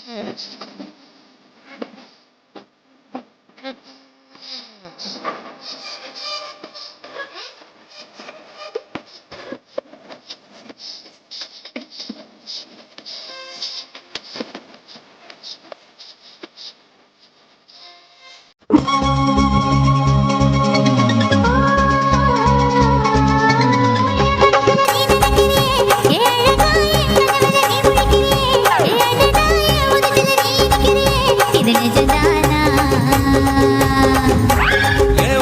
என்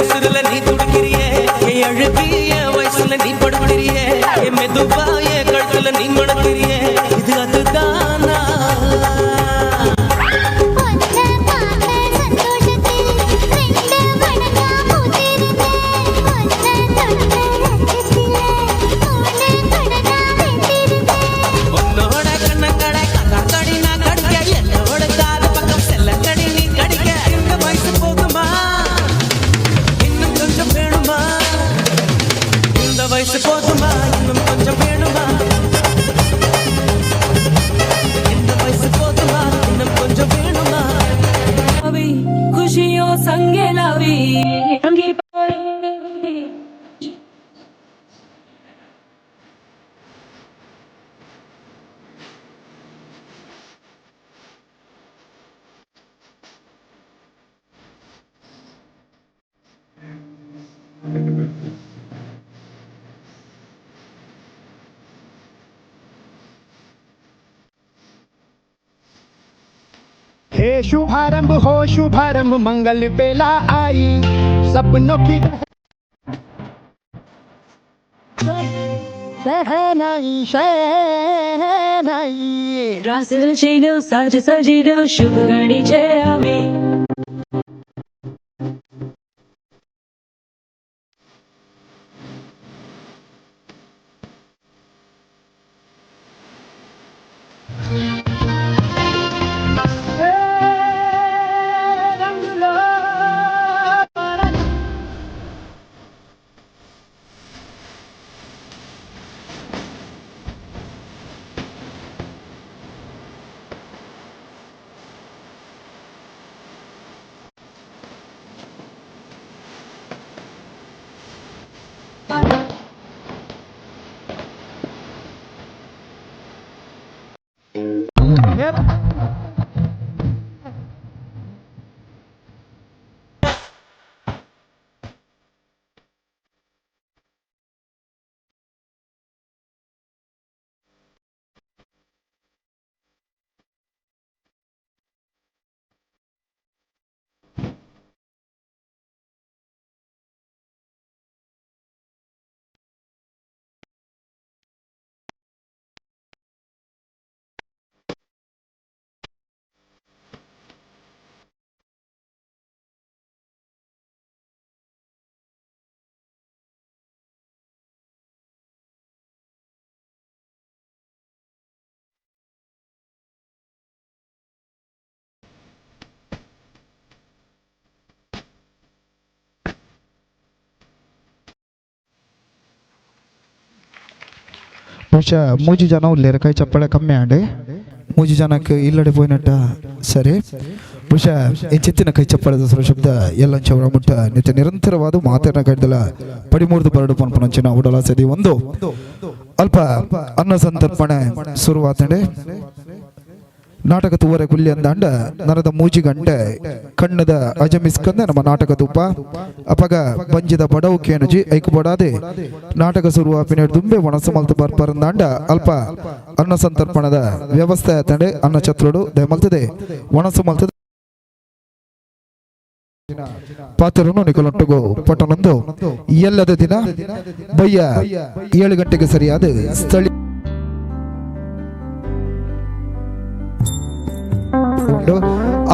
உசுருல நீ துடிக்கிறியே, என் அழுகி என் வயசுல நீ படுக்கிறியே, என் மெதுவா என் கழுத்துல நீ மணக்கிறியே, இது அதுதானா? உன்னோட கண்ணங்கடை கண்ணாக்கடி நான் கடிக்க, என்னோட காது பக்கம் செல்லக்கடி நீ கடிக்க, இந்த வயசு போதுமா, இன்னும் கொஞ்சம் வேணுமா? இந்த வயசு போதுமா, இன்னும் கொஞ்சம் வேணுமா? இந்த வயசு போதுமா, இன்னும் கொஞ்சம் வேணுமா? ખુશીઓ સંગે લાવી રંગી हे शुभारंभ हो शुभारंभ, मंगल बेला आई, सपनों की शहनाई शहनाई। રાસ રચીનો સાજ સજીનો શુભ ઘડી છે આવી. रंग लो। ಬಹುಶಃ ಮೂಜಿ ಜನ ಉಲ್ಲೇರು, ಕೈ ಚಪ್ಪಳೆ ಕಮ್ಮಿ ಆಂಡ್. ಮೂಜಿ ಜನಕ್ಕೆ ಇಲ್ಲಡೆ ಪೋಯಿನಟ್ಟ ಸರಿ. ಬಹುಶಃ ಇಂಚಿತ್ತಿನ ಕೈ ಚಪ್ಪಳೆದ ಸುರ ಶಬ್ದ ಎಲ್ಲಂಚ ಅವರ ಮುಟ್ಟ ನಿತ್ಯ ನಿರಂತರವಾದ ಮಾತನ್ನ ಕಡ್ದಲ ಪಡಿಮೂರ್ದು ಬರಡು ಪನ್ಪನಂಚಿನ ಉಡಲ ಸದಿ. ಒಂದು ಅಲ್ಪ ಅನ್ನ ಸಂತರ್ಪಣೆ ಶುರುವಾತಂಡೆ. ನಾಟಕ ತೂವರೆ ಕುಲ್ಲಿ ಅಂದಾಂಡ ನರದ ಮೂಜಿ ಗಂಟೆ ಕಣ್ಣದ ಅಜಮಿಸ್ಕಂದ ನಮ್ಮ ನಾಟಕ ತೂಪ. ಅಪಗ ಬಂಜಿದ ಬಡವು ಕೇನುಜಿ. ಐಕು ಬಡಾದೆ ನಾಟಕ ಸುರುವ ಪಿನೆಡ್ ದುಂಬೆ ಒಣಸು ಮಲ್ತು ಬರ್ಪರಂದಾಂಡ ಅಲ್ಪ ಅನ್ನ ಸಂತರ್ಪಣದ ವ್ಯವಸ್ಥೆ ಆತಂಡೆ. ಅನ್ನ ಛತ್ರುಡು ದಯಮಲ್ತದೆ ಒಣಸು ಮಲ್ತದೆ ಪಾತ್ರನು ನಿಕಲೊಟ್ಟುಗು ಪಟ್ಟಣೊಂದು. ಎಲ್ಲದ ದಿನ ಬಯ್ಯ 7 ಗಂಟೆಗೆ ಸರಿಯಾದ ಸ್ಥಳೀಯ ಉಂಡು.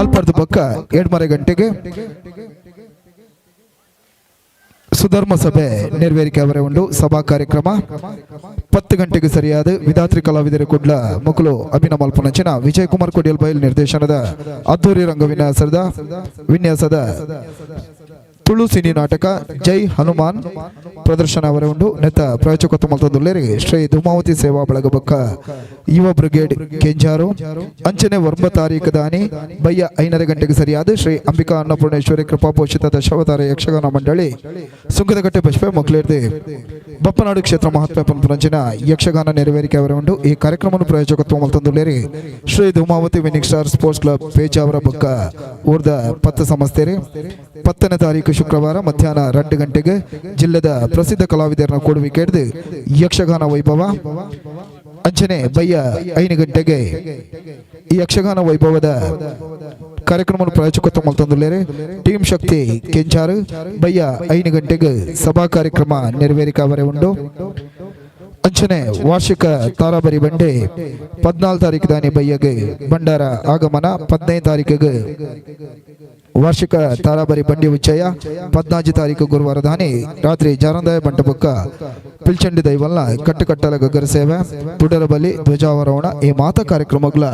ಅಲ್ಪರ್ದ ಬೊಕ್ಕ 7:30 ಗಂಟೆಗೆ ಸುಧರ್ಮ ಸಭೆ ನೆರವೇರಿಕೆ ಅವರೇ ಉಂಡು ಸಭಾ ಕಾರ್ಯಕ್ರಮ. 10 ಗಂಟೆಗೆ ಸರಿಯಾದ ವಿಧಾತ್ರಿ ಕಲಾವಿದರ ಕುಡ್ಲ ಮುಕುಲು ಅಭಿನವ ಮಲ್ಪನಂಚಿನ ವಿಜಯ್ ಕುಮಾರ್ ಕೊಡಿಯಲ್ ಬೈಲ್ ನಿರ್ದೇಶನದ ಅದ್ದೂರಿ ರಂಗ ವಿನ್ಯಾಸದ ವಿನ್ಯಾಸದ ತುಳು ಸಿನಿ ನಾಟಕ ಜೈ ಹನುಮಾನ್ ಪ್ರದರ್ಶನ ಅವರ ಉಂಡು. ನೆತ್ತ ಪ್ರಾಯೋಜಕತ್ವ ಮಲ್ತೊಂದುಲ್ಲೆರ್ ಶ್ರೀ ಧೂಮಾವತಿ ಸೇವಾ ಬಳಗ ಬೊಕ್ಕ ಯುವ ಬ್ರಿಗೇಡ್ ಕೆಂಜಾರು. ಅಂಚನೆ 9 ತಾರೀಕು ದಾನಿ ಬಯ್ಯ 5:30 ಗಂಟೆಗೆ ಸರಿಯಾದ ಶ್ರೀ ಅಂಬಿಕಾ ಅನ್ನಪೂರ್ಣೇಶ್ವರಿ ಕೃಪಾಪೋಷಿತ ದಶಾವತಾರ ಯಕ್ಷಗಾನ ಮಂಡಳಿ ಸುಂಕದಕಟ್ಟೆ ಬಸ್ಪೆ ಮೊಕ್ಲೇರ್ದೆ ಬಪ್ಪನಾಡು ಕ್ಷೇತ್ರ ಮಹಾತ್ಮ ಪನ್ಪುನಂಚಿನ ಯಕ್ಷಗಾನ ನೆರವೇರಿಕೆ ಅವರ ಉಂಡು. ಈ ಕಾರ್ಯಕ್ರಮವನ್ನು ಪ್ರಾಯೋಜಕತ್ವ ಮಲ್ತೊಂದುಲ್ಲೆರ್ Shri Dhumavati winning star sports club Pejawar ಬೊಕ್ಕ ಊರ್ದ ಪತ್ತು ಸಂಸ್ಥೆ. 10ನೇ ತಾರೀಕು ಶುಕ್ರವಾರ ಮಧ್ಯಾಹ್ನ 2 ಗಂಟೆಗೆ ಜಿಲ್ಲೆದ ಪ್ರಸಿದ್ಧ ಕಲಾವಿದರನ್ನ ಕೊಡುವಿಕೆ ಹಿಡಿದು ಯಕ್ಷಗಾನ ವೈಭವ. ಅಂಚನೆ ಬಯ್ಯ 5 ಗಂಟೆಗೆ ಈ ಯಕ್ಷಗಾನ ವೈಭವದ ಕಾರ್ಯಕ್ರಮ ಪ್ರಾಯೋಜಕತ್ವ ಮಲ್ತೊಂದುಲ್ಲೆರ್ ಟೀಮ್ ಶಕ್ತಿ ಕೆಂಚಾರು. ಬಯ್ಯ 5 ಗಂಟೆಗೆ ಸಭಾ ಕಾರ್ಯಕ್ರಮ ನೆರವೇರಿಕೆ ಅವರೇ ಉಂಡು. ಅಂಚನೆ ವಾರ್ಷಿಕ ತಾರಾಬರಿ ಬಂಡೆ 14 ತಾರೀಕು ದಾನಿ ಬಯ್ಯಗೆ ಭಂಡಾರ ಆಗಮನ, 15 ತಾರೀಕಿಗೆ ವಾರ್ಷಿಕ ತಾರಾಬರಿ ಬಂಡಿ ಉಚ್ಚಯ, 14 ತಾರೀಕು ಗುರುವಾರ ದಾನಿ ರಾತ್ರಿ ಜಾರಂದಾಯ ಮಂಟಪಕ್ಕ ಪಿಲ್ಚಂಡಿ ದೈವಲ್ನ ಕಟ್ಟುಕಟ್ಟಲ ಗಗ್ಗರ ಸೇವೆ, ತುಡರ ಬಲಿ, ಧ್ವಜಾವರೋಹಣ ಈ ಮಾತ ಕಾರ್ಯಕ್ರಮಗಳ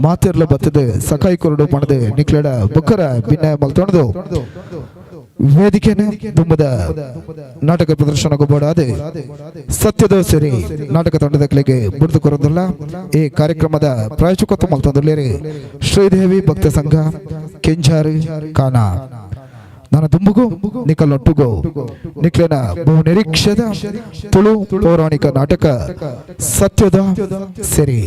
ಮಾತಿರ್ಲ ಬತ್ತದ ಸಕಾಯಿ ಕೊರಡು ಪಣದು ನಿಕ್ಲೆಡ ಬುಕ್ಕರ ಭಿನ್ನ ಮಲ್ತೊಣದು ವೇದಿಕೆನೆ ದುಂಬದ ನಾಟಕ ಪ್ರದರ್ಶನ ಬೋಡಾದ ಸತ್ಯದ ಸರಿ ನಾಟಕ ತಂಡದ ಕಲೆಗೆ ಬುಡ್ದು ಕೊರೊಂದುಲ್ಲ. ಈ ಕಾರ್ಯಕ್ರಮದ ಪ್ರಾಯೋಜಕತ್ವ ಮಲ್ತೊಂದುಲ್ಲೆರ್ ಶ್ರೀದೇವಿ ಭಕ್ತ ಸಂಘ ಕೆಂಜಾರು ಕಾನಾ. ನನ್ನ ದುಂಬುಗು ನಿಕಲೊಟ್ಟುಗು ನಿಕ್ಲೆನ ಬಹು ನಿರೀಕ್ಷದ ತುಳು ಪೌರಾಣಿಕ ನಾಟಕ ಸತ್ಯದ ಸೆರಿ.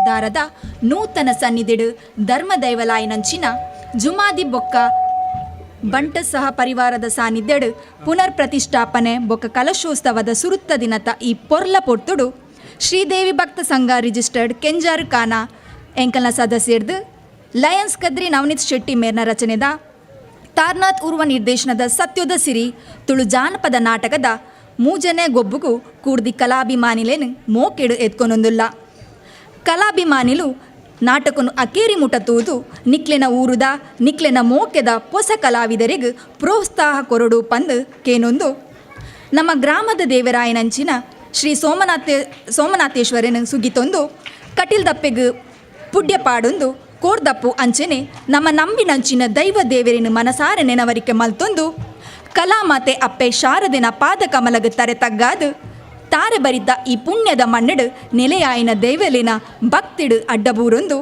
ದಾರದ ನೂತನ ಸನ್ನಿಧಿಡು ಧರ್ಮದೈವಲಾಯನಂಚಿನ ಜುಮಾದಿ ಬೊಕ್ಕ ಬಂಟ ಸಹ ಪರಿವಾರದ ಸಾನ್ನಿಧ್ಯಡು ಪುನರ್ ಪ್ರತಿಷ್ಠಾಪನೆ ಬೊಕ್ಕ ಕಲಶೋತ್ಸವದ ಸುರುತ್ತ ದಿನತ ಈ ಪೊರ್ಲ ಪೊರ್ತುಡು ಶ್ರೀದೇವಿ ಭಕ್ತ ಸಂಘ ರಿಜಿಸ್ಟರ್ಡ್ ಕೆಂಜಾರು ಖಾನ ಎಂಕಲ್ನ ಸದಸ್ಯರ್ದು ಲಯನ್ಸ್ ಕದ್ರಿ ನವನೀತ್ ಶೆಟ್ಟಿ ಮೇರ್ನ ರಚನೆದ ತಾರ್ನಾಥ್ ಉರ್ವ ನಿರ್ದೇಶನದ ಸತ್ಯೋದ ಸಿರಿ ತುಳು ಜಾನಪದ ನಾಟಕದ ಮೂಜನೆ ಗೊಬ್ಬುಗು ಕೂಡ್ದಿ ಕಲಾಭಿಮಾನಿಲೇನು ಮೋಕೆಡು ಎತ್ಕೊನೊಂದುಲ್ಲ. ಕಲಾಭಿಮಾನಿಲು ನಾಟಕನು ಅಕೇರಿ ಮುಟತೂದು ನಿಕ್ಲೆನ ಊರುದ ನಿಕ್ಲೆನ ಮೋಕೆದ ಪೊಸ ಕಲಾವಿದರಿಗೆ ಪ್ರೋತ್ಸಾಹ ಕೊರಡು ಪಂದು ಕೇನೊಂದು ನಮ್ಮ ಗ್ರಾಮದ ದೇವರಾಯನಂಚಿನ ಶ್ರೀ ಸೋಮನಾಥೇಶ್ವರನ ಸುಗಿತೊಂದು ಕಟಿಲ್ ದಪ್ಪೆಗು ಪುಡ್ಯ ಪಾಡೊಂದು ಕೋರ್ದಪ್ಪು ಅಂಚೆನೆ ನಮ್ಮ ನಂಬಿನಂಚಿನ ದೈವ ದೇವರಿನ ಮನಸಾರ ನೆನವರಿಕೆ ಮಲ್ತೊಂದು ಕಲಾಮಾತೆ ಅಪ್ಪೆ ಶಾರದೆನ ಪಾದ ಕಮಲಗ ತರೆ ತಗ್ಗಾದು ತಾರೆ ಬರಿತ ಈ ಪುಣ್ಯದ ಮಣ್ಣಡು ನೆಲೆಯಾಯಿನ ದೇವಲಿನ ಭಕ್ತಿಡು ಅಡ್ಡಬೂರೊಂದು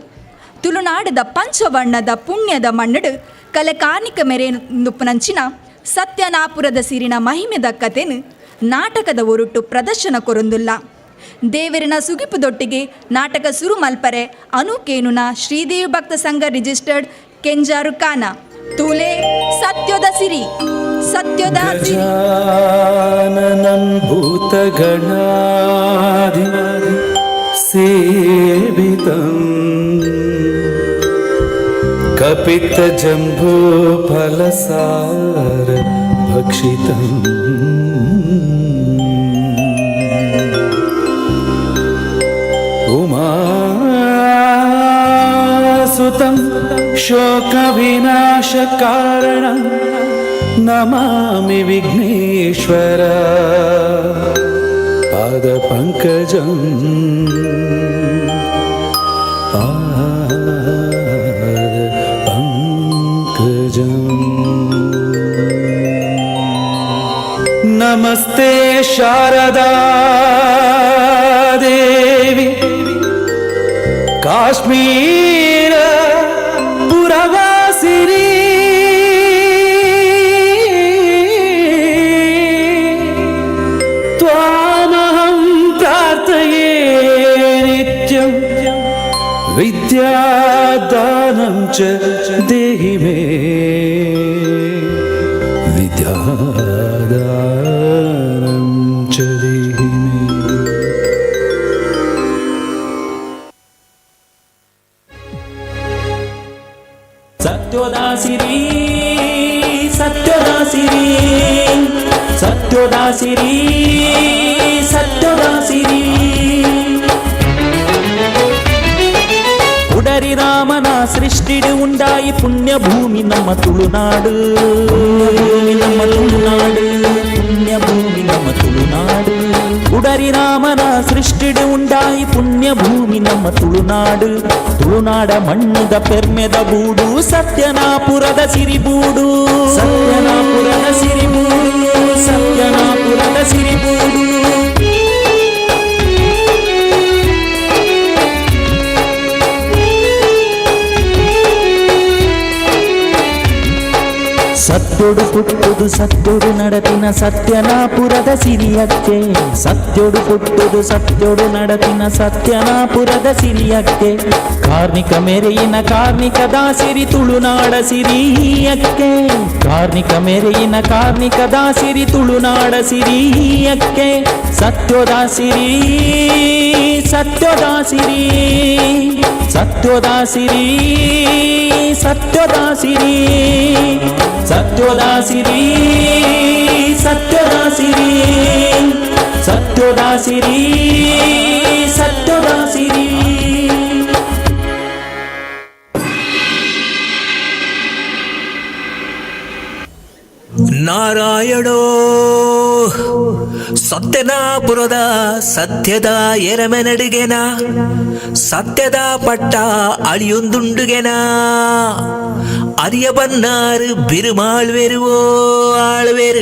ತುಳುನಾಡದ ಪಂಚವರ್ಣದ ಪುಣ್ಯದ ಮಣ್ಣಡು ಕಲೆ ಕಾರ್ಣಿಕ ಮೆರೆನುಪ್ಪುನಂಚಿನ ಸತ್ಯನಾಪುರದ ಸಿರಿನ ಮಹಿಮೆದ ಕತೆನು ನಾಟಕದ ಒರುಟು ಪ್ರದರ್ಶನ ಕೊರೊಂದುಲ್ಲ. ದೇವರಿನ ಸುಗಿಪು ದೊಟ್ಟಿಗೆ ನಾಟಕ ಸುರು ಮಲ್ಪರೆ ಅನುಕೇನುನ ಶ್ರೀದೇವಿ ಭಕ್ತ ಸಂಘ ರಿಜಿಸ್ಟರ್ಡ್ ಕೆಂಜಾರು ಕಾನ ತೂಲೆ ಸತ್ಯದ ಸಿರಿ ಸತ್ಯದ ಸಿರಿ. गजाननं भूतगणाधि सेवितं कपितजम्बूफलसार भक्षितम् उमासुतं शोकविनाशकारणं नमामि विघ्नेश्वर पादपङ्कजम् पादपङ्कजम्। नमस्ते शारदा देवी काश्मीर पुरवासिनी। त्वामहं प्रार्थये नित्यं विद्यादानं च देहि मे विद्यादानं च देहि मे। ಸತ್ಯೋದ ಸಿರಿ ಸತ್ಯೋದ ಸಿರಿ ಸತ್ಯೋದ ಸಿರಿ ಸತ್ಯೋದ ಸಿರಿ. ಉಡರಿ ರಾಮನ ಸೃಷ್ಟಿಡು ಉಂಡಾಯಿ ಪುಣ್ಯಭೂಮಿ ನಮ್ಮ ತುಳುನಾಡು, ಭೂಮಿ ನಮ್ಮ ತುಳುನಾಡು, ಪುಣ್ಯಭೂಮಿ ನಮ್ಮ ತುಳುನಾಡು. ಉಡರಿ ರಾಮನ ಸೃಷ್ಟಿಡು ಉಂಡಾಯಿ ಪುಣ್ಯಭೂಮಿ ನಮ್ಮ ತುಳುನಾಡು. ತುಳುನಾಡ ಮಣ್ಣುದ ಪೆರ್ಮೆದ ಬೂಡು ಸತ್ಯನಾಪುರದ ಸಿರಿಬೂಡು, ಸತ್ಯನಾಪುರದ ಸಿರಿಬೂಡು, ಸತ್ಯನಾಪುರದ ಸಿರಿಬೂಡು. ಸತ್ಯೊಡು ಪುಟ್ಟುದು ಸತ್ಯೊಡು ನಡತಿನ ಸತ್ಯನಾಪುರದ ಸಿರಿಯಕ್ಕೆ, ಸತ್ಯೊಡು ಪುಟ್ಟುದು ಸತ್ಯೊಡು ನಡತಿನ ಸತ್ಯನಾಪುರದ ಸಿರಿಯಕ್ಕೆ. ಕಾರ್ಣಿಕ ಮೆರೆಯಿನ ಕಾರ್ಣಿಕದ ಸಿರಿ ತುಳುನಾಡ ಸಿರಿಯಕ್ಕೆ, ಕಾರ್ಣಿಕ ಮೆರೆಯಿನ ಕಾರ್ಣಿಕದ ಸಿರಿ ತುಳುನಾಡ ಸಿರಿಯಕ್ಕೆ. ಸತ್ಯೋದ ಸಿರಿ ಸತ್ಯೋದ ಸಿರಿ ಸತ್ಯೋದ ಸಿರಿ ಸತ್ಯೋದ ಸಿರಿ ಸತ್ಯೋದ ಸಿರಿ ಸತ್ಯೋದ ಸಿರಿ ಸತ್ಯೋದ ಸಿರಿ ಸತ್ಯೋದ ಸಿರಿ. ನಾರಾಯಣೋ ಸತ್ಯನಾಪುರದ ಸತ್ಯದ ಎರಮೆ ನಡುಗೆನ ಸತ್ಯದ ಪಟ್ಟ ಅಳಿಯೊಂದುಂಡುಗೆನ ಅರಿಯ ಬನ್ನಾರು ಬಿರುಮಾಳ್ವೆರುವೋ ಆಳ್ವೇರು.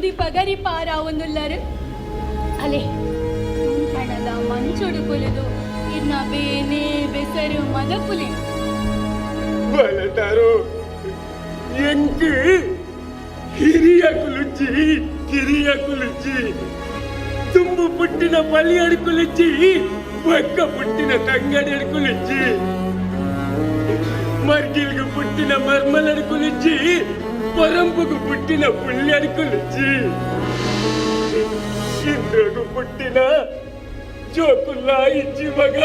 ನುಡಿ ಪಗರಿ ಪಾರಾವೊಂದುಲ್ಲರು. ಅಲೆ ಕಣದ ಮಂಚೊಡು ಕುಲಿದು ಇನ್ನ ಬೇನೆ ಬೆಸರು ಮದಪುಲಿ. ಬಲತಾರೋ, ಎಂಕ್ ಹಿರಿಯ ಕುಲುಚಿ ಕಿರಿಯ ಕುಲುಚಿ, ತುಂಬು ಪುಟ್ಟಿನ ಬಲಿಯಡ್ ಕುಲುಚಿ, ಬಕ್ಕ ಪುಟ್ಟಿನ ತಂಗಡಿಯಡ್ ಕುಲುಚಿ, ಮರ್ಗಿಲ್ಗು ಪುಟ್ಟಿನ ಮರ್ಮಲಡ್ ಕುಲುಚಿ, ಪರಂಪುಗು ಪುಟ್ಟಿನ ಪುಲ್ಯಡ್ ಕುಲುಚಿ, ಇಂದ್ರಗು ಪುಟ್ಟಿನ ಜೋಕುಲ್ಲ ಇಜ್ಜಿ ಮಗ.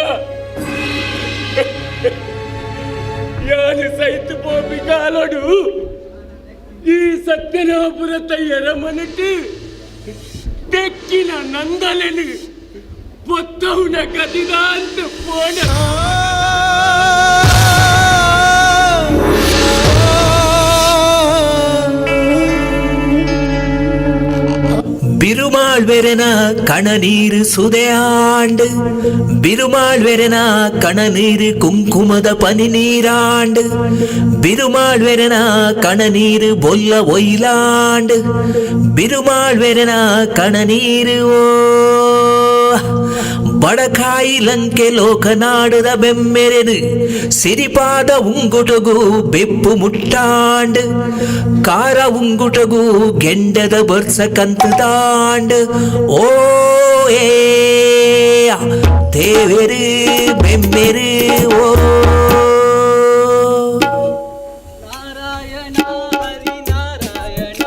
ಯಾನು ಸೈತ್ ಪೋಪಿ ಕಾಲೋಡು ಈ ಸತ್ಯನಾಪುರತ ಎರಮನಟ್ಟು ತೆಕ್ಕಿನ ನಂದಲೆನು ಪೊತ್ತವುನ ಗತಿದಾಂತ ಪೋಣ. ಬಿರುಮಾಳ್ವೆರೆನ ಕಣನೀರು ಸುದೆಯಾಂಡು, ಬಿರುಮಾಳ್ವೆರೆನ ಕಣನೀರು ಕುಂಕುಮದ ಪನಿ ನೀರಾಂಡು, ಬಿರುಮಾಳ್ವೆರೆನ ಕಣನೀರು ಬೊಲ್ಲ ಒಯ್ಲಾಂಡು, ಬಿರುಮಾಳ್ವೆರೆನ ಕಣನೀರು ಓ ಬಡಕಾಯಿ ಲಂಕೆ ಲೋಕನಾಡದ ಬೆಮ್ಮೆರೆನು ಸಿರಿಪಾದ ಉಂಗುಟಗು ಬೆಪ್ಪು ಮುಟ್ಟಾಂಡ್, ಕಾರ ಉಂಗುಟಗು ಗೆಂಡದ ಬರ್ಸ ಕಂತು ತಾಂಡ್. ಓ ಏ ದೇವೆರು ಬೆಮ್ಮೆರು ಓ. ನಾರಾಯಣ ಹರಿ ನಾರಾಯಣ,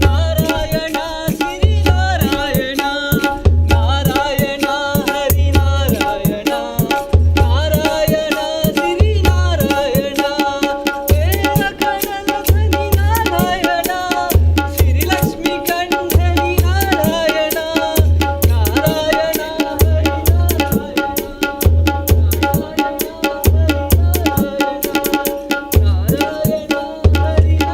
ನಾರಾಯಣ ಸಿರಿ ನಾರಾಯಣ, ನಾರಾಯಣ ಹರಿ ನಾರಾಯಣ, ನಾರಾಯಣ ಸಿರಿ ನಾರಾಯಣ, ವೇದ ಕಡಲ ಧನಿ ನಾರಾಯಣ, ಸಿರಿಲಕ್ಷ್ಮಿ ಕಂಠನಿ ನಾರಾಯಣ, ನಾರಾಯಣ ಹರಿ ನಾರಾಯಣ, ಹರಿ ನಾರಾಯಣ, ನಾರಾಯಣ ಹರಿ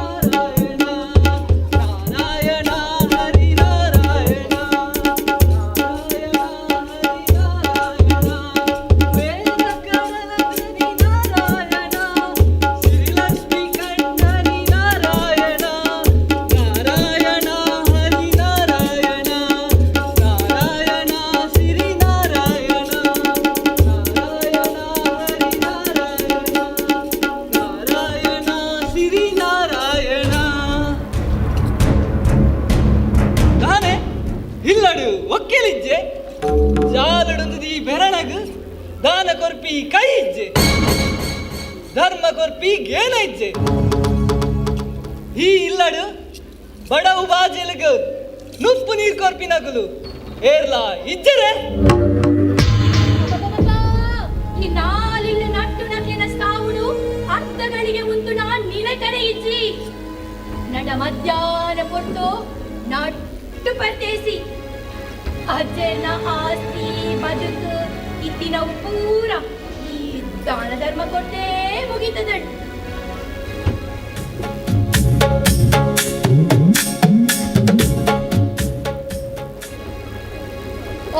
ನಾರಾಯಣ, ನಾರಾಯಣ ಹರಿ ನಾರಾಯಣ, ವೇದ ಕಡಲ ಧನಿ ನಾರಾಯಣ, ಸಿರಿಲಕ್ಷ್ಮಿ ಕಂಠನಿ ನಾರಾಯಣ, ನಾರಾಯಣ ಹರಿ ನಾರಾಯಣ, ನಾರಾಯಣ ಸಿರಿ ನಾರಾಯಣ, ನಾರಾಯಣ ಹರಿ ನಾರಾಯಣ, ನಾರಾಯಣ ಸಿರಿ ನಾರಾಯಣ. ದಾನೆ ಇಲ್ಲಡು ಒಕ್ಕೆಲಿಜ್ಜೆ, ಜಾಲಡೊಂದು ಈ ಬೆರಣಗ್ ದಾನ ಕೊರ್ಪಿ ಕೈ ಇಜ್ಜೆ, ಧರ್ಮ ಕೊರ್ಪಿ ಗೇನ ಇಜ್ಜೆ. ಈ ಇಲ್ಲಡು ಬಡವು ಬಾಜೆಲಗ್ ನುಪ್ಪು ನೀರ್ ಕೊರ್ಪಿ ನಗುಲು ಏರ್ಲಾ ಇಜ್ಜರೆ. ಅಬ್ಬಬ್ಬಬ್ಬಾ! ಈ ನಾಲಿಲ್ಲ ನಟ್ಟು ನಕ್ಲಿನ ಸಾವುಡು ಅರ್ಥಗಳಿಗೆ ಉಂತು ನಾ ನಿಲಕಡೆ ಇಜ್ಜಿ. ನಡ ಮಧ್ಯಾಹ್ನ ಪೊಟ್ಟು ನಟ್ಟು ಪರ್ತೇಸಿ ಅಜ್ಜನ ಆಸ್ತಿ ಬದುಕು ಇತ್ತಿನವು ಪೂರ ಈ ದಾನ ಧರ್ಮ ಕೊಟ್ಟೇ ಮುಗೀತದಳು.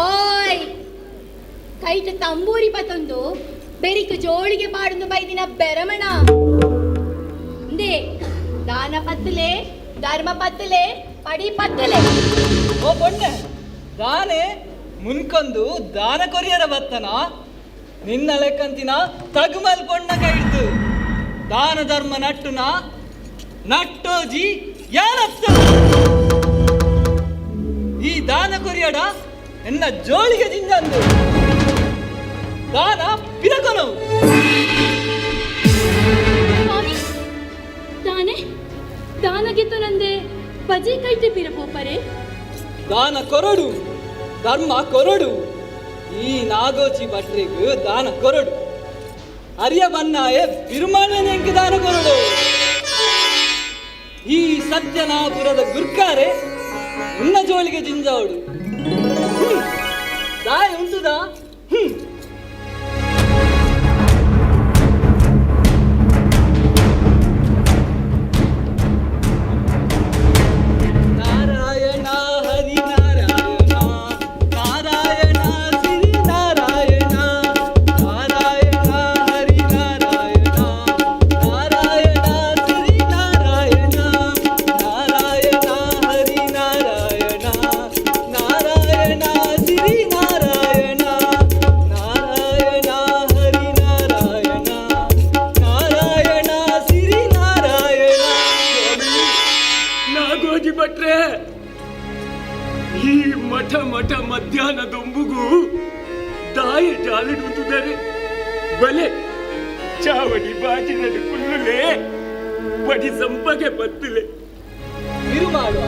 ಓಯ್, ಕೈಟ ತಂಬೂರಿ ಪತೊಂದು ಬೆರಿಕು ಜೋಳಿಗೆ ಪಾಡೊಂದು ಬೈದಿನ ಬೆರಮಣ ಇಂದೇ ದಾನ ಪತ್ತಲೆ, ಧರ್ಮ ಪತ್ತಲೆ, ಪಡಿ ಪತ್ತಲೆ. ಓ ಪೊಣ್ಣೆ, ದಾನೆ ಮುನ್ಕೊಂದು ದಾನ ಕೊರಿಯರ ಬತ್ತನ ನಿನ್ನ ಲೆಕ್ಕಂತಿನ ತಗುಮಲ್ ಪೊಣ್ಣ ಕೈ ಹಿಡ್ದು ದಾನ ಧರ್ಮ ನಟ್ಟುನ ನಟ್ಟೋಜಿ ಯಾರತ್ತ ಈ ದಾನ ಕೊರಿಯಡ ಎನ್ನ ಜೋಳಿಗೆ ಜಿಂಜಂದು ದಾನ ಪಿರಕೊನವು. ಸ್ವಾಮಿ, ದಾನೆ ದಾನಗಿತ್ತು ನಂದೆ ಬಜಿ ಕೈಟೆ ಪಿರ ಪೋಪರೆ? ದಾನ ಕೊರಡು, ಧರ್ಮ ಕೊರಡು. ಈ ನಾಗೋಚಿ ಭಟ್ರಿಗ್ ದಾನ ಕೊರಡು, ಅರಿಯ ಬನ್ನಾಯ ಬಿರುಮಾಳನೆಂಕ್ ದಾನ ಕೊರಡು. ಈ ಸತ್ಯನಾಪುರದ ಗುರ್ಕಾರೆ ಉನ್ನ ಜೋಳಿಗೆ ಜಿಂಜಾವಡು ದಾಯ ಉಂಟುದಾ? ಹ್ಮ್. ನಾರಾಯಣ ಹರಿ ನಾರಾಯಣ, ನಾರಾಯಣ ಸಿರಿ ನಾರಾಯಣ, ನಾರಾಯಣ ಹರಿ ನಾರಾಯಣ, ನಾರಾಯಣ ಸಿರಿ ನಾರಾಯಣ, ನಾರಾಯಣ ಹರಿ ನಾರಾಯಣ. ಮಠ ಮಧ್ಯಾಹ್ನ ದೊಂಬುಗು ದಾಯ ಜಾಲಿಡುತ್ತಿದ್ದಾರೆ. ಬಲೆ ಚಾವಡಿ ಬಾಜಿನಲ್ಲಿ ಕುಲ್ಲುಲೆ ಪಡಿ ಸಂಪಗೆ ಬತ್ತಲೆ. ಬಿರುಮಾಳುವ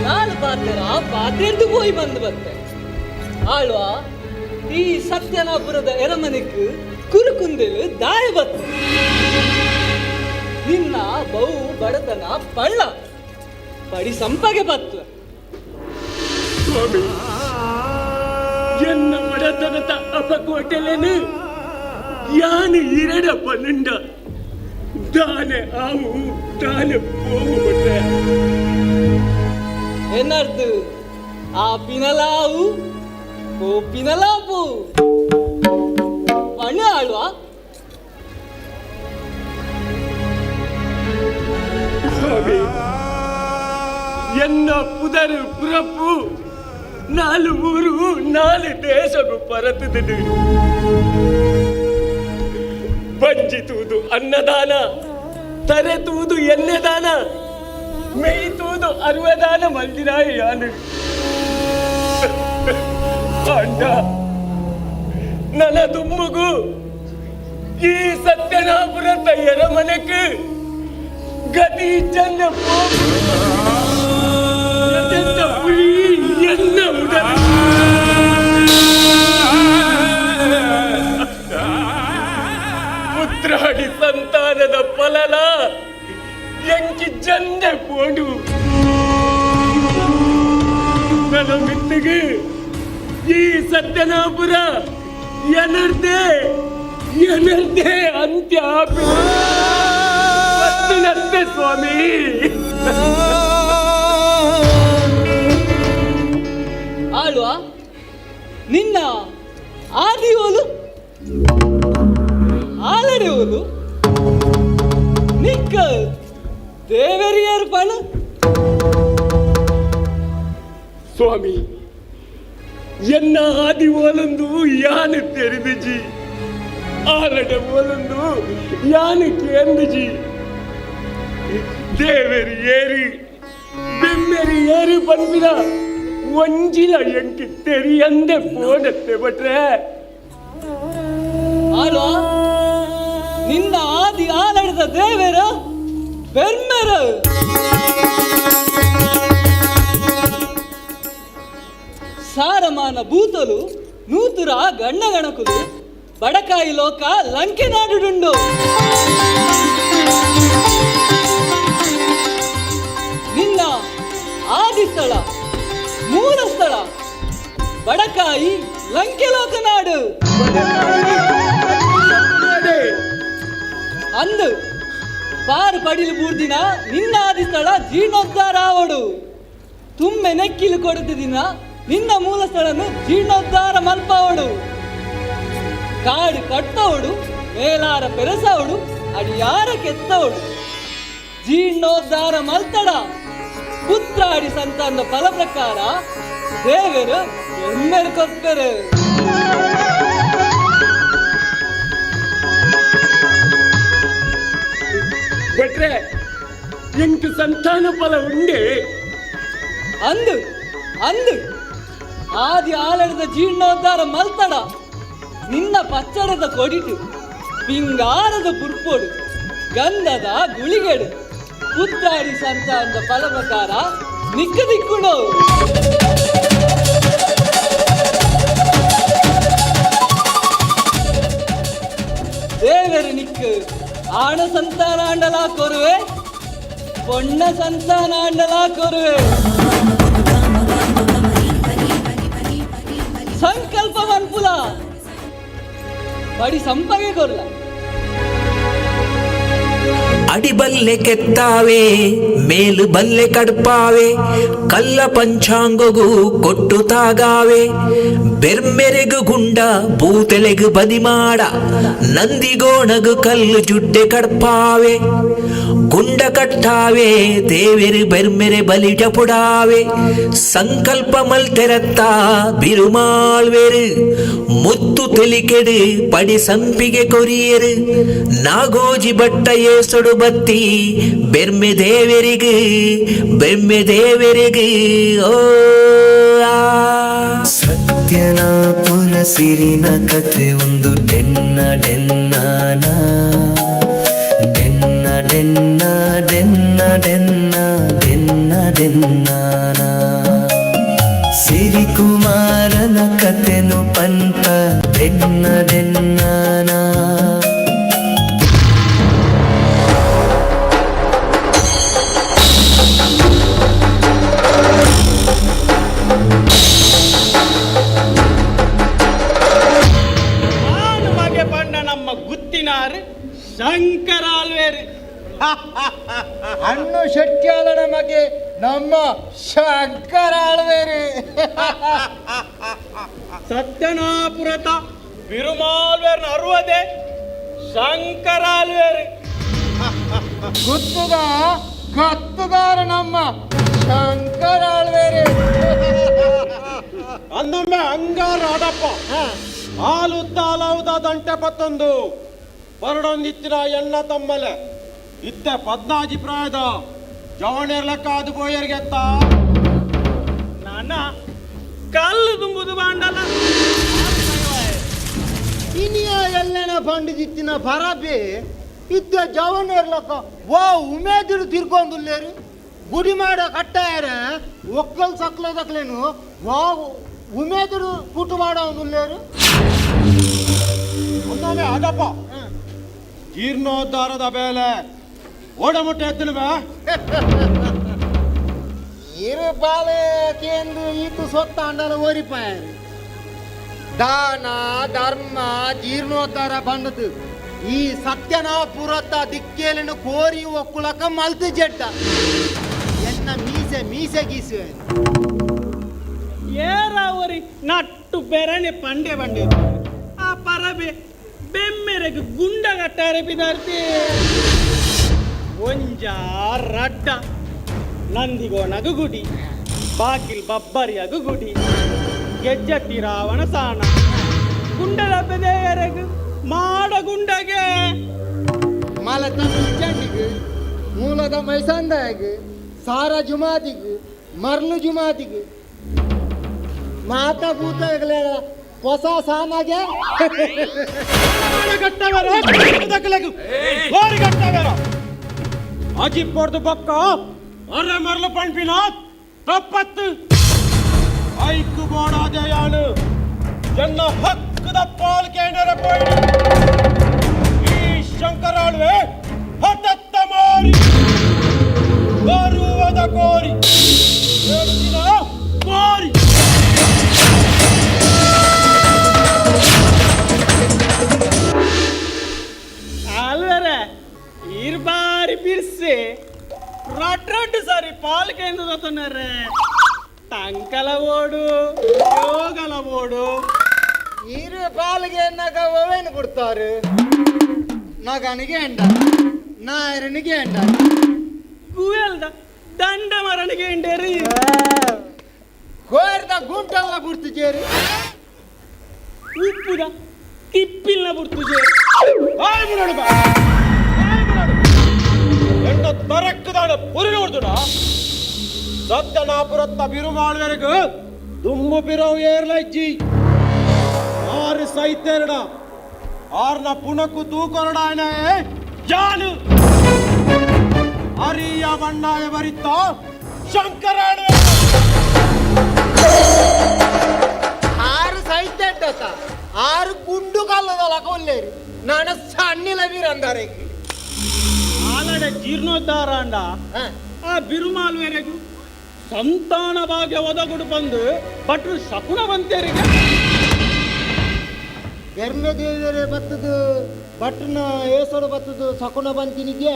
ನಾಲ್ ಪಾತೆರ ಪಾತೆರ್ದು ಪೋಯಿ ಬಂದು ಬತ್ತೆ ಆಳ್ವ. ಈ ಸತ್ಯನಾಪುರದ ಎರಮನೆಕ್ ಕುರುಕುಂದೆಲು ದಾಯ ಬತ್ತ. ನಿನ್ನ ಬಹು ಬಡತನ ಪಳ್ಳ ಪಡಿ ಸಂಪಗೆ ಬತ್ತು. ಸ್ವಾಮಿ, ಎನ್ನ ಬಡತನದ ಅಪಕೋಟೆಲೆನು ಯಾನು ಇರಡ ಪನ್ನುಂಡ ದಾನೆ ಆವು ದಾನೆ ಪೋವು ಬಿಟ್ರೆ. ಏನರ್ದು ಆ ಪಿನಲಾವು ಓ ಪಿನಲಾಪು ಪಣ್ಣು ಆಳ್ವ. ಸ್ವಾಮಿ, ಎನ್ನ ಪುದರು ಪುರಪ್ಪು ನಾಲು ಊರು ನಾಲು ದೇಶಗು ಪರತುದು. ಬಂಜಿತುವುದು ಅನ್ನದಾನ, ತರೆತುವುದು ಎಣ್ಣೆದಾನ, ಮೇಯ್ತುವುದು ಅರುವದಾನ ಮಂದಿರಾಯ ಯಾನು. ಅಂಡ ನನ್ನ ದುಂಬುಗು ಈ ಸತ್ಯನಾಪುರದ ಎರಮನೆಕ್ ಗತಿ ಚಂದ ಪುಳಿ ಎನ್ನ ಉದರ. ಪುತ್ರಾಡಿ ಸಂತಾನದ ಫಲಲ ಎಂಕಿ ಜಂದೆ ಪೋಡು. ನನ್ನ ಮಿತ್ತಿಗೆ ಈ ಸತ್ಯನಾಪುರ ಎನರ್ದೇ ಎನರ್ದೇ ಅಂತ್ಯ ನತ್ತೆ ಸ್ವಾಮಿ. ಆಳ್ವ, ನಿನ್ನ ಆದಿಯೋಲು ಆಲಡೆಯೋಲು ನಿಕ್ಕ ದೇವರಿಯರ್ ಪಣ. ಸ್ವಾಮಿ, ಎನ್ನ ಆದಿ ಓಲೊಂದು ಯಾನು ತೆರೆದಿಜಿ, ಆಲಡೆ ಓಲೊಂದು ಯಾನು ಕೇಂದಿಜಿ. ದೇವರಿ ಏರಿ ಬೆಮ್ಮೆರಿ ಏರಿ ಪನ್ಪಿನ ಒಂಜಿಲ ಎಂಕಿ ತೆರಿಯಂದೆ ಪೋಡತ್ತೆ ಬಟ್ರೆ. ಆಳ್ವ, ನಿನ್ನ ಆದಿ ಆಲಡೆದ ದೇವರ ಬೆರ್ಮೆರ. ಸಾರಮಾನ ಭೂತಲು ನೂತುರ ಗಣ್ಣ ಗಣಕುಲು ಬಡಕಾಯಿ ಲೋಕ ಲಂಕೆ ನಾಡುಡುಂಡು. ನಿನ್ನ ಆದಿ ಸ್ಥಳ ಮೂಲ ಸ್ಥಳ ಬಡಕಾಯಿ ಲಂಕೆ ಲೋಕನಾಡು ಅಂದು. ಪಾರು ಪಡಿಲು ಬೂರ್ದಿನ ನಿನ್ನ ಆದಿ ಸ್ಥಳ ಜೀರ್ಣೋದ್ಧಾರ ಆವಡು. ತುಮ್ಮೆ ನೆಕ್ಕಿಲು ಕೊಡುತ್ತ ದಿನ ನಿನ್ನ ಮೂಲ ಸ್ಥಳನು ಜೀರ್ಣೋದ್ಧಾರ ಮಲ್ಪಾವಡು. ಕಾಡು ಕಟ್ಟವಡು, ಮೇಲಾರ ಪೆರಸವಡು, ಅಡಿಯಾರ ಕೆತ್ತವಡು. ಜೀರ್ಣೋದ್ಧಾರ ಮಲ್ತಡ ಪುತ್ರಾಡಿ ಸಂತಾನದ ಫಲ ಪ್ರಕಾರ ದೇವರು ಎಮ್ಮೆರು ಕೊರ್ಪೆರು. ಭಟ್ರೆ, ಎಂಕ್ ಸಂತಾನ ಫಲ ಉಂಡೆ. ಅಂದು ಅಂದು ಆದಿ ಆಲಡದ ಜೀರ್ಣೋದ್ಧಾರ ಮಲ್ತಡ ನಿನ್ನ ಪಚ್ಚಡದ ಕೊಡಿಟು ಪಿಂಗಾರದ ಪುರ್ಪೊಡು ಗಂಧದ ಗುಳಿಗೆಡು ಪುತ್ರಾಡಿ ಸಂತಾನದ ಫಲ ಪ್ರಕಾರ ನಿಕ್ಕ ದಿಕ್ಕುಡು. ದೇವರು ನಿಕ್ಕು ಆಣ ಸಂತಾನ ಆಂಡಲಾ ಕೊರುವೆ, ಪೊಣ್ಣ ಸಂತಾನ ಆಂಡಲಾ ಕೊರುವೆ. ಸಂಕಲ್ಪ ಮನ್ಪುಲ ಬಡಿ ಸಂಪಗೆ ಕೊರ್ಲ. ಅಡಿಬಲ್ಲೆ ಕೆತ್ತಾವೆ, ಮೇಲು ಬಲ್ಲೆ ಕಡ್ಪಾವೆ, ಕಲ್ಲ ಪಂಚಾಂಗಗು ಕೊಟ್ಟು ತಾಗಾವೆ, ಬೆರ್ಮೆರೆಗು ಗುಂಡ ಬೂತೆಲೆಗು ಬದಿಮಾಡ, ನಂದಿಗೋಣಗು ಕಲ್ಲು ಜುಡ್ಡೆ ಕಡ್ಪಾವೆ, ಗುಂಡ ಕಟ್ಟಾವೆ, ದೇವೆರು ಬೆರ್ಮೆರೆ ಬಲಿಟ ಪುಡಾವೆ, ಸಂಕಲ್ಪ ಮಲ್ತೆರತ್ತ ಬಿರುಮಾಳ್ವೆರು, ಮುತ್ತು ತೆಲಿಕೆಡು ಪಡಿ ಸಂಪಿಗೆ ಕೊರಿಯರು, ನಾಗೋಜಿ ಬಟ್ಟ ಏಸೊಡು ಬತ್ತಿ ಬೆರ್ಮೆ ದೇವರಿಗೆ ಬೆರ್ಮೆ ದೇವರಿಗೆ ಓ ಆ. ಸತ್ಯನಾಪುರ ಸಿರಿನ ಕಥೆ ಒಂದು ಡೆನ್ನ ಡೆನ್ನಾನ ಡೆನ್ನ ಡೆನ್ನ ಡೆನ್ನ ಡೆನ್ನ ಡೆನ್ನ ಡೆನ್ನಾನ ಸಿರಿಕುಮಾರನ ಕಥೆನು ಪಂಪ ಡೆನ್ನ ಡೆನ್ನಾನ. ಆನು ಮಗೆ ಪಂಡ ನಮ್ಮ ಗುತ್ತಿನಾರು ಶಂಕರಾಲ್ವೇರು. ಅಣ್ಣು ಶೆಟ್ಯಾಲನ ಮಗೆ ನಮ್ಮ ಶಂಕರ ಆಳ್ವೇರು. ಸತ್ಯನಾಪುರತ ಬಿರುಮಾಲ್ವೇರ್ನ ಅರುವದೆ ಶಂಕರಾಲ್ವೇರು. ಗುತ್ತದ ಗತ್ತುದಾರ ನಮ್ಮ ಶಂಕರ ಆಳ್ವೇರು. ಅಂದೊಮ್ಮೆ ಅಂಗಾರ ಆಡಪ್ಪ ಹಾಲುದ್ದ ಅಲಾವುದ ದಂಟೆ ಪತ್ತೊಂದು ಬರಡೊಂದಿತ್ತಿನ ಎಣ್ಣ ತಮ್ಮಲೆ ಇತ್ತೆ ಪದ್ನಾಜಿ ಪ್ರಾಯದ ಜವಣೇರ್ ಲೆಕ್ಕ ಅದು ಬೋಯರ್ಗೆತ್ತ. ನಾನ ಕಲ್ಲು ತುಂಬುದು ಬಾಂಡಲ. ಇನಿಯ ಎಲ್ಲನ ಪಂಡಿದಿತ್ತಿನ ಪರಬೆ ಇದ್ದ ಜವನೇರ್ಲಕ್ಕ ವಾ ಉಮೇದಿರು ತಿರ್ಗೊಂದುಲ್ಲೇರು. ಗುಡಿ ಮಾಡ ಕಟ್ಟಾಯರ ಒಕ್ಕಲ್ ಸಕ್ಲದಕ್ಲೇನು ವಾ ಉಮೇದಿರು ಪುಟ್ಟು ಮಾಡವನುಲ್ಲೇರು. ಅಂದೊಮ್ಮೆ ಆಡಪ್ಪ ಜೀರ್ಣೋದ್ಧಾರದ ಬೇಲೆ ಓಡಮುಟ್ಟೆ ಎತ್ತನುವೆ. ಇರು ಬಾಳೆ ಕೇಂದ್ರ ಈತು ಸೊತ್ತ ಅಂಡಲ ಓರಿಪಾಯರು. ದಾನ ಧರ್ಮ ಜೀರ್ಣೋದ್ಧಾರ ಬಂದದ್ದು ಈ ಸತ್ಯನಾಪುರತ ದಿಕ್ಕೇಲಿನ ಕೋರಿ ಒಕ್ಕುಳಕ ಮಲ್ತು ಜಡ್ಡ ಎನ್ನ ಮೀಸೆ ಮೀಸೆ ಗೀಸುವೆ. ಏರಾವರಿ ನಟ್ಟು ಬೆರಣೆ ಪಂಡೆ ಬಂಡೆ ಆ ಪರಬೆ ಬೆಮ್ಮೆರೆಗ್ ಗುಂಡ ಕಟ್ಟಾರೆ ಬಿದಾರ್ತಿ. ಒಂಜ ರಡ್ಡ ನಂದಿಗೋನಗು ಗುಡಿ, ಬಾಕಿಲ್ ಬಬ್ಬರಿಯಗು ಗುಡಿ, ಗೆಜ್ಜತ್ತಿ ರಾವಣ ಸಾಣ ಗುಂಡದ ಬೆದೆಯರೆಗ್ ಮಾಡ ಗುಂಡಗೆ. ಮಲತ ಚಂಡಿಗ್ ಮೂಲದ ಮೈಸಂದಾಯಗ್ ಸಾರ ಜುಮಾದಿಗ್ ಮರ್ಲು ಜುಮಾದಿಗ್ ಮಾತಾ ಭೂತಗಳೇ ಹೊಸ ಸಾಮಾಗೆ. ಅಜಿ ಪೊರ್ದು ಬೊಕ್ಕ ಅರೆ ಮರ್ಲು ಪಣ್ಪಿನ ತಪ್ಪತ್ತು ಐಕು ಬೋಡಾದೆಯಾನು ಎನ್ನ ಹಕ್ಕದ ಪಾಲ್ ಕೇಂದ್ರ ಪೋಯಿಡು. ಈ ಶಂಕರಾಳುವೆ ಹಠತ್ತ ಮಾರಿ ಬರುವದ ಕೋರಿ ಹೇಳ್ತಿನ ಕೋರಿ. ಆಲ್ವರೆ ಈರ್ ಬಾರಿ ಬಿರ್ಸೆ ರಡ್ ರಡ್ಡು ಸಾರಿ ಪಾಲ್ ಕೇಂದ್ರ ಟಂಕಲ ಓಡು ಯೋಗಲ ಓಡು. ಇರು ಪಾಲ್ಗೆ ನಗ ಒವೇನು ಕೊಡ್ತಾರೆ ನಗನಿಗೆ ಎಂಡ ನಾಯರನಿಗೆ ಎಂಡ. ಗುವೆಲ್ದ ದಂಡ ಮರಣಿಗೆ ಎಂಡೇರಿ. ಕೋರ್ದ ಗುಂಟಲ್ಲ ಬುಡ್ತು ಜೇರಿ. ಉಪ್ಪುದ ತಿಪ್ಪಿಲ್ನ ಬುಡ್ತು ಜೇರಿ. ಎನ್ನ ತರಕ್ಕದಾಡ ಪುರಿ ನೋಡ್ದುಡ ಸತ್ಯನಾಪುರತ್ತ ಬಿರುಮಾಳ್ವೆರೆಗ್ ದುಮ್ಮು ಬಿರವು ಏರ್ಲಜ್ಜಿ. ಆರು ಸೈತೆರಡ ಆರ್ನ ಪುಣಕು ತೂಕೊರಡಾಯನ ಜಾನು ಅರಿಯ ಬಣ್ಣಾಯ ಬರಿತ ಶಂಕರಾಣ. ಆರು ಸೈತೆಡ್ಡತ ಆರು ಗುಂಡು ಕಲ್ಲದಲ್ಲ ಕೊಲ್ಲೇರಿ ನಾನು ಸಣ್ಣಿಲ ವೀರಂದಾರೆ. ಆಲಡೆ ಜೀರ್ಣೋದ್ಧಾರ ಅಂಡ ಆ ಬಿರುಮಾಲ್ವೆರೆಗು ಸಂತಾನ ಭಾಗ್ಯ ಒದಗುಡು ಬಂದು ಭಟ್ರು ಶಕುನ ಬಂತೇರಿಗೆ. ಬೆರ್ಮೆ ದೇವರೇ ಬತ್ತದು ಭಟ್ರನ ಏಸೋಡು ಬತ್ತದು ಸಕುನ ಬಂತಿನಿಗೆ.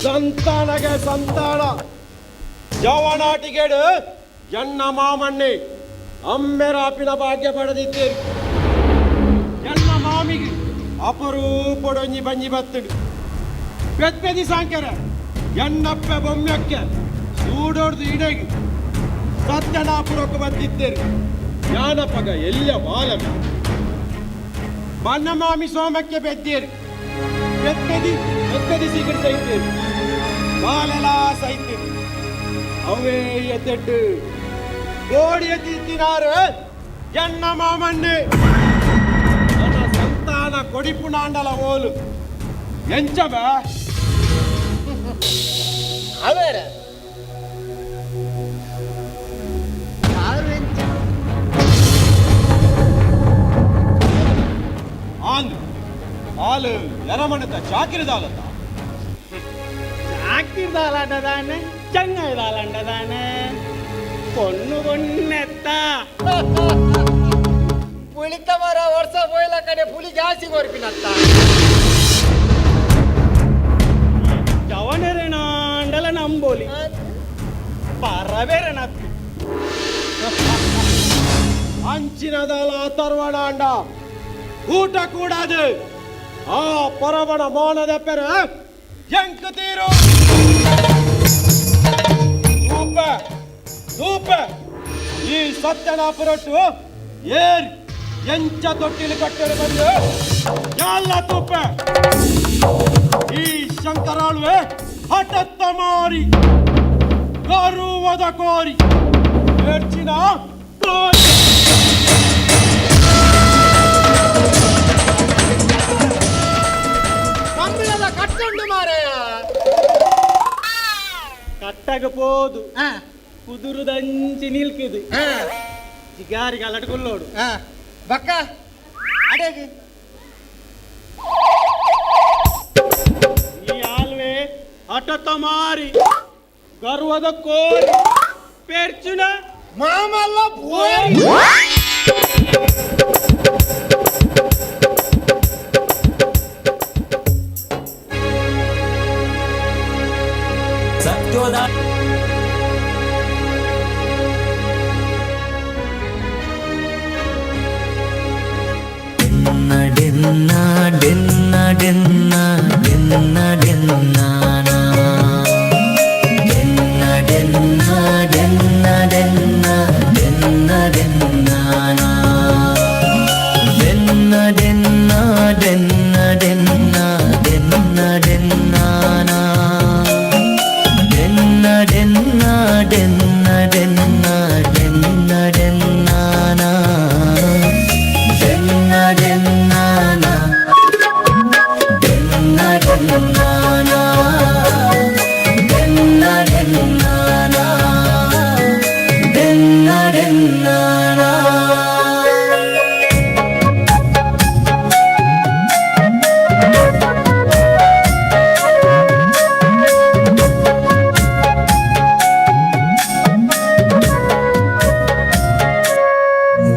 ಸಂತಾನಗೆ ಸಂತಾನ ಜವನಾಟಿಗೇಡು ಎನ್ನ ಮಾಮಣ್ಣೆ ಅಮ್ಮೆರಾಪಿನ ಭಾಗ್ಯ ಪಡೆದಿದ್ದೇನೆ. ಎನ್ನ ಮಾಮಿಗೆ ಅಪರೂಪಡೊಂಜಿ ಬಂಜಿ ಬತ್ತಡು ಪೆದ್ಪೆದಿ ಸಾಂಕರ ಎನ್ನಪ್ಪೆ ಬೊಮ್ಮೆಕ್ಕೆ ಸೂಡೋಡ್ದು ಇಡೆಗೆ ಸತ್ಯನಾಪುರಕ್ಕೆ ಬಂದಿದ್ದೇನೆ. ಜ್ಞಾನಪಗ ಎಲ್ಲ ಬಾಲಮ ಬನ್ನ ಮಾಮಿ ಸೋಮಕ್ಕೆ ಬೆದ್ದೇರು ಪೆದ್ಪೆದಿ ಪೆದ್ಪೆದಿ ಸೀಕರಿಸ ಇದ್ದೇನೆ ಬಾಲೆಲ ಸೈತೇನೆ. ಅವೇ ಎತ್ತೆಟ್ಟು ಕೋಡಿಯ ತಿಂತಿನಾರು ಎನ್ನ ಮಾಮಣ್ಣೆ ನನ್ನ ಸಂತಾನ ಕೊಡಿಪುಣಾಂಡಲ ಓಲು ಎಂಚಬ ಅವರ ಯಾರು ಎಂಚ ಆಂದ್ ಆಲು ಎರಮಣದ ಚಾಕಿರಿದಾಲತ್ತ ಚಾಕಿರ್ದಾಲಂಡದಾನೆ ಚಂಗಾಯ್ದಾಲಂಡದಾನೆ பொண்ணு பொண்ணெத்தா ಪುಳಿತ ಮರ ವರ್ಷ ಪೋಯ್ಲ ಕಡೆ ಪುಳಿ ಜಾಸ್ತಿ ಕೊರ್ಪಿನತ್ತ ಜವನರೆನಾಂಡಲ ನಂಬೋಲಿ ಪರಬೇರನತ್ತು ಅಂಚಿನದಲ ತರ್ವಣಾಂಡ ಊಟ ಕೂಡಾದು ಆ ಪರವಣ ಮೋನದ ಪೆರ ಎಂಕ್ ತೀರು ತೂಪ ತೂಪ ಈ ಸತ್ಯನಾಪುರಟ್ಟು ಏರ್ ಎಂಚ ತೊಟ್ಟಿಲು ಕಟ್ಟಲು ಬಂದು ಎಲ್ಲ ತೂಪ ಈ ಶಂಕರಾಳುವೆ ಹಠತ್ತ ಮಾರಿ ಗರುವದ ಕೋರಿ ಏರ್ಚಿನ ಕೋರಿ. ಕಂಬಳದ ಕಟ್ಟುಂಡು ಮಾರಾಯ. ಕಟ್ಟಾಗ ಪೋದು ಕುದುರುದಂಚಿ ನಿಲ್ಕಿದು ಜಿಗಾರಿ ಗಲಟ್ಕೊಲ್ಲೋಡು. ಬಕ್ಕ ಅಡೇಗಿ ಈ ಆಲ್ವೆ ಹಠತ ಮಾರಿ ಗರ್ವದ ಕೋರಿ ಪೆರ್ಚುನ ಮಾಮಲ್ಲ ಬೋರಿ. ಸತ್ಯೋದ ಡೆನ್ನ ಡೆನ್ನ ಡೆನ್ನ ಡೆನ್ನ ಡೆನ್ನ ಡೆನ್ನಾನ ಡೆನ್ನ ಡೆನ್ನ ಡೆನ್ನ ಡೆನ್ನ ಡೆನ್ನ ಡೆನ್ನಾನ ಡೆನ್ನ ಡೆನ್ನ ಡೆನ್ನ ಡೆನ್ನ ಡೆನ್ನ ಡೆನ್ನಾನ ಡೆನ್ನ ಡೆನ್ನ ಡೆನ್ನ ಡೆನ್ನ ಡೆನ್ನ ಡೆನ್ನಾನ ಡೆನ್ನ ಡೆನ್ನಾನ ಡೆನ್ನ ಡೆನ್ನಾನ ಡೆನ್ನ ಡೆನ್ನಾನ ಡೆನ್ನ ಡೆನ್ನಾನ.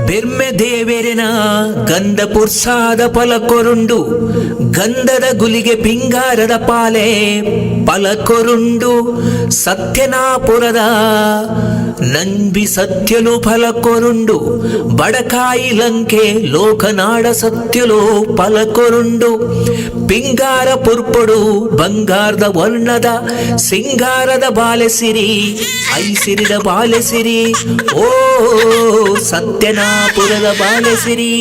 ಬೆರ್ಮೆ ದೇವೆರೆನ ಗಂಧ ಪುರ್ಸಾದ ಫಲಕೊರುಂಡು, ಗಂಧದ ಗುಲಿಗೆ ಪಿಂಗಾರದ ಪಾಲೆ ಫಲಕೊರುಂಡು, ಸತ್ಯನಾಪುರದ ನಂಬಿ ಸತ್ಯಲು ಫಲಕೊರುಂಡು, ಬಡಕಾಯಿ ಲಂಕೆ ಲೋಕನಾಡ ಸತ್ಯಲು ಫಲಕೊರುಂಡು, ಪಿಂಗಾರ ಪುರ್ಪೊಡು ಬಂಗಾರದ ವರ್ಣದ ಸಿಂಗಾರದ ಬಾಲೆಸಿರಿ ಐಸಿರಿದ ಬಾಲೆಸಿರಿ ಓ ಸತ್ಯನಾಪುರದ ಬಾಲೆಸಿರಿ.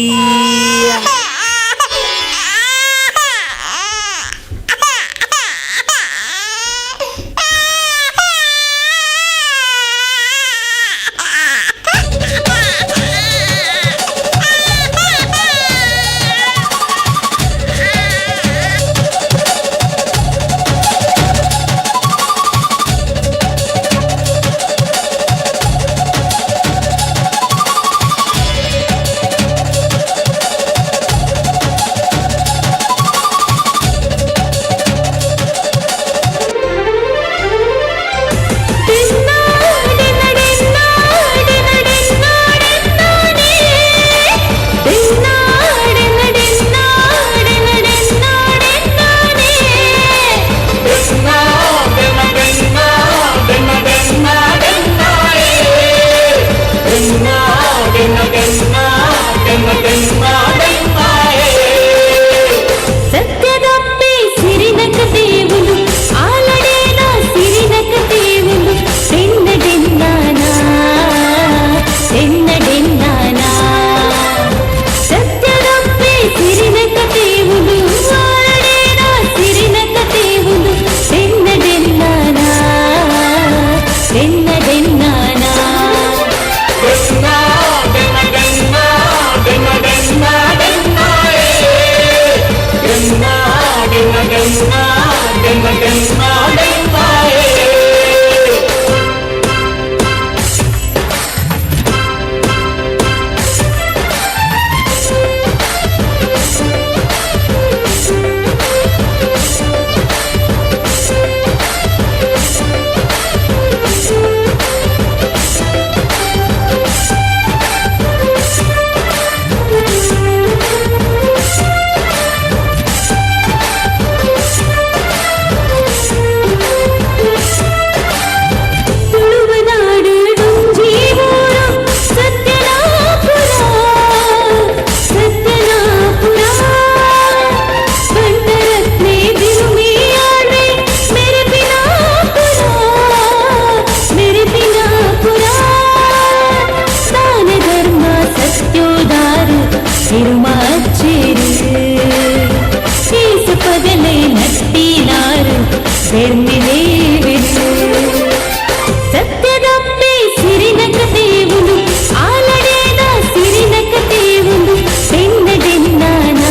ಸತ್ಯದಪ್ಪೆ ಸಿರಿನಕ ದೇವುಲು ಆಲಡೇದ ಸಿರಿನಕ ದೇವುಲು ಬೆನ್ನಡೆನ್ನಾನ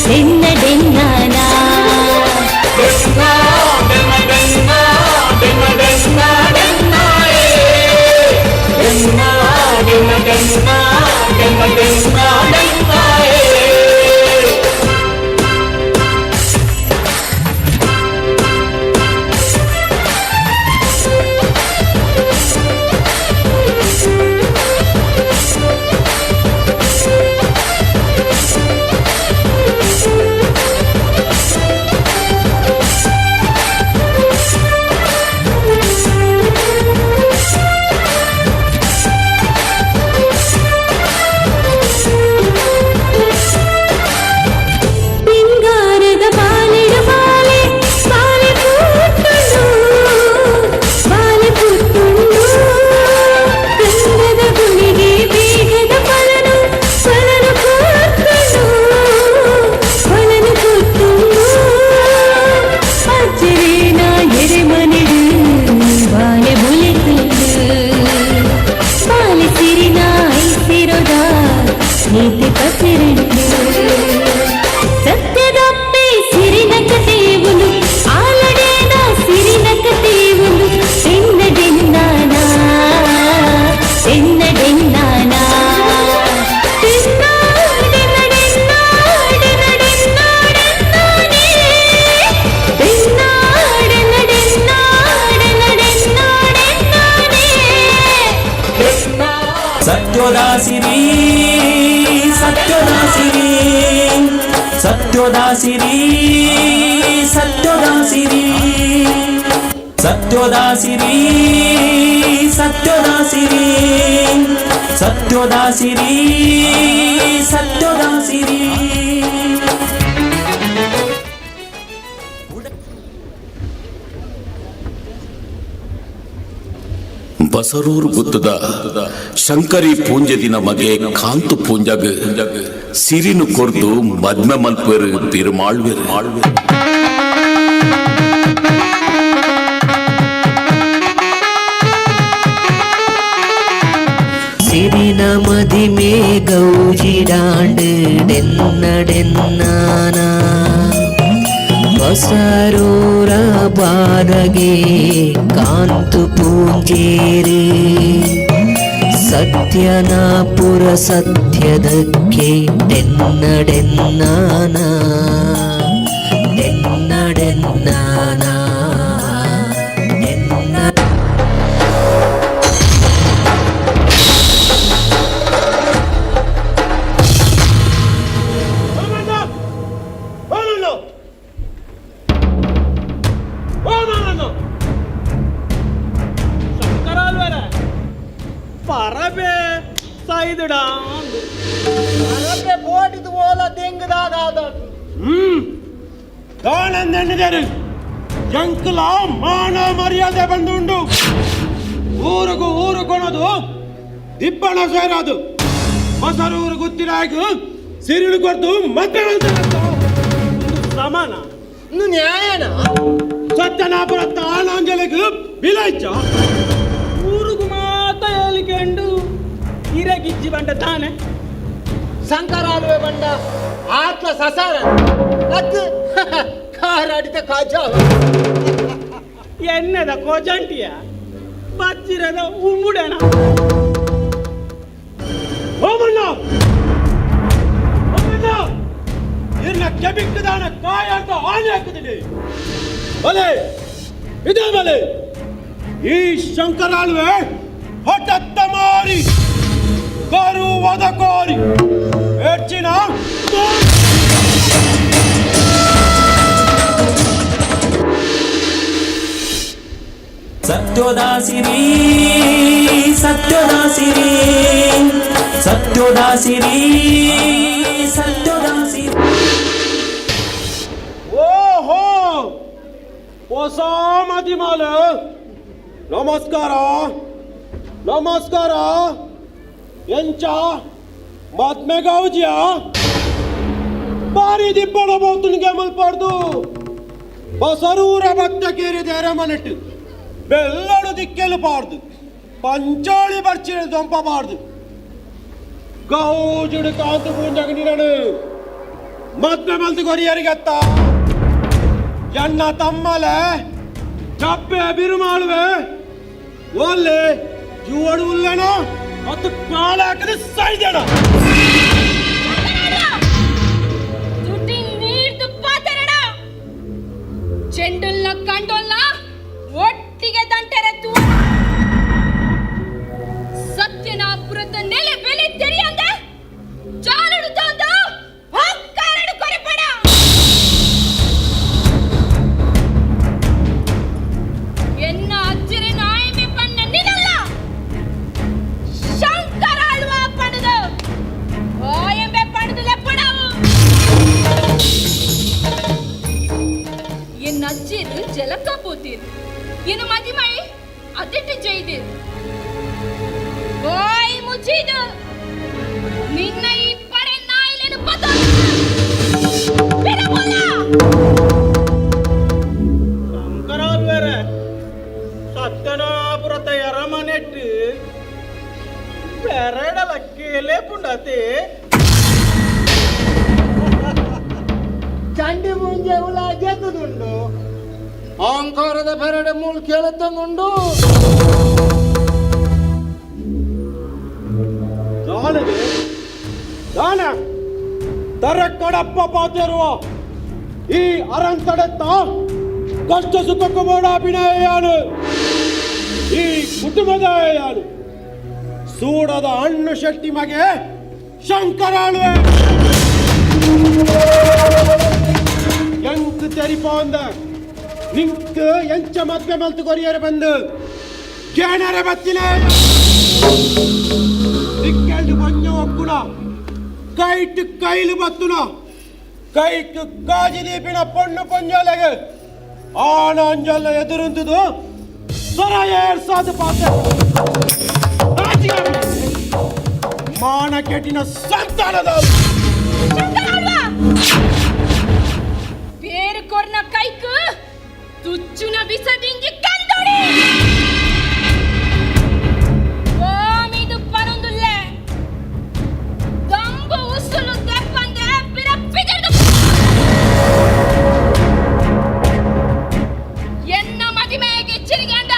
ಬೆನ್ನಡೆನ್ನಾನ ಪಿಂಗಾರದ ಬಾಲೆಡು ಬಾಲೆ ಬಾಲೆ ಪುಟ್ಟುಂಡು ಬಾಲೆ ಪುಟ್ಟುಂಡು ಗಂಧದ ಗುಳಿಗೆ ಬೇಗದ ಫಲನು ಫಲನು ಕೂತ್ತುಂಡು ಫಲನು ಕೂತ್ತುಂಡು ಅಜ್ಜರೇನ ಎರೆಮನೆಡು ಬಾಲೆ ಬುಲೆತುಂಡು ಬಾಲೆ ಸಿರಿನ ಐಸಿರೋದ ನೀತಿ ಪಸಿರಂಡು ಸತ್ಯದಪ್ಪೆ ಸಿರಿನಕ ದೇವುಲು ಆಲಡೇದ ಸಿರಿನಕ ದೇವುಲು ಬೆನ್ನಡೆನ್ನಾನ ಬೆನ್ನಡೆನ್ನಾನ ಸತ್ಯೋದಾಸಿರಿ ಸತ್ಯೋದಾಸಿರಿ ಸತ್ಯೋದಾಸಿರಿ ಸತ್ಯೋದಾಸಿರಿ ಸತ್ಯೋದಾಸಿರಿ ಸತ್ಯೋದಾಸಿರಿ ಸತ್ಯೋದಾಸಿರಿ ಸತ್ಯೋದಾಸಿರಿ. ಬಸರೂರು ಗುತ್ತದ ಶಂಕರಿ ಪೂಂಜದಿನ ಮಗೆ ಕಾಂತು ಪೂಂಜಗ್ ಸಿರಿನು ಕೊರ್ದು ಮದ್ಮೆ ಮಲ್ಪೆರು ಬಿರುಮಾಳ್ವೆರು. ಸಿರಿನ ಮದಿಮೆ ಗೌಜಿಡಾಂಡು ಡೆನ್ನಡೆನ್ನಾನ ಬಸರೂರ ಬಾರಗೆ ಕಾಂತು ಪೂಂಜೇರಿ ಸತ್ಯನಾಪುರ ಸತ್ಯದಕ್ಕೆ ಡೆನ್ನಡೆನ್ನಾನ ಡೆನ್ನಡೆನ್ನಾನ ಡೆನ್ನ. ಶಂಕರಾಲ್ವರ ಪರಬೆ ಸೈದುಡಾ. ಪರಬೆ ಬೋಟಿದು ಓಲ ದೆಂಗದಾದ. ದಾಳಂದೆಣ್ಣಿದರು ಜಂಕಲ ಮಾನ ಮರ್ಯಾದೆ ಬಂದುಂಡು. ಊರಿಗೂ ಊರು ಕೊಣದು ದಿಬ್ಬಣ ಸೇರದು ಹೊಸರೂರು ಗುತ್ತಿರಾಗ ಸಿರಿಳು ಕೊಡ್ತು ಮತ್ತೆ ಸಮಾನ ಇನ್ನು ನ್ಯಾಯನ ಸತ್ಯನಾಪುರ ತಾಣಾಂಜಲಿಗೆ ಬಿಲೈಚ. ಊರುಗು ಮಾತ ಹೇಳಿಕೊಂಡು ಹಿರಗಿಜ್ಜಿ ಬಂಡ ತಾನೆ. ಶಂಕರಾಲುವೆ ಬಂಡ ಆತ್ಮ ಸಸಾರ ಅತ್ತು. ಕಾರಾಡಿದ ಕಾಜ. ಎನ್ನದ ಕೋಜಂಟಿಯ ಬಜ್ಜಿರದ ಉಂಬುಡಣ. ಓಮಣ್ಣ, ಓಮಣ್ಣ, ಇರ್ನ ಕೆಬಿಕ್ಕದಾನ ಕಾಯ ಅಂತ ಆನೆ ಹಾಕಿದ್ದೀನಿ. ಬಲೆ ಇದೇ ಬಲೆ, ಈ ಶಂಕರಾಳ್ವೆ ಹೊಟ್ಟತ್ತ ಮಾರಿ ಕರುವದ ಕೋರಿ ಹೆಚ್ಚಿನ. ಸತ್ಯೋದಾಸಿರಿ, ಸತ್ಯೋದಾಸಿರಿ, ಸತ್ಯೋದಾಸಿರಿ, ಸತ್ಯೋದಾಸಿರಿ. ಓಹೋ, ಹೊಸ ಮದಿಮಾಲ, ನಮಸ್ಕಾರ ನಮಸ್ಕಾರ. ಎಂಚ ಮದ್ಮೆ ಗೌಜಿಯ? ಬಾರಿ ದಿಬ್ಬಣ ಬೋತುನಿಗೆ ಮಲ್ಪಾಡ್ದು ಬಸರೂರ ಭಕ್ತ ಕೇರಿದ ಅರಮನೆಟ್ಟು ಬೆಲ್ಲಡು ದಿಕ್ಕೆಲು ಪಾಡ್ದು ಪಂಚಾಳಿ ಬರ್ಚಿನ ದೊಂಪ ಪಾಡ್ದು ಗೌಜುಡು ಕಾಂತು ಪೂಂಜಗ ನಿನನು ಮದ್ಮೆ ಮಲ್ತು ಕೊರಿಯರಿಗತ್ತ. ಎನ್ನ ತಮ್ಮಲೆ ಚಪ್ಪೆ ಬಿರುಮಾಳುವೆ ಒಲ್ಲೆ ಜೂವಡು ಉಲ್ಲೇನ ಮತ್ತು ಕಾಲ ಹಾಕದೆ ಸಾಯ್ದೇಣ. ತುಟಿ ನೀರ್ದು ಪಾತೆರಡ ಚೆಂಡುಲ್ನ ಕಂಡೋಲ್ನ ಒಟ್ಟಿಗೆ ದಂಟೆರೆತ್ತು ಸತ್ಯನಾಪುರದ ನೆಲೆ ಬೆಲೆ ತೆರೆಯಂದೆ ಚಾಲಡು ತಂದು ಹಂಕಾರಡು ಕೊರೆಪಡ. ಎನ್ನ ಅಜ್ಜಿರಿ ನಾಯಿಮೆ ಪಣ್ಣ ನಿನ್ನಲ್ಲ ಶಂಕರ ಅಳ್ವಾ ಪಡೆದು ಓಯಂಬೆ ಪಡೆದು ಲೆಪ್ಪಡವು. ಎನ್ನ ಅಜ್ಜಿರು ಜಲಕ ಪೋತೀರು, ಎನ್ನ ಮದಿಮೈ ಅದಿಟ್ಟು ಜೈದಿರು. ಓಯ್ ಮುಚ್ಚಿದು ನಿನ್ನ ಈ ಪಡೆ ನಾಯಿಲೇನು ಪತ. ಶಂಕರಾಲ್ವೇರೆ, ಸತ್ಯನಾಪುರತ ಎರಮನೆಟ್ಟು ಪೆರಡಲ ಕೇಲೆ ಪುಂಡತೆ. ಚಂಡಿ ಮುಂಜೆ ಉಲ ಜೆತ್ತದುಂಡು, ಅಹಂಕಾರದ ಪೆರಡೆ ಮೂಲು ಕೇಳುತ್ತಂದುಂಡು. ದಾನಗೆ ದಾನ ತರಕಡಪ್ಪ ಪಾತೆರುವ ಈ ಅರಂತಡೆತ್ತ ಕಷ್ಟ ಸುಖಕ್ಕೂ ಮೋಡ ಅಭಿನಯಾನು ಈ ಕುಟುಂಬದ ಯಾನು ಸೂಡದ ಹಣ್ಣು ಶೆಟ್ಟಿ ಮಗೆ ಶಂಕರಾಳುವೆ ಎಂಕ್ ತೆರಿಪೋಂದ ನಿಂಕ್ ಎಂಚ ಮದ್ವೆ ಮಲ್ತು ಕೊರಿಯರೆ ಬಂದು ಕೇಣರೆ ಬತ್ತಿನ ದಿಕ್ಕೆಲ್ಡು ಬಂಜ ಒಕ್ಕುಣ ಕೈಟ್ ಕೈಲು ಬತ್ತುನ ಕೈಟ್ ಕಾಜಿ ದೀಪಿನ ಪೊಣ್ಣು ಪೊಂಜೋಲೆಗೆ ಆಣ ಅಂಜಲ್ಲ ಎದುರುಂತುದು ಸೊರ ಏರ್ಸಾದು ಪಾತೆ ಮಾನ ಕೆಟ್ಟಿನ ಸಂತಾನದ. ಬೇರು ಕೊರ್ನ ಕೈಕ್ ತುಚ್ಚುನ ವಿಸದಿಂಗಿ ಕಂದೊಡಿ ಓಮಿದು ಪನೊಂದುಲ್ಲೆ ದಂಬು ಉಸುಲು ದೆಪ್ಪಂದೆ ಪಿರ ಪಿದಿರ್ದು ಎನ್ನ ಮದಿಮೆಗೆ ಚಿರಿಗಂಡ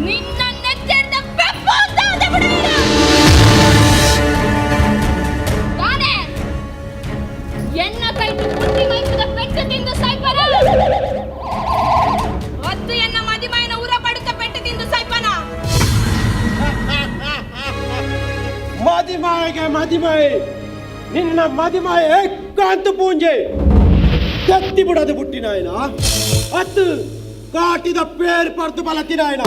ನಿನ್ನ ನೆತ್ತೆರ್ದ ಪೆಪ್ಪು ಅಂತಾದೆ ಬಿಡಲಿಲ್ಲ ತಾನೇ. ಎನ್ನ ಕೈಟು ಬುದ್ಧಿ ಮೈಪುದ ಪೆಟ್ಟು ತಿಂದು ಸೈಪರ ಒತ್ತು ಎನ್ನ ಮದಿಮೈನ ಊರ ಪಡುತ್ತ ಪೆಟ್ಟು ತಿಂದು ಸೈಪನ. ಮದಿಮಾಯಗೆ ಮದಿಮಾಯಿ, ನಿನ್ನ ಮದಿಮಾಯೆ ಕಾಂತು ಪೂಂಜೆ ಕತ್ತಿ ಬಿಡದು ಬುಟ್ಟಿನಾಯನ ಅತ್ತು ಕಾಟಿದ ಪೇರ್ ಪರ್ದು ಬಲತಿನಾಯನ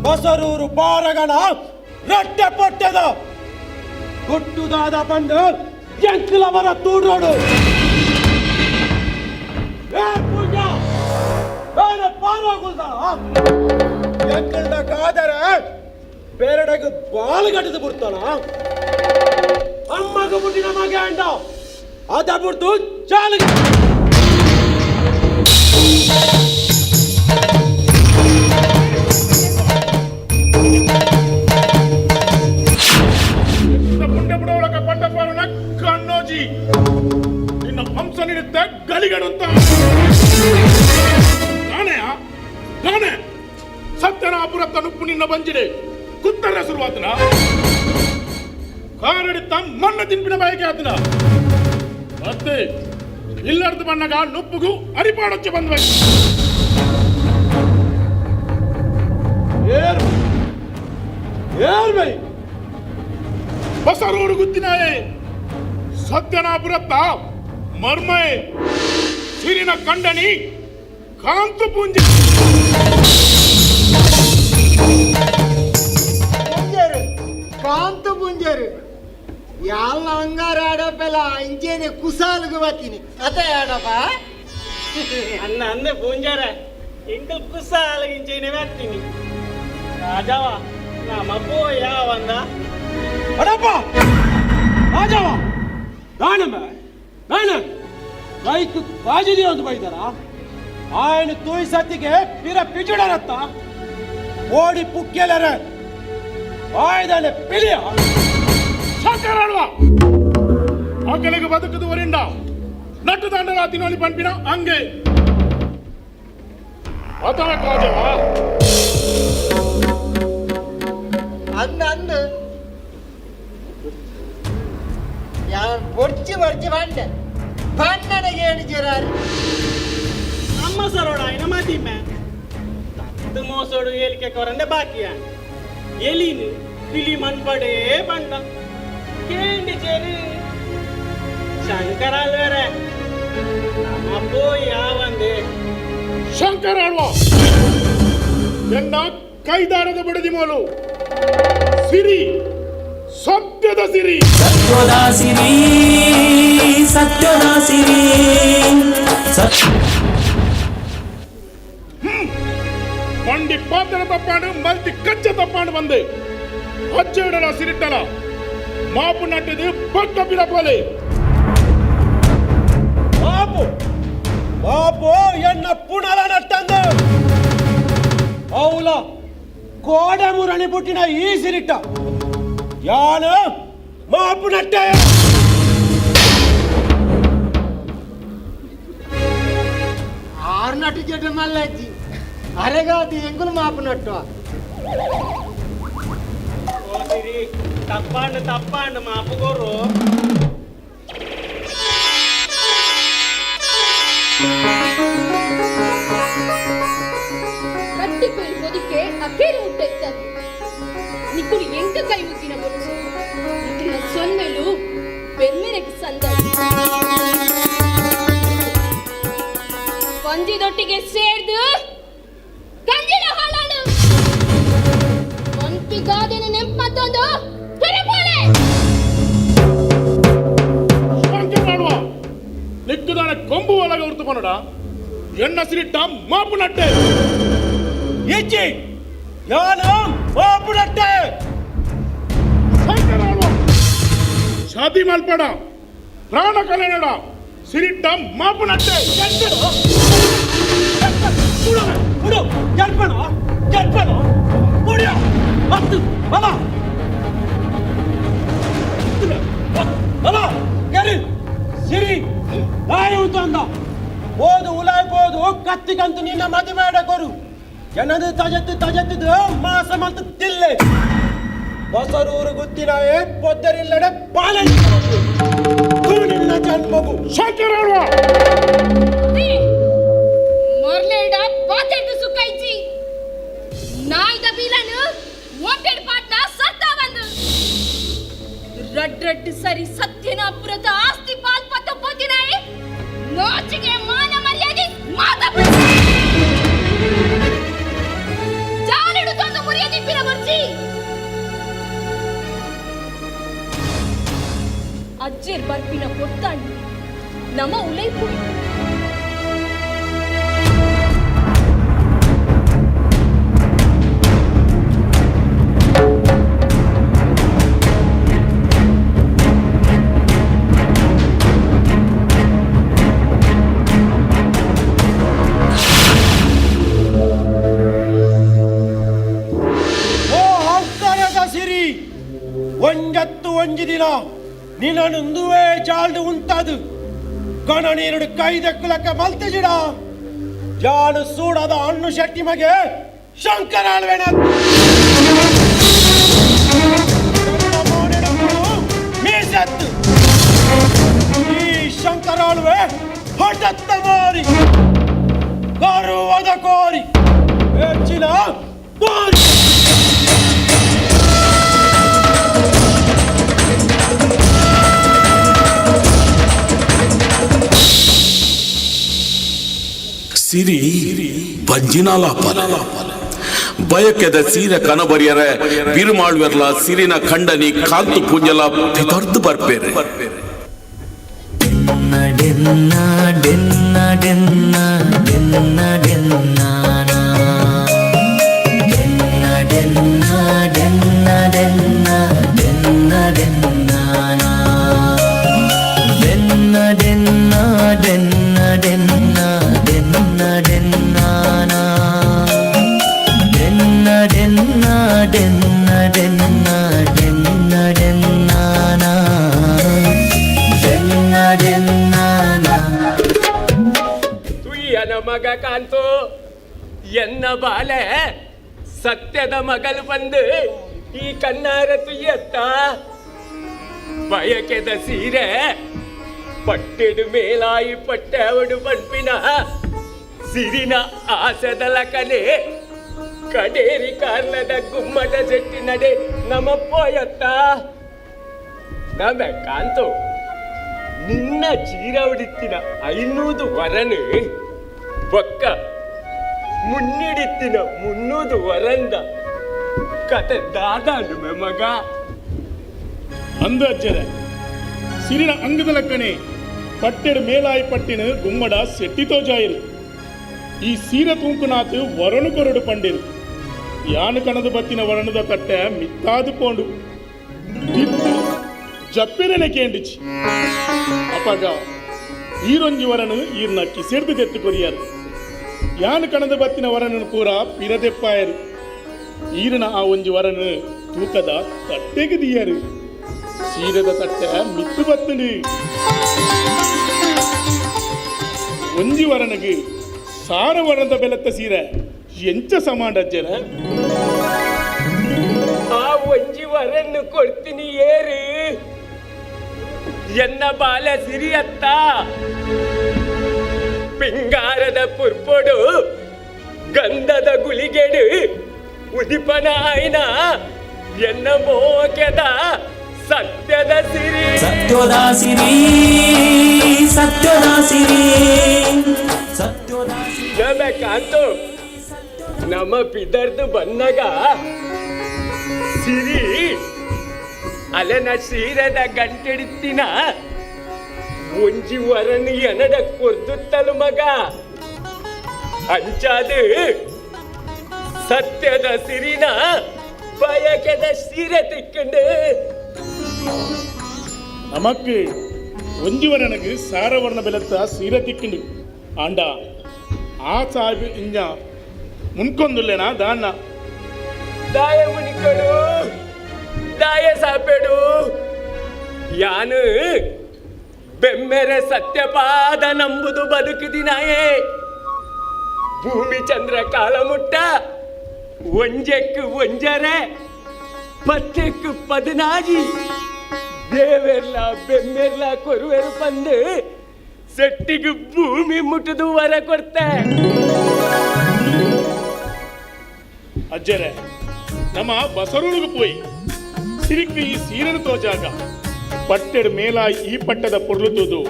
ಬಸರೂರು ಬಾರಗಣ ರಟ್ಟೆ ಪೊಟ್ಟೆದ ಗುಟ್ಟುದಾದ ಬಂದು ಎಂಕ್ಲವರ ತೂಡೋಡು. ಏ ಪೂಂಜ, ಬೇರೆ ಪಾರೋಗುಲ್ದಾಳ ಎಂಕಲ್ದ ಕಾದರೆ ಬೇರೆಡೆಗೆ ಬಾಲಗಟ್ಟದ ಬಿಡ್ತಾನ. ಅಮ್ಮಗ ಬುಟ್ಟಿನ ಮಗ ಅಂಡ ಅದ ಬಿಡ್ತು ಚಾಲಿಗೆ. ಪುಂಡ ಬುಡವಳಕ ಪಂಡಪಾರನ ಕಣ್ಣೋಜಿ ನಿನ್ನ ವಂಶ ಸನಿಡುತ್ತ ಗಲಿಗಡುತ್ತ ನಾನೆಯ ನಾನೇ ಸತ್ಯನಾಪುರ ತನುಪ್ಪು ನಿನ್ನ ಬಂಜಿಡೆ ಕುತ್ತರ ಶುರುವಾತನ ಕಾರಡಿತ್ತ ಮಣ್ಣ ತಿಂಪಿನ ಬಯಕೆ ಆತನ ಮತ್ತೆ ಇಲ್ಲರ್ದು ಬಣ್ಣಗ ನುಪ್ಪುಗು ಅರಿಪಾಡೊಚ್ಚೆ ಬಂದ್ವೆ. ಏರ್ ಏರ್ ಬೈ ಬಸರೂರು ಗುತ್ತಿನಾಯೆ ಸತ್ಯನಾಪುರತ್ತ ಮರ್ಮಯೆ ಸಿರಿನ ಕಂಡನಿ ಕಾಂತು ಪೂಂಜೆ. ಪುಂಜರು ಕಾಂತು ಪುಂಜರು ಯಾಲ ಅಂಗಾರ ಆಡಪೆಲ್ಲ ಇಂಚೇನೆ ಕುಸಾಲ್ಗು ಬತ್ತೀನಿ ಅದೇ ಆಡಪ್ಪ. ಅನ್ನ ಅಂದೆ ಪೂಂಜಾರ ಎಂಕಲ್ ಕುಸಾಲಗಿಂಚೇನೆ ಬರ್ತೀನಿ ರಾಜಾವ ನಮ್ಮ ಯಾವಂದ. ಅಡಪ್ಪ ರಾಜವ ನಾನಮ್ಮ ನಾನ ರೈತ ಕಾಜಿದಿ ಅಂತ ಬೈದಾರ ఆయన ತೂಯ್ ಸತ್ತಿಗೆ ಪಿರ ಪಿಜುಡರತ್ತ ಓಡಿ ಪುಕ್ಕೆಲರ ಆಯ್ದಾನೆ ಪಿಲಿಯ. ಶಂಕರಲ್ವ ಅಗಲಿಗೆ ಬದುಕದು ವರಿಂಡ ನಟ್ಟು ದಂಡಲ ತಿನ್ನೋಲಿ ಪಂಪಿನ ಹಂಗೆ ಅತನ ಕಾಜವ. ಅಂದ ಅಂದ ಯಾನ್ ಬೊಡ್ಚಿ ಬೊಡ್ಚಿ ಬಂಡೆ ಬಣ್ಣನಿಗೆ ಏನು ಅಮ್ಮ ಸರೋಡ ఆయన ಮದಿಮೆ ತತ್ತು ಮೋಸೋಡು ಹೇಳಿಕೆ ಕೊರಂದೆ ಬಾಕಿಯ ಎಲಿನು ಪಿಲಿ ಮನ್ಪಡೇ ಬಂಡ ಕೇಂಡಿ ಚೇರಿ ಶಂಕರ ಅಲ್ವೇರೆ ನಮ್ಮ ಯಾವಂದೆ. ಶಂಕರ ಅಲ್ವಾ ಎನ್ನ ಕೈದಾರದ ಬಡದಿ ಮೋಲು ಸಿರಿ ಸತ್ಯದ ಸಿರಿ. ಸತ್ಯದ ಸಿರಿ ಸತ್ಯದ ಸಿರಿ ಸತ್ಯ. ಮಂಡಿ ಪಾತ್ರ ತಪ್ಪಾಂಡು ಮಲ್ತಿ ಕಚ್ಚ ತಪ್ಪಾಂಡು ಬಂದೆ ಅಜ್ಜ ಸಿರಿಟ್ಟಲ ಮಾಪು ನಟ್ಟಿದ್ದು ಪಕ್ಕ ಬಿಡಪೋಲೆ. ಬಾಪು ಬಾಪು ಎನ್ನ ಪುಣಲ ನಟ್ಟಂದು అవుಲ ಕೋಡೆ ಮುರಣಿ ಪುಟ್ಟಿನ ಈ ಸಿರಿಟ್ಟ ಯಾನ ಮಾಪು ನಟ್ಟೆ. ಆರು ನಟ್ಟು ಜಡ್ಡು ಮಲ್ಲಜ್ಜಿ ಅರೆಗಾತಿ ಎಂಗುಲು ಮಾಪು ನಟ್ಟು. ಓ ಸಿರಿ ತಪ್ಪಾಂಡು ತಪ್ಪಾಂಡು ಮಾಪು ಕೊರು. ಕಟ್ಟಿಕೊಯ್ ಕೊದಿಕೆ ಅಕೇರಿ ಮುಟ್ಟ ಇತ್ತದು ನಿಕ್ಕುಲು ಎಂಕ ಕೈ ಮುಗಿನ ಬೊಚ್ಚು ನಿಕ್ಕಿನ ಸೊನ್ನೆಲು ಬೆನ್ಮೆರೆಗೆ ಸಂದ ಪಂಜಿದೊಟ್ಟಿಗೆ ಸೇರ್ದು ಕಂಜಿನ ಹಾಳಾಡು ಪಂಪಿ ಗಾದೆನ ನೆಂಪತ್ತೊಂದು ತೆರೆಪೋಲೆ. ಶಂಕರ ಅಲ್ವಾ ನಿಕ್ಕುದಾನ ಕೊಂಬು ಒಳಗೆ ಹೊರ್ತು ಪನ್ನಡ ಎಣ್ಣ ಸಿರಿಟ್ಟ ಮಾಪು ನಟ್ಟೆ. ಇಜ್ಜಿ ಯಾನ ಮಾಪು ನಟ್ಟೆ. ಶಂಕರ ಅಲ್ವಾ ಶಾದಿ ಮಲ್ಪಡ ಪ್ರಾಣ ಕಲೆನಡ ಸಿರಿಟ್ಟ ಮಾಪು ನಟ್ಟೆ. ಬಿಡು ಜರ್ಪಣ ಜರ್ಪಣ ಮುಡಿಯ ಮತ್ತು ಬಲ ಬಲ ಕೆರಿ ಸಿರಿ ನಾಯಿ ತಂದ ಓದು ಉಲಾಯ್ ಬೋದು ಕತ್ತಿಗಂತು ನಿನ್ನ ಮದುವೆ ಕೊರು ಜನದು ತಜತ್ತು ತಜತ್ತಿದ್ದು ಮಾಸ ಮಂತು ತಿಲ್ಲೆ ಬಸರೂರು ಗುತ್ತಿನಾಯೇ ಪೊದ್ದರಿಲ್ಲಡೆ ಪಾಲನೆ ನಿನ್ನ ಜನ್ಮಗು. ಶಂಕರ ಅಲ್ವಾ ಮೊರ್ಲೇಡ ಪಾತೆಡ್ದು ಸುಕ್ಕೈಜಿ ನಾಯ್ದ ಬೀಲನು ಓಟೆಡ್ ಪಾಟ್ನ ಸತ್ತ ಬಂದು ರಡ್ ರಡ್ ಸರಿ ಸತ್ಯನಾಪುರದ ಆಸ್ತಿ ಪಾಲ್ ಪತ್ತ ಪೋತಿನಾಯಿ ನಾಚಿಗೆ ಮಾನ ಮರ್ಯಾದೆ ಮಾತ ಜಾಲಿಡು ತಂದು ಮುರಿಯದಿ ಪಿರ ಬರ್ಜಿ ಅಜ್ಜೇರ್ ಬರ್ಪಿನ ಪೊತ್ತಾಂಡು ನಮ್ಮ ಉಲೈಪು. ಓ ಅಂಕರದ ಸಿರಿ ಒಂಜತ್ತು ಒಂಜಿ ದಿನ ನಿನ್ನನುಂದುವೇ ಜಾಲ್ದು ಉಂತಾದು. ಗಣ ನೀರುಡು ಕೈದಕ್ಕುಲಕ್ಕ ಮಲ್ತಿಜಿಡ ಜಾನು ಸೂಡಾದ ಅಣ್ಣು ಶೆಟ್ಟಿ ಮಗೆ ಶಂಕರ ಆಳ್ವೇಣ ಮೀಸತ್ತು ಈ ಶಂಕರಾಳ್ವೆ ಹಠತ್ತ ಮಾರಿ ಗರುವದ ಕೋರಿ ಹೆಚ್ಚಿನ ಬಾರಿ. ಸಿರಿ ಬಂಜಿನಾಲಾಪಾಲ ಬಯಕೆದ ಸೀರೆ ಕನಬರಿಯರೆ ಬಿರುಮಾಳ್ವೆರ್ಲ ಸಿರಿನ ಖಂಡನಿ ಕಾಂತು ಪೂಂಜಲ ಪಿತರ್ದು ಬರ್ಪೇರೆ. ಡೆನ್ನ ಡೆನ್ನ ಡೆನ್ನ ಡೆನ್ನ ಡೆನ್ನಾನ ಡೆನ್ನ ಡೆನ್ನ ಡೆನ್ನ ಡೆನ್ನ ಡೆನ್ನ ಡೆನ್ನಾನ ಡೆನ್ನ ಡೆನ್ನ ಡೆನ್ನ ಡೆನ್ನ ಡೆನ್ನ ಡೆನ್ನಾನ ಡೆನ್ನ ಡೆನ್ನ ಡೆನ್ನ ಡೆನ್ನ ಡೆನ್ನ ಡೆನ್ನಾನ ಡೆನ್ನ ಡೆನ್ನಾನ. ತುಯ್ಯನ ಮಗ ಕಾಂತು, ಎನ್ನ ಬಾಲೆ ಸತ್ಯದ ಮಗಲು ಬಂದು ಈ ಕಣ್ಣಾರ ತುಯ್ಯತ್ತ. ಬಯಕೆದ ಸೀರೆ ಪಟ್ಟಿಡು ಮೇಲಾಯಿ ಪಟ್ಟೆವಡು ಪಂಪಿನ ಸಿರಿನ ಆಸೆದ ಲಕನೆ ಕಡೇರಿ ಕಾರ್ಲದ ಗುಮ್ಮಟ ಸೆಟ್ಟಿ ನಡೆ ನಮ ಪೋಯತ್ತ. ನಮೆ ಕಾಂತು, ನಿನ್ನ ಚೀರವಡಿತ್ತಿನ 500 ವರನು ಬೊಕ್ಕ ಮುನ್ನಿಡಿತ್ತಿನ 300 ವರಂದ ಕತೆ ದಾದಾನು ಮಗ. ಅಂದು ಅಜ್ಜರೆ, ಸಿರಿನ ಅಂಗದ ಲಕ್ಕಣೆ ಪಟ್ಟೆಡು ಮೇಲಾಯಿ ಪಟ್ಟಿನ ಗುಮ್ಮಡ ಸೆಟ್ಟಿತೋ ಜಾಯಿರು. ಈ ಸೀರೆ ತೂಂಕುನಾತು ವರಣು ಕೊರಡು ಪಂಡಿರು. ಯಾನು ಕಣದು ಬತ್ತಿನ ವರಣದ ತಟ್ಟೆ ಮಿತ್ತಾದು ಪೋಂಡು ತಿತ್ತು ಜಪ್ಪಿರನೆ ಕೇಂಡಿಚಿ. ಅಪಗ ಈರೊಂಜಿ ವರನು ಈರ್ನ ಕಿಸೆಡ್ದು ತೆತ್ತು ಕೊರಿಯಾರು. ಯಾನು ಕಣದು ಬತ್ತಿನ ವರನನು ಪೂರ ಪಿರದೆಪ್ಪಾಯರು. ಈರನ ಆ ಒಂಜಿ ವರನು ತೂಕದ ತಟ್ಟೆಗೆ ದಿಯರು. ಸೀರೆದ ತಟ್ಟೆ ಮಿತ್ತು ಬತ್ತುಂಡು. ಒಂಜಿ ವರನಿಗೆ ಸಾರ ವರಣದ ಬೆಲತ್ತ ಸೀರೆ ಎಂಚ ಸಮಾಂಡಜ್ಜರ. ಆ ಒಂಜಿ ವರನ್ನು ಕೊಡ್ತೀನಿ ಏರು, ಎನ್ನ ಬಾಲ ಸಿರಿಯತ್ತ. ಪಿಂಗಾರದ ಪುರ್ಪೊಡು ಗಂಧದ ಗುಳಿಗೆಡು ಉದಿಪನ ಆಯ್ನ ಎನ್ನ ಮೋಕೆದ ಸತ್ಯದ ಸಿರಿ. ಸತ್ಯೋದ ಸಿರಿ ಸತ್ಯೋದ ಸಿರಿ ಸತ್ಯೋದ. ನಮೆ ಕಾಂತು, ನಮ್ಮ ಪಿದರ್ದು ಬಂದಾಗ ಸಿರಿ ಅಲೆನ ಸೀರೆದ ಗಂಟೆಡಿತ್ತಿನ ಒಂಜಿ ವರನು ಎನಡ ಕೊರ್ದುತ್ತಲು ಮಗ. ಅಂಚಾದು ಸತ್ಯದ ಸಿರಿನ ಬಯಕೆದ ಸೀರೆ ತಿಕ್ಕಂಡು. ನಮಕ್ ಒಂಜಿ ವರನಿಗೆ ಸಾರ ವರ್ಣ ಬೆಲತ್ತ ಸೀರೆ ತಿಕ್ಕಂಡು. ಆಂಡ ಆ ಸಾಹೇಬ್ ಇಂಜ ಮುನ್ಕೊಂದುಲ್ಲೇನಾ ದಾನ್ನ. ದಾಯ ಮುನಿಕಡು ದಾಯ ಸಾಪೆಡು ಯಾನು ಬೆಮ್ಮೆರೆ ಸತ್ಯಪಾದ ನಂಬುದು ಬದುಕುದಿನಾಯೇ. ಭೂಮಿ ಚಂದ್ರ ಕಾಲ ಮುಟ್ಟ ಒಂಜೆಕ್ಕು ಒಂಜರೆ ಪತ್ತೆಕ್ಕು ಪದಿನಾಜಿ ದೇವೆರ್ಲ ಬೆಮ್ಮೆರ್ಲ ಕೊರುವೆರು ಬಂದು ಸೆಟ್ಟಿಗೆ ಭೂಮಿ ಮುಟ್ಟದು ವರ ಕೊಡ್ತೆ. ಅಜ್ಜರೆ, ನಮ್ಮ ಬಸರೂರಿಗೆ ಪೋಯಿ ಸಿರಿಕ್ ಈ ಸೀರೆನು ತೋಜಾಗ ಪಟ್ಟೆಡು ಮೇಲಾಯಿ ಈ ಪಟ್ಟದ ಪೊರ್ಲು ತೂದು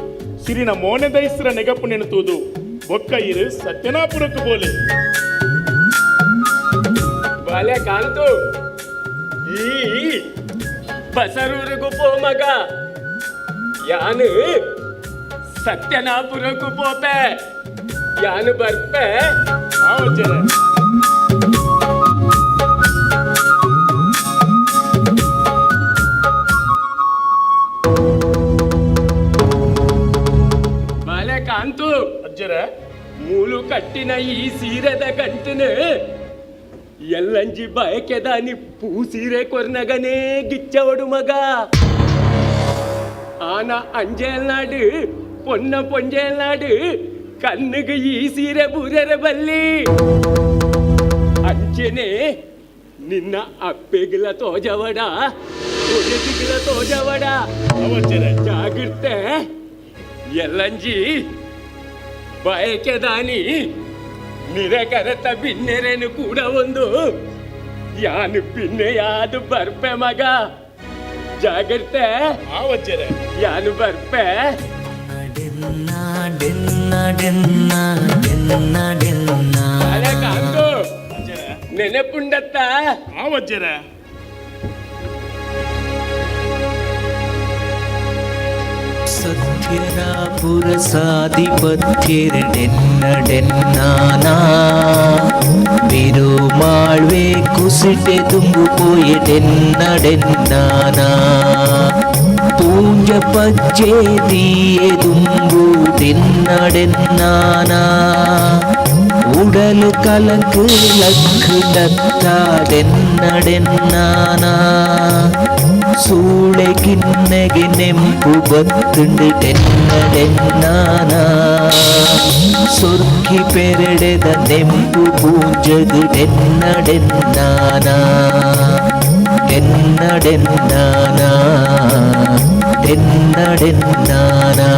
ಸಿರಿನ ಮೋನೆದೈಸ್ರ ನೆಗಪು ನೆನತೂದು ಬೊಕ್ಕ ಇರು ಸತ್ಯನಾಪುರಕ್ಕೆ ಬೋಲೆ. ಬಾಲೆ ಕಾಂತು, ಈ ಬಸರೂರಿಗೂ ಪೋ ಮಗ, ಯಾನು ಸತ್ಯನಾಪುರಕ್ಕೂ ಪೋಪೆ, ಯಾನು ಬರ್ಪೆ. ಆ ಅಜ್ಜರೆ. ಬಾಲೆ ಕಾಂತು. ಅಜ್ಜರೆ. ಮೂಲು ಕಟ್ಟಿನ ಈ ಸೀರೆದ ಗಂಟನು ಎಲ್ಲಂಜಿ ಬಯಕೆದಾನಿ ಪೂ ಸೀರೆ ಕೊರ್ನಗನೇ ಗಿಚ್ಚವಡು ಮಗ. ಆನ ಅಂಜೇಲ್ನಾಡು ಪೊನ್ನ ಪೊಂಜೆಲ್ನಾಡು ಕಣ್ಣುಗು ಈ ಸೀರೆ ಬೂರರ ಬಲ್ಲಿ ಅಂಚೆನೆ ನಿನ್ನ ಅಪ್ಪೆಗಿಲ ತೋಜವಡ ಒಡೆದಿಗಿಲ ತೋಜವಡ ಜಾಗಿರ್ತೆ ಎಲ್ಲಂಜಿ ಬಯಕೆದಾನಿ ನಿರಕರತ ಬಿನ್ನೆರೆನು ಕೂಡ ಒಂದು ಯಾನು ಪಿನ್ನೆಯಾದು ಬರ್ಪೆ ಮಗ ಜಾಗ್ರತೆ ಯಾನು ಬರ್ಪೆ. ನೆನಪುಂಡತ್ತ ಆವಜ್ಜರ. ಸತ್ಯರಾಪುರ ಸಾಧಿಪತ್ಯೆರಡೆನ್ನಡೆನ್ನಾನಾ ಬಿರುಮಾಳ್ವೆ ಕುಸಿಟೆ ದುಂಬು ಪೋಯೆಡೆನ್ನಡೆನ್ನಾನಾ ಪೂಂಜ ಪಜ್ಜೆ ದೀಯೆ ದುಂಬು ಡೆನ್ನಡೆನ್ನಾನಾ ಉಡಲು ಕಲಂಕು ಲಕ್ಕು ದತ್ತಾಡೆನ್ನಡೆನ್ನಾನಾ ಸೂಳೆ ಕಿನ್ನೆಗೆ ನೆಂಪು ಬತ್ತುಂಡು ಡೆನ್ನಡೆನ್ನಾನಾ ಸೊರ್ಕಿ ಪೆರಡೆದ ನೆಂಪು ಪೂಂಜಗು ಡೆನ್ನಡೆನ್ನಾನಾ ಡೆನ್ನಡೆನ್ನಾನಾ ಡೆನ್ನಡೆನ್ನಾನಾ.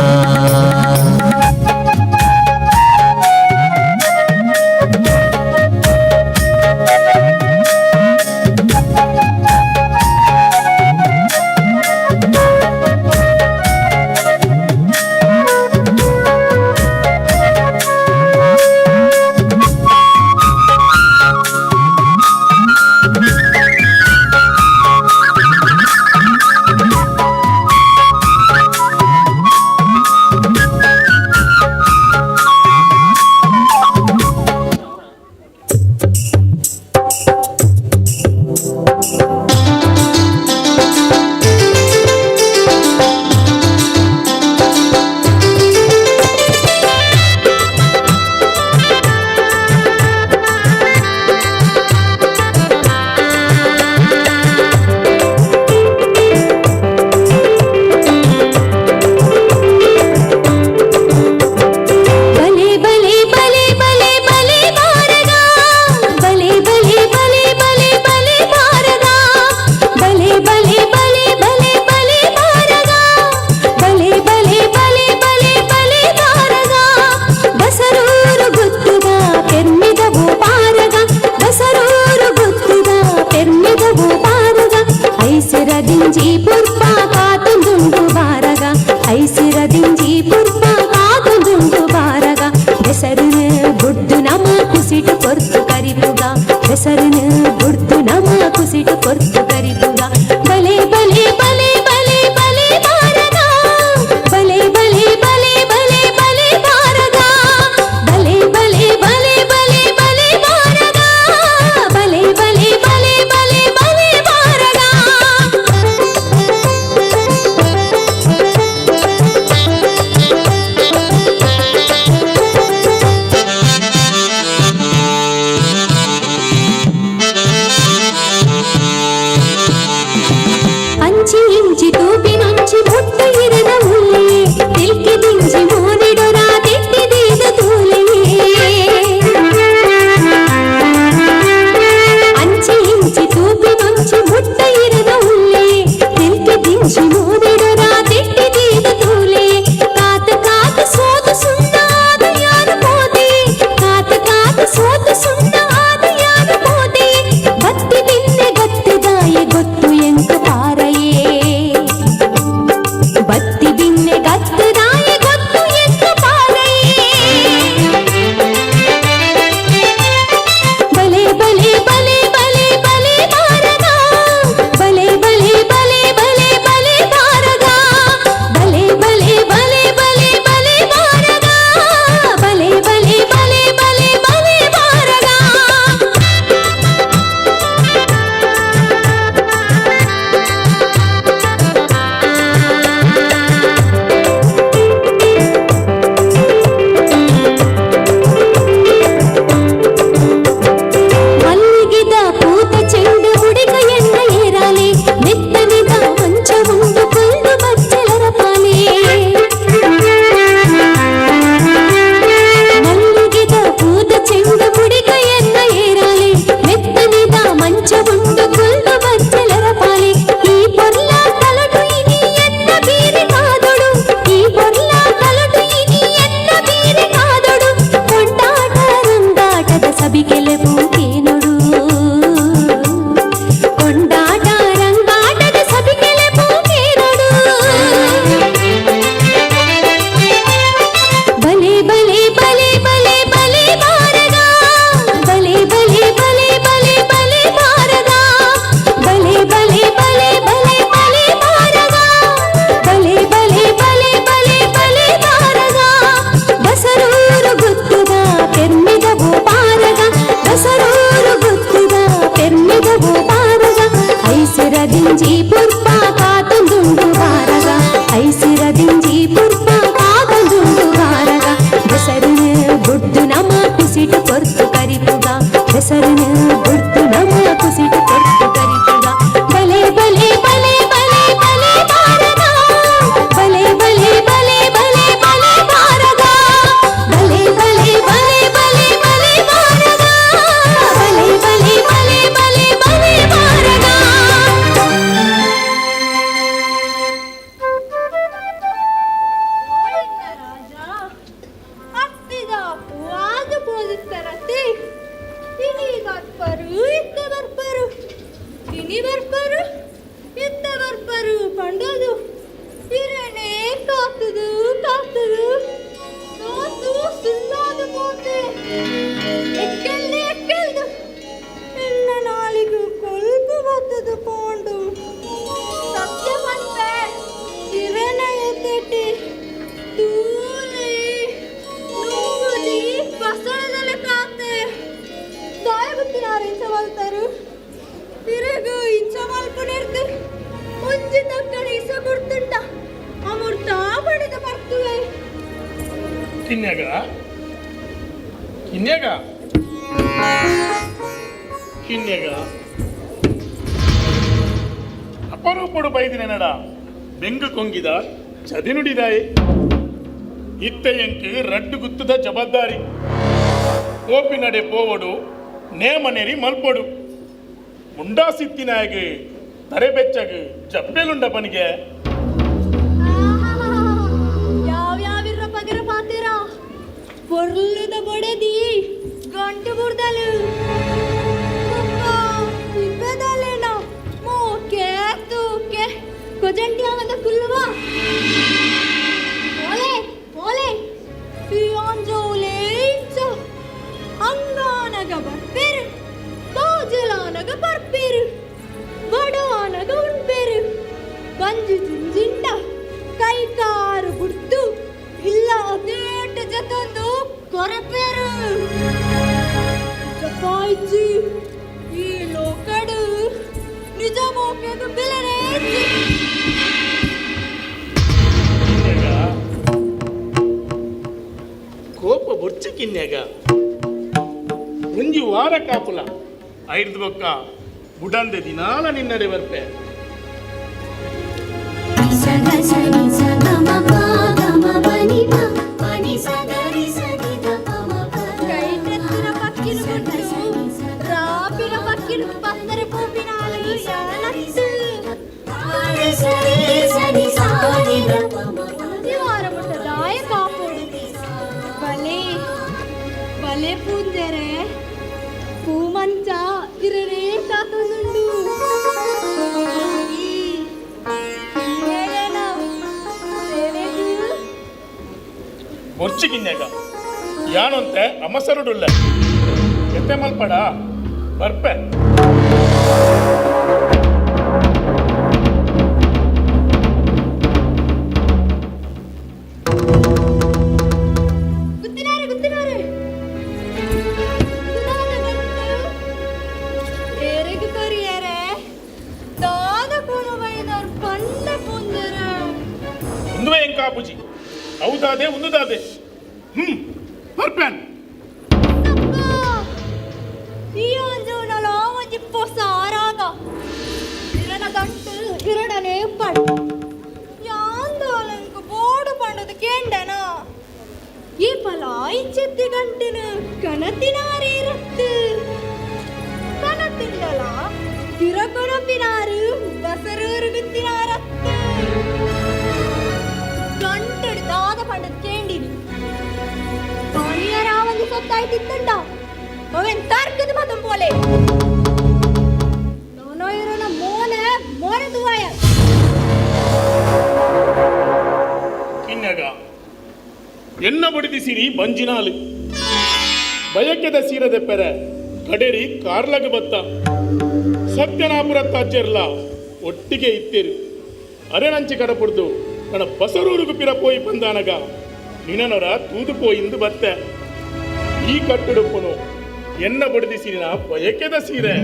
ಬಲೆ ಬಲೆ ಬಲೆ ಬಲೆ ಬಲೆ ಬಾರಗ ಬಲೆ ಬಲೆ ಬಲೆ ಬಲೆ ಬಲೆ ಬಾರಗ ಬಲೆ ಬಲೆ ಬಲೆ ಬಲೆ ಬಲೆ ಬಾರಗ ಬಲೆ ಬಲೆ ಬಲೆ ಬಲೆ ಬಲೆ ಬಾರಗ ಬಸರೂರು ಗುತ್ತುದ ಪೆರ್ಮಿದವು ಬಾರಗ ಬಸರೂರು ಗುತ್ತುದ ಪೆರ್ಮಿದವು ಬಾರಗ ಐಸಿರ ದಿಂಜಿ ಪುರ್ಪ ಕಾತುಂದುಂಡು ಬಾರಗ ಐಸಿರ ದಿಂಜಿ ಪುರ್ಪ ಕಾತುಂದುಂಡು ಬಾರಗ ಬೆಸರಿನ ಗುಡ್ಡು ನಮ ಕುಸಿಟು ಕೊರ್ತು ಕರಿಪುಗ ಬೆಸರಿನ ಗುಡ್ಡು ನಮ ಕುಸಿಟು ಕೊರ್ತು ಕರಿಪುಗ ಬಲೆ ಬಲೆ ಬಲೆ ಬಲೆ ಬಲೆ ಬಾರಗ ಬಲೆ ಬಲೆ ಬಲೆ ಬಲೆ ಬಲೆ ಬಾರಗ ಬಲೆ ಬಲೆ ಬಲೆ ಬಲೆ ಬಲೆ ಬಾರಗ ಬಲೆ ಬಲೆ ಬಲೆ ಬಲೆ ಬಲೆ ಬಾರಗ. ತೋಜಿಸ್ತಾರತ್ತೆ. ಇನಿ ಬರ್ಪರು ಇತ್ತ ಬರ್ಪರು, ಇನಿ ಬರ್ಪರು ಇತ್ತ ಬರ್ಪರು ಪಂಡೋದು ಇರಣೆ ಕಾತದು ಕಾತದು ತೋಸು ಸುಳ್ಳಾದ ಪೋತೆ ಎಕ್ಕೆಲ್ದು ಎಕ್ಕೆಲ್ದು ಎನ್ನ ನಾಲಿಗು ಕೊಲ್ಪು ಬತ್ತದು ಪೋಂಡು. ಸತ್ಯ ಪನ್ಪೆ ಇರನ ಎತ್ತೆಟ್ಟಿ ತೂಲಿ ನುಂಗುದಿ ಬಸಳದಲ್ಲ ಕಾತೆ. ದಾಯ ಗುತ್ತಿನಾರು ಇಂಚ ಮಲ್ತಾರು ತಿರುಗು ಇಂಚ ಮಲ್ಪುನೆರ್ದು ಒಂಜಿ ತಕ್ಕಣ ಇಸ ಕೊಡ್ತುಂಟ ಅಮೃತ ಪಡೆದ ಬರ್ತುವೆ. ಕಿನ್ಯಾಗ ಕಿನ್ಯಾಗ ಕಿನ್ಯಾಗ ಅಪರೂಪಡು ಬೈದಿನ ನಡ ಬೆಂಗು ಕೊಂಗಿದ ಚದಿನುಡಿದಾಯಿ. ಇತ್ತ ಎಂಕ್ ರಡ್ಡು ಗುತ್ತದ ಜವಾಬ್ದಾರಿ. ಕೋಪಿನಡೆ ಪೋವಡು ನೇಮನೆರಿ ಮಲ್ಪೊಡು ಮುಂಡಾಸಿತ್ತಿನಾಯಗ್ ತರೆಬೆಚ್ಚಗ್ ಜಪ್ಪೆಲುಂಡ ಪನಿಗೆ. ಯಾವ್ಯಾವಿರ ಪಗರ ಪಾತಿರ ಪೊರ್ಲುದ ಬೊಡೆದಿ ಗಂಟು ಬುರ್ದಲು ಇಬ್ಬದಲ್ಲೇನ ಮೋಕೆ ತೂಕೆ ಕೊಜಂಟಿ ಆವಂದ ಕುಲ್ಲುವ ಓಲೆ ಓಲೆ ಈ ಇಂಚ ಅಂಗಾನಗ ಬರ್ಪೇರು ಬಾಜಲಾನಗ ಬರ್ಪೇರು ಬಡವಾನಗ ಉಣ್ಪೇರು ಬಂಜಿ ಜಿಂಜಿಂಡ ಕೈ ಕಾರು ಬುಡ್ತು ಇಲ್ಲ ಅದೇಟ ಜತೊಂದು ಕೊರಪೇರು. ಜಪಾಯ್ಜಿ ಈ ಲೋಕಡು ನಿಜ ಮೋಕೆಗು ಬೆಲೆನೇ. ಕೋಪ ಬೊರ್ಚಿ ಕಿನ್ಯಾಗ ಒಂಜಿ ವಾರ ಕಾಪುಲ ಐದು ಬೊಕ್ಕ ಬುಡಂದೆ ದಿನಾಲ ನಿನ್ನಡೆ ಬರ್ಪೆ. ಕೈಟೆತ್ತಿನ ಪಕ್ಕಿನ ಗುಡ್ಡು ರಾಪಿನ ಪಕ್ಕಿನ ಪತ್ತರೆ ಪೋಪಿನಾಲು ಯಾನತ್ತು ವಾರ ಮುಟ್ಟ ದಾಯ ಕಾಪೋಡು. ಬಲೆ ಬಲೆ ಪೂಂಜರೆ ಪೂಮಂಚ ಇರನೇ ಕಾತೊಂದುಂಡು. ಈ ಕಿನ್ಯಾಗನ ಸೇವೆಗು ಬೊರ್ಚಿ ಕಿನ್ಯಾಗ ಯಾನೊಂತೆ ಅಮಸರುಡುಲ್ಲ ಎತ್ತೆ ಮಲ್ಪಡ ಬರ್ಪೆ. ಗುತ್ತಿನಾರೆ ಗುತ್ತಿನಾರೆ ಸುಧಾದ ಗಂಟು ಏರೆಗ್ ಕೊರಿಯರೆ ದಾದ ಕೊರು ಬೈದರ್ ಪಂಡ ಪುಂಜರೆ. ಉಂದುವೆ ಎಂಕಾಪುಜಿ ಹೌದಾದೆ ಉಂದುದಾದೆ ಬರ್ಪೆನ್. ಈ ಒಂಜುನಲ ಒಂಜಿ ಪೊಸ ರಾಗ ಇರನ ಗಂಟು ಇರಡನೆ ಪಡ್ ಯಾಂದಾಲಂಕ ಬೋಡು ಪಂಡದು ಕೇಂಡನ ಈ ಫಲ ಇಂಚೆತ್ತಿ ಗಂಟಿನ ಕಣತಿನಾರಿ ಇರತ್ತು ಕಣತಿಂಡಲ ತಿರಕೊಣಪಿನಾರು ಬಸರೂರು ಗುತ್ತಿನಾರತ್ತು ಗಂಟಡು ದಾದ ಪಂಡದು ಕೇಂಡಿನಿ ತಾನಿಯರಾವಂದು ಸೊತ್ತಾಯ್ತಿತ್ತಂಡ ಅವೆನ್ ತರ್ಕದ ಮಾತಂ ಪೋಲೆ ನಾನೋ ಇರೋನ ಮೋನೆ ಮೋನೆ ತುವಾಯ. ಕಿನ್ಯಾಗ ಎನ್ನ ಬಡಿದಿ ಸಿರಿ ಬಂಜಿನಾಲು ಬಯಕೆದ ಸೀರದೆ ಪೆರೆ ಕಡೇರಿ ಕಾರ್ಲಗ ಬತ್ತ ಸತ್ಯನಾಪುರ ತಾಚೆರ್ಲ ಒಟ್ಟಿಗೆ ಇತ್ತೀರು ಅರೆನಂಚಿ ಕಡಪುಡ್ದು ನನ್ನ ಬಸರೂರುಗು ಪಿರ ಪೋಯಿ ಬಂದಾನಗ ನಿನನೊರ ತೂದು ಪೋಯಿಂದು ಬತ್ತೆ. ಈ ಕಟ್ಟುಡುಪ್ಪುನು ಎನ್ನ ಬಡಿದಿ ಸಿರಿನ ಬಯಕೆದ ಸೀರೆ.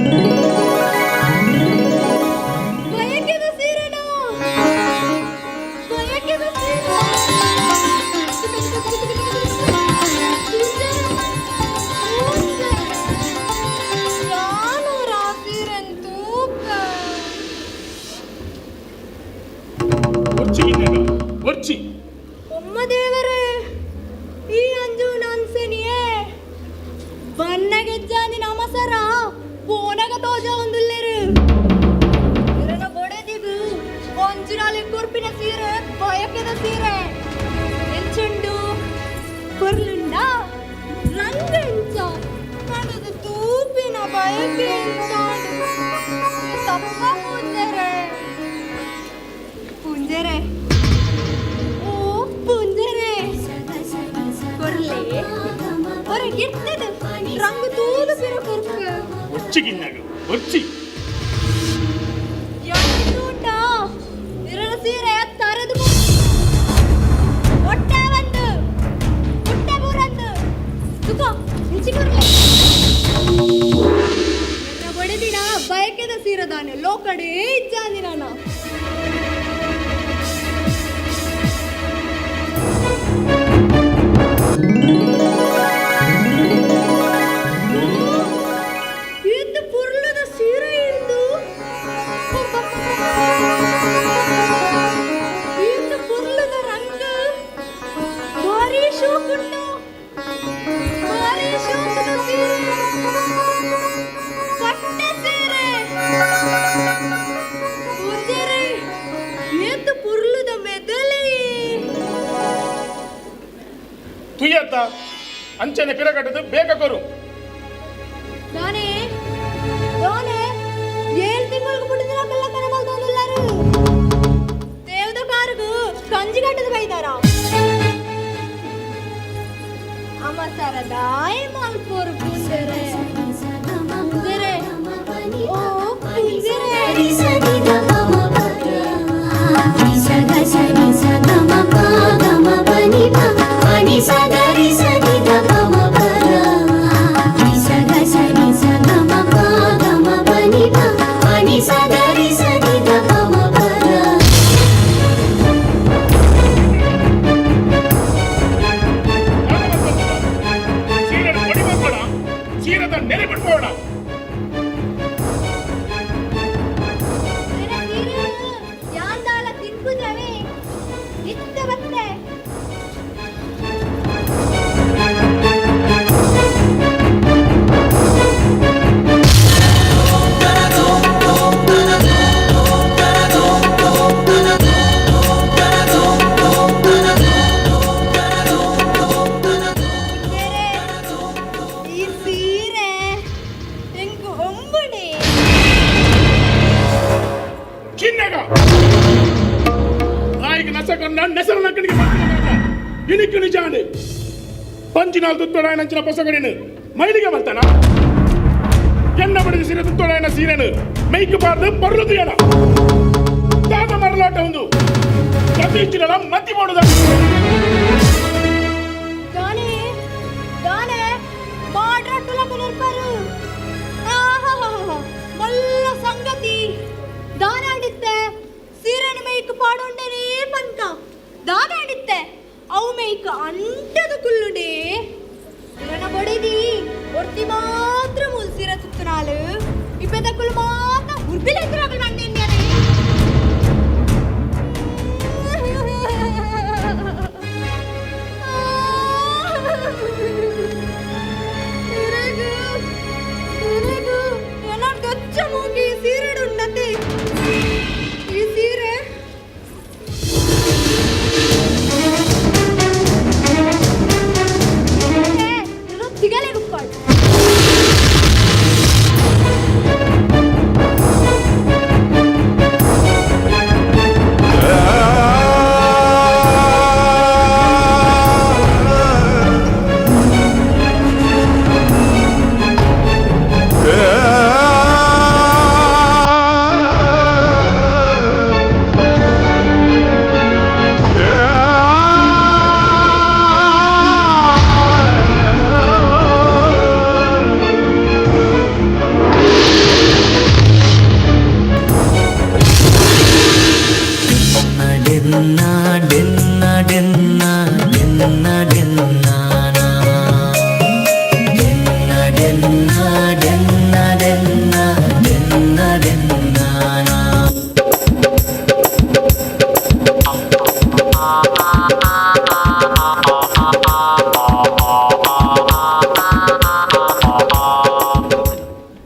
ಬಯಕೆದ ಸೀರೆನಾ ಬಯಕೆದ ಸೀರೆ. ಯಾನೂರ ಸೀರೆನ್ ತೂಕ ಒರ್ಚಿ ಕಿನ್ಯಾಗ ಒರ್ಚಿ. ಒಮ್ಮ ದೇವರೇ ಈ ಅಂಜು ನನ್ಸನಿಯೇ ಬನ್ನಗೆಜ್ಜಾನಿ ನಮಸರ ಪೋನಗ ತೋಜ ಒಂದುಲ್ಲೆರು ಇರನ ಬೊಡೆದಿಗು ಒಂಜುನಾಲಿ ಕೊರ್ಪಿನ ಸೀರೆ ಬಯಕೆದ ಸೀರೆ ಎಂಚುಂಡು ಕೊರ್ಲುಂಡ ರಂಗ ಎಂಚ. ಬಯಕೆ ಇಂತಾಂಡು ತಪ್ಪ ಪೂಂಜೆರೆ ಪೂಂಜೆರೆ ಓ ಪೂಂಜೆರೆ ಕೊರ್ಲೆ ಹೊರಗಿರ್ತದೆ ರಂಗು ತೂಲು ಪಿರ ಕೊರ್ಕು ಒಚ್ಚಿಗಿನ್ನಾಗ ಒಚ್ಚಿ ಊಟ ಇರಳ ಸೀರೆ ತರದು ಒಟ್ಟ ಬಂದು ಪುಟ್ಟ ಬೂರಂದು ತುಕೋ ಇಂಚಿ ಕೊರ್ಲೆ ಎನ್ನ ಬಡದಿನ ಬಯಕೆದ ಸೀರದಾನೆ ಲೋಕಡೇ ಇಚ್ಚಾಂದಿ ನಾನು ಇದು ಪುರ್ಲದ ಸೀರೆ ಇಂದು ಇದು ಪುರ್ಲದ ರಂಗ ಭಾರಿ ಶೋಕುಂಡು ಭಾರಿ ಶೋಕದ ಸೀರೆ ಪಟ್ಟ ಸೀರೆ ಪೂಜಾರಿ ಏತು ಪುರ್ಲದ ಮೆದಲಿ ತುಯ್ಯತ್ತ ಅಂಚನೆ ಪಿರಗಟ್ಟದು ಬೇಗ ಕೊರು ದಾನೆ ದಾನೆ ಏಳು ತಿಂಗಳಿಗೆ ಪುಟ್ಟಿದಿನ ಕಲ್ಲ ಕನಮಲ್ದೊಂದುಲ್ಲಾರು ದೇವದ ಕಾರುಗು ಕಂಜಿ ಕಟ್ಟದ ಬೈದಾರ ಅಮ್ಮ ಸರದಾಯ ಮಲ್ಪೋರು ಪೂಂಜೆರೆ ಪೂಂಜೆರೆ ಓ ಪೂಂಜೆರೆ ಸೀರೆ ಪೊಡಿ ಮಾಡ್ಬೇಡ ಸೀರೆದ ನೆರೆ ಬಿಡ್ಬೇಡ ಯಾಂದಾಲ ತಿನ್ಕುಜವೆ ಇತ್ತ ಬತ್ತೆ ಈ ಸೀರೆ ಎಂಕು ಒಂಬಡೆ ಚಿನ್ನಗ ನಾಯಿಗೆ ನಸಕನ್ನ ನೆಸರು ನಕ್ಕನಿಗೆ ಇಣಿಕು ನಿಜಾಂಡು ಪಂಚಿನಾಲ್ ತುತ್ತೊಡಾಯನ ಅಂಚಿನ ಪೊಸಗಡಿನು ಮೈಲಿಗೆ ಬರ್ತಾನ ಎನ್ನ ಬಡಿದ ಸೀರೆ ತುತ್ತೊಡಾಯನ ಸೀರೆನು ಮೈಕ್ ಬಾರ್ದು ಪರ್ಲು ತುಯ್ಯಣ ದಾದ ಮರಲಾಟ ಒಂದು ಪ್ರತಿ ಮತ್ತಿ ಮಾಡುದ ದಾನೆ ದಾನೆ ಮಾಡ್ರಟ್ಟುಲಕ ನಿರ್ಪರು ಆಹಾಹಾಹಾ ಮಲ್ಲ ಸಂಗತಿ ದಾನಾಡಿತ್ತೆ ಸೀರೆನ ಮೇಯ್ಕ್ ಪಾಡೊಂಡನೇ ಪಂಕ ದಾನಾಡಿತ್ತೆ ಅವು ಮೇಯ್ಕ್ ಅಂಟದ ಕುಲ್ಲುಡೆ ಇರನ ಬಡಿದಿ ಒರ್ತಿ ಮಾತ್ರ ಮುಲ್ ಸೀರೆ ತುತ್ತನಾಳು ಇಪ್ಪೆದಕ್ಕುಲು ಮಾತ್ರ ಉರ್ಬಿಲೆಕ್ಕುಲಾಗಲು ಮಂಡೇನ್ಯಾನೆ ಇರಗು ಏನಾರು ಗಚ್ಚ ಮೂಗಿ ಸೀರೆ ಉಂಡತೆ ಈ ಸೀರೆ ತಿಗಲೆ ಗುಪ್ಪಾಳು ಡೆನ್ನ ಡೆನ್ನ ಡೆನ್ನ ಡೆನ್ನ ಡೆನ್ನಾನ ಡೆನ್ನ ಡೆನ್ನ ಡೆನ್ನ ಡೆನ್ನ ಡೆನ್ನ ಡೆನ್ನಾನ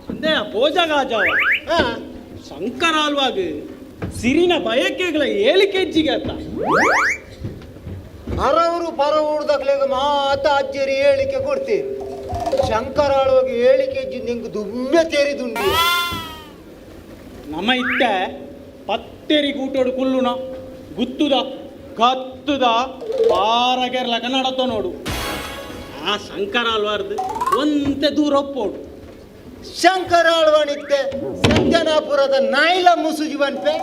ಅಂದೆ ಭೋಜಗಾಜವ ಶಂಕರ ಅಲ್ವಾಗ ಸಿರಿನ ಬಯಕೆಗಳ ಏಳಿಕೆ ಹೆಚ್ಚಿಗೆ ಅತ್ತ ಅರವರು ಪರವೂರ್ದಕ್ಲೆಗ್ ಮಾತ ಅಜ್ಜರಿ ಹೇಳಿಕೆ ಕೊಡ್ತೀರಿ. ಶಂಕರಾಳುವಾಗ 7 ಕೆಜಿ ನಿಂಗೆ ದುಮ್ಮೆ ತೇರಿದುಂಡು. ನಮ್ಮ ಇತ್ತ ಪತ್ತೆರಿ ಗೂಟೋಡು ಕುಲ್ಲುನ ಗುತ್ತುದ ಗತ್ತುದ ಪಾರಗೆರ್ಲ ಕನ್ನಡತ ನೋಡು. ಆ ಶಂಕರಾಳ್ವಾರ್ದು ಒಂತೆ ದೂರ ಒಪ್ಪೋಡು. ಶಂಕರಾಳ್ವನಿತ್ತೆ ಸತ್ಯನಾಪುರದ ನಾಯಿಲ ಮುಸುಜಿ ಬನ್ಪೆ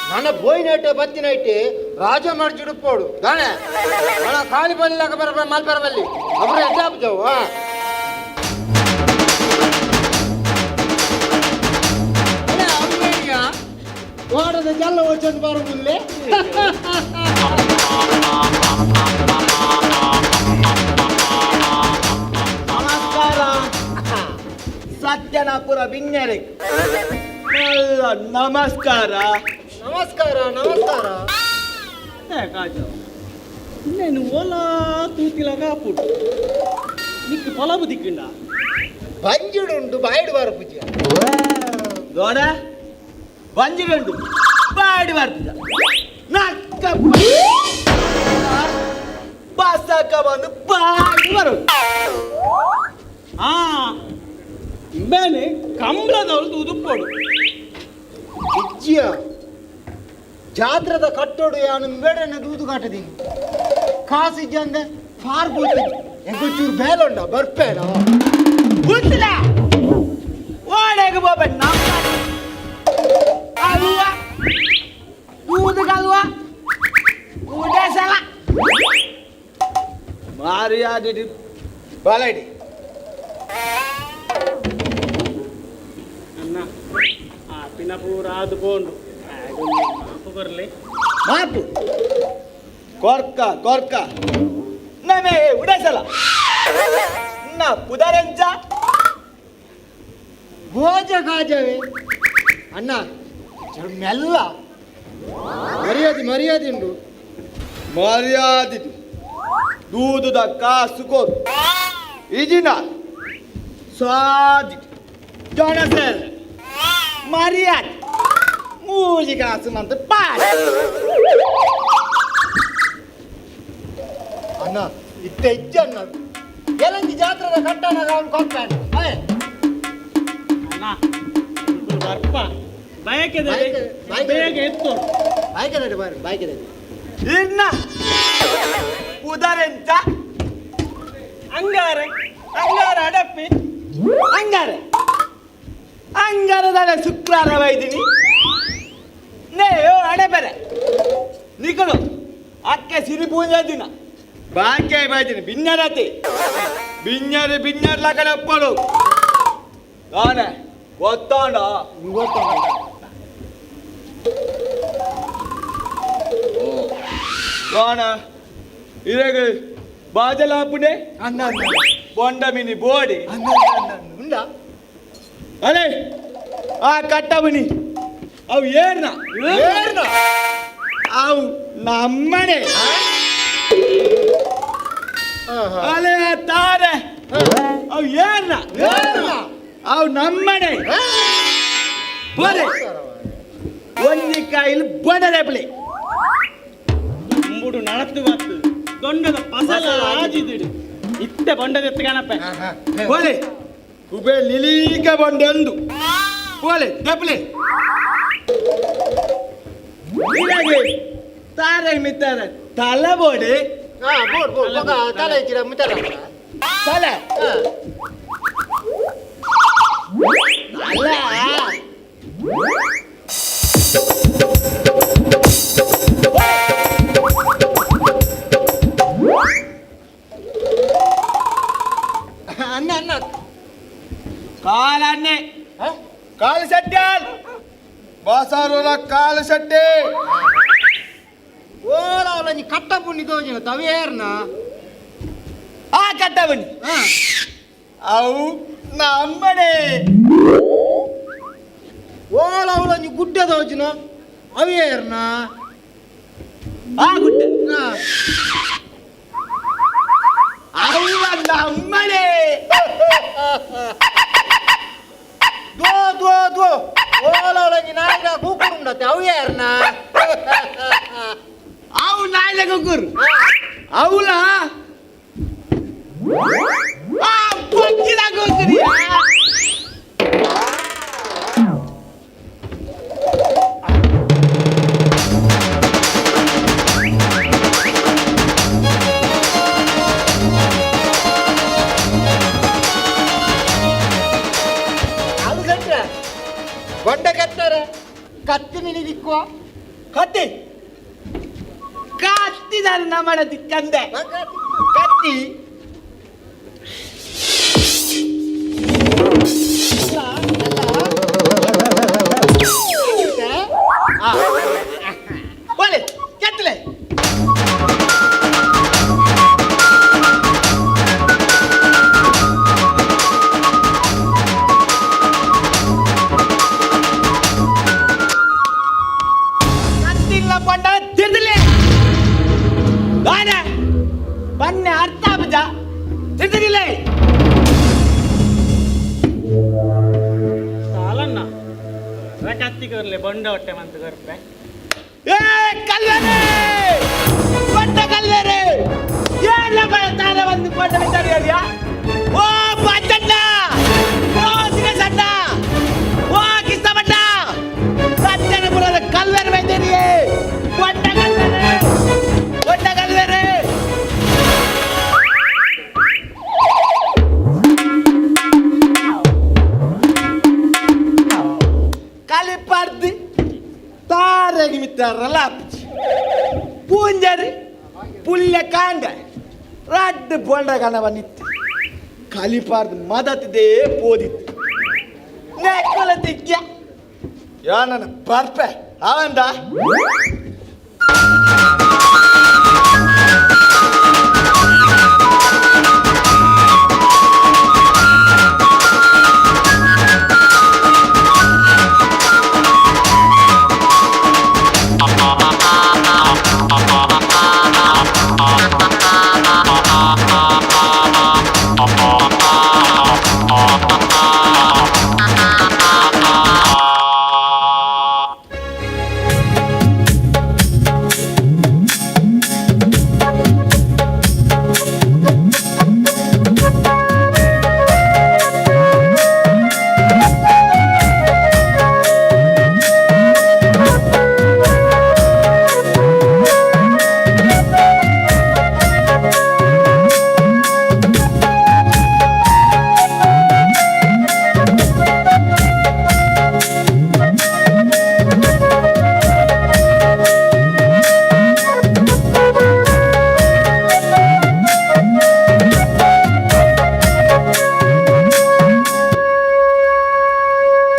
ನನ್ನ ಬೋಯ್ನೈಟೆ ಬತ್ತಿನೈಟೆ ರಾಜ ಮಾಡ್ಜಿಡುಪ್ಪೋಡು ದಾನೆ ಅಳ ಖಾಲಿ ಬಲ್ಲಿಲಾಕ ಬರ ಮಲ್ಪರ ಬಲ್ಲಿ ಅವರು ಎದ್ದಾಪುಜವು. ವಾಡದ ಜಲ್ಲ ವಚನ ಬರುವುದಿಲ್ಲ. ನಮಸ್ಕಾರ ಸತ್ಯನಾಪುರ ಬಿನ್ನೆರೆ ನಮಸ್ಕಾರ ನಮಸ್ಕಾರ ನಮಸ್ಕಾರ. నేను ಓಲಾ ತೂತಿಲ ಕಾಪುಡು ನಿಕ್ಕು ಪೊಲಬು ದಿಕ್ಕಿಂಡ ಬಂಜಿಡುಂಡು ಬಾಯಿಡು ಬಾರ ಪೂಜೆ ದೋಡ ಬಂಜಿಡುಂಡು ಬಾಯಿಡು ಬಾರ್ಪುಜ ನಕ್ಕ ಬಾಸಕ ಬಂದು ಬಾಯಿಡು ಬರು. ಆ ಇಂಬೇನೆ ಕಂಬಳದವಳು ತೂದುಪ್ಪೋಡು ಇಜ್ಜಿಯ ಜಾತ್ರದ ಕಟ್ಟೋಡು ಯಾನು ಬೇಡನೆ ದೂದು ಕಾಟದೀನಿ ಕಾಸು ಇಜ್ಜಂದೆ ಫಾರ್ ಬೂತಿ ಎಂಕೊಚ್ಚೂರು ಬೇಲೊಂಡ ಬರ್ಪೇನ ಗೊತ್ತಿಲ್ಲ ಓಡೆಗೆ ಬೋಬಣ್ಣ ಅಲ್ವ ದೂದುಗಲ್ವ ಉಡಸಲ ಮಾರಿಯಾದಿ ಬಾಲಡಿ ಅಣ್ಣ ಆ ಪಿನ ಪೂರ ಅದು ಪೋಂಡು ಮಾಪು ಬರಲಿ ಮಾಪು ಕೊರ್ಕ ಕೊರ್ಕ ನಮೇ ಉಡಸಲ ನಾ ಪುದರೆಂಚ ಭೋಜ ಗಾಜವೇ ಅಣ್ಣ ಮೆಲ್ಲ ಮರ್ಯಾದೆ ಮರ್ಯಾದೆ ಉಂಡು ಮರ್ಯಾದೆ ದೂದುದ ಕಾಸು ಕೋರು ಇಜಿನ ಸಾದಿ ಜೊಣಸೆಲ್ ಮರ್ಯಾದೆ ಮೂಜಿ ಕಾಸು ಮಂತ ಪಾಡ ಅಣ್ಣ ಇತ್ತ ಇಜ್ಜ ಅಣ್ಣ ಎಲಂಜಿ ಜಾತ್ರದ ಕಟ್ಟಣ ಅವನು ಕೊಟ್ಟಾನೆ. ಅಣ್ಣ ಬರ್ಪ ಬಯಕೆದ ಬೇಗ ಎತ್ತು ಬಾಯ್ಕೆದಡಿ ಬಾರಿ ಬಾಯ್ಕೆದಡಿ ಇನ್ನ ಪುದರೆಂತ ಅಂಗಾರೆ ಅಂಗಾರ ಅಡಪ್ಪಿ ಅಂಗಾರೆ ಅಂಗಾರದಾನೆ ಶುಕ್ರವಾರ ಬೈದಿನಿ ನೇ ಅಡೆ ಬೇರೆ ನಿಕಲು ಅಕ್ಕೆ ಸಿರಿ ಪೂಜೆ ದಿನ ಬಾಕಿ ಬೈದಿನಿ ಬಿನ್ನರತಿ ಬಿನ್ನರು ಬಿನ್ನರ್ಲ ಕಡೆ ಒಪ್ಪಡು ನಾನೇ ಗೊತ್ತಾಂಡ ಗೊತ್ತಾಂಡ ಕಾಣ ಇರಗ ಬಾಜಲಾಪುಡೆ ಅಣ್ಣ ಬೊಂಡಮಿನಿ ಬೋಡಿ ಉಂಡ ಅಲೆ ಆ ಕಟ್ಟಬನಿ ಅವು ಏರ್ನ ಏರ್ನ ಅವು ನಮ್ಮನೆ ಅಲೆ ಆ ತಾರೆ ಅವು ಏರ್ನ ಏರ್ನ ಅವು ನಮ್ಮನೆ ಬೋರೆ ಒಂದಿ ಕಾಯಿಲ್ ಬಡರೆಬ್ಳಿ ಅಂಬುಡು ನಡತ್ತು ಬತ್ತು ದೊಂಡದ ಪಸಲ ಆಜಿದಿಡು ಇತ್ತೆ ಬೊಂಡದ ಎತ್ತುಗಾನಪ್ಪ ಬೋಲೆ ಕುಬೆ ನಿಲೀಕ ಬಂಡೆಂದು ಬೋಲೆ ದಬ್ಲೆ ಇರಾಗೆ ತಾರೆ ಮಿತ್ತಾರೆ ತಲೆ ಬೋಡಿ ಬೋಡ್ ಬೋಡ್ ತಲೆ ಇಚ್ಚಿರ ಮಿತ್ತಾರೆ ತಲೆ ತಲೆ ಅಣ್ಣ ಅಣ್ಣ ಕಾಲನ್ನೇ ಕಾಲು ಸಟ್ಟಾಲ್ ಬಾಸಾರೋಲ ಕಾಲು ಸಟ್ಟೆ ಓಲ ಅವಲ ನೀ ಕಟ್ಟ ಪುಣ್ಣಿ ತೋಜಿನ ತವೇರ್ನ ಆ ಕಟ್ಟ ಬನ್ನಿ ಅವು ನಮ್ಮನೆ ಓಲ ಅವಲ ನೀ ಗುಡ್ಡ ತೋಜಿನ ಅವೇರ್ನ ಆ ಗುಡ್ಡ ಅವು ನಮ್ಮನೆ ದೋ ದೋ ದೋ ಓಲ ಅವಲ ನೀ ನಾಯಿನ ಕೂಕುರುಂಡತೆ ಅವು ಯಾರನ ಅವು ನಾಯಿನ ಕೂಕುರು ಅವಲ ಆ ಕತ್ತಿ ಮಿನಿ ದಿಕ್ಕುವ ಕತ್ತಿ ಕತ್ತಿ ನಾನು ನಮ್ಮಡ ದಿಕ್ಕಂದೆ ಕತ್ತಿ ಒಲೆ ಕೆತ್ತಲೆ ಕತ್ತಿಲ್ಲ ಪಂಡ ತಿರ್ದಲೆ ದಾನೆ ಬನ್ನೆ ಅರ್ಥ ಬಜ ತಿರ್ದಿಲ್ಲ ಸಾಲಣ್ಣ ಕತ್ತಿ ಕೊರ್ಲೆ ಬೊಂಡ ಹೊಟ್ಟೆ ಮಂತ ಕೊರ್ಪೆ. ಏ ಕಲ್ವೇರೆ, ಬೊಂಡ ಕಲ್ವೇರೆ, ಏನ ತಾನೆ ಒಂದು ಬೊಂಡ ಬಿದ್ದಾರಿಯಾ? ಓ ಬಚ್ಚಣ್ಣ, ಓ ಸಿಗಸಣ್ಣ, ಓ ಕಿಸ್ತಬಣ್ಣ, ಸತ್ಯನಪುರದ ಕಲ್ವೇರೆ ಬೈದೇರಿಯೇ, ಬೊಂಡ ಕಲ್ವೇರೆ, ಬೊಂಡ ಕಲ್ವೇರೆ. ಕಲಿಪಾರ್ದಿ ತಾರಗಿ ಮಿತ್ತಾರಲ್ಲ ಪೂಂಜರಿ ಪುಲ್ಯ ಕಾಂಡ ರಡ್ಡು ಬೋಂಡ ಕಣವ ನಿತ್ತು ಕಲಿಪಾರ್ದು ಮದತಿದೇ ಪೋದಿತ್ತು ನೆಕ್ಕಲ ತಿಕ್ಯ ಯಾನ ಬರ್ಪೆ ಅವಂದ.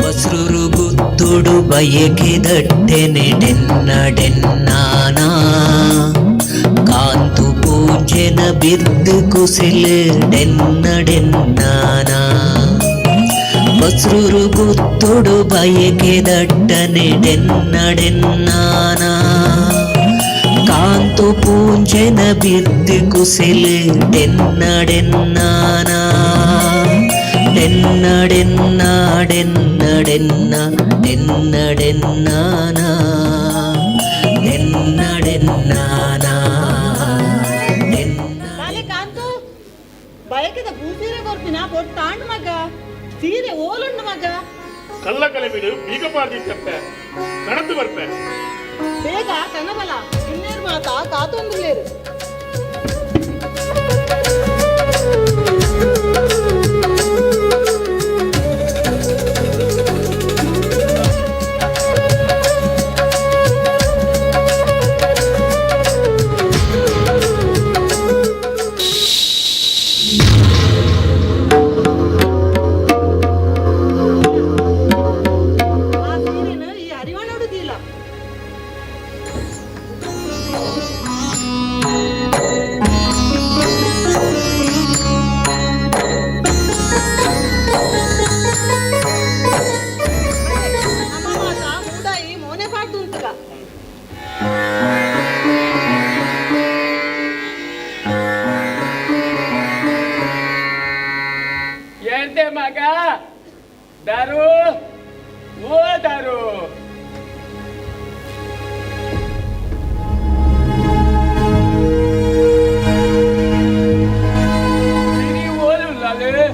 ಬಸ್ರೂರು ಗುತ್ತುಡು ಬಯಕೆ ದಟ್ಟೆನೆ ಡೆನ್ನ ಡೆನ್ನಾನ ಕಾಂತು ಪೂಜೆನ ಬಿರ್ದು ಕುಸಿಲು ಡೆನ್ನ ಡೆನ್ನಾನ ಬಸ್ರೂರು ಗುತ್ತುಡು ಬಯಕೆ ದಟ್ಟನೆ ಡೆನ್ನ ಡೆನ್ನಾನ ಕಾಂತು ಪೂಂಜೆನ ಬಿರ್ದು ಕುಸಿಲು ಡೆನ್ನ ಡೆನ್ನಾನ ಡೆನ್ನ ಡೆನ್ನ ಡೆನ್ನ ಡೆನ್ನ ಡೆನ್ನ ಡೆನ್ನಾನ ಡೆನ್ನ ಡೆನ್ನಾನ ಬಾಲೆ ಕಾಂತು, ಬಯಕೆದ ಪೂಸೀರೆ ಕೊರ್ಪಿನ ಪೊಟ್ಟಾಂಡ್ ಮಗ, ಸೀರೆ ಓಲುಂಡು ಮಗ. ಕಲ್ಲ ಕಲೆ ಬಿಡು ಬೀಗ ಪಾರ್ದಿತ್ತಪ್ಪೆ ಕಣದ್ದು ಬರ್ಪೆ. ಬೇಗ ಕನಬಲ ಇನ್ನೇರು ಮಾತಾ ಕಾತೊಂದುಲೇರು. ಆ ಸೀರೆನ ಈ ಹರಿವಣ ಉಡುದಿಲ್ಲ. ಅಮ್ಮ ಮಾತ ಮೂಡಾಯಿ ಮೋನೆ ಪಾಡ್ದು ಉಂಟುಗ. ಎಂತೆ ಮಗ ದಾರು, ಓ ದಾರು, ಸಿರಿ ಓದುಲ್ಲಲೇ?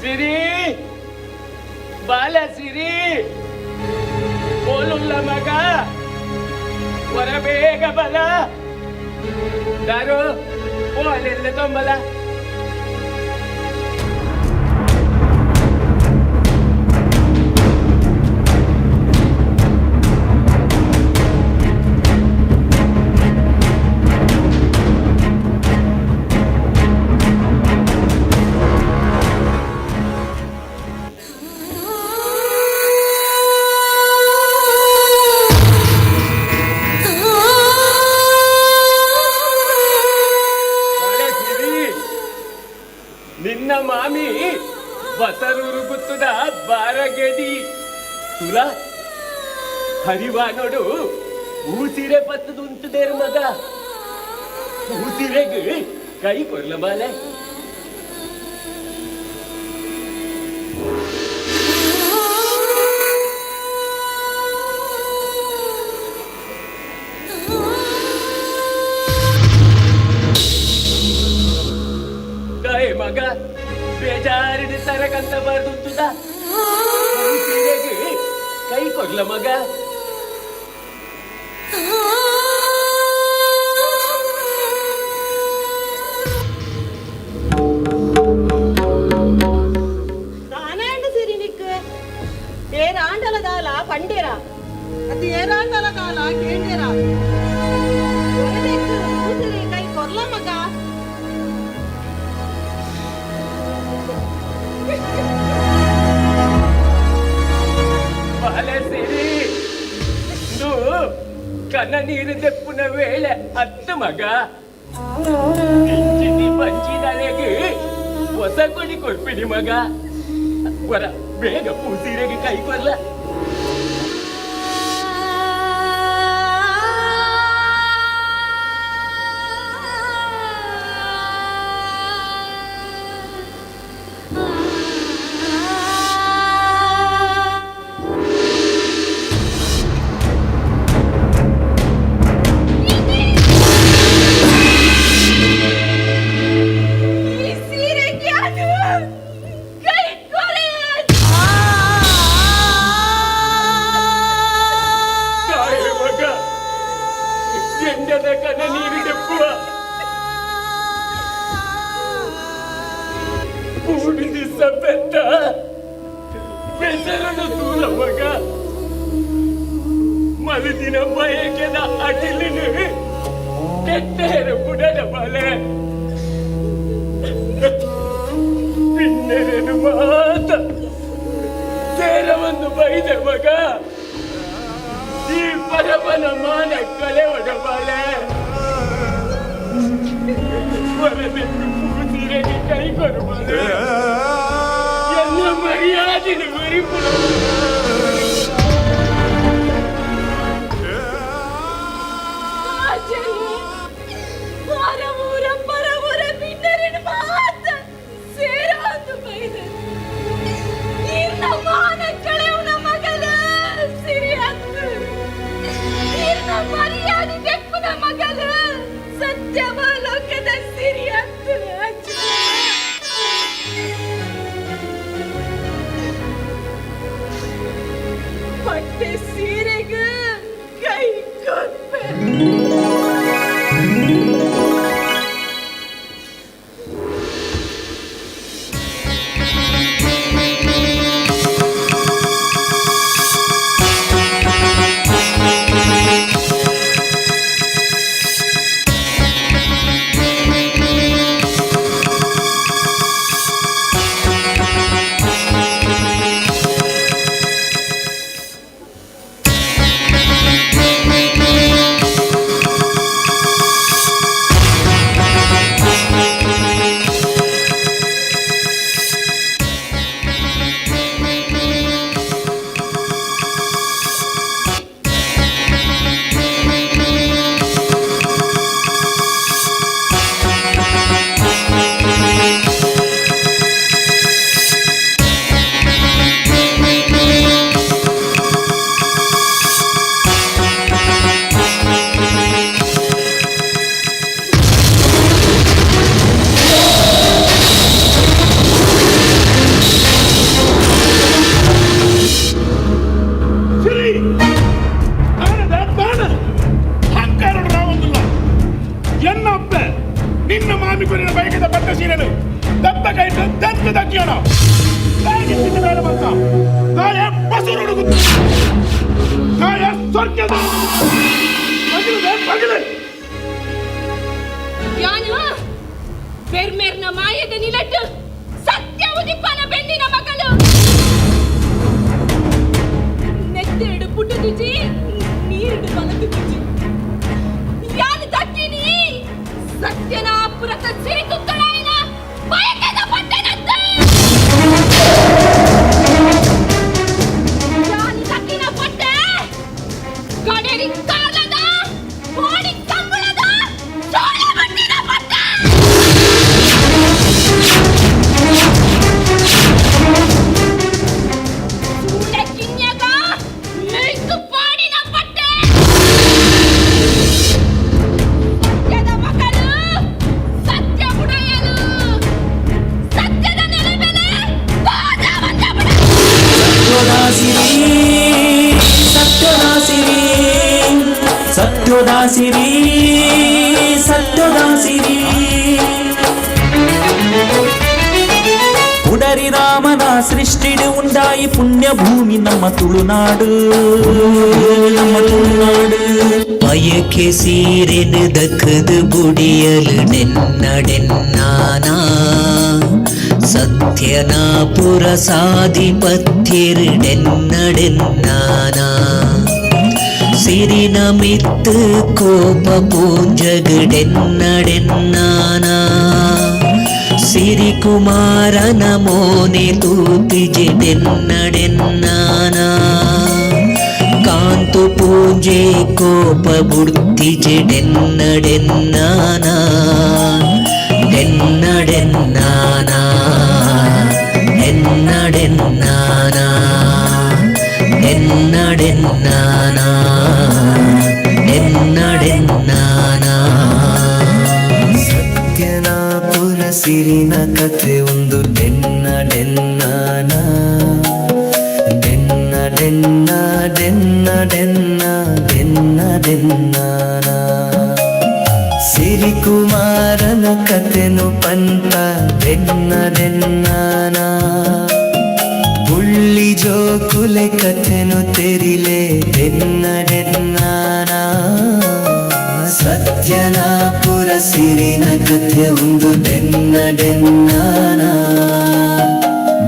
ಸಿರಿ ಬಾಲ ಸಿರಿ ಓಲುಲ್ಲ ಮಗ, ಹೊರ ಬೇಗ ಬಲ ದಾರು. ಪೋಲೆಲ್ಲ ತೊಂಬಲ. ನಿನ್ನ ಮಾಮಿ ಬಸರೂರು ಗುತ್ತದ ಬಾರಗೆದಿ ತುಲ ಹರಿವ ನೋಡು, ಊಸಿರೆ ಪತ್ತದು ಉಂಟುದೇರು ಮಗ, ಊಸಿರೆಗೆ ಕೈ ಕೊರ್ಲ ಬಾಲೆ. ಮಗ ಬೇಜಾರಿನ ತರಕಂತ ಬಾರ್ದುಂತುದ, ಕೈ ಕೊಡ್ಲ ಮಗ. ತಾನೇಂಡು ಸಿರಿ ನಿಕ್ ಏರಾಂಡಲ ದಾಲ ಪಂಡೇರ ಅದು ಏರಾಂಡಲ ದಾಲ ಕೇಂಡೇರ ಕೈ ಕೊರ್ಲ ಮಗ. ಬಾಲೆ ಸಿರಿ, ಕನ್ನ ನೀರು ತೆಪ್ಪುನ ವೇಳೆ ಅತ್ತ ಮಗ ಇಂಚಿನಿ ಪಂಚಿದಲೆಗೆ ಹೊಸ ಕೊಡಿ ಕೊಡ್ಪಿಡಿ ಮಗ. ವರ ಬೇಗ ಪೂಸೀರೆಗೆ ಕೈ ಕೊರ್ಲ. ಮಲದಿನ ಬಯಕೆದ ಅಟಿಲಿನ ಕೆಟ್ಟೇರ ಬುಡದ ಬಲೆ ಪಿನ್ನೆರೆನು ಮಾತ ಸೇರವನ್ನು ಬೈದ ಮಗ, ಈ ಪರಬನ ಮಾನ ಕಲೆ ಒಡ ಬಾಲೆ. ಹೊರದೆಂದು ಪೂಸಿರೆಗೆ ಕೈ ಕೊಡುವಲೆ ಎಲ್ಲ ಮರ್ಯಾದಿನ ಮರಿಪು. ಪಟ್ಟೆ ಸೀರೆಗೆ ಕೈ ಕೊಪ್ಪೆ. ನಿನ್ನ ಸೀರೆನು ದತ್ತ ಕೈಟ್ ದತ್ತ ದಕ್ಕಿಯೋಣ ತಾಯಿಗೆ ಬೇಡ ಬಂತ ತಾಯ ಬಸುರು ತಾಯ ಸ್ವರ್ಗದ ಪಗಿಲು ಪಗಿಲು ಯಾನು ಬೆರ್ಮೆರ್ನ ಮಾಯದ ನಿಲಟ್ಟು ಸತ್ಯ ಉದಿಪ್ಪನ ಬೆನ್ನಿನ ಮಗಲು ನೆತ್ತೆರಡು ಪುಟ್ಟುಜಿ ನೀರಿಡು ಬಲದುಜಿ ಯಾನು ದಕ್ಕಿನಿ ಸತ್ಯನ ಪುರತ ಸಿರಿತುತ್ತಳಾಯಿನ ಬಯಕೆದ ಪಟ್ಟೆನತ್ತ ಯಾನು ದಕ್ಕಿನ ಪಟ್ಟೆ ಗಡೇರಿ ಕಾಲದ ಕೋಡಿ ಕಂಬಳದ ಚೋಳ ಬಟ್ಟಿನ ಪಟ್ಟೆ ಸೂಳೆ ಕಿನ್ಯಗ ಮೇಯ್ತು ಪಾಡಿನ ಪಟ್ಟೆ ಸತ್ಯದ ಮಕ್ಕಳು ಸತ್ಯ ಬುಡಯಲು ಸತ್ಯದ ನೆಲೆ ಮೇಲೆ ಸತ್ಯೋದಾಸಿರಿ ಸತ್ಯೋದಾಸಿರಿ ಸತ್ಯೋದಾಸಿರಿ ಸತ್ಯೋದಾಸಿರಿ ಉಡರಿ ರಾಮನ ಸೃಷ್ಟಿಡು ಉಂಡಾಯಿ ಪುಣ್ಯಭೂಮಿ ನಮ್ಮ ತುಳುನಾಡು ನಮ್ಮ ತುಳುನಾಡು. ಬಯಕೆ ಸೀರೆನು ದಕ್ಕದು ಬುಡಿಯಲು ನೆನ್ನಡೆನ್ನಾನ ಸತ್ಯನಾಪುರ ಸಾಧಿಪತ್ಯರು ನೆನ್ನಡೆನ್ನಾನ ಸಿರಿನ ಮಿತ್ತು ಕೋಪ ಪೂಂಜಗಡೆನ್ನಡೆನ್ನಾನ ಸಿರಿಕುಮಾರನ ಮೋನೆ ತೂತಿಜೆಡೆನ್ನಡೆನ್ನಾನ ಕಾಂತು ಪೂಂಜೆ ಕೋಪ ಬುಡ್ತಿಜೆಡೆನ್ನಡೆನ್ನಾನ ಡೆನ್ನಡೆನ್ನಾನ ಡೆನ್ನಡೆನ್ನಾನ ಡೆನ್ನಡೆನ್ನಾನ ಡೆನ್ನಡೆನ್ನಾನ. ಸತ್ಯನಾಪುರ ಸಿರಿನ ಕಥೆ ಒಂದು ಡೆನ್ನ ಡೆನ್ನಾನ ಡೆನ್ನ ಡೆನ್ನ ಡೆನ್ನ ಡೆನ್ನ ಡೆನ್ನ ಡೆನ್ನಾನ. ಸಿರಿಕುಮಾರನ ಕಥೆನು ಪಂತ ಡೆನ್ನ ಡೆನ್ನಾನ. ಬುಳ್ಳಿ ಜೋಕುಲೆ ಕಥೆನು ತೆರಿಲೆ ಡೆನ್ನ ಡೆನ್ನಾನ. ಸತ್ಯನಾಪುರ ಸಿರಿನ ಕಥೆ ಒಂದು ಡೆನ್ನ ಡೆನ್ನಾನ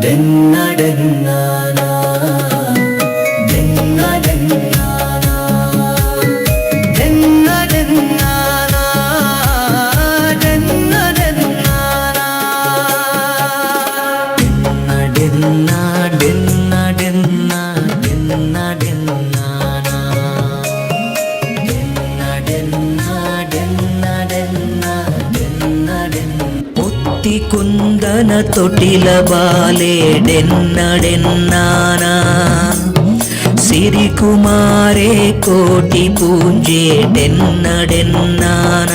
ಡೆನ್ನ ಡೆನ್ನಾನ ಡೆನ್ನ ಡೆನ್ನಾನ ಡೆನ್ನ ಡೆನ್ನಾನ ಡೆನ್ನ ಡೆನ್ನಾನ ಡೆನ್ನ ಡೆನ್ನ ಡೆನ್ನ ಡೆನ್ನ ಡೆನ್ನಾನ ಡೆನ್ನ ಡೆನ್ನ ಡೆನ್ನ ಡೆನ್ನ ಡೆನ್ನ ಡೆನ್ನ. ಮುತ್ತಿ ಕುಂದನ ತೊಟಿಲ ಬಾಲೆ ಡೆನ್ನ ಡೆನ್ನಾನ ಸಿರಿಕುಮಾರೇ ಕೋಟಿ ಪೂಂಜೆ ಡೆನ್ನ ಡೆನ್ನಾನ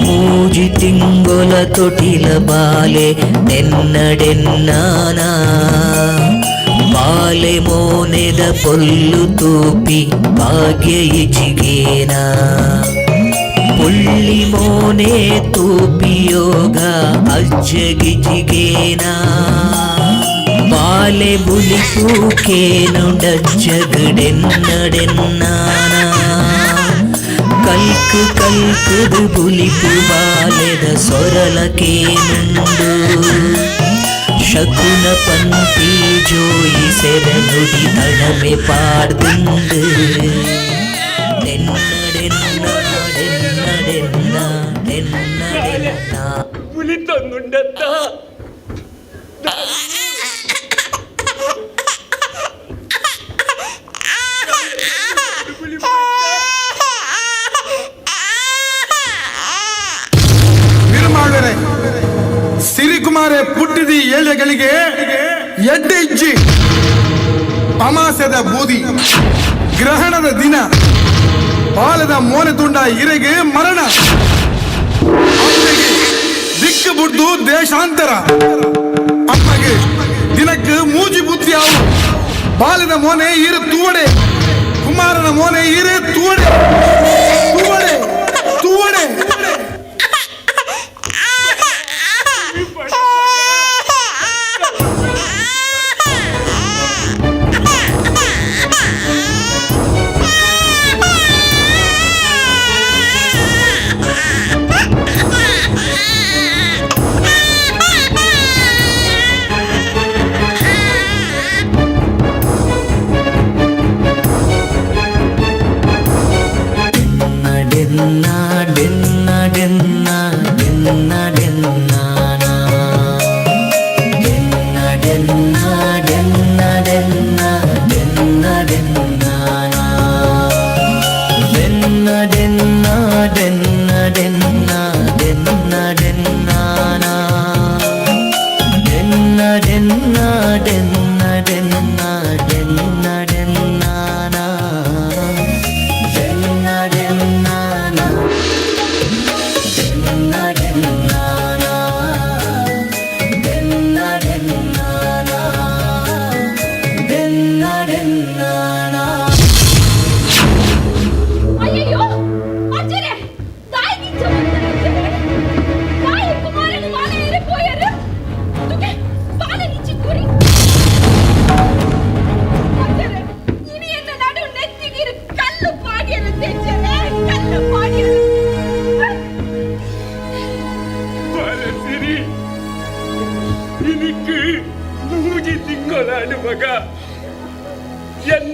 ಮೂಜಿ ತಿಂಗೊಲ ತೊಟಿಲ ಬಾಲೆ ಡೆನ್ನ ಡೆನ್ನಾನ ಬಾಲೆ ಮೋನೆದ ಪೊಲ್ಲು ತೂಪಿ ಭಾಗ್ಯ ಇಜಿಗೇನ ಪುಳ್ಳಿ ಮೋನೆ ತೂಪಿಯೋಗ ಅಜ್ಜಗಿಜಿಗೇನ ಬಾಲೆ ಬುಲಿಪು ಕೇನುಡಜ್ಜಗಡೆನ್ನಡೆನ್ನಾನ ಕಲ್ಕು ಕಲ್ಕುದು ಬುಲಿಪು ಬಾಲೆದ ಸೊರಲ ಕೇನುಂಡು ಶಕುನ ಪಂತಿ ಜೋಯಿ ಸೆರ ನುಡಿ ತಳಮೆ ಪಾಡ್ದುಂಡು ಡೆನ್ನಡೆನ್ನ ಡೆನ್ನಡೆನ್ನ ಡೆನ್ನಡೆನ್ನ. പുലി തന്നുണ്ടത്താ. ಬಿರುಮಾಳರೆ ಸಿರಿಕುಮಾರೆ ಪುಟ್ಟಿದಿ ಏಳೆಗಳಿಗೆ ಎಡ್ಡೆ ಇಜ್ಜಿ ಅಮಾಸೆದ ಬೂದಿ ಗ್ರಹಣದ ದಿನ ಬಾಲದ ಮೋನೆ ತುಂಡ ಇರೆಗೆ ಮರಣ ಅಮ್ಮೆಗೆ ದಿಕ್ಕು ಬುಡ್ದು ದೇಶಾಂತರ ಅಮ್ಮಗೆ ದಿನಕ್ಕೆ ಮೂಜಿ ಬುದ್ಧಿ ಆವು ಬಾಲದ ಮೋನೆ ಇರು ತೂವಡೆ ಕುಮಾರನ ಮೋನೆ ಇರು ತೂವಡೆ ತೂವಡೆ ತೂವಡೆ.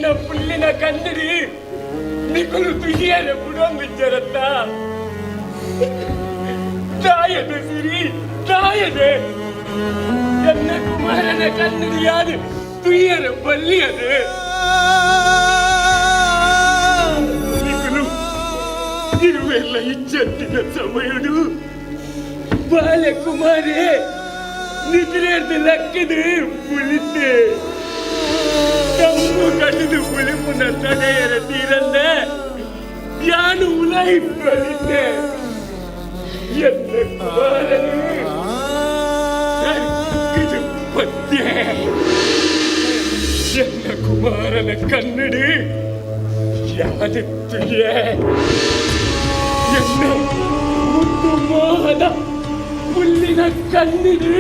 ಎನ್ನ ಪುಲ್ಲಿನ ಕನ್ನಡಿ ನಿಕುಲು ತುಯಿಯರ ಬುಡೊಂದಿಜ್ಜರತ್ತ ತಾಯದೆ ಸಿರಿ ತಾಯದೆ ಎನ್ನ ಕುಮಾರನ ಕನ್ನಡಿಯಾದ ತುಯಿಯರ ಬಲ್ಲಿಯದು ನಿಕುಲು ಇರುವೆಲ್ಲ ಇಚ್ಚಂತಿನ ಸಮಯಡು ಬಾಲಕುಮಾರೇ ನಿದ್ರೆರ್ದು ಲಕ್ಕದು ಪುಲಿತೆ ತಮ್ಮು ಕಟ್ಟಿದು ಪುಲಿಪುನ ತಡೆಯರ ತೀರಂದ ಯಾನು ಉಲಾಯಿ ಬಲಿತೆ ಎನ್ನ ಕುಮಾರನು ಇದು ಪದ್ಯ ಎನ್ನ ಕುಮಾರನ ಕನ್ನಡಿ ಯಾದು ತುಯೆ ಎನ್ನ ಮುದ್ದು ಮೋಹನ ಹುಲ್ಲಿನ ಕಣ್ಣಿಡಿ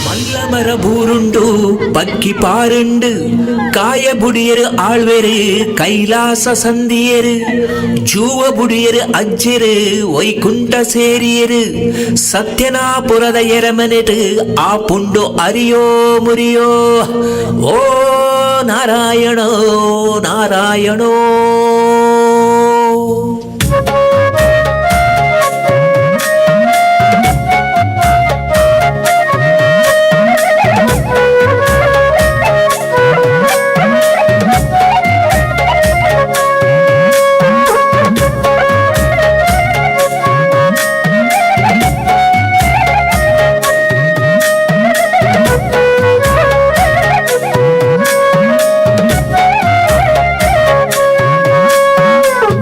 ಮಲ್ಲಮರ ಬೂರುಂಡು ಬಕ್ಕಿ ಪಾರುಂಡು ಕಾಯ ಬುಡಿಯರು ಆಳ್ವೆರು ಕೈಲಾಸ ಸಂದಿಯರು ಜೂವ ಬುಡಿಯರು ಅಜ್ಜರು ವೈಕುಂಠ ಸೇರಿಯರು ಸತ್ಯನಾಪುರದ ಎರಮನೆಟ್ ಆ ಪುಂಡು ಅರಿಯೋ ಮುರಿಯೋ ಓ ನಾರಾಯಣೋ ನಾರಾಯಣೋ.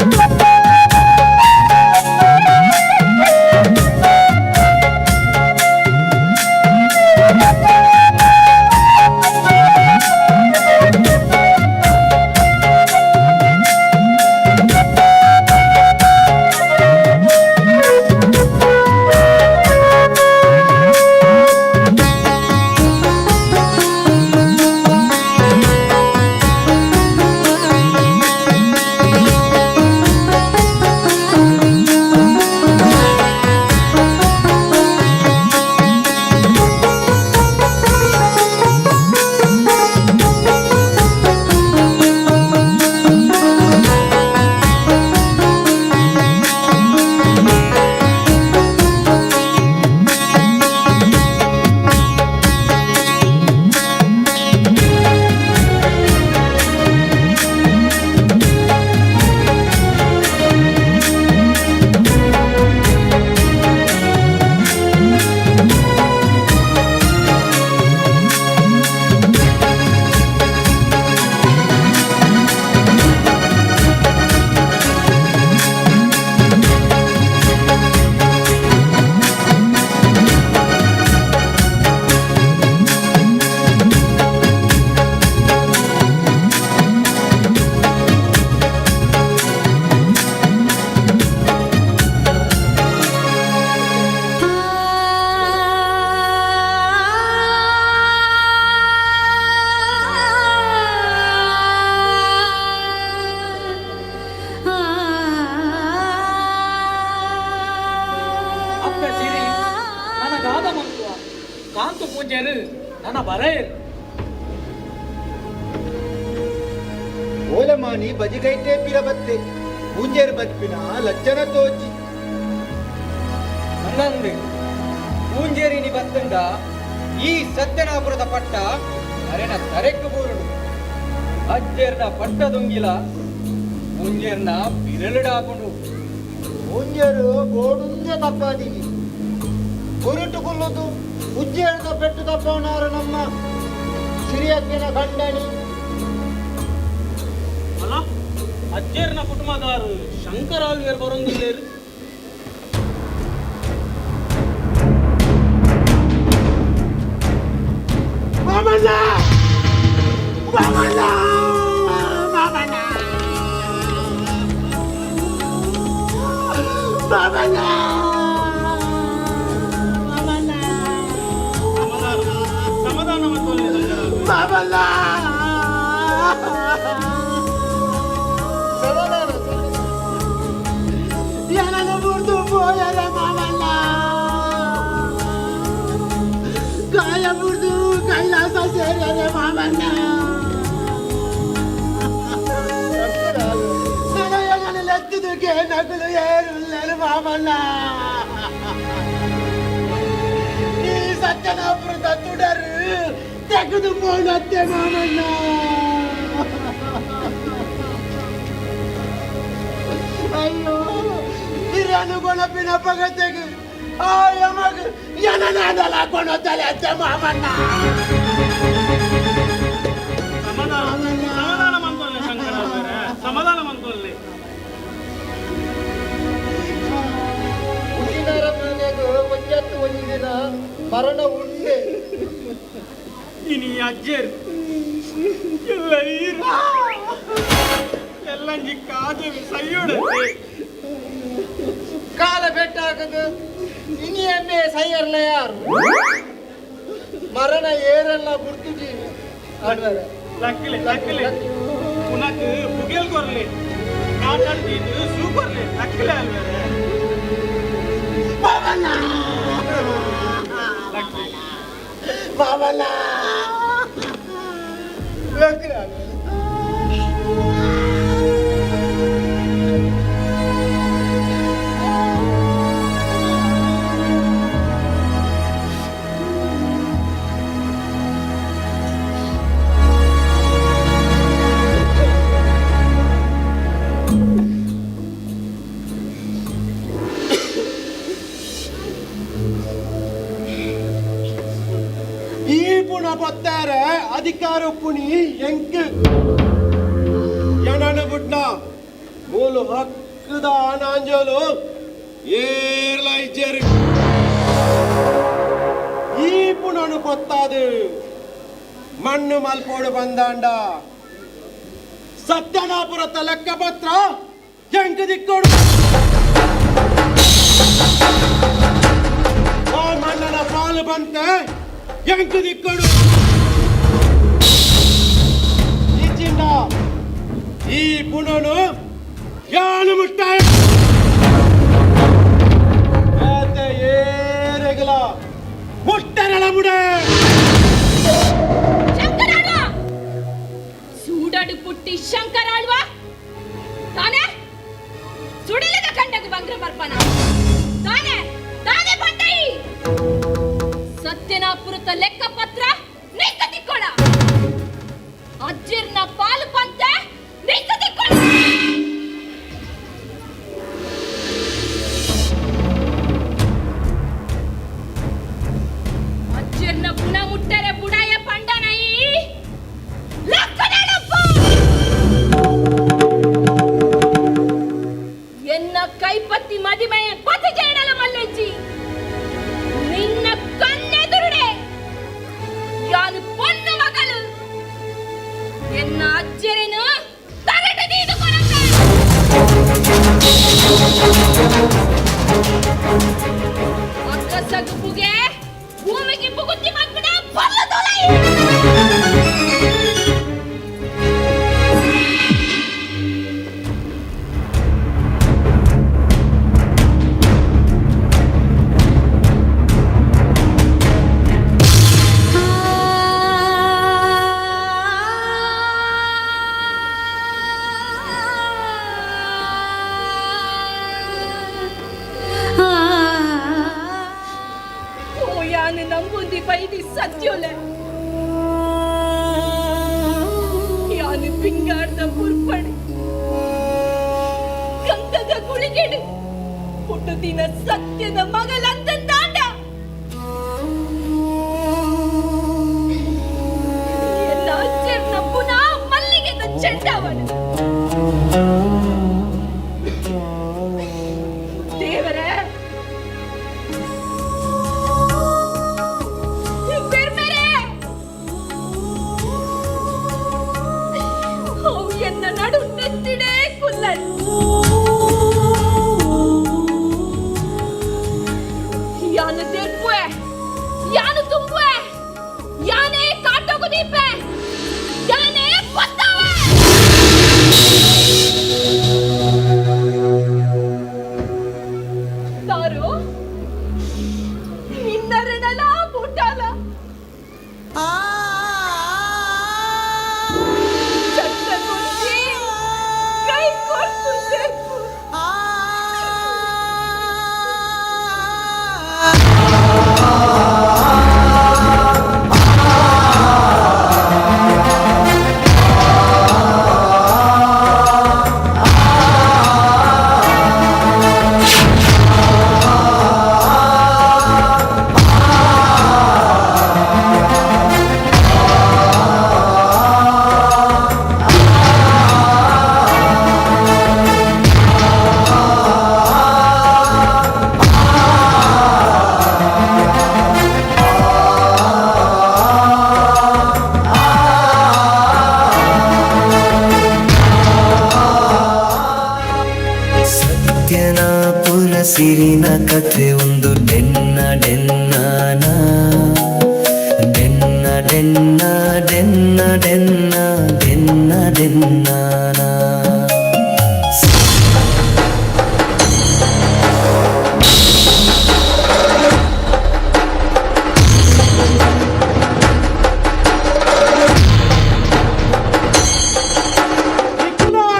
Thank you. ಕಾಂತು ಪೂಂಜೆರು ನನ್ನ ಬರಯರು. ಓಲಮಾನಿ ಬಜಿಗೈಟೆ ಪಿರ ಬತ್ತೆ ಪೂಂಜೆರ್ ಬತ್ಪಿನ ಲಜ್ಜನ ತೋಜಿ. ಅಂದಂದು ಪೂಂಜೇರಿನಿ ಬತ್ತಂಡ ಈ ಸತ್ಯನಾಪುರದ ಪಟ್ಟ ಅರೆನ ತರೆಕ್ಕು ಬೂರುಡು. ಅಜ್ಜೆರ್ನ ಪಟ್ಟ ದೊಂಗಿಲ ಪೂಂಜೆರ್ನ ಬಿರಳುಡಾಪುಂಡು. ಪೂಂಜೆರು ಗೋಡುಂದೆ ತಪ್ಪಾದೀನಿ ಗುರುಟು ಕುಲ್ಲುದು ಉಜ್ಜೇರ್ದ ಪೆಟ್ಟು ತಪ್ಪವನಾರು ನಮ್ಮ ಸಿರಿಯಕ್ಕಿನ ಗಂಡಣಿ. ಅಲ್ಲ ಅಜ್ಜೇರ್ನ ಕುಟುಂಬದಾರು ಶಂಕರಾಲ್ವೇರ್ ಬರೊಂದಿಲ್ಲೇರು. ಮಾಮಣ್ಣ ಮಾಮಣ್ಣ ಮಾಮಣ್ಣ ಮಾಮಣ್ಣ ಸಮಾಧಾನ ಮಾಮಣ್ಣ ಏನನ್ನು ಮುರಿದು ಪೋಯರ ಮಾಮಣ್ಣ ಕಾಯ ಮುರಿದು ಕೈಲಾಸ ಸೇರ್ಯಾರೆ ಮಾಮಣ್ಣ. ಲೆತ್ತದಕ್ಕೆ ನಕಲು ಏರುಲ್ಲೇರು ಮಾಮಣ್ಣ. ಈ ಸತ್ಯನಾಪುರದ ತುಡರು ತೆಗೆದು ಪೋಣತ್ತೆ ಮಾಮಣ್ಣ. ಅಯ್ಯೋ ಹಿರಿಯನು ಗೊಣಪಿನ ಪಗತೆಗೆ ಆ ಯಮಗ ಏನನಾದಲ ಕೊಣತಲೆ ಅತ್ತೆ ಮಾಮಣ್ಣ. ಸಮಾಧಾನ ಮಂತೊಲ್ಲೆ ಶಂಕರ, ಸಮಾಧಾನ ಮಂತೊಲ್ಲೆ. ಉಜಿನರ ಮನೆಗೆ ಒಂಜತ್ತು ಒಂದು ದಿನ ಮರಣ ಉಂಡೆ. ಇನಿ ಅಜ್ಜೇರು ಎಲ್ಲ ಈರು ಎಲ್ಲಂಜಿ ಕಾದು ಸೈಯೋಡತ್ತೆ. ಕಾಲ ಬೆಟ್ಟ ಆಗದು ಇನಿಯಮ್ಮೆ ಸೈಯರ್ಲ ಯಾರು ಮರಣ ಏರಲ್ಲ ಗುರ್ತಿಜಿ ಆಡ್ವಾರೆ. ಲಕ್ಕಿಲೆ ಲಕ್ಕಿಲೆ ಉನಕ್ ಪುಗೆಲ್ ಕೊರ್ಲೆ ಕಾಟಾಡ್ ದೀದು ಸೂ ಕೊರ್ಲೆ ಲಕ್ಕಿಲೆ ಅಲ್ವೇರೆ. ಮಾಮಣ್ಣ ಮಾಮಣ್ಣ ಲಕ್ಕಿಲೆ. ಈ ಪುಣ ಪೊತ್ತಾರೆ ಅಧಿಕಾರ ಪುಣಿ ಎಂಕ್ ಎಣನು ಬುಡ್ನ ಮೂಲು ಹಕ್ಕದ ಆನಾಂಜೋಲು ಏರ್ಲ ಇಜ್ಜೇರು. ಈ ಪುಣನು ಪೊತ್ತಾದು ಮಣ್ಣು ಮಲ್ಪೋಡು ಬಂದಾಂಡ ಸತ್ಯನಾಪುರತ ಲೆಕ್ಕಪತ್ರ ಎಂಕ್ ದಿಕ್ಕೋಡು. ಆ ಮಣ್ಣನ ಪಾಲು ಬಂತೆ ಎಂಕ್ ದಿಕ್ಕೋಡು. ಈ ಚಿನ್ನ ಈ ಪುಣನು ಯಾನು ಮುಟ್ಟಾಯ ಏರೆಗಲ ಮುಟ್ಟರಳ ಮುಡೆ. ಶಂಕರಾಳ್ವ ಸೂಡಡು ಪುಟ್ಟಿ ಶಂಕರಾಳ್ವ ತಾನೇ ಸುಡಿಲದ ಕಂಡಗ ಬಂಗ್ರ ಬರ್ಪನ ತಾನೇ ತಾನೇ ಬಂದೈ ಸತ್ಯನಾಪುರತ ಲೆಕ್ಕಪತ್ರ ನಿಕ್ಕ ತಿಕ್ಕೋಣ ಅಜ್ಜಿರ್ನ ಪಾಲು ಪಂತೆ ನಿಕ್ಕ ತಿಕ್ಕೋಣ. ಅಜ್ಜಿರ್ನ ಪುಣ ಮುಟ್ಟರೆ ಬುಡಾಯ ಪಂಡನೈ ಲಕ್ಕನಳಪ್ಪ ಎನ್ನ ಕೈಪತ್ತಿ ಮದಿಮೆ ಪತಿ ಜೇಡಲ ಮಲ್ಲೆಜ್ಜಿ ನಿನ್ನ ಕಣ್ಣೆದುರುಡೆ ಯಾನು ಪೊನ್ನು ಮಗಳು ಎನ್ನ ಅಜ್ಜರೇನು ತರಟೆ ದೀದು ಕೊರತೆ. ಅಕ್ಕ ಸಗುಪುಗೆ ಭೂಮಿಗೆ ಬುಗುತ್ತಿ ಮಗ್ಬಿಡ ಬಲ್ಲ ಬೈದಿ ಸತ್ಯೋಲೆ ಯಾನು ಪಿಂಗಾರ್ದ ಪುರ್ಪಣೆ ಗಂಗದ ಗುಳಿಗೆಡು ಪುಟ್ಟುದಿನ ಸತ್ಯದ ಮಗಲಂತ ತಾಂಡ ಎಲ್ಲ ಚೆನ್ನ ಪುನಃ ಮಲ್ಲಿಗೆದ ಚೆಂಡವನು ದೇವರೇ ಬೆರ್ಮೆರೆ ಅವು ಎನ್ನ ನಡು ನೆತ್ತಿಡೇ ಕುಲ್ಲಲ್ ಯಾನು ತೆರ್ಪುವೆ ಯಾನು ತುಂಬುವೆ ಯಾನೇ ಕಾಟೋಗು ದೀಪೆ ಯಾನೇ ಪತ್ತಾವೆ ದಾರು ನಿನ್ನರೆಡಲ ಪುಟ್ಟಾಲ ಚಟ್ಟ ಗುಂಜಿ ಕೈ ಕೊರ್ತು ತೆರ್ಪು ಸತ್ಯನಾಪುರ ಸಿರಿನ ಕಥೆ ಒಂದು ಡೆನ್ನ ಡೆನ್ನಾನ ಡೆನ್ನ ಡೆನ್ನ ಡೆನ್ನ ಡೆನ್ನ ಡೆನ್ನ ಡೆನ್ನಾನ.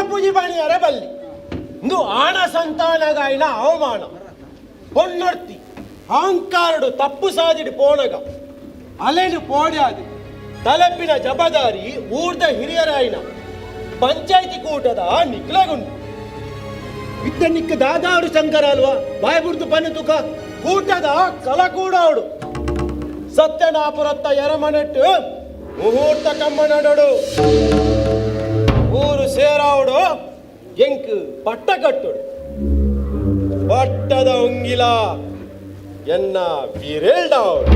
ಪೂಜೆ ಬಾಣಿಯರ ಬಲ್ಲಿ ಇಂದು ಆಣ ಸಂತಾನಗಾಯಿನ ಅವಮಾನ ಪೊನ್ನೊರ್ತಿ ಅಹಂಕಾರಡು ತಪ್ಪು ಸಾದಿಡು ಪೋಣಗ ಅಲೆನು ಪೋಡ್ಯಾದು ತಲಪಿನ ಜಬದಾರಿ ಊರ್ದ ಹಿರಿಯರಾಯಿನ ಪಂಚಾಯಿತಿ ಕೂಟದ ನಿಕ್ಲಗುಂಡು. ಇದ್ದ ನಿಕ್ಕ ದಾದಾಡು ಶಂಕರ ಅಲ್ವಾ ಬಾಯ್ ಬುಡ್ದು ಪನ್ನೆ ತುಕ. ಕೂಟದ ಕಲಕೂಡಾಡು ಸತ್ಯನಾಪುರತ್ತ ಎರಮನೆಟ್ಟು ಮುಹೂರ್ತ ಕಮ್ಮನಡಡು ಊರು ಸೇರಾವಡು ಎಂಕ್ ಪಟ್ಟ ಕಟ್ಟುಡು ಪಟ್ಟದ ಉಂಗಿಲ ಎನ್ನ ಬಿರೇಲ್ಡಾವಡು.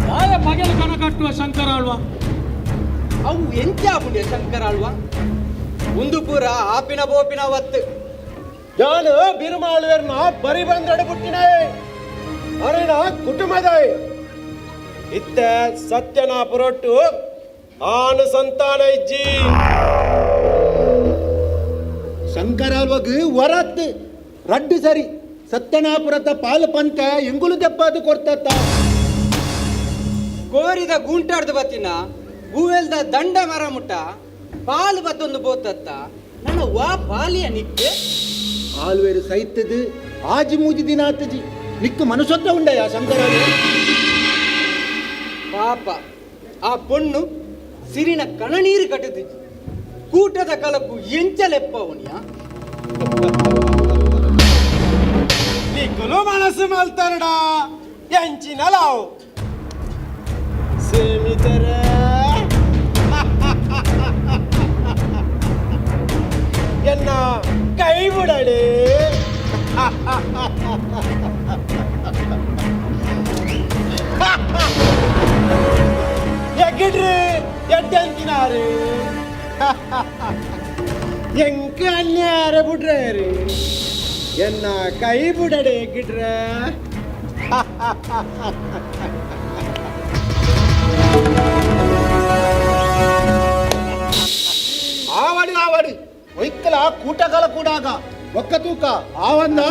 ದಾಯ ಪಗೆಲ್ ಕಣ ಕಟ್ಟುವ ಶಂಕರ ಅಲ್ವಾ? ಅವು ಎಂಚಾಪುಂಡೆ ಶಂಕರ ಅಲ್ವಾ? ಒಂದು ಪೂರ ಆಪಿನ ಬೋಪಿನ ಒತ್ತು. ನಾನು ಬಿರುಮಾಳುವೆರ್ನ ಬರಿ ಬಂದಡ ಪುಟ್ಟಿನೇ ಅರೆನ ಕುಟುಂಬದ ಇತ್ತ ಸತ್ಯನಾಪುರೊಟ್ಟು ಆನು ಸಂತಾನ ಇಜ್ಜಿ. ಶಂಕರ ಅಲ್ವಾಗ ವರತ್ ರಡ್ಡು ಸರಿ ಸತ್ಯನಾಪುರತ ಪಾಲು ಪಂತ ಎಂಗುಲು ದೆಪ್ಪಾದು ಕೊಡ್ತತ್ತ. ಕೋರಿದ ಗೂಂಟಾಡ್ದು ಬತ್ತಿನ ಗೂವೆಲ್ದ ದಂಡ ಮರ ಮುಟ್ಟ ಪಾಲು ಬತ್ತೊಂದು ಬೋತತ್ತ ನನ್ನ ವಾ ಪಾಲಿಯ ನಿಕ್ಕೆ. ಆಲ್ವೇರು ಸೈತದು ಆಜಿ ಮೂಜಿ ದಿನ ಆತಜಿ ನಿಕ್ಕು ಮನುಷ್ಯತ್ವ ಉಂಡಯ ಶಂಕರ? ಪಾಪ ಆ ಪೊಣ್ಣು ಸಿರಿನ ಕಣನೀರು ಕಟ್ಟುತ್ತಿಜ್ಜಿ ಕೂಟದ ಕಲಕು ಎಂಚಲೆಪ್ಪವನಿಯ. ನಿಕ್ಕುಲು ಮನಸ್ಸು ಮಲ್ತಾರಡ ಎಂಚಿನ ಲಾವು ಸೇಮಿತರೆ ಎನ್ನ ಕೈ ಬಿಡಡೆ. ಎಗ್ಗಿಡ್ರಿ ಎಡ್ಡಂತಿನಾರು ಎಂಕ ಅನ್ಯಾರ ಬಿಡ್ರಿ ಎನ್ನ ಕೈ ಬಿಡಡೆ ಎಗ್ಗಿಡ್ರೆ. ಆವಡಿ ಆವಡಿ ಒಯ್ಕಲ ಕೂಟಗಳ ಕೂಡಾಗ ಒಕ್ಕ ತೂಕ ಆವನ್ನ.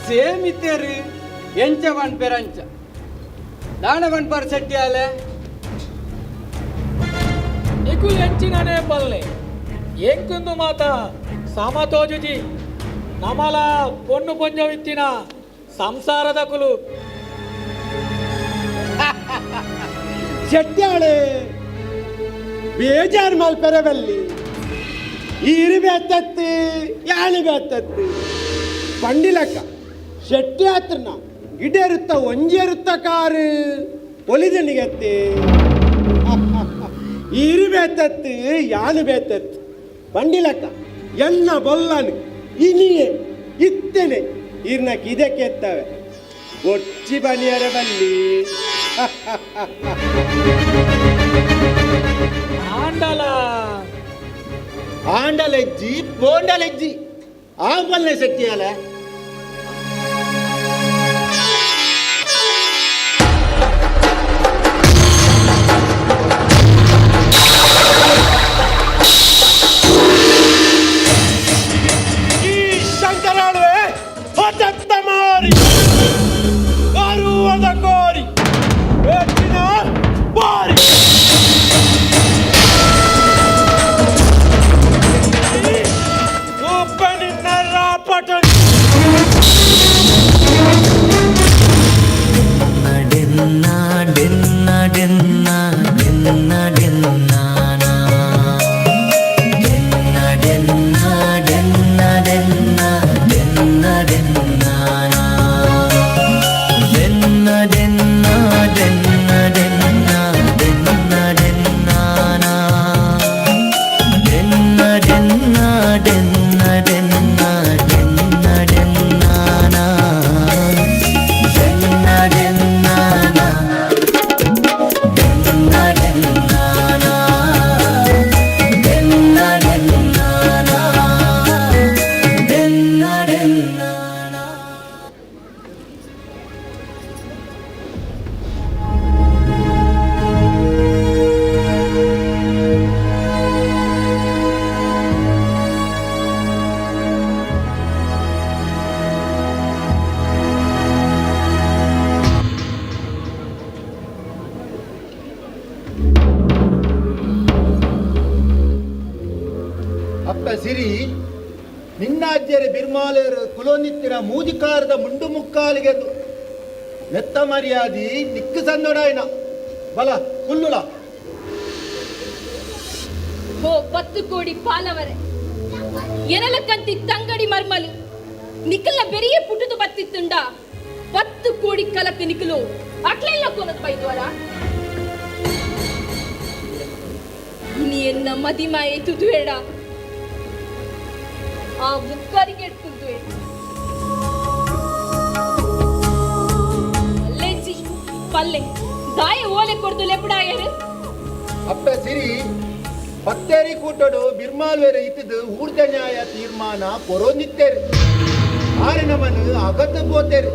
ಸೇಮಿತೇರು ಎಂಚ ಪನ್ಪೆರಂಚ ದಾಣ ಪನ್ಪರ್ ಸೆಟ್ಟಿ ಆಲೆ. ನಿಕುಲ್ ಎಂಚಿನನೇ ಪಲ್ಲೆ ಎಂಕುಂದು ಮಾತ ಸಮತೋಜುಜಿ ನಮಲ ಪೊಣ್ಣು ಪೊಂಜವಿತ್ತಿನ ಸಂಸಾರದಕುಲು ಶೆಟ್ಟಾಳೆ ಬೇಜಾರ್ ಮಲ್ಪೆರವಲ್ಲಿ ಈರು ಬೇತತ್ತು ಯಾಳು ಬೇತತ್ತು ಪಂಡಿಲಕ್ಕ ಶೆಟ್ಟಿ ಆತ್ರನ ಗಿಡರುತ್ತ ಒಂಜೆರುತ್ತ ಕಾರು ಒಲಿದನಿಗತ್ತೆ ಈರು ಬೇತತ್ತು ಯಾನು ಬೇತತ್ತು ಪಂಡಿಲಕ್ಕ ಎನ್ನ ಬೊಲ್ಲನು ಇನಿಯೇ ಇತ್ತೇನೆ ಈರ್ನ ಕಿದಕ್ಕೆ ಎತ್ತವೆ ಒಚ್ಚಿ ಬನಿಯರ ಬಲ್ಲಿ. ಆಂಡಲ ಆಂಡಲೆಜ್ಜಿ ಪೋಂಡಲೆಜ್ಜಿ ಆಂಬಲ್ನೆ ಶಕ್ತಿಯಲ್ಲ. ಈ ಶಂಕರಾಳುವೆ ಹೊಸತ್ತ ಮಾರಿ ಬರುವದ ಕೋರಿ ಹೆಚ್ಚಿನ ಬಾರಿ ಒಬ್ಬನಿನ್ನ ರಾಪಟ. ಡೆನ್ನ ಡೆನ್ನ ಡೆನ್ನ ಡೆನ್ನ ಡೆನ್ನಾನ ಡೆನ್ನ ಡೆನ್ನ ಡೆನ್ನ ಡೆನ್ನ ಡೆನ್ನ ಡೆನ್ನಾನ ಡೆನ್ನ ಡೆನ್ನ ಡೆನ್ನ ಡೆನ್ನ ಡೆನ್ನ ಡೆನ್ನಾನ ಡೆನ್ನ ಡೆನ್ನ ಡೆನ್ನ ಡೆನ್ನ ಡೆನ್ನ ಡೆನ್ನಾನ ಡೆನ್ನ ಡೆನ್ನಾನ ಡೆನ್ನ ಡೆನ್ನಾನ ಡೆನ್ನ ಡೆನ್ನಾನ ಡೆನ್ನ ಡೆನ್ನಾನ. ಅಪ್ಪ ಸಿರಿ, ನಿನ್ನ ಅಜ್ಜರೆ ಬಿರ್ಮಾಲೇರು ಕುಲೋನಿತ್ತಿನ ಮೂಜಿಕಾರದ ಮುಂಡು ಮುಕ್ಕಾಲಿಗೆ ನೆತ್ತ ಮರ್ಯಾದಿ ನಿಕ್ಕು ಸಂದೊಡಾಯ್ನ ಬಲ ಕುಲ್ಲುಲ. ಓ 10 ಕೋಡಿ ಪಾಲವರೆ, ಎರಲಕ್ಕಂತಿ ತಂಗಡಿ ಮರ್ಮಲು ನಿಖಲ್ನ ಬೆರಿಯೇ ಪುಟ್ಟುದು ಬತ್ತಿತ್ತುಂಡ 10 ಕೋಡಿ ಕಲಕ್ ನಿಖಲು ಅಕ್ಲೆಲ್ಲ ಕೊನದು ಬೈದ್ವರ. ಇನಿ ಎನ್ನ ಮದಿಮಾಯೆ ತುದುವೇಡ ಆ ಬುಕ್ಕರಿಗೆ ಎಟ್ಕುಂತುವೆ ಅಲ್ಲೇಜಿ ಪಲ್ಲೆ ದಾಯ ಓಲೆ ಕೊಡ್ದು ಲೆಪುಡಾಯರು. ಅಪ್ಪ ಸಿರಿ, ಪತ್ತೇರಿ ಕೂಟಡು ಬಿರ್ಮಾಲ್ವೇರು ಇತ್ತದು ಊರ್ಜ ನ್ಯಾಯ ತೀರ್ಮಾನ ಕೊರೋನಿತ್ತೇರು ಆರೆ ನಮನು ಅಗತ ಪೋತೇರು.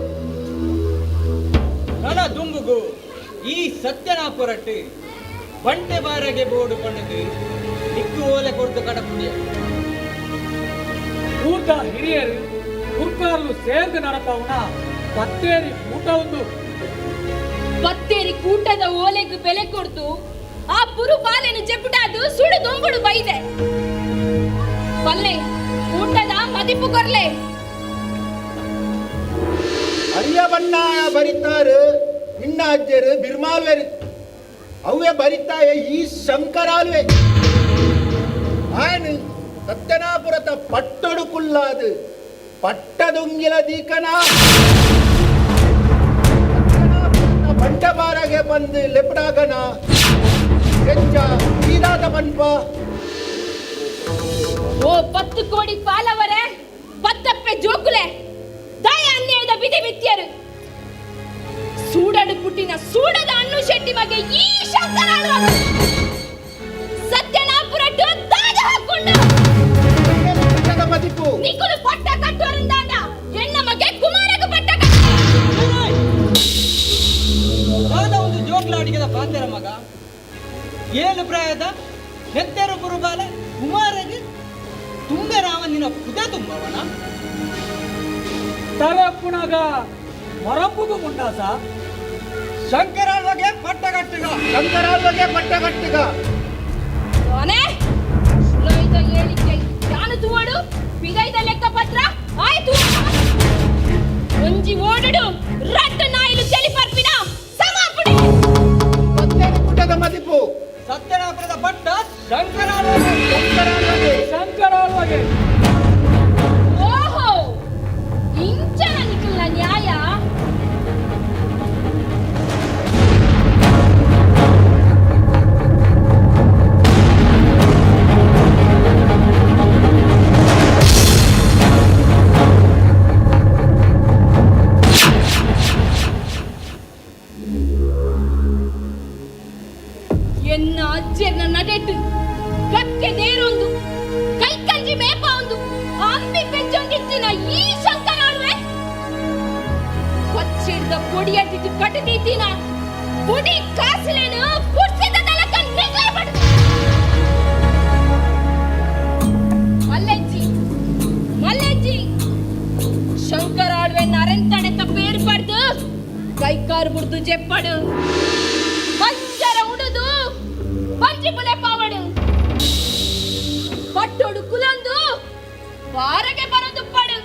ನನ ದುಂಬುಗು ಈ ಸತ್ಯನಾಪುರಟ್ಟು ಬಂಟೆ ಬಾರಗೆ ಬೋರ್ಡು ಪಣ್ಣದು ನಿಕ್ಕು ಓಲೆ ಕೊಡ್ದು ಕಡಪುಡಿಯ. ಊಟ ಹಿರಿಯರು ಕುರ್ಕಾರ್ಲು ಸೇರ್ದು ನಡಪವನ ಪತ್ತೇರಿ ಊಟ ಒಂದು. ಪತ್ತೇರಿ ಕೂಟದ ಓಲೆಗೆ ಬೆಲೆ ಕೊಡ್ದು ಆ ಪುರು ಬಾಲೆನು ಜೆಪುಟಾದು ಸುಡು ದೊಂಬುಡು ಬೈದೆ ಪಲ್ಲೆ ಊಟದ ಮದಿಪು ಕೊರ್ಲೆ. ಅರಿಯ ಬಣ್ಣ ಬರಿತಾರು ನಿನ್ನ ಅಜ್ಜರು ಬಿರ್ಮಾಲ್ವೇರು ಅವೇ ಬರಿತಾಯ ಈ ಶಂಕರಾಲ್ವೆ ಆಯನು ಸತ್ಯನಾಪುರತ ಪಟ್ಟಡು ಕುಲ್ಲಾದು ಪಟ್ಟದುಂಗಿಲ ದೀಕನ ಬಂಟಬಾರಗೆ ಬಂದು ಲೆಪಡಾಗನ ಹೆಚ್ಚ ಈದಾದ ಬನ್ಪ. ಓ 10 ಕೋಡಿ ಪಾಲವರೇ, ಪತ್ತಪ್ಪೆ ಜೋಕುಲೆ, ದಯ ಅನ್ಯಾಯದ ವಿಧಿ ಮಿಥ್ಯರು ಸೂಡಡು ಪುಟ್ಟಿನ ಸೂಡದ ಅಣ್ಣು ಶೆಟ್ಟಿ ಮಗೆ ಈ ಶಂಕರಾಳುವ ಸತ್ಯನಾಪುರ ದಾದ ಹಾಕೊಂಡು ಮದಿಪು ನಿಕ್ಕುಲು ಪಟ್ಟ ಕಟ್ಟುವರಿಂದಾಂಡ ಎನ್ನ ಮಗೆ ಕುಮಾರಗ ಪಟ್ಟ ಕಟ್ಟ. ದಾದ ಒಂದು ಜೋಕ್ಲಾಡಿಗೆದ ಪಾತೆರ ಮಗ ಏಳು ಪ್ರಾಯದ ನೆತ್ತೆರ ಗುರುಬಾಲೆ ಕುಮಾರಗೆ ತುಂಬೆ ರಾಮನಿನ ಪುದೆ ತುಂಬವನ ತರಪ್ಪುನಗ ಮರಂಬುಗು ಮುಂಡಾಸ ಶಂಕರಾಳ್ವಗೆ ಪಟ್ಟ ಕಟ್ಟುಗ ಶಂಕರಾಳ್ವಗೆ ಪಟ್ಟ ಕಟ್ಟುಗ. ತಾನೇ ಲೋಯ್ದ ಹೇಳಿಕೆ ಯಾನು ತೂವಡು ಬಿಗೈದ ಲೆಕ್ಕ ಪತ್ರ ಆಯ್ತು. ಒಂಜಿ ಓಡಡು ರಡ್ಡ ನಾಯಿಲು ಚಳಿ ಪರ್ಪಿನ ಸಮಾಪುಡಿ ಪುಟದ ಮದಿಪು ಸತ್ಯನಾಪುರದ ಪಟ್ಟ ಶಂಕರಾಳ್ವಗೆ ಶಂಕರಾಳ್ವಗೆ ಶಂಕರಾಳ್ವಗೆ. ಓಹೋ, ಇಂಚನ ನಿಕಲ್ನ ನ್ಯಾಯ. ಎನ್ನ ಅಜ್ಜೆರ್ನ ನಡೆಟ್ಟು ಕಕ್ಕೆ ನೇರೊಂದು ಕೈಕಂಜಿ ಮೇಪ ಒಂದು ಅಂಬಿ ಪೆಚ್ಚೊಂದಿತ್ತಿನ ಈ ಶಂಕರಾಳುವೆ ಕೊಚ್ಚಿಡ್ದ ಕೊಡಿಯಟ್ಟಿಟ್ಟು ಕಟ್ಟದೀತಿನ ಪುಡಿ ಕಾಸುಲೇನು ಪುಡ್ಸಿದ ತಲಕ ನಿಗ್ಲೆ ಬಡ್ದು. ಮಲ್ಲೆಜ್ಜಿ ಮಲ್ಲೆಜ್ಜಿ, ಶಂಕರಾಳುವೆ ನರೆಂತಡೆತ ಪೇರು ಪಡ್ದು ಕೈಕಾರು ಬುಡ್ದು ಜೆಪ್ಪಡು ಪಂಜರ ಉಡುದು ಪಂಜಿ ಬುಲೆ ಪಾವಡು ಪಟ್ಟೋಡು ಕುಲಂದು ವಾರಗೆ ಬರೋದು ಪಡು.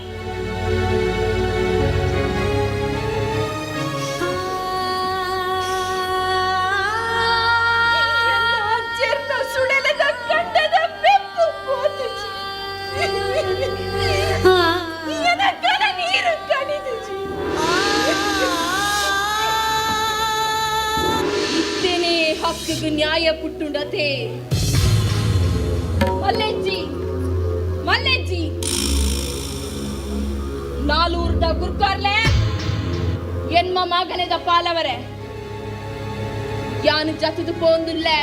ಅಜ್ಜೆರ್ನ ಸುಡೆಲದ ಕಂಡದ ಬೆಪ್ಪು ಪೋತುಜಿ ಎನಕನ ನೀರು ಕಡಿದುಜಿ. ಇತ್ತೇನೆ ಹಕ್ಕಿಗೆ ನ್ಯಾಯ ಪುಟ್ಟುಂಡತೆ. ಮಲ್ಲೆಜ್ಜಿ ಮಲ್ಲೆಜ್ಜಿ, ನಾಲೂರ್ದ ಗುರ್ಕಾರ್ಲೆ ಎನ್ಮ ಮಗನೆದ ಪಾಲವರೆ ಯಾನು ಜತದು ಪೋಂದುಲ್ಲೆ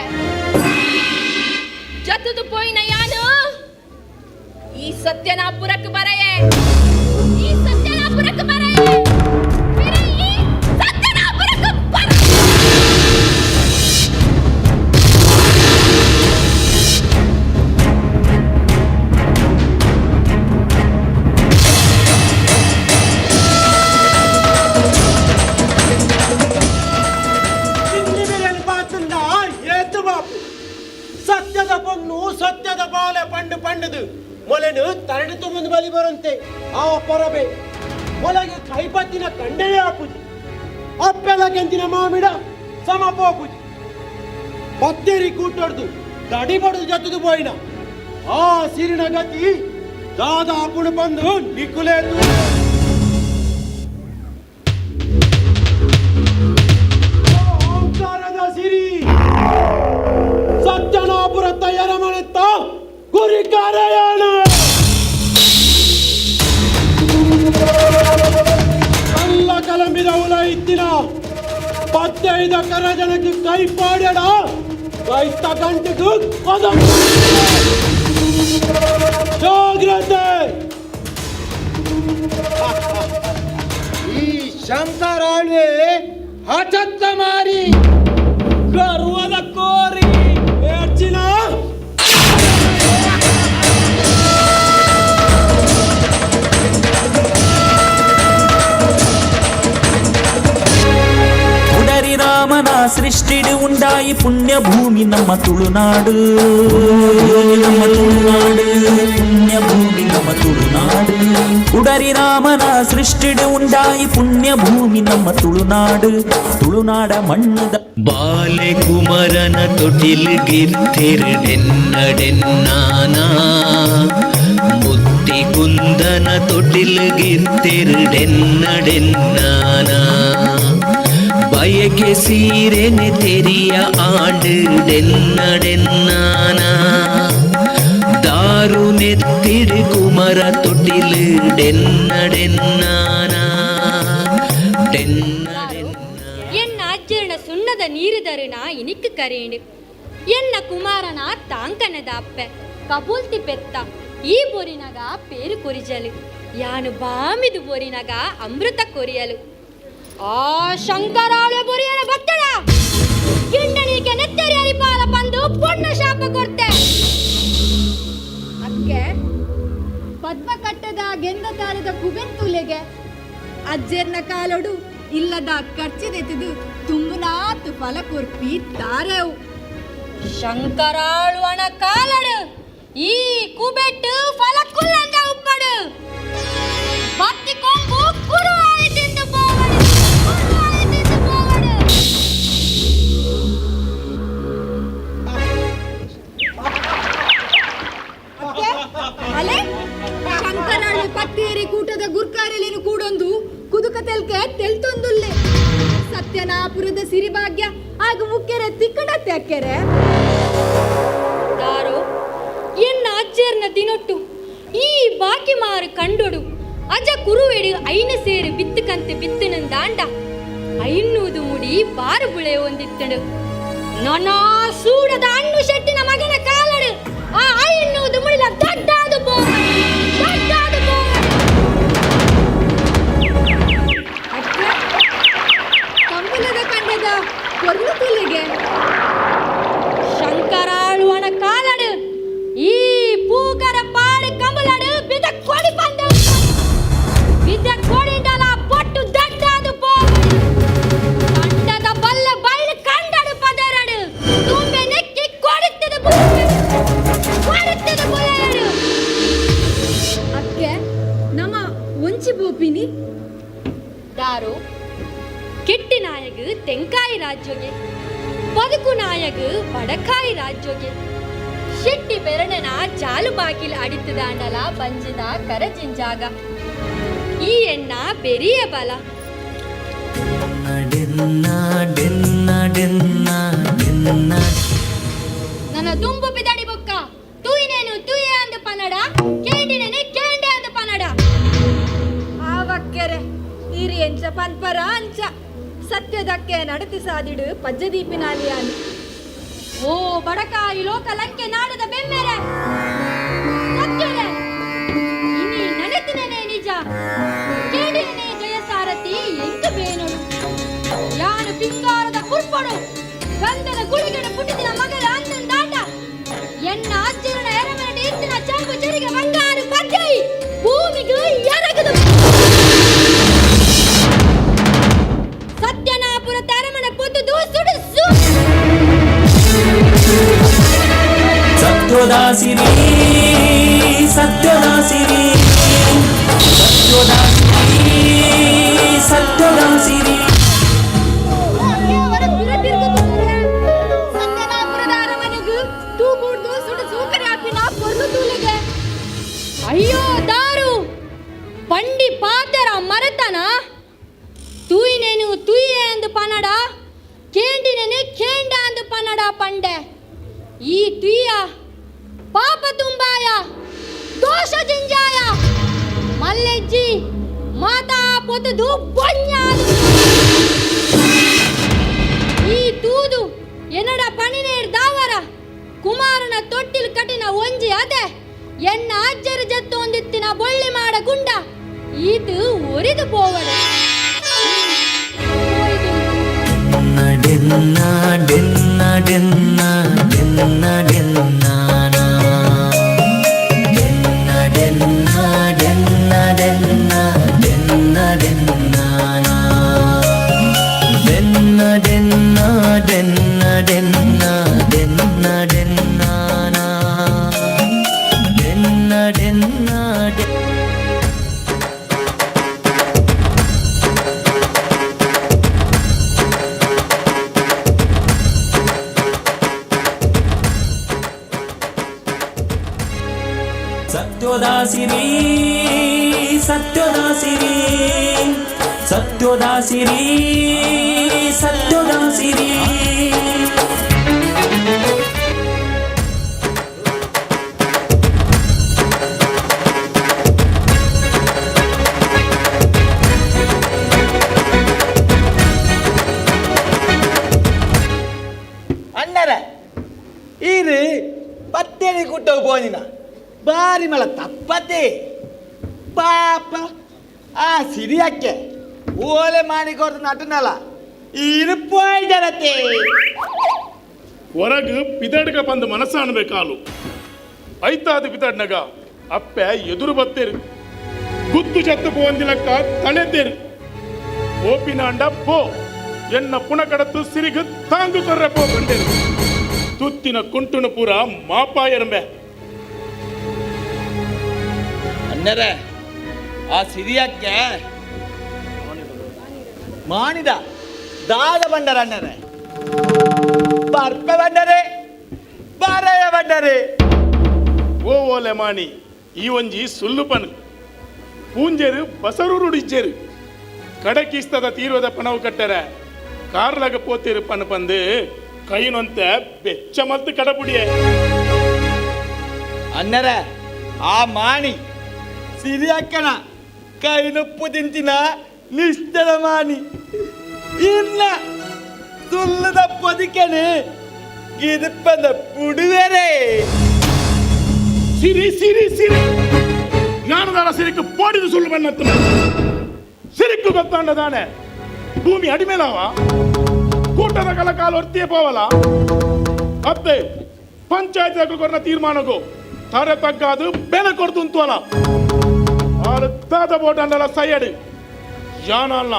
ಜತದು ಪೋಯಿನ ಯಾನು ಈ ಸತ್ಯನಾಪುರಕ್ಕೆ ಬರೆಯೆ, ಈ ಸತ್ಯನಾಪುರಕ್ಕೆ ಬರೆಯೆ, ಈ ಸತ್ಯನಾಪುರಕ್ಕೆ ಬರೆಯೆ. ಸತ್ಯದ ಪೊಣ್ಣು ಸತ್ಯದ ಬಾಲೆ ಪಂಡು ಪಂಡದು ಮೊಲೆನು ತರಡು ಮುಂದೆ ಬಲಿ ಬರಂತೆ ಆ ಪರಬೆ ಮೊಲಗೆ ಕೈಪತ್ತಿನ ಕಂಡನೇ ಆಪುಜಿ ಅಪ್ಪೆಲ ಕೆಂತಿನ ಮಾಮಿಡ ಸಮ ಪೋಪುಜಿ ಪತ್ತೇರಿ ಕೂಟೊಡ್ದು ದಡಿ ಬಡದು ಜತ್ತದು ಪೋಯಿನ ಆ ಸಿರಿನ ಗತಿ ದಾದ ಅಪ್ಪುಣ ಬಂದು ನಿಕ್ಕುಲೇತು. ಓಂಕಾರದ ಸಿರಿ ಸತ್ಯನಾಪುರತ್ತ ಎರಮನೆತ್ತ ಗುರಿಕಾರಯಾಣ ಕಲ್ಲ ಕಲಂಬಿದ ಉಲ ಇತ್ತಿನ ಪತ್ತೈದ ಕರ ಜನಕ್ಕೆ ಕೈ ಪಾಡ್ಯಡ ಕೈತ ಗಂಟೆಗೂ ಕೊದ. ಜಾಗ್ರತೆ. ಈ ಶಂಕರಾಳ್ವೆ ಹಠತ್ತ ಮಾರಿ ಗರ್ವದ ಕೋರಿ ಏರ್ಚಿನ ಉಡರಿ ರಾಮನ ಸೃಷ್ಟಿಡು ಉಂಡಾಯಿ ಪುಣ್ಯಭೂಮಿ ನಮ್ಮ ತುಳುನಾಡು, ನಮ್ಮ ತುಳುನಾಡು ಪುಣ್ಯಭೂಮಿ ನಮ್ಮ ತುಳುನಾಡು. ಉಡರಿ ರಾಮನ ಸೃಷ್ಟಿಡು ಉಂಡಾಯಿ ಪುಣ್ಯಭೂಮಿ ನಮ್ಮ ತುಳುನಾಡು, ತುಳುನಾಡ ಮಣ್ಣುದ ಬಾಲೆ ಕುಮರನ ತೊಟಿಲ್ ಗಿರ್ತಿರ್ಡೆನ್ನಡೆನ್ನಾನ ಮುತ್ತಿ ಕುಂದನ ತೊಟಿಲ್ ಗಿರ್ತಿರ್ಡೆನ್ನಡೆನ್ನಾನ ಬಯಕೆ ಸೀರೆನೆ ತೆರಿಯ ಆಂಡು ಡೆನ್ನಡೆನ್ನಾನ ದಾರು ನೆತ್ತಿಡು ಕುಮರ ತೊಟಿಲ್ ಡೆನ್ನಡೆನ್ನಾನ ಡೆನ್ನ. ಎನ್ನ ಅಜ್ಜರ್ನ ಸುಣ್ಣದ ನೀರಿದರುನ ಇನಿಕ್ ಕರೇಣು ಎನ್ನ ಕುಮಾರನ ತಾಂಕನದ ಅಪ್ಪೆ ಕಬೂಲ್ತಿ ಪೆತ್ತ ಈ ಬೊರಿನಗ ಪೇರು ಕೊರಿಜಲು ಯಾನು ಬಾಮಿದು ಬೊರಿನಗ ಅಮೃತ ಕೊರಿಯಲು ಆ ಶಂಕರಾಳು ಬೊರಿಯರ ಬತ್ತಡ ಗಿಂಡನಿಗೆ ನೆತ್ತರಿ ಅರಿಪಾಲ ಬಂದು ಪೊಣ್ಣ ಶಾಪ ಕೊಡ್ತೆ. ಅಕ್ಕೆ ಪದ್ಮ ಕಟ್ಟದ ಗೆಂದ ತಾರದ ಕುಬೆಂತುಲೆಗೆ ಅಜ್ಜೆರ್ನ ಕಾಲೊಡು ಇಲ್ಲದ ಖರ್ಚಿದೆತ್ತಿದು ತುಂಬುನಾತು ಫಲ ಕೊರ್ಪಿ ತಾರೆವು. ಶಂಕರಾಳುವನ ಕಾಲಡು ಈ ಕುಬೆಟ್ಟು ಫಲ ಕುಲ್ಲಂದ ಉಪ್ಪಡು ಬತ್ತಿ ಕೊಂಬು ಕುರುವಾಯಿತು. ಸತ್ಯನಾಪುರದ ಸಿರಿಭಾಗ್ಯ ಆಗ ಮುಖ್ಯರೆ ತಿಕ್ಕಡತ್ತೆ ಅಕ್ಕೆರೆ. ದಾರೋ ಎನ್ನ ಅಜ್ಜರ್ನ ದಿನೊಟ್ಟು ಈ ಬಾಕಿ ಮಾರು ಕಂಡೊಡು ಅಜ ಕುರುವೆಡು ಐನ ಸೇರು ಬಿತ್ತುಕಂತೆ ಬಿತ್ತುನಂದಾಂಡ ಐನ್ನೂದು ಮುಡಿ ಬಾರು ಬುಳೆ ಒಂದಿತ್ತಡು. ನನ್ನ ಸೂಡದ ಅಣ್ಣು ಶೆಟ್ಟಿನ ಮಗನ ಕಾಲಡು ಆ ಐನ್ನೂದು ಮುಡಿಲ ದೊಡ್ಡಾದು ಬೋವಡು ದೊಡ್ಡಾದು ಬೋವಡು. ಕಂಬಳದ ಕಂಡದ ಕೊರ್ಲು ತುಲಿಗೆ ಶಂಕರಾಳುವನ ಕಾಲಡು ಈ ಪೂಕರ ಪಾಡು ಕಂಬಳಡು ಬಿದ ಕೊಡಿ ಬಂದ ಬಿದ ಕೊಡಿಂಡಲ ಪೊಟ್ಟು ದಡ್ಡಾದು ಬೋವಡು. ಕಂಡದ ಬಲ್ಲ ಬಯಲು ಕಂಡಡು ಪದರಡು ತುಂಬೆ ನೆಕ್ಕಿ ಕೊಡುತ್ತದೆ ಕೊಡುತ್ತದೆ ಬೊಲೆಯಡು. ಅಕ್ಕೆ ನಮ್ಮ ಒಂಚಿ ಬೋಪಿನಿ ದಾರು ಕೆಟ್ಟಿ ನಾಯಗ ತೆಂಕಾಯಿ ರಾಜ್ಯೋಗೆ ಬದುಕು ನಾಯಗ ಬಡಕಾಯಿ ರಾಜ್ಯೋಗೆ ಶೆಟ್ಟಿ ಬೆರಣನ ಜಾಲು ಬಾಗಿಲು ಅಡಿತದಾಂಡಲ ಬಂಜಿದ ಕರಜಿಂಜಾಗ ಈ ಎಣ್ಣ ಬೆರಿಯ ಬಲ. ನನ್ನ ದುಂಬು ಬಿದಡಿ ಬೊಕ್ಕ ತೂಯಿನೇನು ತೂಯೆ ಅಂದ ಪನಡ ಕೇಂಡಿನೇನೆ ಕೇಂಡೆ ಅಂದ ಪನಡ. ಆವಕ್ಕೆರೆ ಈರಿ ಎಂಚ ಪನ್ಪರ ಅಂಚ ಸತ್ಯದಕ್ಕೆ ನಡತಿ ಸಾದಿಡು ಪಜ್ಜದೀಪಿನಾಲಿಯಾನು. ಓ ಬಡಕಾಯಿ ಲೋಕ ಲಂಕೆ ನಾಡದ ಬೆಮ್ಮೆರೆ ಸತ್ಯರೆ ಇನಿ ನಡೆತಿನೇ ನಿಜ ಕೇಳಿನೇ ಜಯಸಾರಥಿ ಎಂತು ಬೇನೋಡು ಯಾನು ಪಿಂಗಾರದ ಕುರ್ಪಡು ಗಂಧದ ಗುಳಿಗಡ ಪುಟಿದಿನ ಮಗಲ ಅಂದಂದಾಟ ಎನ್ನ ಅಜ್ಜರನ ಎರಮನೆ ಇತ್ತಿನ ಚಂಪು ಚರಿಗೆ ಬಂಗಾರು ಪದ್ದೈ ಭೂಮಿಗೂ ಎರಗದು. ಸತ್ಯನಾಪುರ ತರಮನ ಪೊತ್ತುದು ಸುಡು ಸತ್ಯೋದಾಸಿರಿ ಸತ್ಯೋದಾಸಿರಿ ಸತ್ಯೋದಾಸಿರಿ ಸತ್ಯೋದಾಸಿರಿ. ಸತ್ಯನಾಪುರದ ಅರಮನೆಗು ತೂ ಬೂಡ್ದು ಸುಡು ಸೂಕರಿ ಹಾಪಿನ ಪೊರ್ಲು ತೂಲೆಗೆ. ಅಯ್ಯೋ ದಾರು ಪಂಡಿ ಪಾತೆರ ಮರತನ ತೂಯಿನೇನು ತೂಯೆ ಅಂದು ಪನಡ ಕೇಂಡಿನೇನೆ ಕೇಂಡ ಅಂದು ಪನಡ ಪಂಡೆ ಈ ತುಯ್ಯ ಪಾಪ ತುಂಬಾಯ ದೋಷ ಜಿಂಜಾಯ ಮಲ್ಲೆಜ್ಜಿ ಮಾತಾ ಪೊತುದು ಬೊഞ്ഞಾದು. ಈ ತೂದು ಎನ್ನಡ ಪಣಿನೇರ್ ದಾವರ ಕುಮಾರನ ತೊಟ್ಟಿಲ್ ಕಟಿನ ಒಂಜಿ ಅದೆ ಎನ್ನ ಅಜ್ಜರ ಜತ್ತೊಂದಿತ್ತಿನ ಬೊಳ್ಳಿ ಮಾಡ ಗುಂಡ ಈತು ಒರಿದು ಪೋವಡು. ಸತ್ಯೋದಾಸಿರಿ ಸತ್ಯೋದಾಸಿರಿ ಸತ್ಯೋದಾಸಿರಿ ಸತ್ಯೋದಾಸಿರಿ. ಅಣ್ಣರ ಈರು ಪತ್ತೇರಿ ಕುಟ್ಟ ಪೋನಿನ ಬಾರಿ ಮಳ ತಪ್ಪತೆ ಪಾಪ ಆ ಸಿರಿಯಕ್ಕೆ ಓಲೆ ಮಾಡಿ ಕೊಡ್ತು ನಟನಲ್ಲ ಈರು ಪೋಯ್ದರತೆ. ಹೊರಗು ಪಿದಡ್ಗ ಬಂದು ಮನಸ್ಸಾಣಬೇಕಾಲು ಐತಾದ ಪಿದಡ್ನಗ ಅಪ್ಪೆ ಎದುರು ಬತ್ತೇರು ಗುತ್ತು ಚತ್ತು ಪೋಂದಿಲಕ್ಕ ತಳೆತೇರು ಓಪಿನಾಂಡ ಪೋ ಎನ್ನ ಪುಣಕಡತ್ತು ಸಿರಿಗು ತಾಂಗು ಕೊರ್ರೆ ಪೋ ಬಂಡೇರು ತುತ್ತಿನ ಕುಂಟುನ ಪೂರ ಮಾಪಾಯರಂಬೆ. ಅಣ್ಣರೇ ಆ ಸಿರಿಯಕ್ಕೆ ಮಾಣಿದ ದಾದ ಬಂಡರ ಅಣ್ಣರೇ ಬರ್ಪೆ ಬಂಡರೆ ಬಾರಯ ಬಂಡರೆ. ಓ ಓಲೆ ಮಾಣಿ ಈ ಒಂಜಿ ಸುಲ್ಲು ಪನ್ ಪೂಂಜೆರು ಬಸರೂರು ಇಜ್ಜೆರು ಕಡಕಿಸ್ತದ ತೀರ್ವದ ಪಣವು ಕಟ್ಟರೆ ಕಾರ್ಲಾಗ ಪೋತಿರು ಪನ್ ಪಂದು ಕೈನೊಂತೆ ಬೆಚ್ಚ ಮಲ್ತು ಕಡಪುಡಿಯೆ. ಅಣ್ಣರ ಆ ಮಾಣಿ ಸಿರಿಯಕ್ಕನ ಕೈನೊಪ್ಪು ತಿಂತಿನ ನಿಷ್ಠದ ಮಾಣಿ ಇನ್ನ ಸುಲ್ಲದ ಪೊದಿಕೆನೆ ಗಿದುಪ್ಪದ ಪುಡುವೆರೆ. ಸಿರಿ ಸಿರಿ ಸಿರಿ ಜ್ಞಾನದಾನ ಸಿರಿக்கு போடிದು ಸುಳ್ಳು ಬಣ್ಣತ್ತು ಸಿರಿಕ್ಕು ಗೊತ್ತಾಂಡದಾನೆ ಭೂಮಿ ಅಡಿಮೇಲಾವ ಕೂಟದ ಕಲಕಾಲ ಒರ್ತಿಯೇ ಪೋವಲ ಅತ್ತೆ ಪಂಚಾಯತ್ ಕೊರ್ನ ತೀರ್ಮಾನಕ್ಕೂ ತರೆ ತಗ್ಗಾದು ಬೆಲೆ ಕೊಡ್ತು ಅಂತವಲ್ಲ ಆರು ತಾತ ಬೋಟಂಡಲ ಸೈಯಡು ಯಾನಲ್ಲ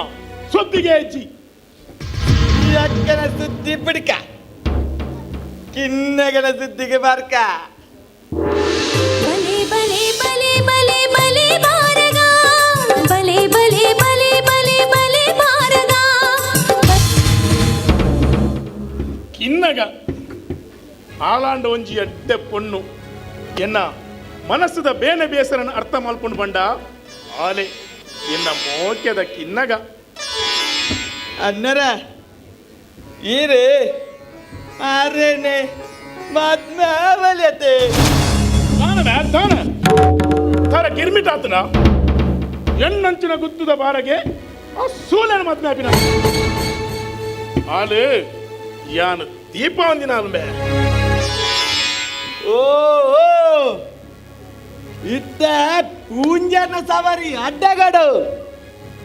ಸುದ್ದಿಗೆ ಹೆಚ್ಚಿ ಅಕ್ಕನ ಸುದ್ದಿ ಬಿಡ್ಕ ಕಿನ್ನಗನ ಸುದ್ದಿಗೆ ಬರ್ಕ. ಬಲೆ ಬಲೆ ಬಲೆ ಬಲೆ ಬಲೆ ಬಾರಗ ಬಲೆ ಬಲೆ ಬಲೆ ಬಲೆ ಬಲೆ ಬಾರಗ. ಕಿನ್ನಗ ಆಲಾಂಡ ಒಂಜಿ ಎಡ್ಡೆ ಪೊಣ್ಣು ಎನ್ನ ಮನಸ್ಸುದ ಬೇನೆ ಬೇಸರನ ಅರ್ಥ ಮಲ್ಪುಂಡು ಬಂಡ ಆಲೆ ಎನ್ನ ಮೋಕ್ಯದ ಕಿನ್ನಗ. ಅಣ್ಣರ ಈರೇ ಆರೇನೆ ಮದ್ಮಾವಲ್ಯತೆ. ತಾನ ತಾನ ತಾರ ಗಿರ್ಮಿಟ್ ಆತನ ಎಣ್ಣಂಚಿನ ಗುತ್ತದ ಬಾರಗೆ ಆ ಸೂಲನ ಮದ್ಮಾಪಿನ ಆಲು ಯಾನು ದೀಪಾವಂದಿನ ಅಲ್ಬೆ. ಓ ಇತ್ತ ಪೂಂಜನ ಸವಾರಿ ಅಡ್ಡಗಡು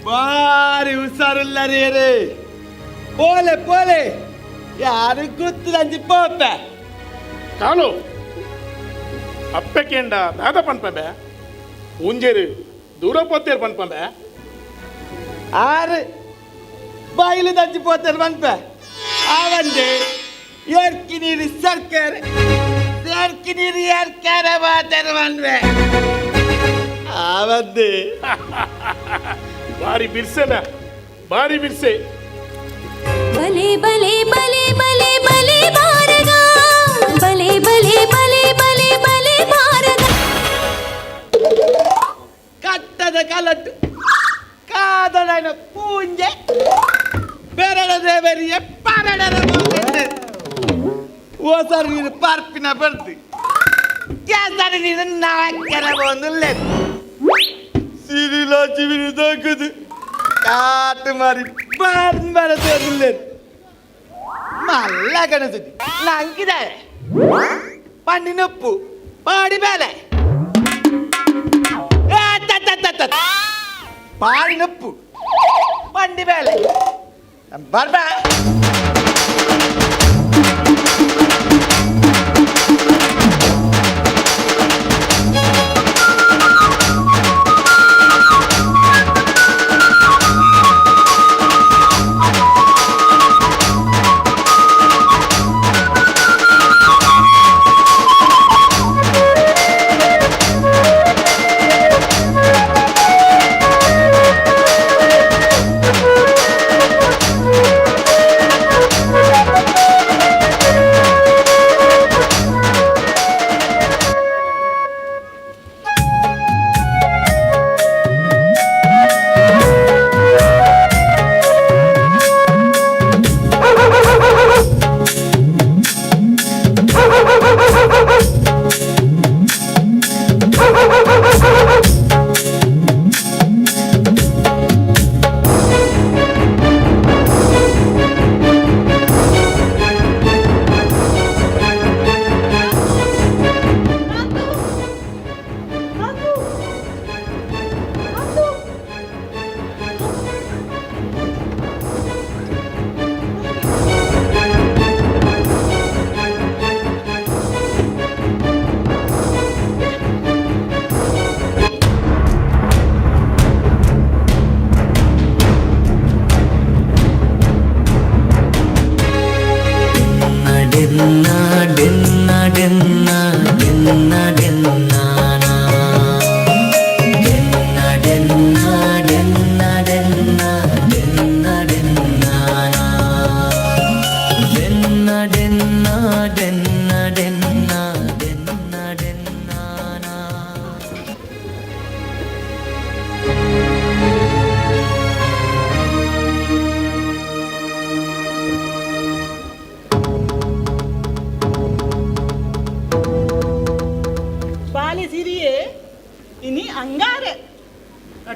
ಬಾರಿ ಹುಷಾರುಲ್ಲ ರೇ. ಪೋಲೆ ಪೋಲೆ ಯಾರು ಗೊತ್ತದಂಜಿ ಪೋಪೆ. ಕಾಲು ಅಪ್ಪೆ ಕೇಂಡ ದಾದ ಪನ್ಪಂಬೆ ಪೂಂಜೇರು ದೂರ ಪೋತೇರು ಪನ್ಪಂಬೆ. ಆರು ಬಾಯಿಲು ದಂಜಿ ಪೋತೇರು ಪನ್ಪೆ ಆವಂದೆ ಏರ್ಕಿ ನೀರು ಸರ್ಕಾರ ಸೇರ್ಕಿ ನೀರು ಏರ್ಕಾರ ಮಾತೇರು ಪನ್ಪೆ ಆವಂದೆ. ಬಾರಿ ಬಿರ್ಸೆ ಬೆ ಬಾರಿ ಬಿರ್ಸೆ. ಬಲೆ ಬಲೆ ಬಲೆ ಬಲೆ ಬಲೆ ಬಾರಗ ಬಲೆ ಬಲೆ ಬಲೆ ಬಲೆ ಬಲೆ ಬಾರಗ. ಕಟ್ಟದ ಕಲಟ್ಟು ಕಾದಡನ ಪೂಂಜೆ ಬೆರಳ ದೇವರಿಯ ಪರಡರ ಓಸರ್ ನೀರು ಪಾರ್ಪಿನ ಬರ್ದು ಕೇಸರಿ ನೀರು ನಾಲ್ಕರ ಬಂದು ಸಿರಿಲಾಚಿ ತಾಕುದು ಕಾಟು ಮಾರಿ ಬಾರ ಮಲ್ಲ ಕಣಸುದ್ದಿ ನಂಗಿದ್ದಾರೆ ಪಣ್ಣಿನೊಪ್ಪು ಪಾಡಿ ಬೇಲೆ ಪಾಡಿನೊಪ್ಪು ಪಂಡಿ ಬೇಲೆ ಬರ್ಬಾ.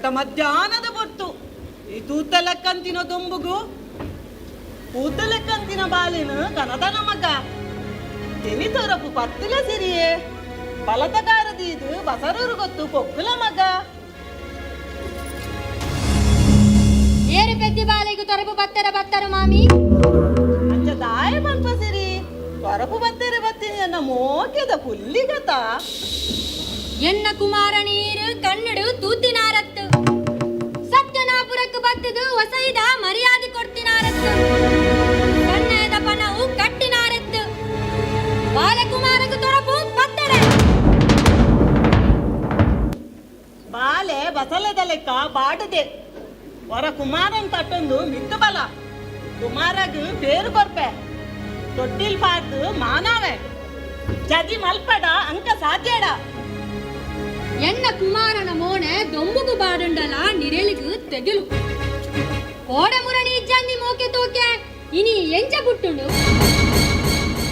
ನಟ ಮಧ್ಯಾಹ್ನದ ಬೊಟ್ಟು ಈ ತೂತಲಕ್ಕಂತಿನ ದೊಂಬುಗು ಕೂತಲಕ್ಕಂತಿನ ಬಾಲಿನ ಕನದನ ಮಗ ತೆನಿ ತೊರಪು ಪತ್ತುಲ ಸಿರಿಯೇ ಬಲತಕಾರದೀದು ಬಸರೂರು ಗೊತ್ತು ಪೊಕ್ಕುಲ ಮಗ. ಏರು ಪೆದ್ದಿ ಬಾಲೆಗು ತೊರಪು ಬತ್ತರ ಬತ್ತರು ಮಾಮಿ. ಅಂಚ ದಾಯ ಪನ್ಪ ಸಿರಿ ತೊರಪು ಬತ್ತೆರೆ ಬತ್ತೀನಿ ಅನ್ನ ಮೋಕೆದ ಪುಲ್ಲಿಗತ. ಎನ್ನ ಕುಮಾರ ನೀರು ಕನ್ನಡು ತೂತಿನಾರತ್ತು ಸತ್ಯನಾಪುರಕ್ಕೆ ಬತ್ತದು ಹೊಸೈದ ಮರ್ಯಾದೆ ಕೊಡ್ತಿನಾರತ್ತು ಕನ್ನಡದ ಪನವು ಕಟ್ಟಿನಾರತ್ತು ಬಾಲಕುಮಾರకు ತೊರಪು ಪತ್ತರೆ. ಬಾಲೆ ಬಸಲೆದ ಲೆಕ್ಕ ಬಾಡದೆ ಹೊರ ಕುಮಾರನ್ ತಟ್ಟೊಂದು ಮಿತ್ತು ಬಲ ಕುಮಾರಗ್ ಪೇರು ಕೊರ್ಪೆ ತೊಟ್ಟಿಲ್ ಪಾರ್ದು ಮಾನವೆ ಜದಿ ಮಲ್ಪಡ ಅಂಕ ಸಾಧ್ಯಡ. ಎನ್ನ ಕುಮಾರನ ಮೋನೆ ದೊಂಬುಗು ಬಾಡುಂಡಲ ನಿರೆಲಿಗು ತೆಗಿಲು ಕೋಡೆ ಮುರಣಿ ಇಜ್ಜಂದಿ ಮೋಕೆ ತೋಕೆ ಇನಿ ಎಂಚ ಪುಟ್ಟುಂಡು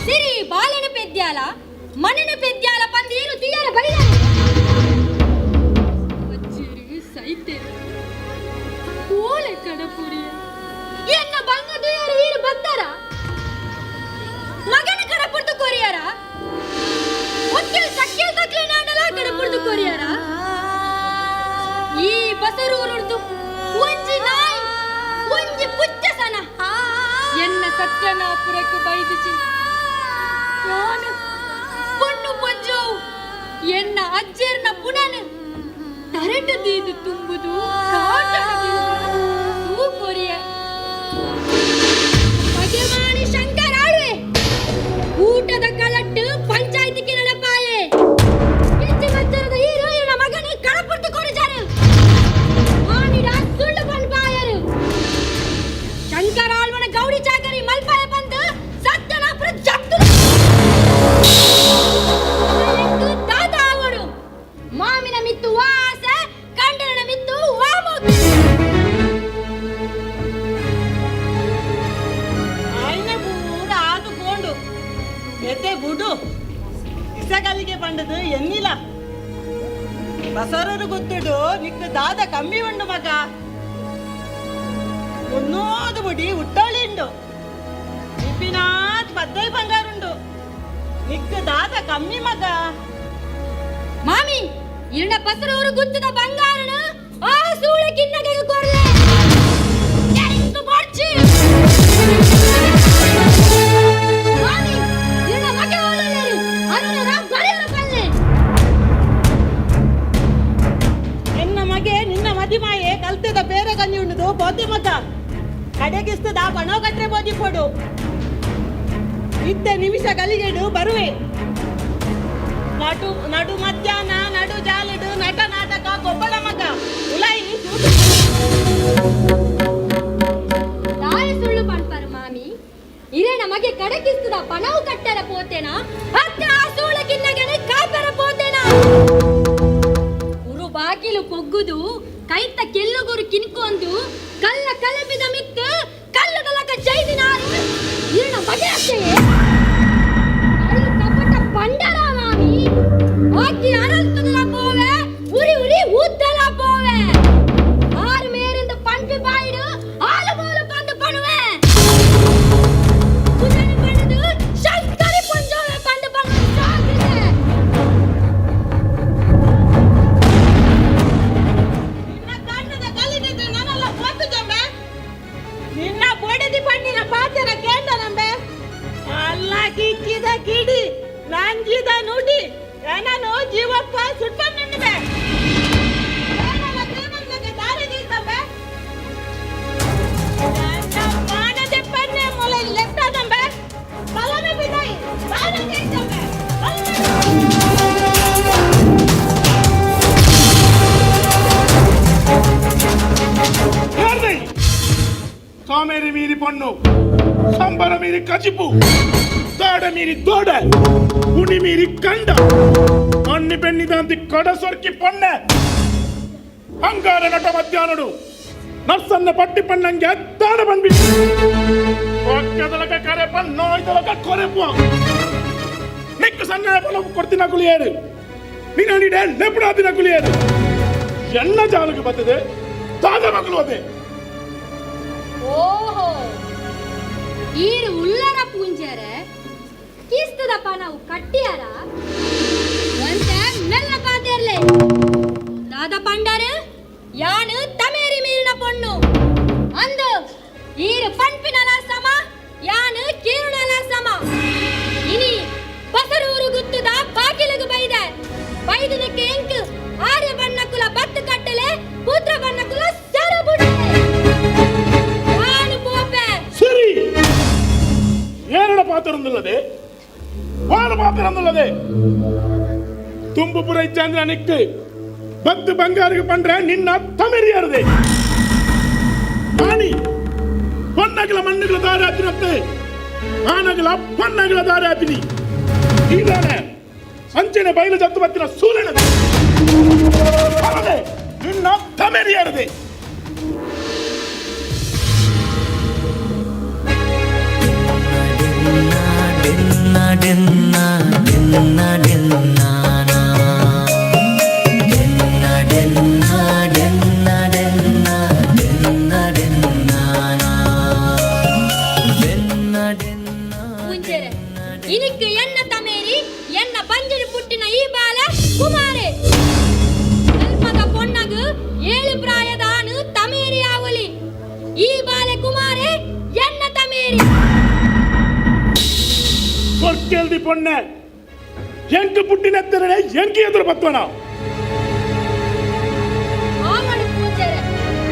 ಸಿರಿ ಬಾಲನ ಪೆದ್ಯಾಲ ಮನನ ಪೆದ್ಯಾಲ ಪಂದೀರು ತೀಯರ ಬೈಲ ಅಜ್ಜಿರಿಗೆ ಸೈತೆ ಕೋಲೆ ಕಡಪುರಿಯ ಎನ್ನ ಬಂಗ ದುಯರು ಈರು ಬತ್ತಾರ ಮಗನ ಕಡಪುರ್ದು ಕೊರಿಯಾರ ಒಕ್ಕಿಲ್ ಸಕ್ಕಿಲ್ ತಕ್ಲೆ ನಾಡಲ ಕಡಪುರ್ದು ಕೊರಿಯಾರ ಈ ಬಸರೂರುರ್ದು ಒಂಜಿ ನಾಯಿ ಒಂಜಿ ಪುಚ್ಚಸನ ಎನ್ನ ಸತ್ಯನಾಪುರಕ್ಕೆ ಬೈದಿಚಿ ಯಾನು ಪೊಣ್ಣು ಪೊಂಜೋವು ಎನ್ನ ಅಜ್ಜೇರ್ನ ಪುನನು ತರಟು ದೀದು ತುಂಬುದು ಕಾಟಡ ತೂ ಕೊರಿಯ ಬಗೆಮಾನಿ ಶಂಕರ ಆಡುವೆ ಊಟದ ಕಲಟ್ಟು ಪಂಚಾಯ್ತಿಗೆ ನಡಪಾಯೆ ಕೆಚ್ಚಿ ಬಚ್ಚರದ ಈರು ಇವನ ಮಗನ ಕಡಪುರ್ತು ಕೊರಿಜಾರು ಮಾನಿಡ ಸುಳ್ಳು ಪನ್ಪಾಯರು ಶಂಕರಾಳ್ವನ ಗೌಡಿ ಚಾಕರಿ ಮಲ್ಪಾಯ ಬಂದು ಸತ್ಯನಾಪುರ ಜಪ್ತು ದಾದ ಆವಡು ಮಾಮಿನ ಮಿತ್ತು ವಾಸ ಕಂಡನ ಮಿತ್ತು ವಾಮೋಕೆ. ಆಯ್ನೆ ಪೂರ ಆದು ಪೋಂಡು ಎತ್ತೆ ಬುಡು ಇಸಗಲಿಗೆ ಪಂಡದು ಎನ್ನಿಲ ಬಸರರು ಗೊತ್ತುಡು ನಿಕ್ಕು ದಾದ ಕಮ್ಮಿ ಉಂಡು ಮಗ ಮುನ್ನೋದು ಬುಡಿ ಉಟ್ಟಳಿಂಡು ನಿಪ್ಪಿನಾಥ್ ಬದ್ದೈ ಬಂಗಾರುಂಡು ನಿಕ್ಕು ದಾದ ಕಮ್ಮಿ ಮಗ. ಮಾಮಿ ಇರಣ ಬಸರೂರು ಗುತ್ತದ ಬಂಗಾರನು ಆ ಸೂಳೆ ಕಿನ್ನಗೆ ಕೊರ್ಲೆ ಎಂತು ಬಾಡ್ಚಿ ಮಾಮಿ ಇರಣ ಮಗೆ ಓಲುಲ್ಲೇರು ಅರುಣರ ಬರೆಯರ ಪಲ್ಲೆ. ಎನ್ನ ಮಗೆ ನಿನ್ನ ಮದಿಮಾಯೆ ಕಲ್ತದ ಬೇರೆ ಗಂಜಿ ಉಂಡುದು ಬೋತಿ ಮಗ ಕಡೆಗಿಸ್ತದ ಪಣೋ ಕಟ್ರೆ ಬೋದಿ ಕೊಡು ಇದ್ದ ನಿಮಿಷ ಗಲಿಗೆಡು ಬರುವೆ ನಡು ನಡು ಮಧ್ಯಾಹ್ನ ನಡು ಜಾಲಿಡು ನಟ ನಾಟಕ ಗೊಬ್ಬಳ ಮಗ ಉಲಾಯಿ ದಾಯ ಸುಳ್ಳು ಪನ್ಪರು ಮಾಮಿ ಇರೇ ನಮಗೆ ಕಡಕಿಸ್ತದ ಪಣವು ಕಟ್ಟರ ಪೋತೇನಾ ಅತ್ತ ಆ ಸೂಳ ಕಿನ್ನಗನೆ ಕಾಪರ ಪೋತೇನಾ ಉರು ಬಾಗಿಲು ಪೊಗ್ಗುದು ಕೈತ ಕೆಲ್ಲುಗುರು ಕಿನ್ಕೊಂಡು ಕಲ್ಲ ಕಲಬಿದ ಮಿತ್ತು ಕಲ್ಲದಲಕ ಜೈದಿನಾರು ಇರಣ ಬಗೆ ಅತ್ತೆಯೇ ಕಳ್ಳು ಕಪಟ ಬಂಡರ ಮಾಮಿ ಆಕಿ ಅರಲ್ತದಲ ಪೋವೆ ಉರಿ ಉರಿ ಊದ್ದಲ ಪೋವೆ ಆರು ಮೇರಿಂದ ಪಂಪಿ ಬಾಯಿಡು ಆಲು ಮೂಲು ಬಂದು ಪಣುವೆ ಪುಜನ ಪಣದು ಶಂಕರಿ ಪುಂಜೋವೆ ಬಂದು ಪಣು ಜಾಗೃತೆ. ನಿನ್ನ ಕಣ್ಣದ ಕಲಿನಿದ್ದು ನಾನೆಲ್ಲ ಪೋತು ಜಂಬೆ ನಿನ್ನ ಬೊಡದಿ ಪಣ್ಣಿನ ಪಾತೆರ ಕೇಂಡ ನಂಬೆ ಅಲ್ಲ ಕಿಕ್ಕಿದ ಕಿಡಿ ನಂಜಿದ ನುಡಿ ನಾನು ಜೀವಪ್ಪ ಸುಟ್ಟ ನಿನ್ನೆ ಮಾಡದೆ ಪನ್ನೆ ಮೊಲೆ ಲೆಪ್ಟಾದಂಬೆ ಬಲಮೆ ಬಿದಾಯಿ ಬಾಲ ಜೈತಂಬೆ. ಕಾಮೇರಿ ಮೀರಿ ಪಣ್ಣು ಸಂಬರ ಮೀರಿ ಕಜಿಪು ದಾಡ ಮೀರಿ ದೋಡ ಉಣಿ ಮೀರಿ ಕಂಡ ಅಣ್ಣಿ ಬೆನ್ನಿದಾಂತಿ ಕಡ ಸೊರ್ಕಿ ಪೊಣ್ಣೆ ಅಂಗಾರ ನಟ ಮಧ್ಯಾಹ್ನಡು ನರ್ಸನ್ನ ಪಟ್ಟಿ ಪಣ್ಣಂಗೆ ದಾಡ ಬಂದ್ಬಿಟ್ಟು ಒಕ್ಕದಲಕ ಕರೆ ಪಣ್ಣು ಇದಲಕ ಕೊರೆಪು ನಿಕ್ಕು ಸಣ್ಣ ಪಣ ಕೊಡ್ತಿನ ಕುಲಿಯೇರು ನೀನು ಲೆಪ್ಪಡಾದಿನ ಕುಲಿಯೇರು. ಎಣ್ಣ ಜಾಲಕ್ಕೆ ಬರ್ತದೆ ದಾದ ಮಗಳು ಅದೇ. ಓಹೋ, ಈರು ಉಲ್ಲರ ಪೂಂಜರೆ ಕಿಸ್ತದಪ್ಪ ನಾವು ಕಟ್ಟಿಯಾರ ಒಂತೆ ಮೆಲ್ಲ ಪಾತೇರ್ಲೆ ದಾದ ಪಂಡಾರು ಯಾನು ತಮೇರಿ ಮೀರಿನ ಪೊಣ್ಣು ಅಂದು ಈರು ಪಂಪಿನಲ ಸಮ ಯಾನು ಕೀರುನಲ ಸಮ. ಇನಿ ಬಸರೂರು ಗುತ್ತುದ ಬಾಗಿಲಿಗೆ ಬೈದೆ ಬೈದನಕ್ಕೆ ಎಂಕ್ ಆರ್ಯ ಬಣ್ಣಕುಲ ಬತ್ತು ಕಟ್ಟಲೆ ಪುತ್ರ ಬಣ್ಣಕುಲ ಸರಬುಡೆ ಯಾನು ಪೋಪೆ. ಸರಿ, ಏರಡ ಪಾತ್ರೊಂದುಲ್ಲದೆ ವಾರ ಪಾತ್ರೊಂದುಲ್ಲದೆ ತುಂಬು ಪುರ ಇಚ್ಚಾಂದ್ರ ನಿಕ್ಕು ಬತ್ತು ಬಂಗಾರಿಗೆ ಪಂಡ್ರೆ ನಿನ್ನ ತಮೆರಿಯಾರದೆ ಆನಿ பொன்னகல மண்ணுகள தாராத்தினத்து ಆನಗಲ ಪೊನ್ನಗಲ ದಾರಾತಿನಿ ಈದಾನೆ ಸಂಚನೆ ಬಯಲು ಜತ್ತು ಬತ್ತಿನ ಸೂಲನದೆ ನಿನ್ನ ತಮೆರಿಯಾರದೆ. ಡೆನ್ನ ಡೆನ್ನ ಡೆನ್ನ ಡೆನ್ನ ಡೆನ್ನ ಡೆನ್ನ ಡೆನ್ನ ಡೆನ್ನ ಡೆನ್ನ ಡೆನ್ನ. ಪೂಂಜೆರೆ ಇನಿಕ್ ಎನ್ನ ತಮೇರಿ ಎನ್ನ ಬಂಜರಿ ಪುಟ್ಟಿನ ಈ ಬಾಲ ಕುಮಾರೆ ಅಲ್ಪದ ಪೊಣ್ಣಗು 7 ಪ್ರಾಯದ ಆನು ತಮೇರಿ ಆವಲಿ ಈ ಬಾಲೆ ಕುಮಾರೆ ಎನ್ನ ತಮೇರಿ. ಕೊರ್ಕೆಲ್ದಿ ಪೊಣ್ಣೆ ಎಂಕ್ ಪುಟ್ಟಿನೆತ್ತರನೆ ಎಂಕ್ ಎದುರು ಬತ್ತವನ ಆವಡು ಪೂಂಜೆರೆ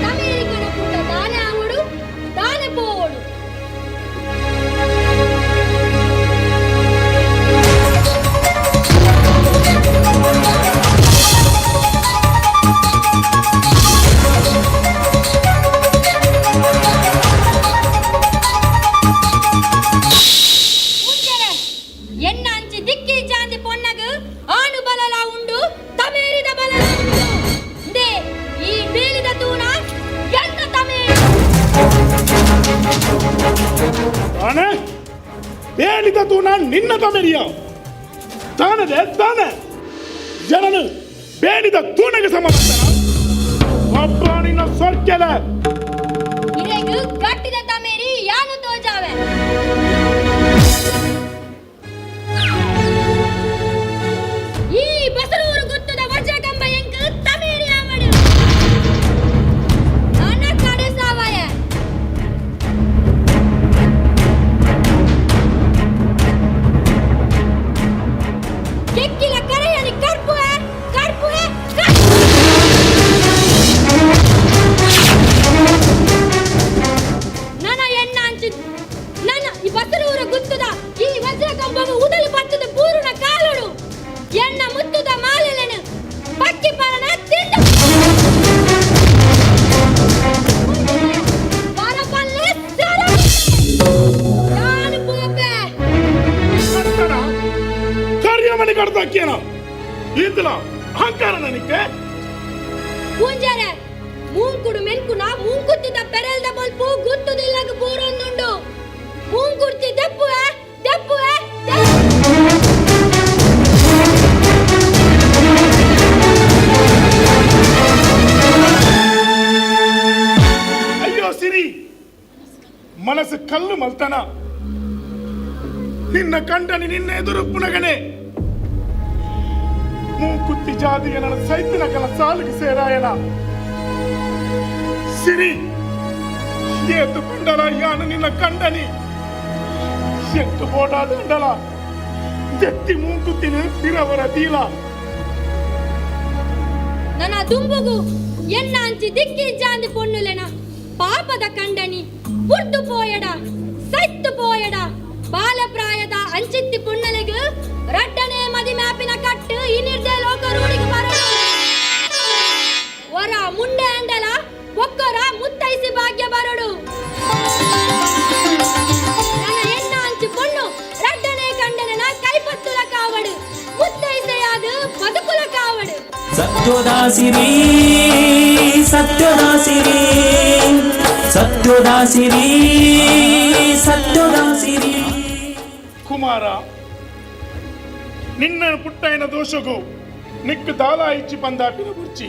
ತಮೇರಿ ಕಣ ಪುಟ್ಟ ದಾನೆ ಆವಡು ದಾನೆ ಪೋವಡು. ಪೂಂಜೆರೆ ಎನ್ನ ಅಂಚಿ ದಿಕ್ಕಿ ಜಾಂದಿ ಪೊನ್ನಗು ಆನು ಬಲಲ ಉಂಡು ತಮೇರಿದ ಬಲಲ ಉಂಡು ಇಂದೇ ಈ ಬೇಲಿದ ತೂಣ ಎನ್ನ ತಮೇರಿ. ತಾನೆ ಬೇಲಿದ ತೂಣ ನಿನ್ನ ತಮೆರಿಯ ತಾನದೆ ತಾನೆ ಜನನು ಬೇಲಿದ ತೂಣಗೆ ಸಮಾನ ಒಬ್ಬ ನಿನ್ನ ಸೊರ್ಕೆಲ ಇರೆಗು ಗಟ್ಟಿದ ತಮೇರಿ ಯಾನು ತೋಜಾವೆ. ಈ ಬಸರೂರು ಗುತ್ತದ ವಜ್ರಕಂಬ ಎಂಕ್ ತಮೇರಿ ಆವಡು ನಾನ ಕಡೆ ಸಾವಾಯ. ಕೆಕ್ಕಿಲ ಕರೆಯಲಿ ಕರ್ಪುವೆ ಕರ್ಪುವೆ. ನನ್ನ ಎಣ್ಣ ಅಂಚು ನನ್ನ ಈ ಬಸರೂರ ಗುತ್ತದ ಈ ವಜ್ರಕಂಬವು ಉದಲು ಪತ್ತದ ಪೂರ್ಣ ಕಾಲುಡು ಎಣ್ಣ ಮುತ್ತುದ ಮಾಲೆಲೆನು ಪಕ್ಕಿ ಪರನ ತಿಂದ ಬರಪಲ್ಲೆ ಸರ ನಾನು ಪೋಪೆ. ಕಾರ್ಯಮಣಿ ಕಡ್ದಾಕ್ಯೇನ ಈತಲ ಅಹಂಕಾರ ನನಗೆ. ಪೂಂಜರೆ ಮೂಂಕುಡು ಮೆನ್ಕುನ ಮೂಂಕುತ್ತಿದ ಪೆರಲ್ದ ಬಲ್ಪು ಗುತ್ತುದಿಲ್ಲಗ ಬೋರೊಂದುಂಡು ಮೂಂಕುರ್ತಿ ದೆಪ್ಪುವೆ ದೆಪ್ಪುವೆ. ಅಯ್ಯೋ ಸಿರಿ, ಮನಸ್ಸು ಕಲ್ಲು ಮಲ್ತನ ನಿನ್ನ ಕಂಡನಿ ನಿನ್ನ ಎದುರು ಪುನಗನೆ ಮೂಕುತ್ತಿ ಜಾತಿಗೆ ನನ್ನ ಸೈತಿನ ಕಲ ಸಾಲಿಗೆ ಸೇರಾಯನ ಸಿರಿ ಏತು ಪಂಡಲ ಯಾನು ನಿನ್ನ ಕಂಡನಿ ಎತ್ತು ಬೋಟಾದಂಡಲ ದೆತ್ತಿ ಮೂಕುತ್ತಿನ ತಿರವರ ದೀಲ. ನನ್ನ ದುಂಬುಗು ಎನ್ನ ಅಂಚಿ ದಿಕ್ಕಿ ಜಾಂದಿ ಪೊಣ್ಣುಲೆನ ಪಾಪದ ಕಂಡನಿ ಬುರ್ದು ಪೋಯಡ ಸೈತ್ತು ಪೋಯಡ ಬಾಲಪ್ರಾಯದ ಅಂಚಿತ್ತಿ ಪೊಣ್ಣಲೆಗು ರಡ್ಡನೆ ಮದಿ ಮ್ಯಾಪಿನ ಕಟ್ಟು ಇನಿರ್ದೆ ಲೋಕ ರೂಢಿಗೆ ಬರಡು ವರ ಮುಂಡೆ ಅಂಡಲ ಒಕ್ಕರ ಮುತ್ತೈಸಿ ಭಾಗ್ಯ ಬರಡು. ನನ್ನ ಎನ್ನ ಅಂಚು ಪೊಣ್ಣು ರಡ್ಡನೆ ಕಂಡನ ಕೈಪತ್ತುಲ ಕಾವಡು ಮುತ್ತೈಸೆಯಾದ ಬದುಕುಲ ಕಾವಡು. ಸತ್ಯೋದಾಸಿರಿ ಸತ್ಯೋದಾಸಿರಿ ಸತ್ಯೋದಾಸಿರಿ ಸತ್ಯೋದಾಸಿರಿ. ಕುಮಾರ, ನಿನ್ನ ಪುಟ್ಟೈನ ದೋಷಗು ನಿಕ್ಕು ದಾಲ ಇಚ್ಚಿ ಪಂದಾಪಿನ ಬುರ್ಚಿ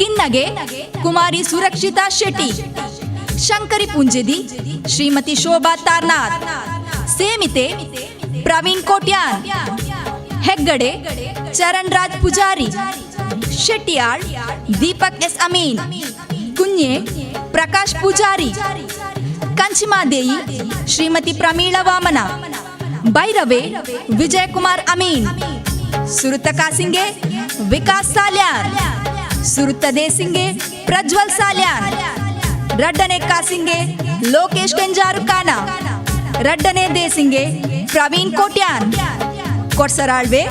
ಕಿನ್ನಗೆ ಕುಮಾರಿ ಸುರಕ್ಷಿತಾ ಶೆಟ್ಟಿ, ಶಂಕರಿ ಪುಂಜೆದಿ ಶ್ರೀಮತಿ ಶೋಭಾ ತಾರ್ನಾಥ್, ಸೇಮಿತೆ ಪ್ರವೀಣ್ ಕೋಟ್ಯಾನ್, ಹೆಗ್ಗಡೆ ಚರಣ್ ರಾಜ್ ಪೂಜಾರಿ, ಶೆಟ್ಟಿಯಾಳ್ ದೀಪಕ್ ಎಸ್ ಅಮೀನ್, ಕುഞ്ഞೆ ಪ್ರಕಾಶ್ ಪೂಜಾರಿ, ಕಂಚಿಮಾದೇಯಿ ಶ್ರೀಮತಿ ಪ್ರಮೀಳಾ ವಾಮನ, ಭೈರವೆ ವಿಜಯಕುಮಾರ್ ಅಮೀನ್, ಸುರುತ ಕಾಸಿಂಗೆ ವಿಕಾಸ್ ಸಾಲ್ಯಾನ್, ಸುರುತ ದೇಸಿಂಗೆ ಪ್ರಜ್ವಲ್ ಸಾಲ್ಯಾನ್, ರಡ್ಡನೆ ಕಾಸಿಂಗೆ ಲೋಕೇಶ್ ಕೆಂಜಾರು ಕಾನ, ರಡ್ಡನೆ ದೇಸಿಂಗೆ ಪ್ರವೀಣ್ ಕೋಟ್ಯಾನ್, ಕೊಡ್ಸರಾಳ್ವೆ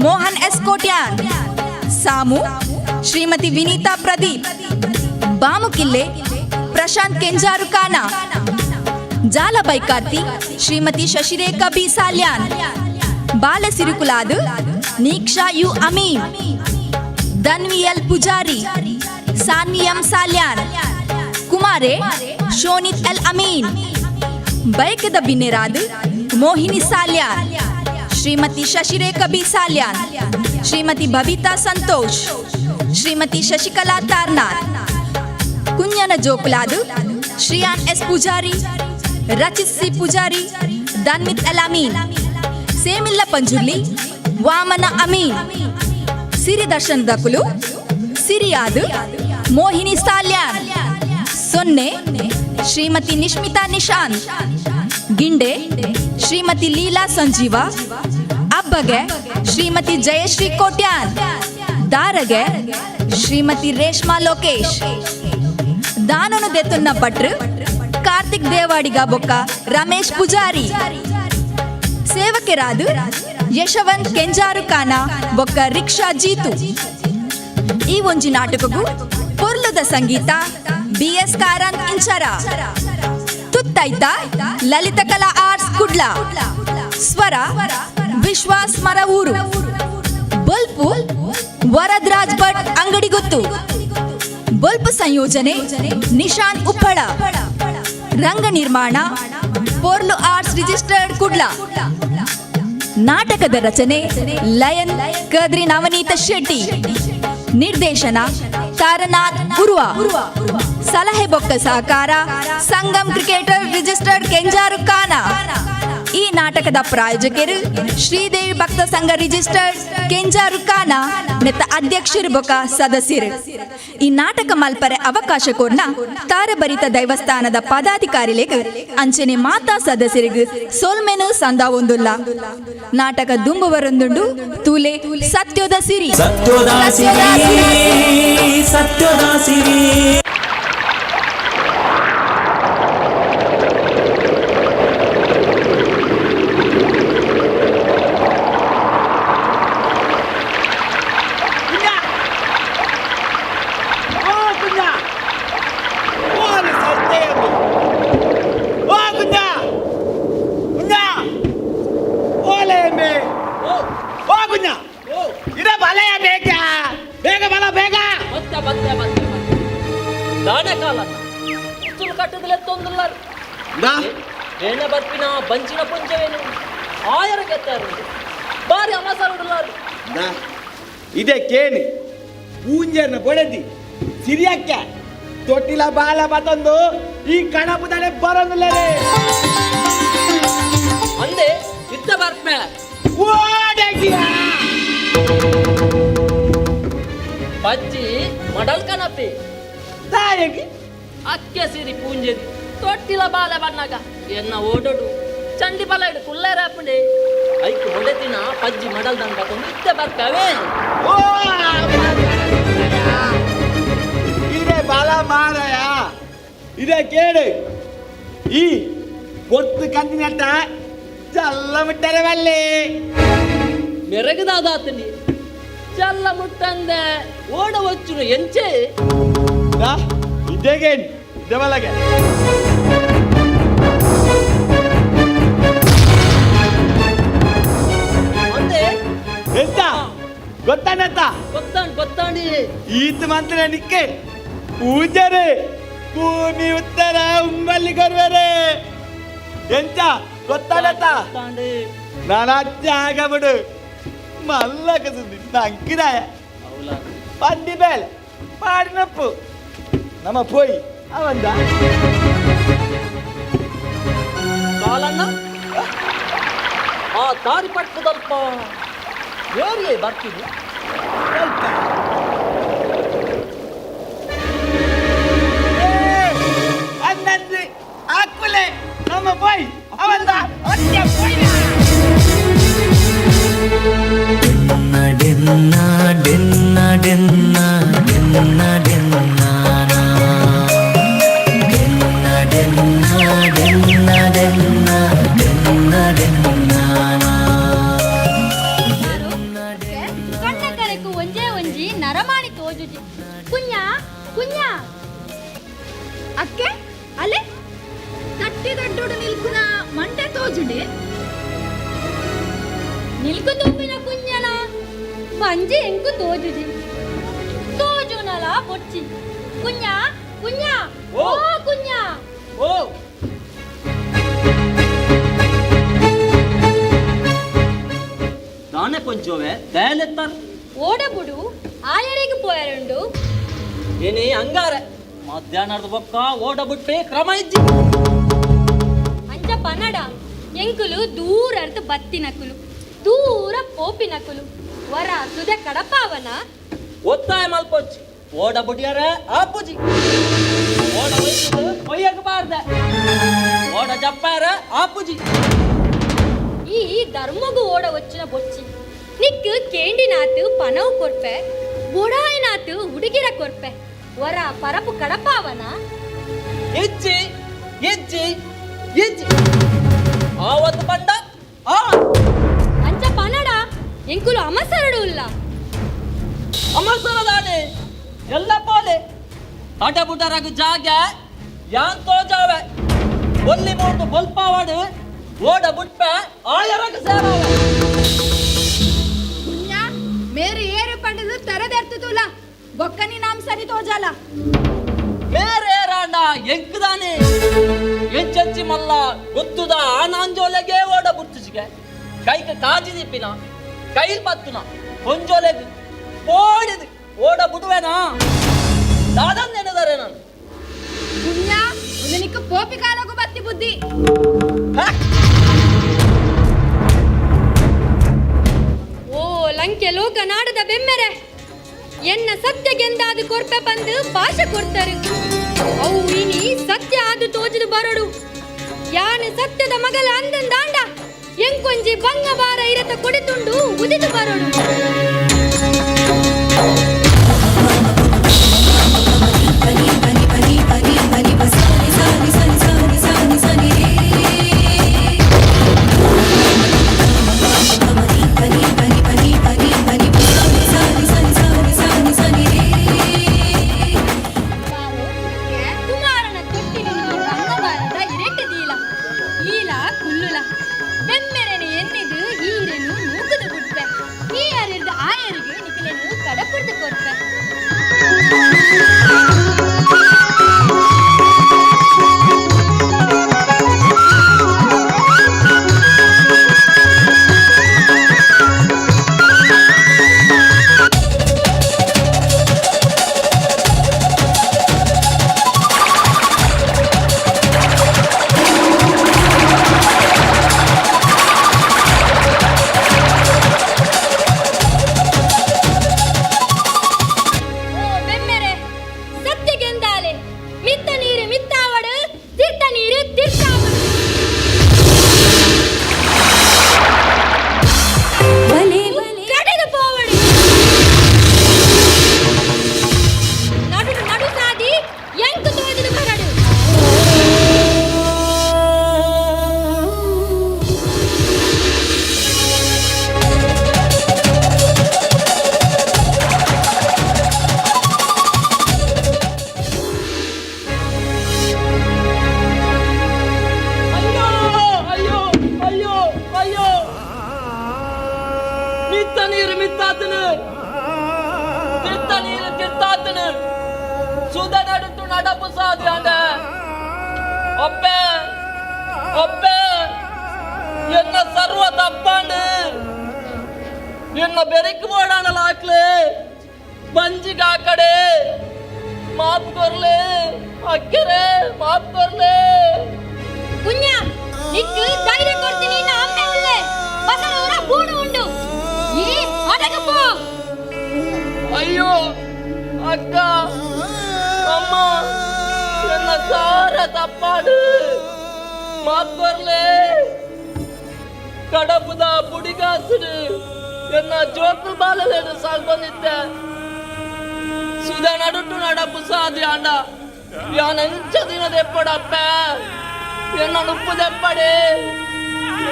ಮೋಹನ್ ಎಸ್ ಕೋಟ್ಯಾನ್, ಸಾಮು ಶ್ರೀಮತಿ ವಿನೀತಾ ಪ್ರದೀಪ್, ಬಾಮುಕಿಲ್ಲೆ ಪ್ರಶಾಂತ್ ಕೆಂಜಾರು ಕಾನ, ಜಾಲಬೈಕಾರ್ತಿ ಶ್ರೀಮತಿ ಶಶಿರೇಖಾ ಬಿ ಸಾಲ್ಯಾನ್, ಬಾಲಸಿರುಕುಲಾದು Neeksha U Amin, Dhanvi L Pujari, Sanvi M Salian, ಕುಮಾರೆ ಶೋನಿತ್ L Amin, ಬಯಕದ ಬಿನ್ನೆರಾದ್ ಮೋಹಿನಿ ಸಾಲ್ಯಾನ್, ಶ್ರೀಮತಿ ಶಶಿರೇಖಾ ಬಿ ಸಾಲ್ಯಾನ್, ಶ್ರೀಮತಿ ಬಬಿತಾ ಸಂತೋಷ್, ಶ್ರೀಮತಿ Shashikala ತಾರ್ನಾಥ್, ಕುഞ്ഞನ ಜೋಕುಲಾದು Shriyan S Pujari, Rachit C Pujari, Dhanmith L Amin, Semilla Panjurli Vamana Amin, Siri Darshan ದಕುಲು ಸಿರಿಯಾದು Mohini Salian, ಸೊನ್ನೆ ಶ್ರೀಮತಿ ನಿಶ್ಮಿತಾ ನಿಶಾಂತ್, ಗಿಂಡೆ ಶ್ರೀಮತಿ ಲೀಲಾ ಸಂಜೀವ, ಅಬ್ಬಗೆ ಶ್ರೀಮತಿ ಜಯಶ್ರೀ ಕೋಟ್ಯಾನ್, ದಾರಗೆ ಶ್ರೀಮತಿ ರೇಷ್ಮಾ ಲೋಕೇಶ್, ದಾನನು ದೆತ್ತುನ್ನ ಭಟ್ರು ಕಾರ್ತಿಕ್ ದೇವಾಡಿಗ ಬೊಕ್ಕ ರಮೇಶ್ ಪೂಜಾರಿ, ಸೇವಕರಾದ ಯಶವಂತ್ ಕೆಂಜಾರು ಕಾನ ಬೊಕ್ಕ ರಿಕ್ಷಾ ಜೀತು. ಈ ಒಂಜಿ ನಾಟಕಗೂ ಪೊರ್ಲುದ ಸಂಗೀತ ಬಿ ಎಸ್ ಕಾರಂತ್ ಇಂಚರ, ತುತ್ತೈತ ಲಲಿತ ಕಲಾ ಆರ್ಟ್ಸ್ ಕುಡ್ಲ, ಸ್ವರ ವಿಶ್ವಾಸ್ ಮರವೂರು, ಬೊಲ್ಪು ವರದರಾಜ್ ಭಟ್ ಅಂಗಡಿಗುತ್ತು, ಬೊಲ್ಪು ಸಂಯೋಜನೆ ನಿಶಾಂತ್ ಉಪ್ಪಳ, ರಂಗ ನಿರ್ಮಾಣ ಪೊರ್ಲು ಆರ್ಟ್ಸ್ ರಿಜಿಸ್ಟರ್ಡ್ ಕುಡ್ಲ, ನಾಟಕದ ರಚನೆ ಲಯನ್ ಕದ್ರಿ ನವನೀತ ಶೆಟ್ಟಿ, ನಿರ್ದೇಶನ ತಾರನಾಥ್ ಉರ್ವ, ಸಲಹೆ ಬೊಕ್ಕ ಸಹಕಾರ ಸಂಗಮ್ ಕ್ರಿಕೆಟರ್ ರಿಜಿಸ್ಟರ್ಡ್ ಕೆಂಜಾರು ಕಾನ. ಈ ನಾಟಕದ ಪ್ರಾಯೋಜಕರು ಶ್ರೀದೇವಿ ಭಕ್ತ ಸಂಘ ರಿಜಿಸ್ಟರ್ಡ್ ಕೆಂಜಾರು ಕಾನ ನೆತ್ತ ಅಧ್ಯಕ್ಷರು ಬೊಕ್ಕ ಸದಸ್ಯರು. ಈ ನಾಟಕ ಮಲ್ಪರೆ ಅವಕಾಶ ಕೋರ್ನ ತಾರಭರಿತ ದೈವಸ್ಥಾನದ ಪದಾಧಿಕಾರಿಲೆಗ್ ಅಂಚನೆ ಮಾತಾ ಸದಸ್ಯರಿಗೆ ಸೋಲ್ಮೆನು ಸಂದಾವೊಂದುಲ್ಲ. ನಾಟಕ ದುಂಬುವರೊಂದುಂಡು ತೂಲೆ ಸತ್ಯೋದ ಸಿರಿ. ಸತ್ಯೋದ ಸಿರಿ, ಸತ್ಯೋದ ಸಿರಿ. ಬಂಚಿನ ಪುಂಚವೇನು ಆಯರ ಗೆತ್ತಾರು ಬಾರಿ ಅಮಸರುಡುಲ್ಲಾರು. ಇದೇ ಕೇನಿ ಪೂಂಜೆರ್ನ ಬೊಡೆದಿ ಸಿರಿಯಕ್ಕ ತೊಟ್ಟಿಲ ಬಾಲ ಬತ್ತೊಂದು ಈ ಕಣಪುದಳೆ ಬರೋದಿಲ್ಲರೇ. ಅಂದೆ ಇತ್ತ ಬರ್ಪೆ ಬಜ್ಜಿ ಮಡಲ್ ಕನಪಿ ತಾಯಗಿ ಅಕ್ಕೆ ಸಿರಿ ಪೂಂಜೆದಿ ತೊಟ್ಟಿಲ ಬಾಲ ಬನ್ನಾಗ ಎನ್ನ ಓಡೋಡು ಚಂಡಿ ಬಲ ಇಡು ಕುಲ್ಲೇರಾಪುಂಡೆ ಐಕ್ ಹೊಡೆತಿನ ಪಜ್ಜಿ ಮಡಲ್ ದನ್ ಬತ್ತೊಂದು ಇತ್ತೆ ಬರ್ಪೆ. ಇದೇ ಬಾಲ ಮಾರಾಯ ಇದೇ ಕೇಳು ಈ పొత్తు కందినట్ట చల్ల ముట్టర వల్లి ಮೆರಗದಾದಾತನಿ ಚಲ್ಲ ಮುಟ್ಟಂದೆ ಓಡ వచ్చును ಎಂಚೆ ಇದೇಗೇನ್ ಇದೇ ಬಲಗೆ ಎಂತ ಗೊತ್ತಾನತ್ತ ಗೊತ್ತಾಂಡ್ ಗೊತ್ತಾಂಡಿ ಈತ ಮಂತ್ರ ನಿಕ್ಕೆ ಪೂಜಾರೆ ಭೂಮಿ ಉತ್ತರ ಉಂಬಲ್ಲಿ ಕೊರ್ವೆರೆ ಎಂತ ಗೊತ್ತಾನತ್ತ ನಾನು ಅಜ್ಜ ಆಗಬಿಡು ಮಲ್ಲಕ ಸುದ್ದಿ ನಂಕಿದಾಯ ಪಂಡಿ ಬೇಲೆ ಪಾಡಿನಪ್ಪು ನಮ್ಮ ಪೋಯಿ ಅವಂದ ಕಾಲಣ್ಣ ಆ ದಾರಿ ಪಟ್ಟದಲ್ಪ ಏರಿಯೇ ಬರ್ತೀನಿ ಅಂದಂದು ಆಕುಲೆ ನಮ್ಮ ಪೋಯ್ ಅವಂದ ಅತ್ಯ ಪೋಯ್ ಡೆನ್ನ ಡೆನ್ನ ಡೆನ್ನ ಡೆನ್ನ ಡೆನ್ನಾನ ಡೆನ್ನ ಡೆನ್ನ ಡೆನ್ನ ಡೆನ್ನ ಡೆನ್ನ ಡೆನ್ನಾನ. ಕಣ್ಣ ಕರೆಕು ಒಂಜೇ ಒಂಜಿ ನರಮಾಣಿ ತೋಜುಜಿ. ಕುഞ്ഞ ಕುഞ്ഞ ಅಕ್ಕೆ ಅಲೆ ತಟ್ಟಿ ದಡ್ಡೋಡು ನಿಲ್ಕುನ ಮಂಡೆ ತೋಜುಂಡೆ. ನಿಲ್ಕು ತುಂಬಿನ ಕುഞ്ഞನ ಬಂಜಿ ಎಂಕು ತೋಜುಜಿ, ತೋಜುನಲ ಬೊಚ್ಚಿ. ಕುഞ്ഞ ಕುഞ്ഞ ಓ ಕುഞ്ഞ ಓ ದಾನೆ ಕೊಂಚೋವೆ ದಯಲೆತ್ತಾರ. ಓಡಬುಡು ಆಯರಿಗೆ ಪೋಯರುಂಡು. ಏನೇ ಅಂಗಾರೆ ಮಧ್ಯಾಹ್ನದ ಬೊಕ್ಕ ಓಡಬಿಟ್ಟೆ ಕ್ರಮ ಇಜ್ಜಿ. ಅಂಚ ಪನಡ, ಎಂಕುಲು ದೂರ ಅರ್ಥ ಬತ್ತಿನಕುಲು, ದೂರ ಪೋಪಿನಕುಲು, ವರ ಸುದೆ ಕಡಪಾವನ. ಒತ್ತಾಯ ಮಲ್ಪೊಚ್ಚಿ ಓಡ ಬುಡಿಯಾರ ಆಪುಜಿ. ಓಡ ಒಯ್ದು ಕೊಯ್ಯಕ ಬಾರ್ದ, ಓಡ ಜಪ್ಪಾರ ಆಪುಜಿ. ಈ ಧರ್ಮಗು ಓಡ వచ్చిన ಬೊಚ್ಚಿ ನಿಕ್ಕು ಕೇಂಡಿನಾತು ಪನವು ಕೊರ್ಪೆ, ಬೊಡಾಯಿನಾತು ಹುಡುಗಿರ ಕೊರ್ಪೆ, ವರ ಪರಪು ಕಡಪಾವನ. ಇಜ್ಜಿ ಇಜ್ಜಿ ಇಜ್ಜಿ ಆವತ್ತು ಬಂಡ ಆ. ಅಂಚ ಪನಡ, ಎಂಕುಲು ಅಮಸರಡು ಉಲ್ಲ. ಅಮಸರದಾನೆ ಎಲ್ಲ ಪೋಲೆ ತಟ ಬುಡರಗು ಜಾಗ ಯಾನ್ ತೋಜಾವೆ ಒಲ್ಲಿ ಮೂರ್ದು ಬೊಲ್ಪಾವಡು ಓಡ ಬುಟ್ಪೆ ಆಯರಗು ಸೇರಾವೆ. ಕುഞ്ഞ ಮೇರೆ ಏರು ಪಂಡದು ತರದೆರ್ತುತುಲ ಬೊಕ್ಕನಿ ನಾಮ್ ಸರಿ ತೋಜಾಲ. ಮೇರೆ ರಾಂಡ ಎಂಕುದಾನೆ ಎಂಚಂಚಿ ಮಲ್ಲ ಗೊತ್ತುದ ಆನಾಂಜೋಲೆಗೆ ಓಡ ಬುಟ್ಟಿಸಿಗೆ ಕೈಕ ಕಾಜಿ ದಿಪ್ಪಿನ ಕೈಲ್ ಪತ್ತುನ ಕೊಂಜೋಲೆಗ್ ಪೋಡಿದು ಓಡ ಬುಡುವೆನಾ ದಾದನ್ ನೆನೆದರೆ ನಾನು. ಕುഞ്ഞ ಉದನಿಕ ಪೋಪಿ ಕಾಲಗು ಬತ್ತಿ ಬುದ್ಧಿ. ಓ ಲಂಕೆ ಲೋಕ ನಾಡದ ಬೆಮ್ಮೆರೆ, ಎನ್ನ ಸತ್ಯ ಗೆಂದಾದು ಕೊರ್ಪೆ ಬಂದು ಪಾಶ ಕೊಡ್ತಾರೆ. ಅವು ಇನಿ ಸತ್ಯ ಆದು ತೋಜದು ಬರಡು. ಯಾನು ಸತ್ಯದ ಮಗಲ ಅಂದಂದಾಂಡ ಎಂಕೊಂಜಿ ಬಂಗ ಬಾರ ಇರತ ಕೊಡಿತುಂಡು ಉದಿದು ಬರಡು. ಕುಮಾರನ ತೊಟ್ಟಿಲಿಂದು ಬಂಗಬಾರದ ಇರೆಟ್ಟು ದೀಲ ಈಲ ಕುಲ್ಲುಲ ಬೆಮ್ಮೆರೆನೆ ಎನ್ನಿದು ಈರೆನು ನೂಕುದು ಬಿಡ್ಪೆ. ಈ ಅರಿರ್ದ ಆಯರಿಗೆ ನಿಖಲೆನು ಕಡಪುಡ್ದು ಕೊಡ್ಪೆ. ಓ ಬೆಮ್ಮೆರೆ ಸತ್ಯಗೆಂದಾಲೆ ಮಿತ್ತ ನೀರು ಮಿತ್ತಾವಡು, ತೀರ್ಥ ನೀರು ತೀರ್ಥಾವಡು. ಕಡೆದು ಪೋವಡು ನಡು ನಡು ಸಾದಿ ಎಂಕು ತೋಜದು ಬರಡು. ಅಯ್ಯೋ ಅಯ್ಯೋ ಅಯ್ಯೋ ಅಯ್ಯೋ ಮಿತ್ತ ನೀರು ಮಿತ್ತಾತನು, ತಿರ್ತ ನೀರು ತಿರ್ತಾತನು, ಸುದ ನಡುಟು ನಡಪು ಸಾದಿ ಅಂದ ಒಪ್ಪೆ ಒಪ್ಪೆ ಎನ್ನ ಸರ್ವ ತಪ್ಪಾಂಡು ಎನ್ನ ಬೆರಕು ಬೋಡಾಣಲ ಹಾಕ್ಲೆ ಬಂಜಿಗೆ ಆ ಕಡೆ. ಮಾಫ್ ಕೊರ್ಲೆ ಅಕ್ಕೆರೆ, ಮಾಫ್ ಕೊರ್ಲೆ. ಪುಣ್ಯ ನಿಕ್ಕು ಧೈರ್ಯ ಕೊಡ್ತೀನಿ, ಅಮ್ಮೆ ಉಳ್ಳೆ ಬಸರೂರ ಬೂಡು ಉಂಡು, ಈ ಅಡಗು ಪೋ. ಅಯ್ಯೋ ಅಕ್ಕ, ಅಮ್ಮ, ಎನ್ನ ಸಾರ ತಪ್ಪಾಡು, ಮಾಫ್ ಕೊರ್ಲೆ. ಕಡಪುದ ಪುಡಿಗಾಸುಡು ಎನ್ನ ಜೋಕು ಬಾಲಲೇನು ಸಾಲ್ಬಂದಿದ್ದೆ. ಸುಧ ನಡುಟು ನಡಪು ಸಾದಿ ಅಂಡ ಯಾನ್ ಎಂಚ ದಿನ ದೆಪ್ಪಡಪ್ಪ, ಎನ್ನ ನುಪ್ಪು ದೆಪ್ಪಡೆ,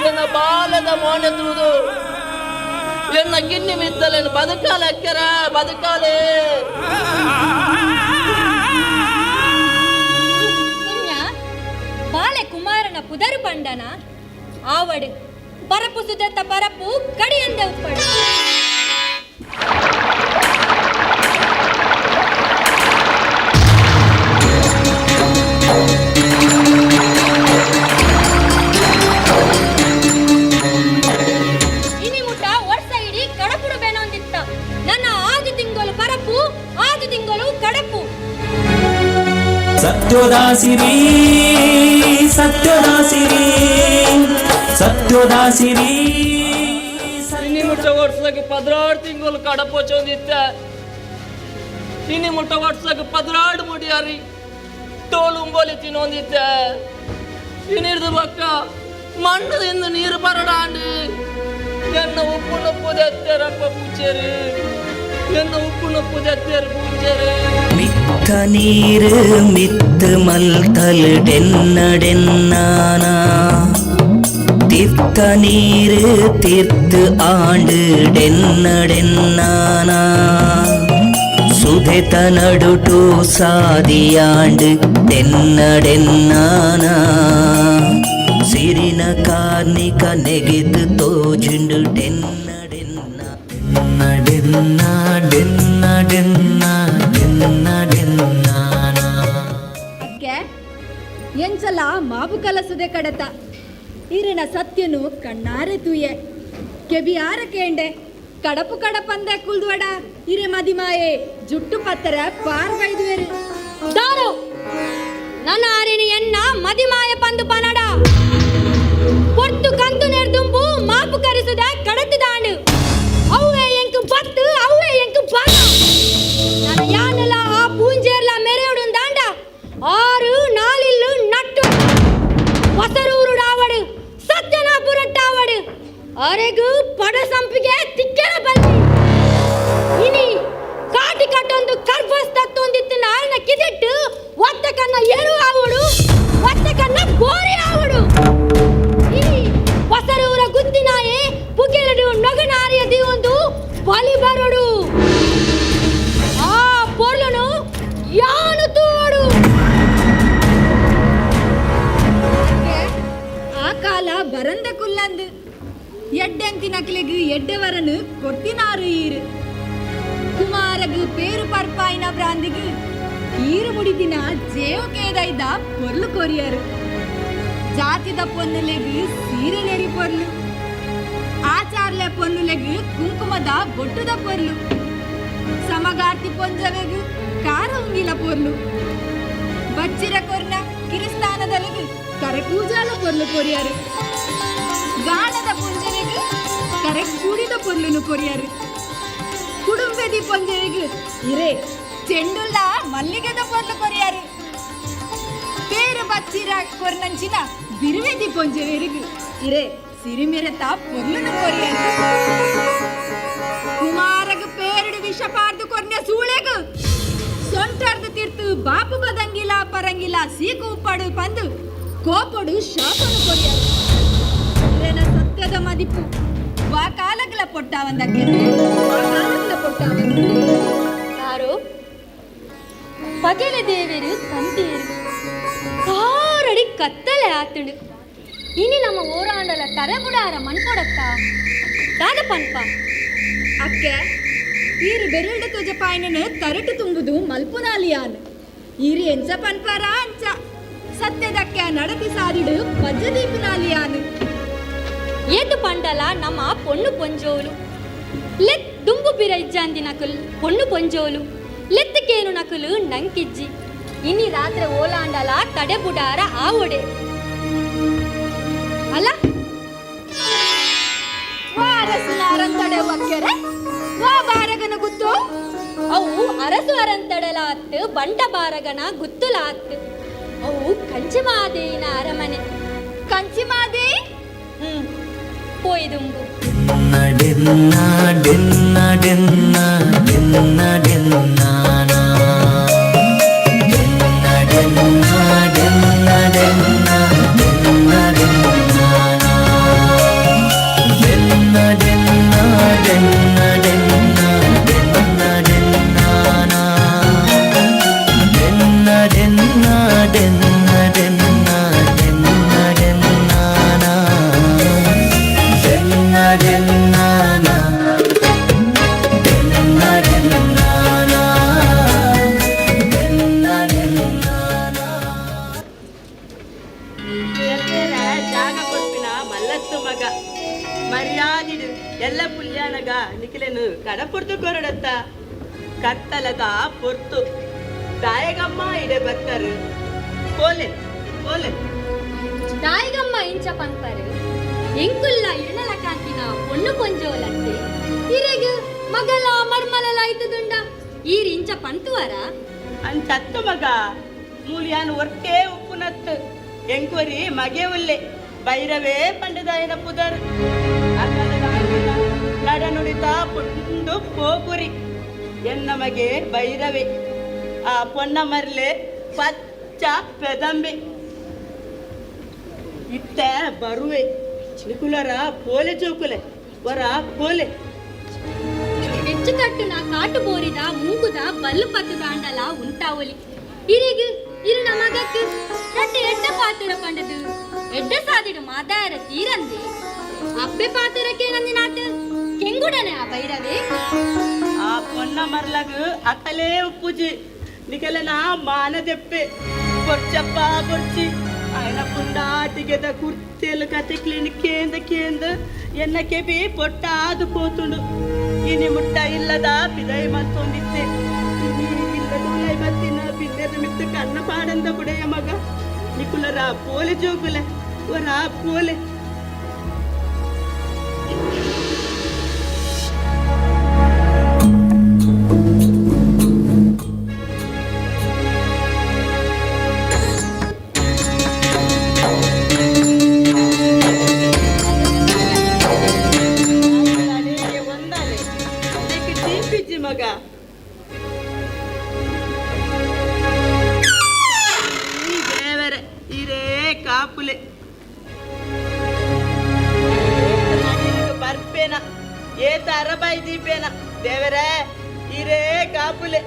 ಎನ್ನ ಬಾಲದ ಮೋನೆ ತೂದು ಎನ್ನ ಗಿನ್ನಿ ಮಿತ್ತಲೇನು ಬದುಕಾಲೆ ಅಕ್ಕೆರ, ಬದುಕಾಲೆ. ಪುಣ್ಯ ಬಾಲೆ ಕುಮಾರನ ಪುದರು ಪಂಡನ ಆವಡು ಪರಪು ಸುದತ್ತ ಪರಪು ಕಡಿಯಂದೆ ಉಪ್ಪಡು. ಇನಿ ಮುಟ ವರ್ಷ ಇಡೀ ಕಡಪುಡು ಬೇನೊಂದಿತ್ತ, ನನ್ನ ಆದಿ ತಿಂಗಳು ಪರಪು, ಆದಿ ತಿಂಗಳು ಕಡಪು. ಸತ್ಯೋದಾಸಿರಿ ಸತ್ಯೋದಾಸಿರಿ ಸತ್ಯೋದಾಸಿರಿ. ಇನಿ ಮುಟ್ಟ ವರ್ಷಕ್ಕೆ 16 ತಿಂಗಳು ಕಡಪೊಚೊಂದಿತ್ತ, ಇನಿ ಮುಟ್ಟ ವರ್ಷಕ್ಕೆ 16 ಮುಡಿಯಾರಿ ತೋಲುಂಬೋಲಿ ತಿನ್ನೊಂದಿತ್ತ. ಇನಿರ್ದು ಬಕ್ಕ ಮಣ್ಣದಿಂದ ನೀರು ಬರಡಾಂಡು ಎನ್ನ ಉಪ್ಪು ನೊಪ್ಪು ದೆತ್ತರಪ್ಪ ಪೂಜೆರು, ಎನ್ನ ಉಪ್ಪು ನೊಪ್ಪು ದೆತ್ತರು ಪೂಜೆರು. ಮಿತ್ತ ನೀರು ಮಿತ್ತು ಮಲ್ತಲ್ ಡೆನ್ನಡೆನ್ನಾನ, தீர்த்த நீரு தீர்த்து ஆண்டு டென்னடென்னானா, சுதெத நடுட்டு சாதியாண்டு டென்னடென்னானா, ಸಿರಿನ ಕಾರ್ಣಿಕ ನೆಗೆದು ತೋಜುಂಡು ಡೆನ್ನಡೆನ್ನ ಡೆನ್ನ ಡೆನ್ನ ಡೆನ್ನ ಡೆನ್ನ ಡೆನ್ನಾನ. ಅಕ್ಕೆ ಎಂಚಲ ಮಾಬು ಕಲಸುದೆ ಕಡತ ಇರಿನ ಸತ್ಯನು ಕಣ್ಣಾರೆ ತೂಯೆ ಕೆಬಿಯಾರ ಕೇಂಡೆ ಕಡಪು ಕಡಪಂದೆ ಕುಲ್ದುವಡ ಇರೆ ಮದಿಮಾಯೆ ಜುಟ್ಟು ಪತ್ತರ ಪಾರ್ ಬೈದುವೆರು. ದಾರು ನನ್ನ ಆರಿನ ಎನ್ನ ಮದಿಮಾಯ ಪಂದು ಪನಡ ಪೊರ್ತು ಕಂತು ನೆರ್ದುಂಬು ಮಾಪು ಕರಿಸುದ ಕಡತುದಾಂಡು ಅವ್ವೆ ಎಂಕು ಬತ್ತು ಅವ್ವೆ ಎಂಕು ಬನ ನನ್ನ ಯಾನಲ ಆ ಪೂಂಜೇರ್ಲ ಮೆರೆಯುಡುಂದಾಂಡ 6 ನಾಲಿಲ್ಲು ನಟ್ಟು ಹೊಸರೂರುಡಾವಡು ಸತ್ಯನಾಪುರಟ್ಟಾವಡು ಅರೆಗು ಪಡ ಸಂಪಿಗೆ ತಿಕ್ಕೆರ ಬಲ್ಲಿ ಇನಿ ಕಾಟಿ ಕಟ್ಟೊಂದು ಕರ್ಬಸ್ ತತ್ತೊಂದಿತ್ತು ನಾಳಿನ ಕಿದಿಟ್ಟು ಒತ್ತ ಕನ್ನ ಎರು ಆವಡು ಒತ್ತ ಕನ್ನ ಬೋರಿ ಆವಡು. ಇನಿ ಹೊಸರೂರ ಗುತ್ತಿನಾಯೆ ಪುಗೆರಡು ನೊಗನಾರಿಯ ದಿವೊಂದು ಬಲಿ ಬರಡು ಆ ಪೊರ್ಲನು ಯಾನು ತೋಡು. ಆ ಕಾಲ ಬರಂದ ಕುಲ್ಲಂದು ಎಡ್ಡೆಂತಿನಕ್ಲೆಗ್ ಎಡ್ಡೆವರನು ಕೊಡ್ತಿನಾರು ಈರು ಕುಮಾರಗು ಪೇರು ಪರ್ಪಾಯಿನ ಭ್ರಾಂತಿಗೆ ಈರು ಮುಡಿದಿನ ಜೇವಕೇದೈದ ಪೊರ್ಲು ಕೊರಿಯರು ಜಾತಿದ ಪೊನ್ನುಲೆಗ್ ಸೀರೆ ನೆರಿ ಪೊರ್ಲು ಆಚಾರ್ಲೆ ಪೊನ್ನುಲೆಗ್ ಕುಂಕುಮದ ಬೊಟ್ಟುದ ಪೊರ್ಲು ಸಮಗಾರ್ತಿ ಪೊಂಜವೆಗ್ ಕಾರ ಉಂಗಿಲ ಪೊರ್ಲು ಬಚ್ಚಿರ ಕೊರ್ನ ಕಿರಿಸ್ತಾನದಲೆಗ್ ಕರಕೂಜಾಲ ಪೊರ್ಲು ಕೊರಿಯರು ಗಾಣದ ಪೊಂಜವೆಗ್ ಕರೆ ಕೂಡಿದ ಪೊರ್ಲುನು ಕೊರಿಯರು ಕುಡುಂಬೆದಿ ಪೊಂಜವೆಗ್ ಇರೇ ಚೆಂಡುಲ್ಲ ಮಲ್ಲಿಗೆದ ಪೊರ್ಲು ಕೊರಿಯರು ಪೇರು ಬಚ್ಚಿರ ಕೊರ್ನಂಚಿನ ಬಿರುವೆದಿ ಪೊಂಜವೆರಿಗ್ ಇರೇ ಸಿರಿಮಿರತ ಪೊರ್ಲುನು ಕೊರಿಯರು ಕುಮಾರಗ್ ಪೇರಡು ವಿಷ ಪಾರ್ದು ಕೊರ್ನ ಸೂಳೆಗ್ ಸೊಂಟರ್ದು ತೀರ್ತು ಬಾಪು ಬದಂಗಿಲ್ಲ ಪರಂಗಿಲ್ಲ ಸೀಕು ಉಪ್ಪಡು ಪಂದು ಕೋಪಡು ಶಾಪನು ಕೊರಿಯರು ಇರೆನ ಸತ್ಯದ ಮದಿಪು ವಾ ಕಾಲಗಳ ಪೊಟ್ಟಾವಂದಕ್ಕೆ ವಾ ಕಾಲಗಳ ಪೊಟ್ಟಾವಂದ. ಯಾರು ಪಗೆಲ ದೇವರು ತಂದೇರು ಕಾರಡಿ ಕತ್ತಲೆ ಆತುಂಡು ಇನಿ ನಮ್ಮ ಓರಾಂಡಲ ತರಬುಡಾರ ಮನ್ಪೊಡತ್ತ ದಾದ ಪನ್ಪ. ಅಕ್ಕೆ ಈರು ಬೆರಳ್ಡ ತೊಜಪಾಯನನು ತರಟು ತುಂಬುದು ಮಲ್ಪುನಾಲಿಯಾನ್ ಈರು ಎಂಚ ಪನ್ಪಾರ ಅಂಚ ಸತ್ಯದಕ್ಕೆ ನಡತಿ ಸಾದಿಡು ಪಜ್ಜದೀಪುನಾಲಿಯಾನ್. ಏತು ಪಂಡಲ ನಮ್ಮ ಪೊಣ್ಣು ಪೊಂಜೋಲು ಲೆತ್ ದುಂಬು ಬಿರ ಇಜ್ಜಾಂದಿನ ಕುಲ್ ಪೊಣ್ಣು ಪೊಂಜೋಲು ಲೆತ್ತಕೇನು ನಕಲು ನಂಕಿಜ್ಜಿ ಇನಿ ರಾತ್ರಿ ಓಲಾಂಡಲ ತಡೆ ಬುಡಾರ ಆವೊಡೆ ಅಲ್ಲ ವಾ ಅರಸುನ ಅರಂತಡೆ ಒಕ್ಕೆರೆ ವಾ ಬಾರಗನ ಗುತ್ತು ಅವು ಅರಸು ಅರಂತಡಲಾತ್ ಬಂಟ ಬಾರಗನ ಗುತ್ತುಲಾತ್ ಅವು ಕಂಚಿಮಾದೇಯಿನ ಅರಮನೆ. ಕಂಚಿಮಾದೇಯಿ? ಪೋಯ್ದುಂಬು. ಡೆನ್ನ ಡೆನ್ನ ಡೆನ್ನ ಡೆನ್ನ ಡೆನ್ನಾನ ಡೆನ್ನ ಡೆನ್ನ ಡೆನ್ನ ಡೆನ್ನ ಡೆನ್ನ ಡೆನ್ನಾನ ಡೆನ್ನ ಡೆನ್ನ ಡೆನ್ನ ಡೆನ್ನ ಡೆನ್ನ ಡೆನ್ನಾನ ಡೆನ್ನ ಡೆನ್ನ ಡೆನ್ನ ಡೆನ್ನ ಡೆನ್ನ ಡೆನ್ನಾನ ಡೆನ್ನ ಡೆನ್ನಾನ ಡೆನ್ನ ಡೆನ್ನಾನ ಡೆನ್ನ ಡೆನ್ನಾನ. ಜಾಗ ಕೊಡ್ಪಿನ ಮಲ್ಲತ್ತು ಮಗ ಮರ್ಯಾದಿಡು ಎಲ್ಲ ಪುಲ್ಯಾನಗ ನಿಖಿಲನು ಕಡಪುರ್ತು ಕೊರಡತ್ತ ಕತ್ತಲದ ಪೊರ್ತು ತಾಯಗಮ್ಮ ಇಡೆ ಬತ್ತರು ಕೋಲೆ ಕೋಲೆ. ದಾಯಿಗಮ್ಮ ಇಂಚ ಪನ್ಪರು ಎಂಕುಲ್ಲ ಇರ್ನಲ ಕಾಂತಿನ ಪೊಣ್ಣು ಪೊಂಜೋಲತ್ತೆ ಇರೆಗ್ ಮಗಲ ಮರ್ಮಲಲ ಇತ್ತುದುಂಡ ಈರ್ ಇಂಚ ಪಂತುವರ? ಅಂಚತ್ತು ಮಗ ಮೂಲಿಯಾನ್ ಒರ್ಟೇ ಉಪ್ಪುನತ್ತು ಎಂಕೊರಿ ಮಗೆ ಉಲ್ಲೆ ಭೈರವೇ ಪಂಡದಾಯನ ಪುದರ್ ನಡನುಡಿತ ಪುಂಡು ಪೋಪುರಿ ಎನ್ನ ಮಗೆ ಭೈರವೇ ಆ ಪೊನ್ನ ಮರ್ಲೆ ಪಚ್ಚ ಪೆದಂಬೆ ಇತ್ತ ಬರುವೆ ನಿಕುಲರ ಪೋಲೆ ಚೌಕುಲೆ ವರ ಪೋಲೆ. ಹೆಚ್ಚುಕಟ್ಟುನ ಕಾಟು ಬೋರಿದ ಮೂಗುದ ಬಲ್ಲು ಪತ್ತು ದಾಂಡಲ ಉಂಟಾವಲಿ ಇರಿಗ್ ಇರುನ ಮಗಕ್ ರಡ್ಡೆ ಎಡ್ಡ ಪಾತ್ರ ಪಂಡದು ಎಡ್ಡ ಸಾದಿಡು ಮಾದಾಯರ ತೀರಂದೆ ಅಪ್ಪೆ ಪಾತ್ರಕ್ಕೆ ನಂದಿನಾಟ ಕೆಂಗುಡನೆ ಆ ಭೈರವೇ. ಆ ಪೊನ್ನ ಮರ್ಲಗ್ ಅಕಲೇ ಉಪ್ಪುಜಿ ನಿಕಲನ ಮಾನ ದೆಪ್ಪೆ ಬೊರ್ಚಪ್ಪ ಬೊರ್ಚಿ ఆయన ಪುಂಡಾಟಿಗೆದ ಕುರ್ತೆಲು ಕತೆಕ್ಲಿನ ಕೇಂದ ಕೇಂದ ಎನ್ನ ಕೆಬಿ ಪೊಟ್ಟಾದು ಪೋತುಂಡು ಇನಿ ಮುಟ್ಟ ಇಲ್ಲದ ಪಿದೈ ಮಂತೊಂದಿತ್ತೆ ಇನಿ ಇಲ್ಲದ ಉಲೈ ಬತ್ತಿನ ಬಿನ್ನೆದ ಮಿತ್ತು ಕನ್ನ ಪಾಡಂದ ಬುಡೆಯ ಮಗ ನಿಕುಲರ ಪೋಲೆ ಜೋಕುಲೆ ಒರ ಪೋಲೆ. ಮಗ ದೇವರೇ ಇರೇ ಕಾಪುಲೆ ಬರ್ಪೇನ ಏತ ಅರಬಾಯಿ ದೀಪೇನ ದೇವರೇ ಇರೇ ಕಾಪುಲೆ.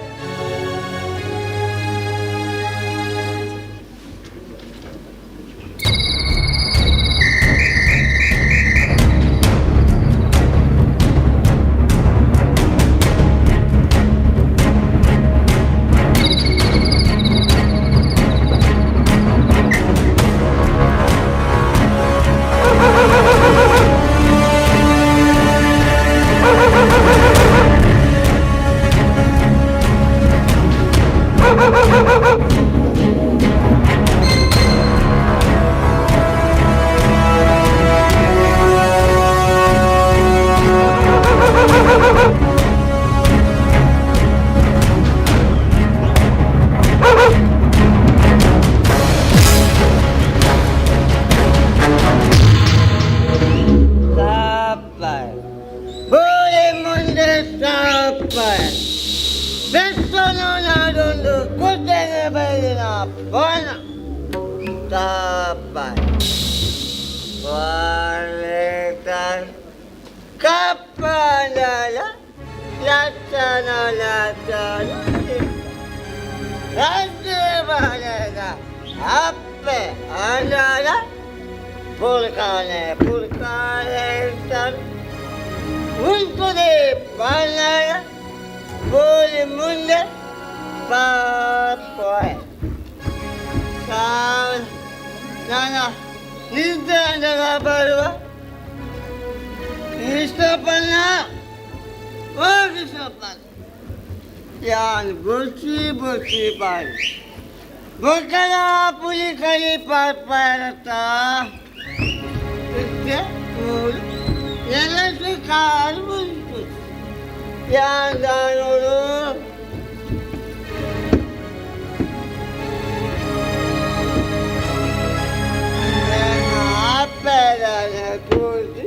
ಯಾನ್ ಬೊಸಿ ಬೊಸಿ ಬಾರಿ ಬೊಕ್ಕಲ ಪುಲಿ ಕಲಿ ಪಾರ್ಪಾರತ ಇತ್ತೆ ಮೂರು ನೆಲಸು ಕಾಲು ಬಂತು ಯಾನ್ ದಾನೋಡು ಕೂತಿ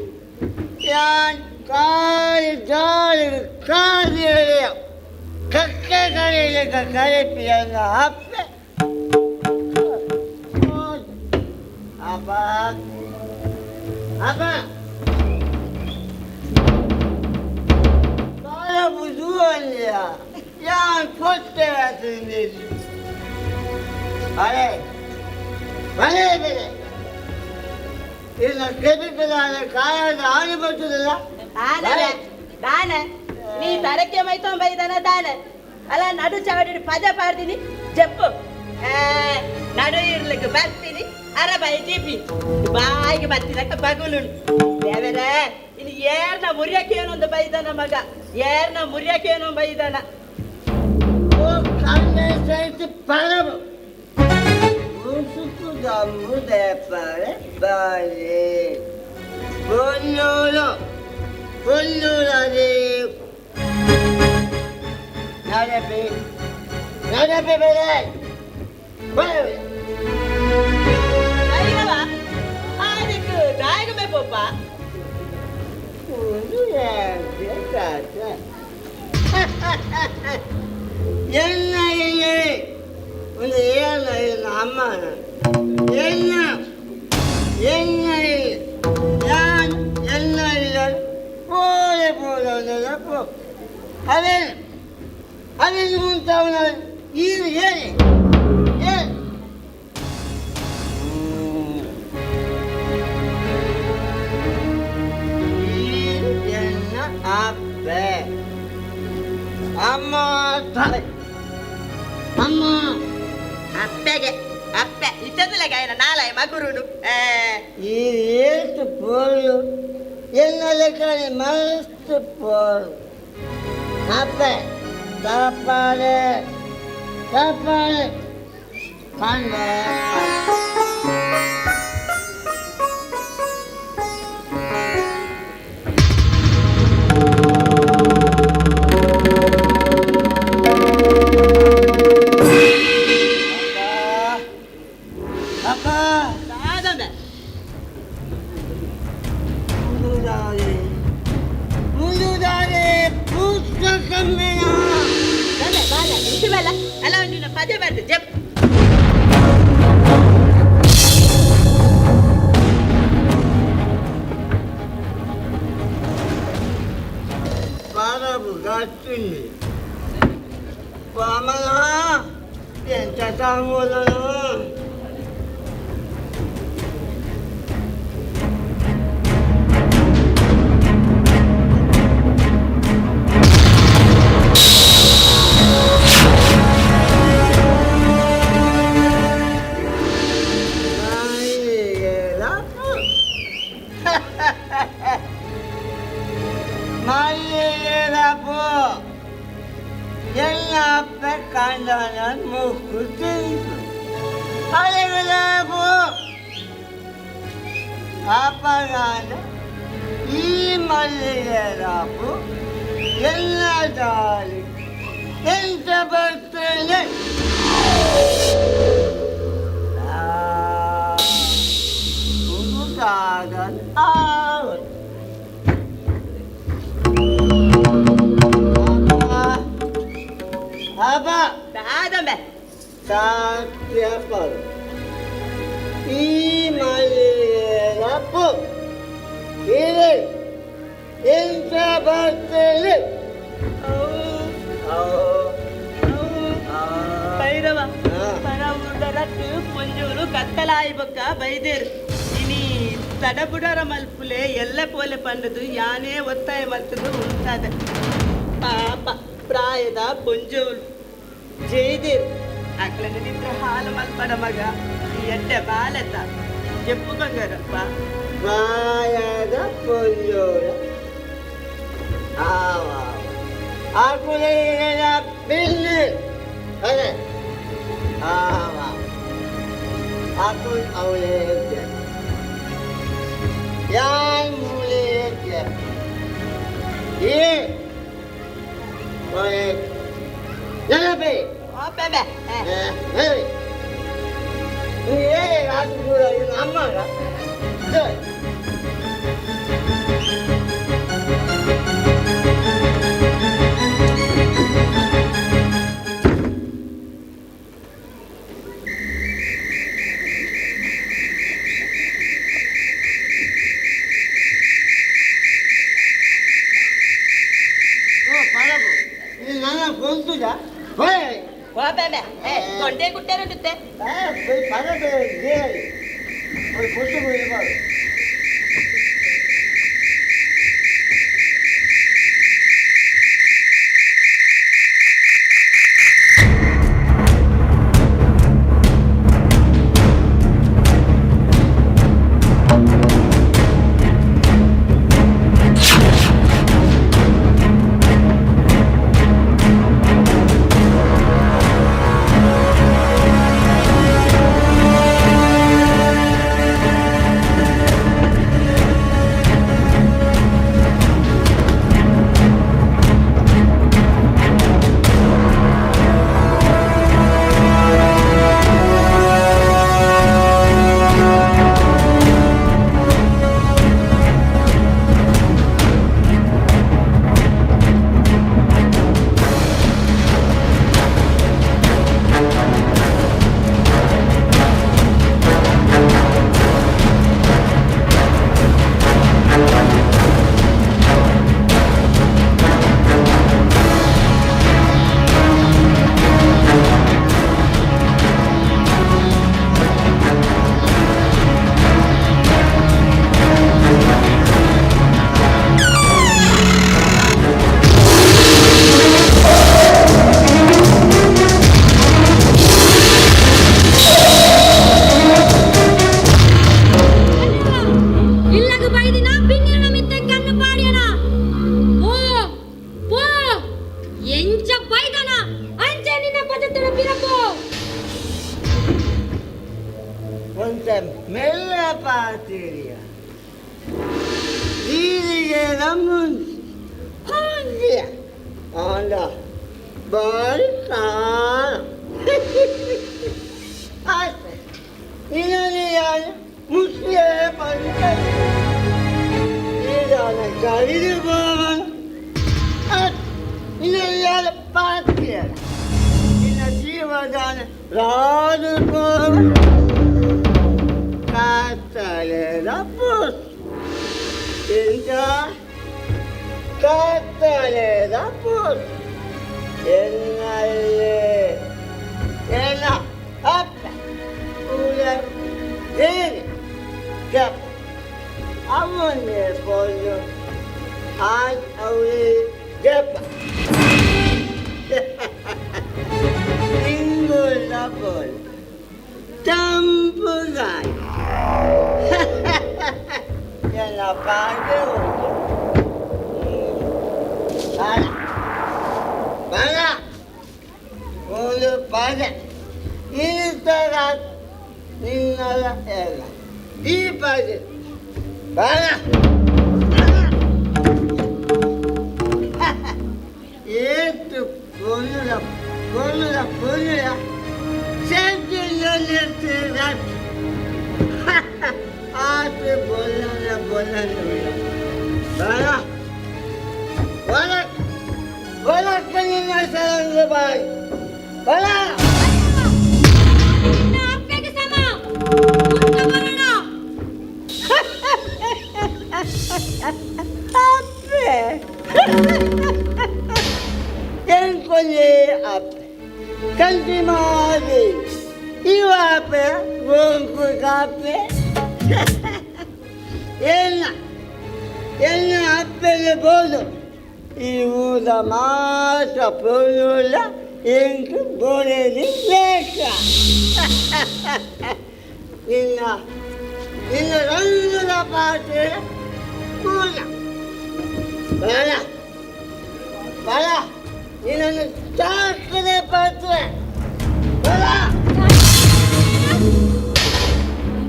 ಯಾನ್ ಕಾಲು ಜಾಲು ಕಾಲು ಕಕ್ಕೆ ಕರೆಯಲಿಕ್ಕ ಕರೆಪಿಯನ್ನ ಅಪ್ಪೆ ಅಪ್ಪ ಅಪ್ಪ ಕಾಲ ಬುದುವಲ್ಲಿಯ ಯಾನ್ ಕೊಟ್ಟೆ ಅರೆ ಮನೆ ಬೇರೆ ಇಲ್ಲ ಕೆಪಿಪದಾನ ಕಾಯದ ಆಗಿ ಬರ್ತದಲ್ಲ. ದಾನೆ ದಾನೆ ನೀ ತರಕೆ ಮೈತೊಂಬ ಬೈದನ ದಾನೆ ಅಲ್ಲ ನಡು ಚಾವಡಿ ಪದ ಪಾಡ್ತೀನಿ ಜಪ್ಪು ನಡು ಇರ್ಲಿಕ್ಕೆ ಬರ್ತೀನಿ ಅರಬೈ ಜಿಪಿ ಬಾಯಿಗೆ ಬರ್ತೀನಕ್ಕ ಬಗುಲು ದೇವರೇ ಇನ್ನು ಏರ್ನ ಮುರಿಯಕ್ಕೇನೊಂದು ಬೈದನ ಮಗ ಏರ್ನ ಮುರಿಯಕ್ಕೇನೋ ಬೈದನ. ಓ ಕಣ್ಣೆ ಸಹಿತ ಪರಬು ಮುಸುಕು ದಮ್ಮು ದೇಪಾರೆ ಬಾಳೆ பொல்லூரு பொல்லூராதே நடப்பே நடப்பே ಬೇರೆ ಭೈರವ ಅದಕ್ಕೆ ದಾಯಗಮೆ ಪೊಪ್ಪ. என்ன இல்லை ಒಂದು ಏನ ಇಲ್ಲ ಅಮ್ಮ என்ன என்ன இல்லை ഞാൻ என்ன ಇಲ್ಲ போலே போல போ அவன் அவன் ಮುಂತಾವನ ಈ ಹೇಳಿ ಏ ಎನ್ನ ಅಪ್ಪೆ ಅಮ್ಮ ತಾಯಿ ಅಮ್ಮ ಅಪ್ಪೆಗೆ ಅಪ್ಪೆ ಇತ್ತಂದಿಲ್ಲ ಗಾಯನ ನಾಲಾಯ ಮಗುರುಡು. ಈ ಏತು ಪೋಲು ಎನ್ನ ಲೆಕ್ಕನೆ ಮಸ್ತ್ ಪೋಲು ಅಪ್ಪೆ ತಾಪಾಡೆ ತಾಪಾಡೆ ಕಂಡೆ. ಅಪ್ಪ ದಾದಮೆ ಮುಂದುದಾರೆ ಮುಂದುದಾರೆ ಪುಸ್ತಕಮ್ಮೇನ. ಬಾಲೆ ಬಾಲೆ ಇಷ್ಟು ಅಲ್ಲ ಒಂದು ಪದ ಬರ್ದು ಜಪ್. ಪರಬು ಗಟ್ಟಿಂది ವಾಮನ ಎಂತ ತಾಂಬೂಲನು ಮಲ್ಲಿಗೆಲಪು ಎಲ್ಲ ಅಪ್ಪೆ ಕಂಡನ ಮೂಕು ತಿಂತು ಅಲೆಗಲಪು ಅಪಗಾನ ಈ ಮಲ್ಲಿಗೆಲಪು ಎಲ್ಲ ದಾರಿ ಎಂತ ಬರ್ತದೆ ಆವತ್ತು ಅಪ್ಪ ದಾದಮೆ ಸತ್ಯಪರು ಈ ಮಲ್ಲಿಗೆಲಪು ಇದು ಎಂತ ಬರ್ತದೆ. ಭೈರವ ಪರ ಊರ್ದ ರಟ್ಟು ಪೊಂಜೋಲು ಕತ್ತಲಾಯಿ ಬೊಕ್ಕ ಬೈದೇರು ಇನಿ ತಡಬುಡರ ಮಲ್ಪುಲೆ ಎಲ್ಲ ಪೋಲೆ ಪಂಡದು ಯಾನೇ ಒತ್ತಾಯ ಮಲ್ತದು ಉಂಟಾದ ಪಾಪ ಪ್ರಾಯದ ಪೊಂಜೋಲು ಜೈದೇರು ಅಕ್ಲನ ನಿದ್ರ ಹಾಲು ಮಲ್ಪಡ ಮಗ ಈ ಎಡ್ಡೆ ಬಾಲೆತ ಜಪ್ಪು ಬಂಗಾರಪ್ಪ. ಪ್ರಾಯದ ಪೊಂಜೋಲ ಆವ ಆ ಕುಲೆಗಳ ಬಿಲ್ಲಿ ಅದೇ aku oleh yang mulia dia boleh lebih apa be eh ini aku sudah lama lah. ತೊಂಡೆ ಗುಟ್ಟೆ ನಿನ್ನನ್ನು ಚಾಕನೆ ಪಾತ್ರೆ.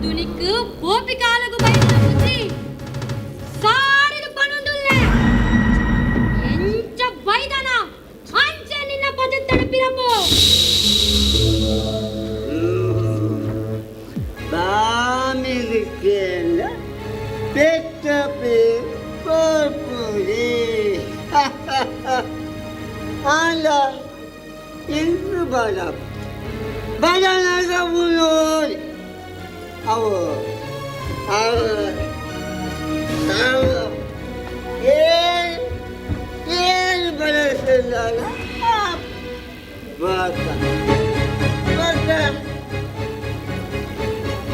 ದುನಿಕ್ ಪೋಪಿ ಕಾಲಗು ಬೈದ ಬುದ್ಧಿ ಸಾರಿದ ಪಣೊಂದುಲ್ಲೆ ಎಂಚ ಬೈದನ ಅಂಚೆ ನಿನ್ನ ಪದತ್ತಡ ಪಿರಪೋ. ಬಾಮಿಲಿಕ್ಕೆಲ್ಲ ಪೆಟ್ಟ ಪೇ ಪೋಪುರಿ ಆಂಡ ಇಂದು ಬಡ ಬಡನಾಗ ಉಳೋರಿ ಅವು ಅವು ತಾವು ಏನು ಏನು ಬಳಸಿದಾಗ ಬಾಕ ಬಾಕ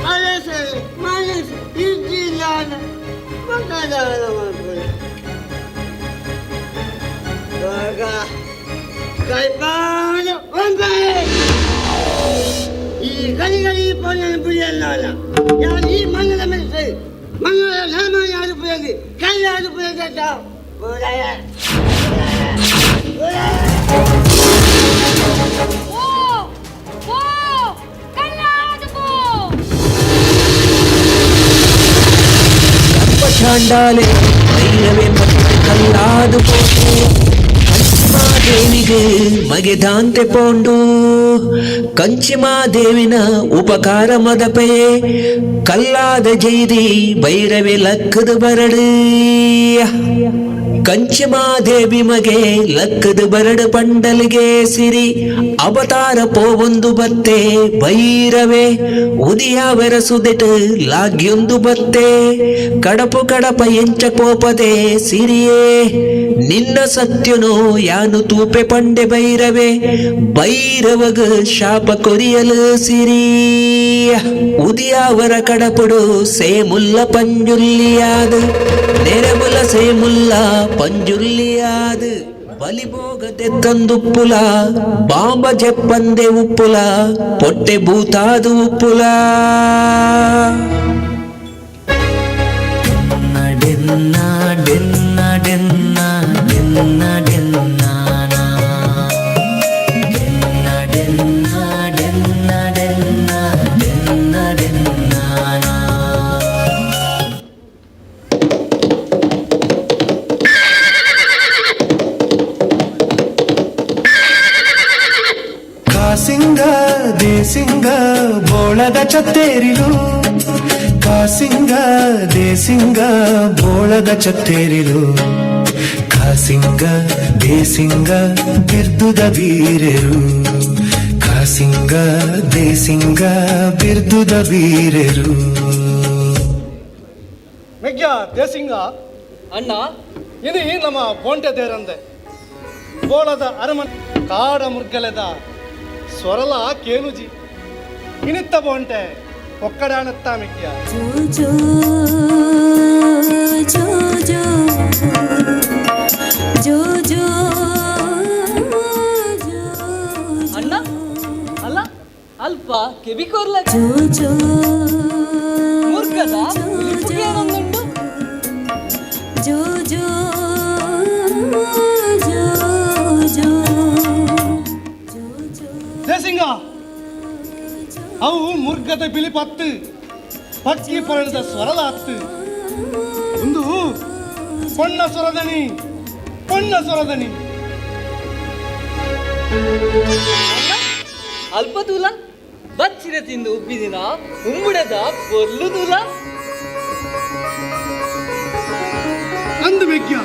ಮನಸ್ಸು ಮನಸ್ಸು ಇದ್ದಿಲ್ಲ ಮತದಾನ ಮಾಡ್ಕೊಳ್ಳಿ. ಬಾಗ ಕೈಪಾದ ಒಂದೇ ಈ ಗಲಿ ಗಲಿ ಪೊನ್ನನ ಪುಳಿಯಲ್ಲ ಯಾರು ಈ ಮಣ್ಣದ ಮೇಲೆ ಮಣ್ಣದ ನಾಮ ಯಾರು ಪುಳಿಯಲ್ಲಿ ಕಲ್ಲಾರು ಪುಳಿಯ ಓ ಓ ಕಲ್ಲಾದು ಪೋ. ಚಾಂಡಾಲೆ ಭೈರವೆ ಪಟ್ಟು ಕಲ್ಲಾದು ಪೋತು ಕಂಚಿಮಾದೇವಿಗೆ ಮಗೆದಾಂತೆ ಪೋಂಡು ಕಂಚಿಮಾದೇವಿನ ಉಪಕಾರ ಮದಪೆ ಕಲ್ಲಾದ ಜೈದಿ ಭೈರವೆ ಲಕ್ಕದ ಬರಡು ಕಂಚಿಮಾದೇವಿ ಮಗೆ ಲಕ್ಕದ ಬರಡು ಪಂಡಲ್ಗೆ ಸಿರಿ ಅವತಾರ ಪೋವೊಂದು ಬತ್ತೆ ಭೈರವೆ ಉದಿಯಾವೆರ ಸುದೆಟ್ ಲಾಗ್ಯೊಂದು ಬತ್ತೆ ಕಡಪು ಕಡಪ ಎಂಚ ಕೋಪದೆ ಸಿರಿಯೇ ನಿನ್ನ ಸತ್ಯನು ಯಾನು ತೂಪೆ ಪಂಡೆ ಭೈರವೆ ಭೈರವಗ ಶಾಪ ಕೊರಿಯಲು ಸಿರಿ ಉದಿಯಾವರ ಕಡಪುಡು ಸೇಮುಲ್ಲ ಪಂಜುಲ್ಲಿಯಾದ ನೆರೆಬುಲ ಸೇಮುಲ್ಲ ಪಂಜುಲ್ಲಿಯಾದ ಬಲಿಭೋಗತೆ ತಂದುಪ್ಪುಲ ಬಾಂಬ ಜಪ್ಪಂದೆ ಉಪ್ಪುಲ ಪೊಟ್ಟೆ ಭೂತಾದು ಉಪ್ಪುಲ. ಡೆನ್ನ ಡೆನ್ನ ಡೆನ್ನ ಡೆನ್ನ ಡೆನ್ನಾನ ಡೆನ್ನ ಡೆನ್ನ ಡೆನ್ನ ಡೆನ್ನ ಡೆನ್ನ ಡೆನ್ನಾನ. ಕಾಸಿಂಗ ದೇಸಿಂಗ ಬೋಳದ ಚತ್ತೇರಿಲು ಕಾಸಿಂಗ ದೇಸಿಂಗ ಬೋಳದ ಚತ್ತೇರಿಲು ಕಾಸಿಂಗ ದೇಸಿಂಗ ಬಿರ್ದುದ ಬೀರೆರು ಕಾಸಿಂಗ ದೇಸಿಂಗ ಬಿರ್ದುದ ಬೀರೆರು. ಮೆಗ್ಯ ದೇಸಿಂಗ ಅಣ್ಣ, ಇದು ನಮ್ಮ ಬೋಂಟೆ ದೇರಂದೆ ಬೋಳದ ಅರಮನೆ ಕಾಡ ಮುರ್ಗಲೆದ ಸ್ವರಲ ಕೇನುಜಿ ಇನಿತ್ತ ಬೋಂಟೆ ಒಕ್ಕಡಾಣತ್ತ ಮೆಗ್ಯ. ಜೋ ಜೋ ಜೋ ಜೋ ಜೋ ಜೋ. ಅಣ್ಣ ಅಲ್ಲ ಅಲ್ಪ ಕೆಬಿ ಕೊರ್ಲ ಜೋ ಜೋ ಮುರ್ಗದ ಏನೊಂದುಂಡು. ಜೋ ಜೋ ಜೋ ಜೋ. ದೇಸಿಂಗ, ಅವು ಮುರ್ಗದ ಬಿಳಿ ಪತ್ತು ಪಕ್ಕಿ ಪರಳಿದ ಸ್ವರಲ ಹತ್ತು ಒಂದು ಪೊಣ್ಣ ಸ್ವರದಣಿ ಪೊಣ್ಣ ಸ್ವರದಣಿ. ಅಲ್ಪ ತೂಲ ಬಚ್ಚಿರ ತಿಂದು ಉಬ್ಬಿದಿನ ಉಂಬುಡದ ಪೊರ್ಲು ತೂಲ. ಅಂದು ಮೆಗ್ಯ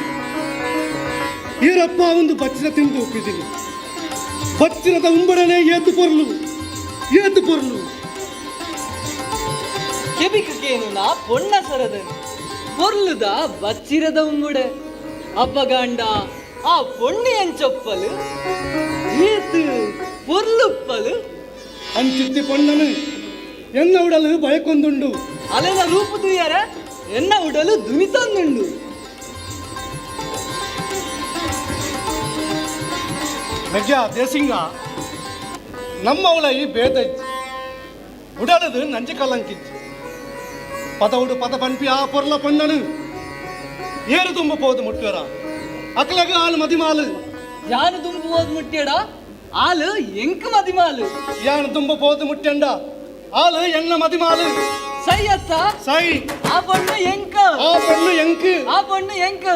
ಈರಪ್ಪ ಒಂದು ಬಚ್ಚಿರ ತಿಂದು ಉಪ್ಪಿದ್ದೀನಿ ಬಚ್ಚಿರದ ಉಂಬಡನೆ ಏತು ಪೊರ್ಲು ಏತು ಪೊರ್ಲು. ಕೆಬಿಕೇನು ನಾ ಪೊಣ್ಣ ಸರದನಿ ಪೊರ್ಲುದ ಬಚ್ಚಿರದ ಉಂಬುಡೆ ಅಪ್ಪಗಂಡ ಆ ಪೊಣ್ಣೆ ಎಂಚೊಪ್ಪಲು ಏತು ಪೊರ್ಲುಪ್ಪಲು. ಅಂಚಿತ್ತಿ ಪೊಣ್ಣನು ಎನ್ನ ಉಡಲು ಬಯಕೊಂದುಂಡು ಅಲೆನ ರೂಪು ತುಯ್ಯರ ಎನ್ನ ಉಡಲು ದುನಿತಂದುಂಡು. ಮೆಗ್ಯ ದೇಸಿಂಗ, ನಮ್ಮವಳ ಈ ಬೇದಜ್ಜಿ ಉಡಲದು ನಂಜಿ ಕಲ್ಲಂಕಿಜ್ಜಿ ಪದ ಉಡು ಪದ ಪನ್ಪಿ ಆ ಪೊರ್ಲ ಪೊಣ್ಣನು ಏರು ತುಂಬ ಪೋದು ಮುಟ್ಟುವರ ಅಕ್ಲಗ ಆಳು ಮದಿಮಾಲು ಯಾನು ದುಂಬು ಹೋದ್ ಮುಟ್ಟೆಡ ಆಲು ಎಂಕ್ ಮದಿಮಾಲು. ಯಾನು ತುಂಬ ಪೋದು ಮುಟ್ಟೆಂಡ ಆಲು ಎನ್ನ ಮದಿಮಾಲು. ಸೈ ಅತ್ತ? ಸೈ. ಆ ಪೊಣ್ಣು ಎಂಕ್. ಆ ಪೊಣ್ಣು ಎಂಕ್. ಆ ಪೊಣ್ಣು ಎಂಕ್.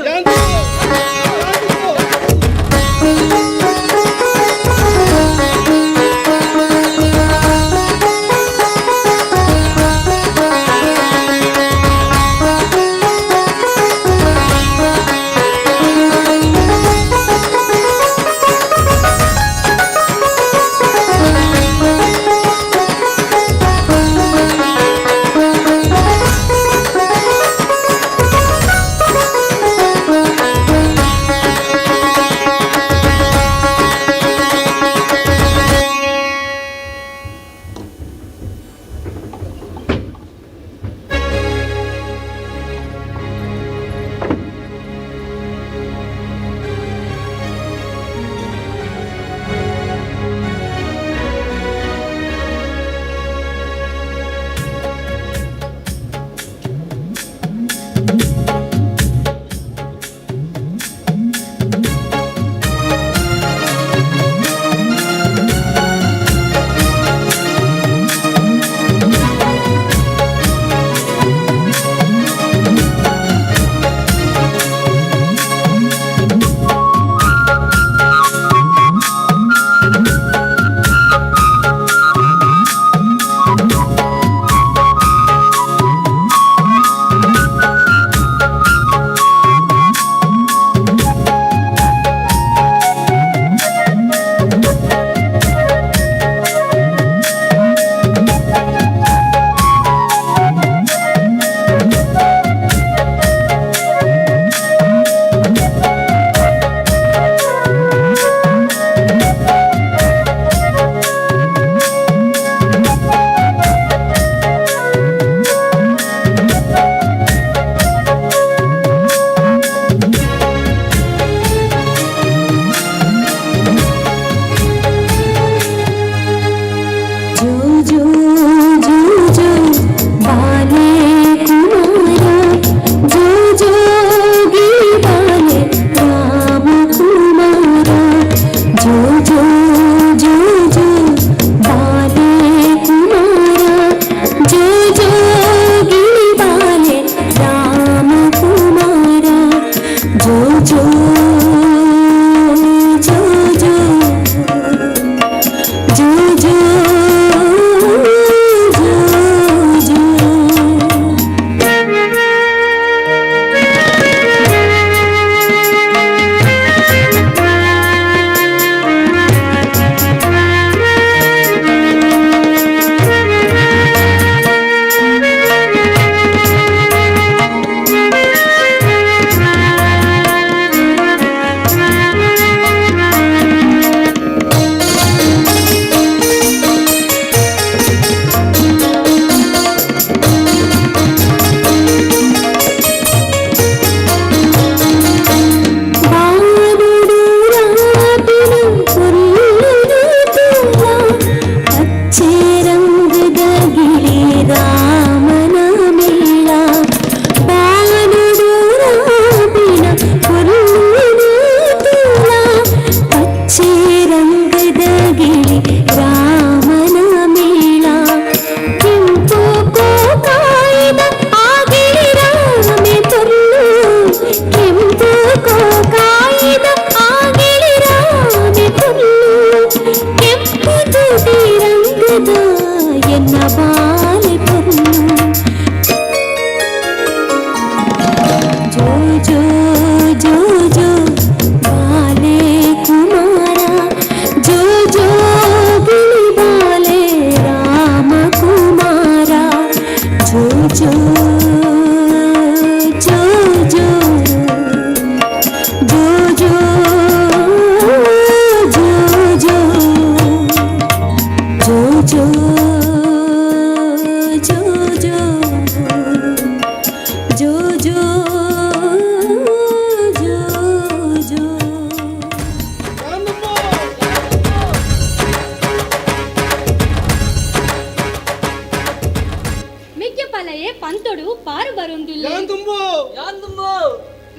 ಪಂತೊಡು ಪಾರು ಬರೊಂದುಲ್ಲೆ. ಯಾನ್ ದುಂಬು? ಯಾನ್ ದುಂಬು?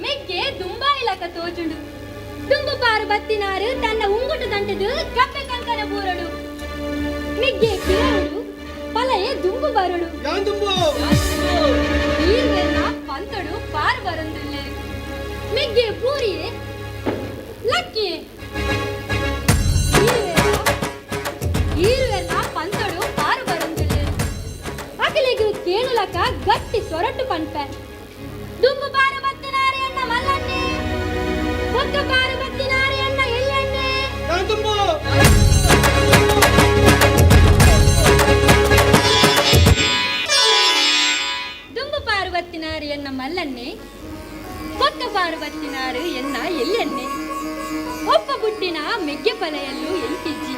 ಮೆಗ್ಗೆ ದುಂಬಾ ಇಲಕ ತೋಜುಂಡು. ದುಂಬು ಪಾರು ಬತ್ತಿನಾರು ತನ್ನ ಉಂಗುಟ ದಂಟದು ಕಪ್ಪೆ ಕಂಕನ ಬೂರಡು. ಮಿಗ್ಗೆ ಪಿರವುಡು ಪಲಯೆ ದುಂಬು ಬರಡು. ಈರ್ವೆಲ್ಲ ಪಂತಡು ಪಾರು ಬರಂದುಲ್ಲೆ. ಮಿಗ್ಗೆ ಬೂರಿಯೆ ಲಕ್ಕಿಯೆ. ಈರ್ವೆಲ್ಲ ಪಂತಡು ಪಾರು ಬರಂದುಲ್ಲೆ. ಅಕಲೆಗು ಕೇಳುಲಕ ಗಟ್ಟಿ ಸೊರಟು ಪನ್ಪೆ. ದುಂಬು ಪಾರು ಬತ್ತಿನಾರು ಎನ್ನ ಮಲ್ಲನ್ನೇ, ಬೊಕ್ಕ ಪಾರು ಬತ್ತಿನಾರು ಎನ್ನ ಎಲ್ಲನ್ನೇ. ದುಂಬು ಪಾರು ಬತ್ತಿನಾರು ಎನ್ನ ಮಲ್ಲನ್ನೇ, ಬೊಕ್ಕ ಪಾರು ಬತ್ತಿನಾರು ಎನ್ನ ಎಲ್ಲನ್ನೇ. ಒಪ್ಪ ಬುಟ್ಟಿನ ಮೆಗ್ಗೆ ಪಲೆಯಲ್ಲೂ ಎಂತಿಜ್ಜಿ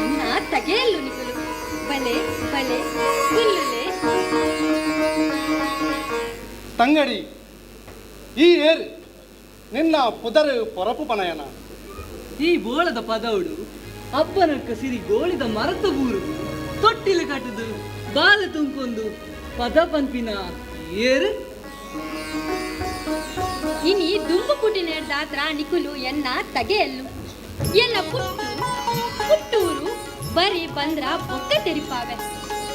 ಎನ್ನ ತಗೆಯಲ್ಲು ನಿಗುಲು. ಬಲೆ ಬಲೆ ಗುಲ್ಲುಲೆ. ತಂಗಡಿ ಈ ಏರ್ ನಿನ್ನ ಪುದರು ಪೊರಪು ಪನಯನ. ಈ ಬೋಳದ ಪದೌಡು ಅಬ್ಬನಕ್ಕ ಸಿರಿ ಗೋಳಿದ ಮರತ ಬೂರು ತೊಟ್ಟಿಲು ಕಟ್ಟದು ಬಾಲ ತುಂಕೊಂದು ಪದ ಪಂಪಿನ ಏರು. ಇನಿ ದುಂಬು ಪುಟಿ ದಾತ್ರ ನಿಕುಲು ಎನ್ನ ತಗೆಯಲ್ಲು. ಎನ್ನ ಪುಟ್ಟು ಪುಟ್ಟೂರು ಬರಿ ಬಂದ್ರ ಬೊಕ್ಕ ತೆರಿಪಾವೆ.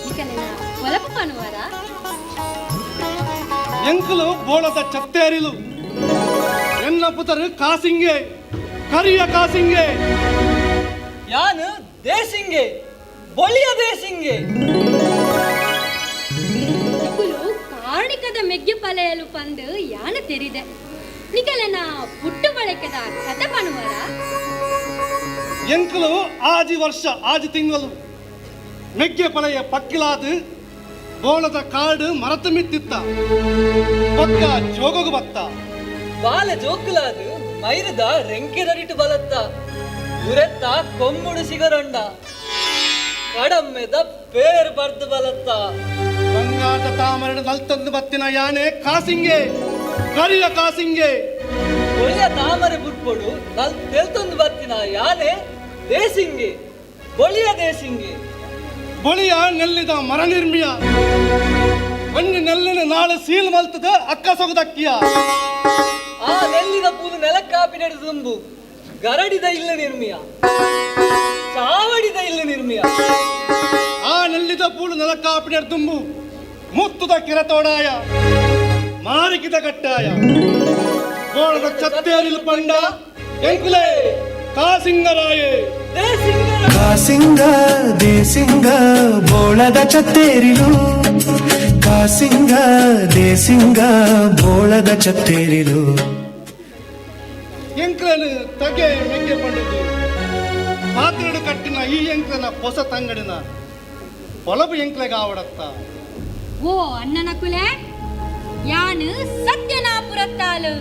ನಿಕಲೆನ ಒಲಪು ಪನುವರ. ಎಂಕುಲು ಬೋಳದ ಚತ್ತೇರಿಲು ಎನ್ನ ಪುತರು ಕಾಸಿಂಗೆ ಕರಿಯ ಕಾಸಿಂಗೆ. ಯಾನು ದೇಸಿಂಗೆ ಬೊಳಿಯ ದೇಸಿಂಗೆ. ನಿಕುಲು ಕಾರ್ಣಿಕದ ಮೆಗ್ಗೆ ಪಲೆಯಲು ಪಂದು ಯಾನ ತೆರಿದೆ. ನಿಕಲೆನ ಪುಟ್ಟು ಬಳಕೆದ ಕಥ ಪನುವರ. ಎಂಕುಲು ಆಜಿ ವರ್ಷ ಆಜಿ ತಿಂಗಳು ಮೆಗ್ಗೆ ಪಲೆಯ ಪಕ್ಕಿಲಾದು ಬೋಳದ ಕಾಡು ಮರತ ಮಿತ್ತಿತ್ತ ಪಕ್ಕ ಜೋಗಗು ಬತ್ತ. ಬಾಲ ಜೋಕುಲಾದು ಮೈರದ ರೆಂಕೆದಡಿಟು ಬಲತ್ತ ಉರೆತ್ತ ಕೊಮ್ಮುಡು ಸಿಗರೊಂಡ ಕಡಮ್ಮೆದ ಪೇರು ಬರ್ದು ಬಲತ್ತ. ಬಂಗಾಟ ತಾಮರಡು ನಲ್ತಂದು ಬತ್ತಿನ ಯಾನೆ ಕಾಸಿಂಗೆ ಕರಿಯ ಕಾಸಿಂಗೆ. ಒಳ್ಳೆಯ ತಾಮರೆ ಬುಟ್ಪೊಡು ನಲ್ ತೆಲ್ತೊಂದು ಬತ್ತಿನ ಯಾನೆ ದೇಸಿಂಗೆ ಬೊಳಿಯ ದೇಸಿಂಗೆ. ಬೊಳಿಯ ನೆಲ್ಲಿದ ಮರ ನಿರ್ಮಿಯ ಒಂದು ನೆಲ್ಲಿನ ನಾಳೆ ಸೀಲ್ ಮಲ್ತದ ಅಕ್ಕ ಸೊಗದಕ್ಕಿಯ. ಆ ನೆಲ್ಲಿದ ಪೂಲು ನೆಲಕ್ಕಾಪಿ ನಡೆದು ತುಂಬು ಗರಡಿದ ಇಲ್ಲ ನಿರ್ಮಿಯ ಚಾವಡಿದ ಇಲ್ಲ ನಿರ್ಮಿಯ. ಆ ನೆಲ್ಲಿದ ಪೂಲು ನೆಲಕ್ಕಾಪಿ ನಡೆದು ತುಂಬು ಮುತ್ತುದ ಕಿರತೋಡಾಯ ಮಾರಿಕಿದ ಕಟ್ಟಾಯ. ಗೋಳದ ಚತ್ತೇರಿಲ್ ಪಂಡ ಎಂಕುಲೇ ಕಾಸಿಂಗರಾಯೇ. ಕಾಸಿಂಗ ದೇಸಿಂಗ ಬೋಳದ ಚತ್ತೇರಿಲು. ಕಾಸಿಂಗ ದೇಸಿಂಗ ಬೋಳದ ಚತ್ತೇರಿಲು. ಎಂಕ್ಲನು ತಗೆ ಮೆಗ್ಗೆ ಪಂಡದು ಪಾತ್ರೆಡು ಕಟ್ಟಿನ ಈ ಎಂಕ್ಲನ ಹೊಸ ತಂಗಡಿನ ಪೊಲಬು ಎಂಕ್ಲೆಗಾವಡತ್ತ. ಓ ಅಣ್ಣನ ಕುಲೆ ಯಾನು ಸತ್ಯನಾಪುರತ್ತಾಲು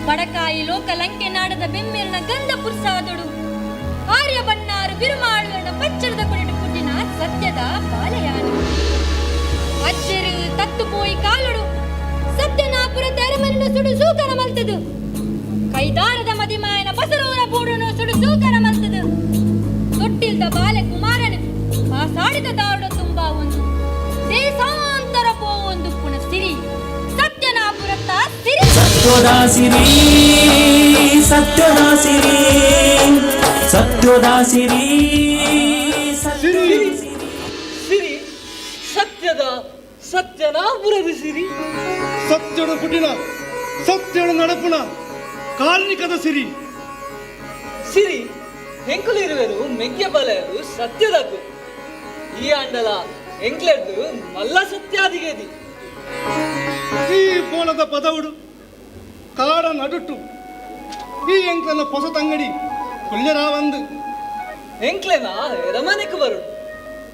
ಬಡಕಾಯಿ ಲೋಕ ಲಂಕೆ ನಾಡದ ಬೆಮ್ಮೆರ್ನ ಗಂಧ ಪುರ್ಸಾದೊಡು ಆರ್ಯ ಬನ್ನಾರು ಬಿರುಮಾಳುವರ್ನ ಪಚ್ಚರದ ಕೊಡಿಟು ಪುಟ್ಟಿನ ಸತ್ಯದ ಬಾಲೆಯಾನು. ಅಜ್ಜರು ತತ್ತು ಪೋಯಿ ಕಾಲೊಡು ಸತ್ಯನಾಪುರ ತೆರಮನಿನ ಸುಡು ಸೂಕರ ಮಲ್ತದು. ಕೈದಾರದ ಮದಿಮಾಯನ ಬಸರೂರ ಬೂಡುನು ಸುಡು ಸೂಕರ ಮಲ್ತದು. ತೊಟ್ಟಿಲ್ದ ಬಾಲೆ ಕುಮಾರನು ಆ ಸಾಡಿದ ದಾರುಡ ತುಂಬಾ ಒಂದು ದೇಶಾಂತರ ಪೋ ಒಂದು ಪುಣ ಸಿರಿ ಸತ್ಯನಾಪುರತ್ತ ಸಿರಿ. ಸತ್ಯದ ಸಿರಿ ಸತ್ಯದ ಸಿರಿ ಸತ್ಯದ ಸಿರಿ ಸಿರಿ ಸಿರಿ ಸತ್ಯದ ಸತ್ಯನಾಪುರದ ಸಿರಿ. ಸತ್ಯಡು ಪುಟಿನ ಸತ್ಯಡು ನಡಪುಣ ಕಾರ್ಣಿಕದ ಸಿರಿ. ಸಿರಿ ಎಂಕುಲು ಇರುವೆರು ಮೆಗ್ಗೆ ಬಲೆಯರು ಸತ್ಯದಕು. ಈ ಅಂಡಲ ಎಂಕ್ಲೆದ್ದು ಮಲ್ಲ ಸತ್ಯಾದಿಗೇದಿ. ಈ ಬೋಳದ ಪದವುಡು ಕಾಡ ನಡುಟು ಈ ಎಂಕ್ಲನ ಪೊಸ ತಂಗಡಿ ಕುಲ್ಯರಾವಂದು. ಎಂಕ್ಲೆನ ಎರಮನೆಕ್ ಬರುಡು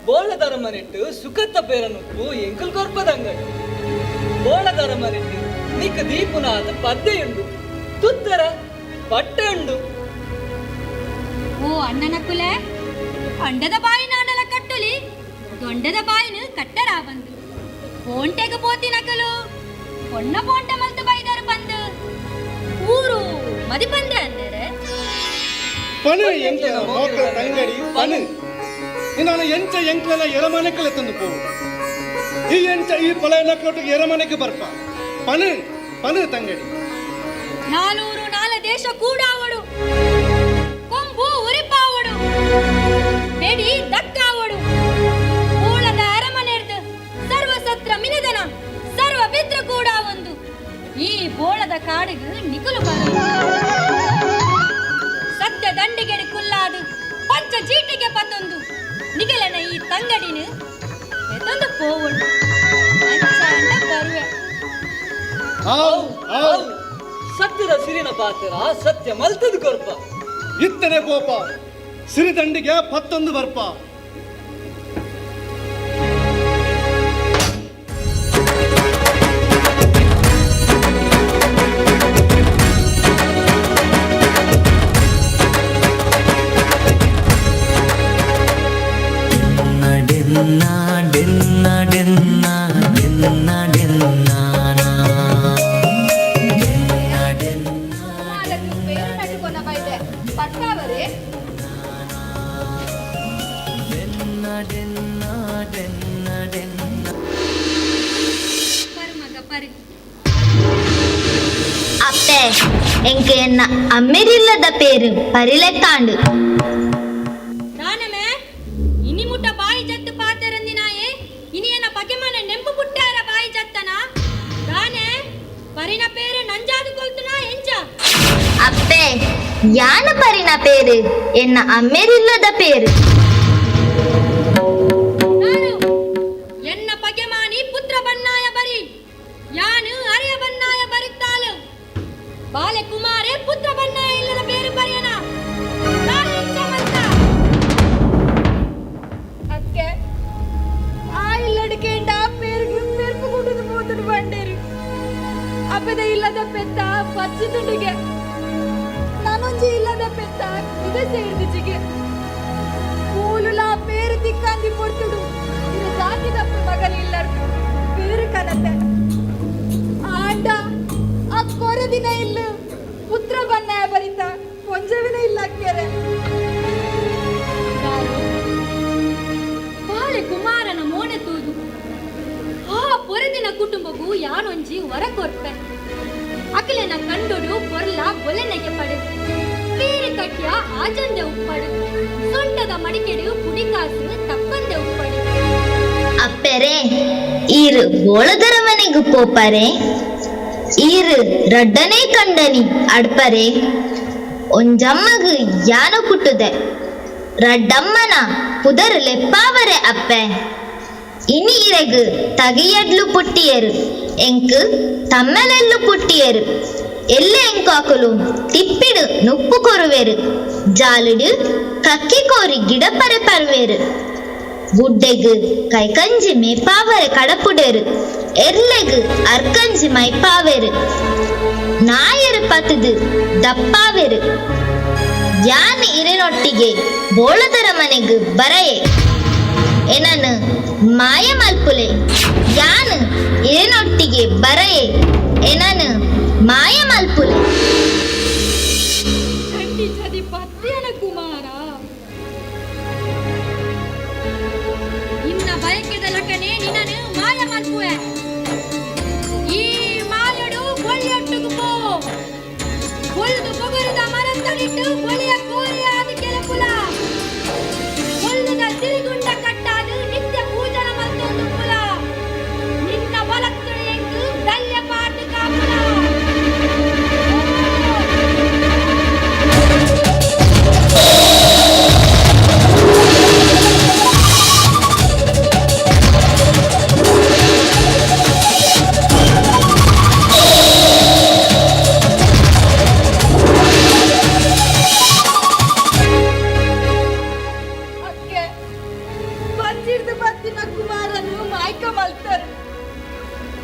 ಬೋಳದ ಅರಮನೆಟ್ಟು ಸುಖತ್ತ ಪೇರನುಪ್ಪು ಎಂಕುಲ್ ಕೊರ್ಪದಂಗಡಿ. ಬೋಳದ ಅರಮನೆಟ್ಟು ನಿಕ್ ದೀಪುನಾಥ ಪದ್ದೆಯುಂಡು ತುತ್ತರ ಪಟ್ಟೆ ಉಂಡು. ಓ ಅಣ್ಣನ ಕುಲೆ ಅಂಡದ ಬಾಯಿ ನಾಡಲ ಕಟ್ಟುಲಿ ದೊಂಡದ ಬಾಯಿನ ಕಟ್ಟರಾ ಬಂದು ಬೋಂಟೆಗ ಪೋತಿ ನಕಲು ಪೊಣ್ಣ ಬೋಂಟೆ ಮಲ್ತು ಬೈದಾರು ಬಂದು ಊರು ಮದಿ ಬಂದ್ರೆ ಅಂದರೆ ಪನು ಎಂಕ್ಲೆನ ಮೋಕಲ ತಂಗಡಿ ಪನು ನಾನು ಎಂಚ ಎಂಕ್ಲೆನ ಎರಮನೆಕಲೆ ತಂದು ಪೋ. ಈ ಎಂಚ ಈ ಪಳೆಯ ಕೋಟೆಗೆ ಎರಮನೆಗೆ ಬರ್ಪ. ಪನು ಪನು ತಂಗಡಿ. ನಾನೂರು ನಾಲ್ಕು ದೇಶ ಕೂಡಾವಡು, ಕೊಂಬು ಉರಿಪಾವಡು, ಬೆಡಿ ದಕ್ಕಾವಡು. ಬೋಳದ ಅರಮನೆರ್ದು ಸರ್ವಸತ್ರ ಮಿನದನ ಸರ್ವ ಪಿತೃ ಕೂಡ ಒಂದು ಈ ಬೋಳದ ಕಾಡಿಗೆ ನಿಕುಲು ಬರು. ಸತ್ಯ ದಂಡಿಗೆಡು ಕುಲ್ಲಾದು ಪಂಚ ಜೀಟಿಗೆ ಪತ್ತೊಂದು ನಿಗಲನ ಈ ತಂಗಡಿನ ಎತ್ತೊಂದು ಪೋವಡು ಅಂಚಾಂಡ ಬರುವೆ. ಸತ್ಯದ ಸಿರಿನ ಪಾತ್ರ ಸತ್ಯ ಮಲ್ತದ ಕೊರ್ಪ ಇತ್ತನೆ ಕೋಪ ಸಿರಿದಂಡಿಗೆ ಪತ್ತೊಂದು ಬರ್ಪ. ಡೆನ್ನ ಡೆನ್ನ ಡೆನ್ನ ಡೆನ್ನ ಡೆನ್ನ. ಪೇರು ನಟ್ಟುಕೊನ ಬೈದೆ ಪಟ್ಟಾವರೇ. ಅಪ್ಪೆ, ಎಂಕೆ ಎನ್ನ ಅಮ್ಮೆರಿಲ್ಲದ ಪೇರು ಪರಿಲೆತ್ತಾಂಡು. ದಾನಮೆ ಇನಿ ಮುಟ್ಟ ಬಾಯಿ ಜತ್ತು ಪಾತೆರಂದಿನಾಯೆ ಇನಿ ಎನ್ನ ಪಗೆಮನ ನೆಂಪು ಪುಟ್ಟಾರ ಬಾಯಿ ಜತ್ತನ ದಾನೆ ಪರಿನ ಪೇರು ನಂಜಾದು ಕೊಲ್ತುನಾ ಎಂಚ? ಅಪ್ಪೆ, ಯಾನ ಪರಿನ ಪೇರು ಎನ್ನ ಅಮ್ಮೆರಿಲ್ಲದ ಪೇರು. ಎನ್ನ ಪಗೆಮಾನಿ ಪುತ್ರ ಬನ್ನಾಯ ಬರಿ ಯಾನು ಅರಿಯ ಬನ್ನಾಯ ಬರಿತ್ತಾಳು ಬಾಲೆ ಕುಮಾರೆ ಪುತ್ರ ಬನ್ನಾಯ ಇಲ್ಲದ ಬೇರು ಬರೆಯನ ದಾನೆ ಎಂಚ ಮಲ್ತ? ಅಕ್ಕೆ, ಆ ಇಲ್ಲಡಿಕೆಂಡ ಪೇರುಗೆ ಪೆರ್ಪು ಕುಟುದು ಪೋತುಡು ಬಂಡೇರು. ಅಪ್ಪದ ಇಲ್ಲದ ಪೆತ್ತ ಪಚ್ಚುದುಂಡಿಗೆ, ನಾನೊಂಜಿ ಇಲ್ಲದ ಪೆತ್ತ ಕುದೆ ಸೇರ್ದಿಜಿಗೆ. ಕೂಲುಲ ಪೇರು ತಿಕ್ಕಾಂದಿ ಪೊರ್ತುಡು ಇರು ಜಾತಿದಪ್ಪೆ ಮಗಲಿಲ್ಲರ್ದು ಪೇರು ಕನತೆ. ಆಂಡ ಆ ಕೊರದಿನ ಇಲ್ಲು ಪುತ್ರ ಬನ್ನಾಯ ಬರಿತ ಕೊಂಜವಿನ ಇಲ್ಲ ಅಕ್ಕೆರೆ. ಬಾಳೆ ಕುಮಾರನ ಮೋನೆ ತೂದು ಆ ಪೊರದಿನ ಕುಟುಂಬಗೂ ಯಾನೊಂಜಿ ವರ ಕೊರ್ಪೆ. ಅಖಿಲನ ಕಂಡೊಡು ಪೊರ್ಲ ಬೊಲೆನೆಗೆ ಪಡೆ, ಪೇರು ಕಟ್ಯ ಆಜಂದೆ ಉಪ್ಪಡು, ಸೊಂಟದ ಮಡಿಕೆಡು ಪುಡಿಕಾಸು ತಪ್ಪಂದೆ ಉಪ್ಪಡು. ಅಪ್ಪೆರೆ, ಈರು ಬೋಳದರ ಮನೆಗೂ ಪೋಪರೆ, ಈರು ರಡ್ಡನೇ ಕಂಡನಿ ಅಡ್ಪರೆ. ಒಂಜಮ್ಮಗು ಯಾನು ಪುಟ್ಟುದೆ, ರಡ್ಡಮ್ಮನ ಪುದರು ಲೆಪ್ಪಾವರೆ ಅಪ್ಪೆ. ಇನಿ ಇರೆಗು ತಗಿಯಡ್ಲು ಪುಟ್ಟಿಯರು, ಎಂಕು ತಮ್ಮೆಲೆಲ್ಲು ಪುಟ್ಟಿಯರು. ಎಲ್ಲ ಎಂಕಾಕುಲು ತಿಪ್ಪಿಡು ನುಪ್ಪು ಕೊರುವೆರು, ಜಾಲುಡು ಕಕ್ಕಿ ಕೋರಿ ಗಿಡಪರೆ ಪರ್ವೇರು. ಗುಡ್ಡೆಗು ಕೈಕಂಜಿ ಮೇಪಾವರೆ ಕಡಪುಡೆರು, ಎರ್ಲೆಗು ಅರ್ಕಂಜಿ ಮೈಪಾವೆರು. ನಾಯರು ಪತದು ದಪ್ಪಾವೆರು. ಯಾನ್ ಇರೆನೊಟ್ಟಿಗೆ ಬೋಳದರ ಮನೆಗು ಬರಯೆ, ಎನನು ಮಾಯ ಮಲ್ಪುಲೆ. ಯಾನ್ ಇರೆನೊಟ್ಟಿಗೆ ಬರಯೆ, ಎನನು ಮಾಯ ಮಲ್ಪುಲೆ. ಚಂಡಿ ಚದಿ ಪತ್ಯನ ಕುಮಾರ, ನಿನ್ನ ಬಯಕೆದ ಲಕನೆ ನಿನ್ನನು ಮಾಯ ಮಲ್ಪುವೆ. ಈ ಮಾಯಡು ಬೊಳ್ಳಿಯೊಟ್ಟಿಗೆ ಪೋ, ಬೊಲ್ದು ಬೊಗರದ ಮರತ್ತಡಿಟ್ಟು ಬೊಳಿಯ ಕೋರಿಯಾದ ಕೆಲಪುಲ, ಬೊಲ್ಲುದ ಸಿರಿಗುಂಡ ಕಟ್ಟಾದು ನಿತ್ಯ ಪೂಜನ ಮಲ್ತೊಂದು ಪುಲ, ನಿನ್ನ ಬಲತ್ತುಳು ಎಂಕು ದಲ್ಯ ಪಾಟು ಕಾಪುಲ. ಅಕ್ಕೆ, ಬಂಜಿರ್ದು ಬತ್ತಿನ ಕುಮಾರನು ಮಾಯ್ಕ ಮಲ್ತರು.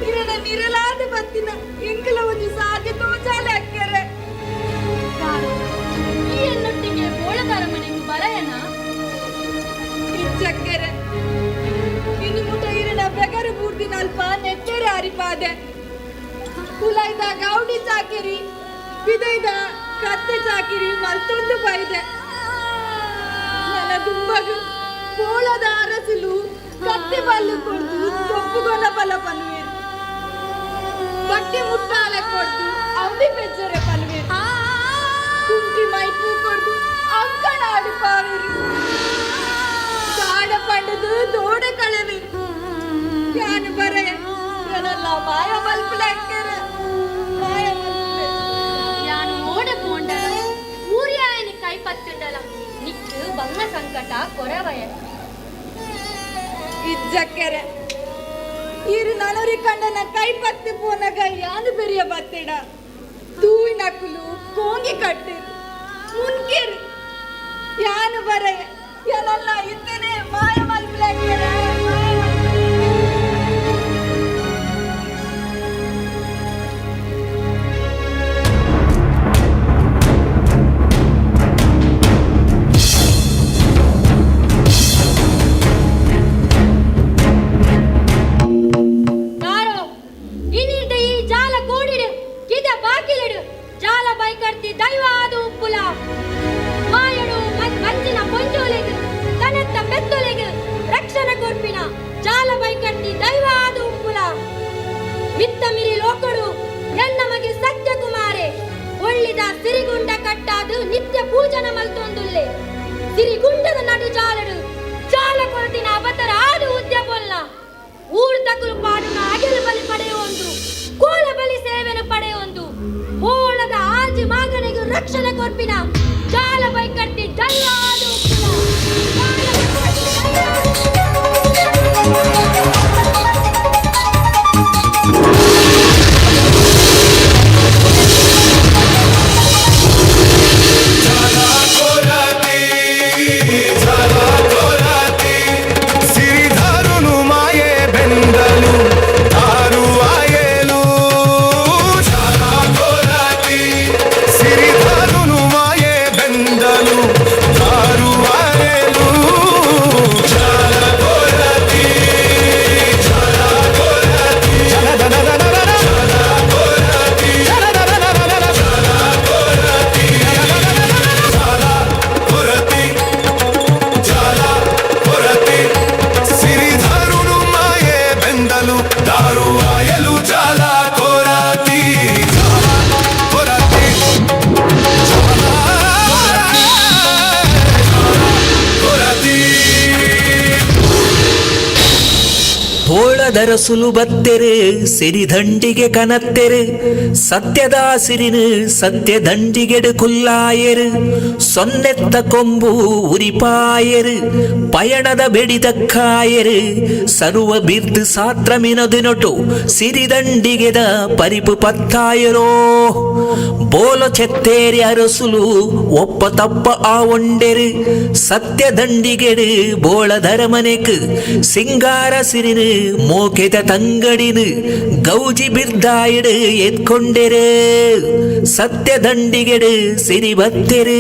ಇರನ ನಿರಲಾದ ಬತ್ತಿನ ಎಂಕಲ ಒಂಜಿ ಸಾಧ್ಯ ತೋಜಾಲೆ ಅಕ್ಕೆರೆ. ಯಾರು ಈ ಎನ್ನೊಟ್ಟಿಗೆ ಬೋಳದಾರ ಮನೆಗೆ ಬರಯನ? ಇಚ್ಚಕ್ಕೆರೆ, ಇನ್ನು ಮುಟ ಇರನ ಬೆಗರು ಬೂರ್ದಿನ ಅಲ್ಪ ನೆತ್ತೆರೆ ಅರಿಪಾದೆ. ಕುಲಾಯ್ದ ಗೌಡಿ ಚಾಕಿರಿ, ಬಿದೈದ ಕತ್ತೆ ಚಾಕಿರಿ ಮಲ್ತೊಂದು ಬೈದೆ. ನನ್ನ ದುಂಬಗು ಬೋಳದ ಅರಸುಲು ಕತ್ತೆ ಬಲ್ಲು ಕೊಡ್ದು ತೊಪ್ಪುಗೊನ ಬಲ ಪನ್ವೇರು, ಬಟ್ಟೆ ಮುಟ್ಟಾಲೆ ಕೊಡ್ದು ಅಂಬಿ ಪೆಜ್ಜರೆ ಪನ್ವೇರು. ಮಲ್ಪುಲೆ ಅಕ್ಕರೆ, ಮಾಯ ಮಲ್ಪುಲೆ. ಯಾನು ಓಡ ಪೋಂಡಲ ಊರ್ಯಾಯನ ಕೈ ಪತ್ತುಂಡಲ ನಿಕ್ಕು ಬಂಗ ಸಂಕಟ ಕೊರವಯ. ಇಜ್ಜಕ್ಕರೆ, ಈರು ನನರಿ ಕಂಡನ ಕೈ ಪತ್ತಿ ಪೋನಗ ಯಾನು ಬೆರಿಯ ಬತ್ತಿಡ ತೂವಿನಕುಲು ಕೋಂಗಿ ಕಟ್ಟಿರು ಮುನ್ಕಿರು ಯಾನು ಬರೆಯ ಎನಲ್ಲ ಇತ್ತನೆ ಮಾಯ ಮಲ್ಪುಲೆ ಅಕ್ಕರೆ, ಮಾಯ ಮಲ್ಪುಲೆ. ದಾರೋ ಇನ್ನಿಲ್ದ ಈ ಜಾಲ ಕೂಡಿಡು ಕಿದ ಬಾಕಿಲಿಡು ಜಾಲ ಬೈಕರ್ತಿ ದೈವ ಆದು ಉಪ್ಪುಲ ಮಾಯಡು ಮಂಚಿನ ಪೊಂಜೋಲೆಗು ತನತ್ತ ಪೆತ್ತೊಲೆಗು ರಕ್ಷಣ ಕೊರ್ಪಿನ ಜಾಲ ಬೈಕರ್ತಿ ದೈವ ಆದು ಉಪ್ಪುಲ ಮಿತ್ತ ಮಿರಿ ಲೋಕಡು ಎನ್ನ ಮಗೆ ಸತ್ಯಕುಮಾರೆ ಒಳ್ಳಿದ ಸಿರಿಗುಂಡ ಕಟ್ಟಾದು ನಿತ್ಯ ಪೂಜನ ಮಲ್ತೊಂದುಲ್ಲೆ ಸಿರಿಗುಂಡದ ನಡು ಜಾಲಡು ಜಾಲ ಕೊರತಿನ ಅವತರ ಆದು ಉದ್ಯಪೊಲ್ಲ ಊರ್ ತಕುಲು ಪಾಡುನ ಅಗೆಲು ಬಲಿ ಪಡೆಯುವೊಂದು ಕೋಲ ಬಲಿ ಸೇವೆನು ಪಡೆಯುವೊಂದು ಬೋಳದ ಆಜಿ ಮಾಗನಿಗೂ ರಕ್ಷಣೆ ಕೊರ್ಪಿನ ಜಾಲ ಬೈಕರ್ತಿ ದೈವ ಆದು ಉಪ್ಪುಲ. ಜಾಲ ಬೈಕರ್ತಿ ದೈವ ಆದು ಸಿರಿಧಾರುನು ಮಾಯೆ ಬೆಂದಲು ದಾರುವಾಯಲು ಸಿರಿಧಾರುನು ಮಾಯೆ ಬೆಂದಲು ದಾರುವಾಯಲು ಸಿರಿಧಾರುನು ಮಾಯೆ ಬೆಂದಲು ದಾರುವಾಯಲು ಜಾಲ ಕೋರಾತಿ ಕೋರಾತಿ ಕೋರಾತಿ. ಬೋಳದರಸುಲು ಬತ್ತೆರು ಸಿರಿದಂಡಿಗೆ ಕನತ್ತೆರು ಸತ್ಯದ ಸಿರಿನು ಸತ್ಯದಂಡಿಗೆಡು ಕುಲ್ಲಾಯರು ಸೊನ್ನೆತ್ತ ಕೊಂಬು ಉರಿಪಾಯರು ಪಯಣದ ಬೆಡಿತಕ್ಕಾಯರು ಸರ್ವ ಬಿರ್ದು ಸಾತ್ರಮಿನದಿನೊಟು ಸಿರಿದಂಡಿಗೆದ ಪರಿಪು ಪತ್ತಾಯರೋ ಬೋಲ ಚೆತ್ತೇರಿ ಅರಸುಲು ಒಪ್ಪ ತಪ್ಪ ಆ ಒಂಡೆರು ಸತ್ಯದಂಡಿಗೆಡು ಬೋಳದರ ಮನೆಕ್ ಸಿಂಗಾರ ಸಿರಿನು ಮೋಕೆದ ತಂಗಡಿನು ಗೌಜಿ ಬಿರ್ದಾಯಿಡು ಎತ್ಕೊಂಡೆರು ಸತ್ಯದಂಡಿಗೆಡು ಸಿರಿ ಬತ್ತೆರು.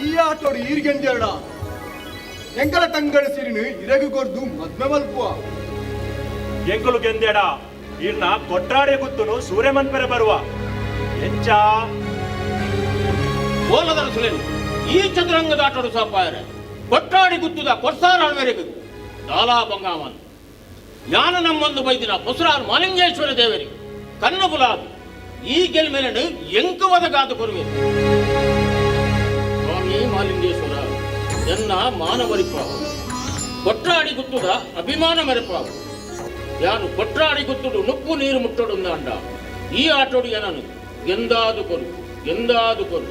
ಈ ಆಟೋಡು ಈರ್ಗೆಂಜೇಡ ಎಂಕಲ ತಂಗಡ ಸಿರಿನು ಇರಗು ಕೊರ್ದು ಮದ್ಮೆ ಮಲ್ಪುವ. ಎಂಕುಲು ಗೆಂದೇಡ ಇರ್ನ ಕೊಟ್ರಾಡೆ ಗುತ್ತುನು ಸೂರ್ಯಮನ್ಪೆರೆ ಬರುವ ಎಂಚ ಬೋಲದರ ಸುಲೇನು ಈ ಚದುರಂಗದ ಆಟೋಡು ಸಾಪಾಯರೆ ಕೊಟ್ರಾಡಿ ಗುತ್ತುದ ಕೊರ್ಸಾರ ಅಳ್ವೆರೆಗು ದಾಲಾ ಬಂಗಾಮನ್ ಯಾನ ನಮ್ಮೊಂದು ಬೈದಿನ ಪುಸರಾರ್ ಮಾಲಿಂಗೇಶ್ವರ ದೇವರಿಗೆ ಕಣ್ಣು ಬುಲಾದು ಈ ಗೆಲ್ಮೇಲನು ಎಂಕುವದಗಾದು ಕೊರುವೆ. ಸ್ವಾಮಿ ಮಾಲಿಂಗೇಶ್ವರ ಎನ್ನ ಮಾನವರಿಪಾವು, ಕೊಟ್ರಾಡಿ ಗುತ್ತುದ ಅಭಿಮಾನ ಮೆರೆಪಾವು. ಯಾನು ಕೊಟ್ರಾಡಿ ಗುತ್ತುಡು ನುಪ್ಪು ನೀರು ಮುಟ್ಟೊಡು ಅಂಡ ಈ ಆಟೋಡು ಏನನು ಎಂದಾದು ಕೊರು ಎಂದಾದು ಕೊರು.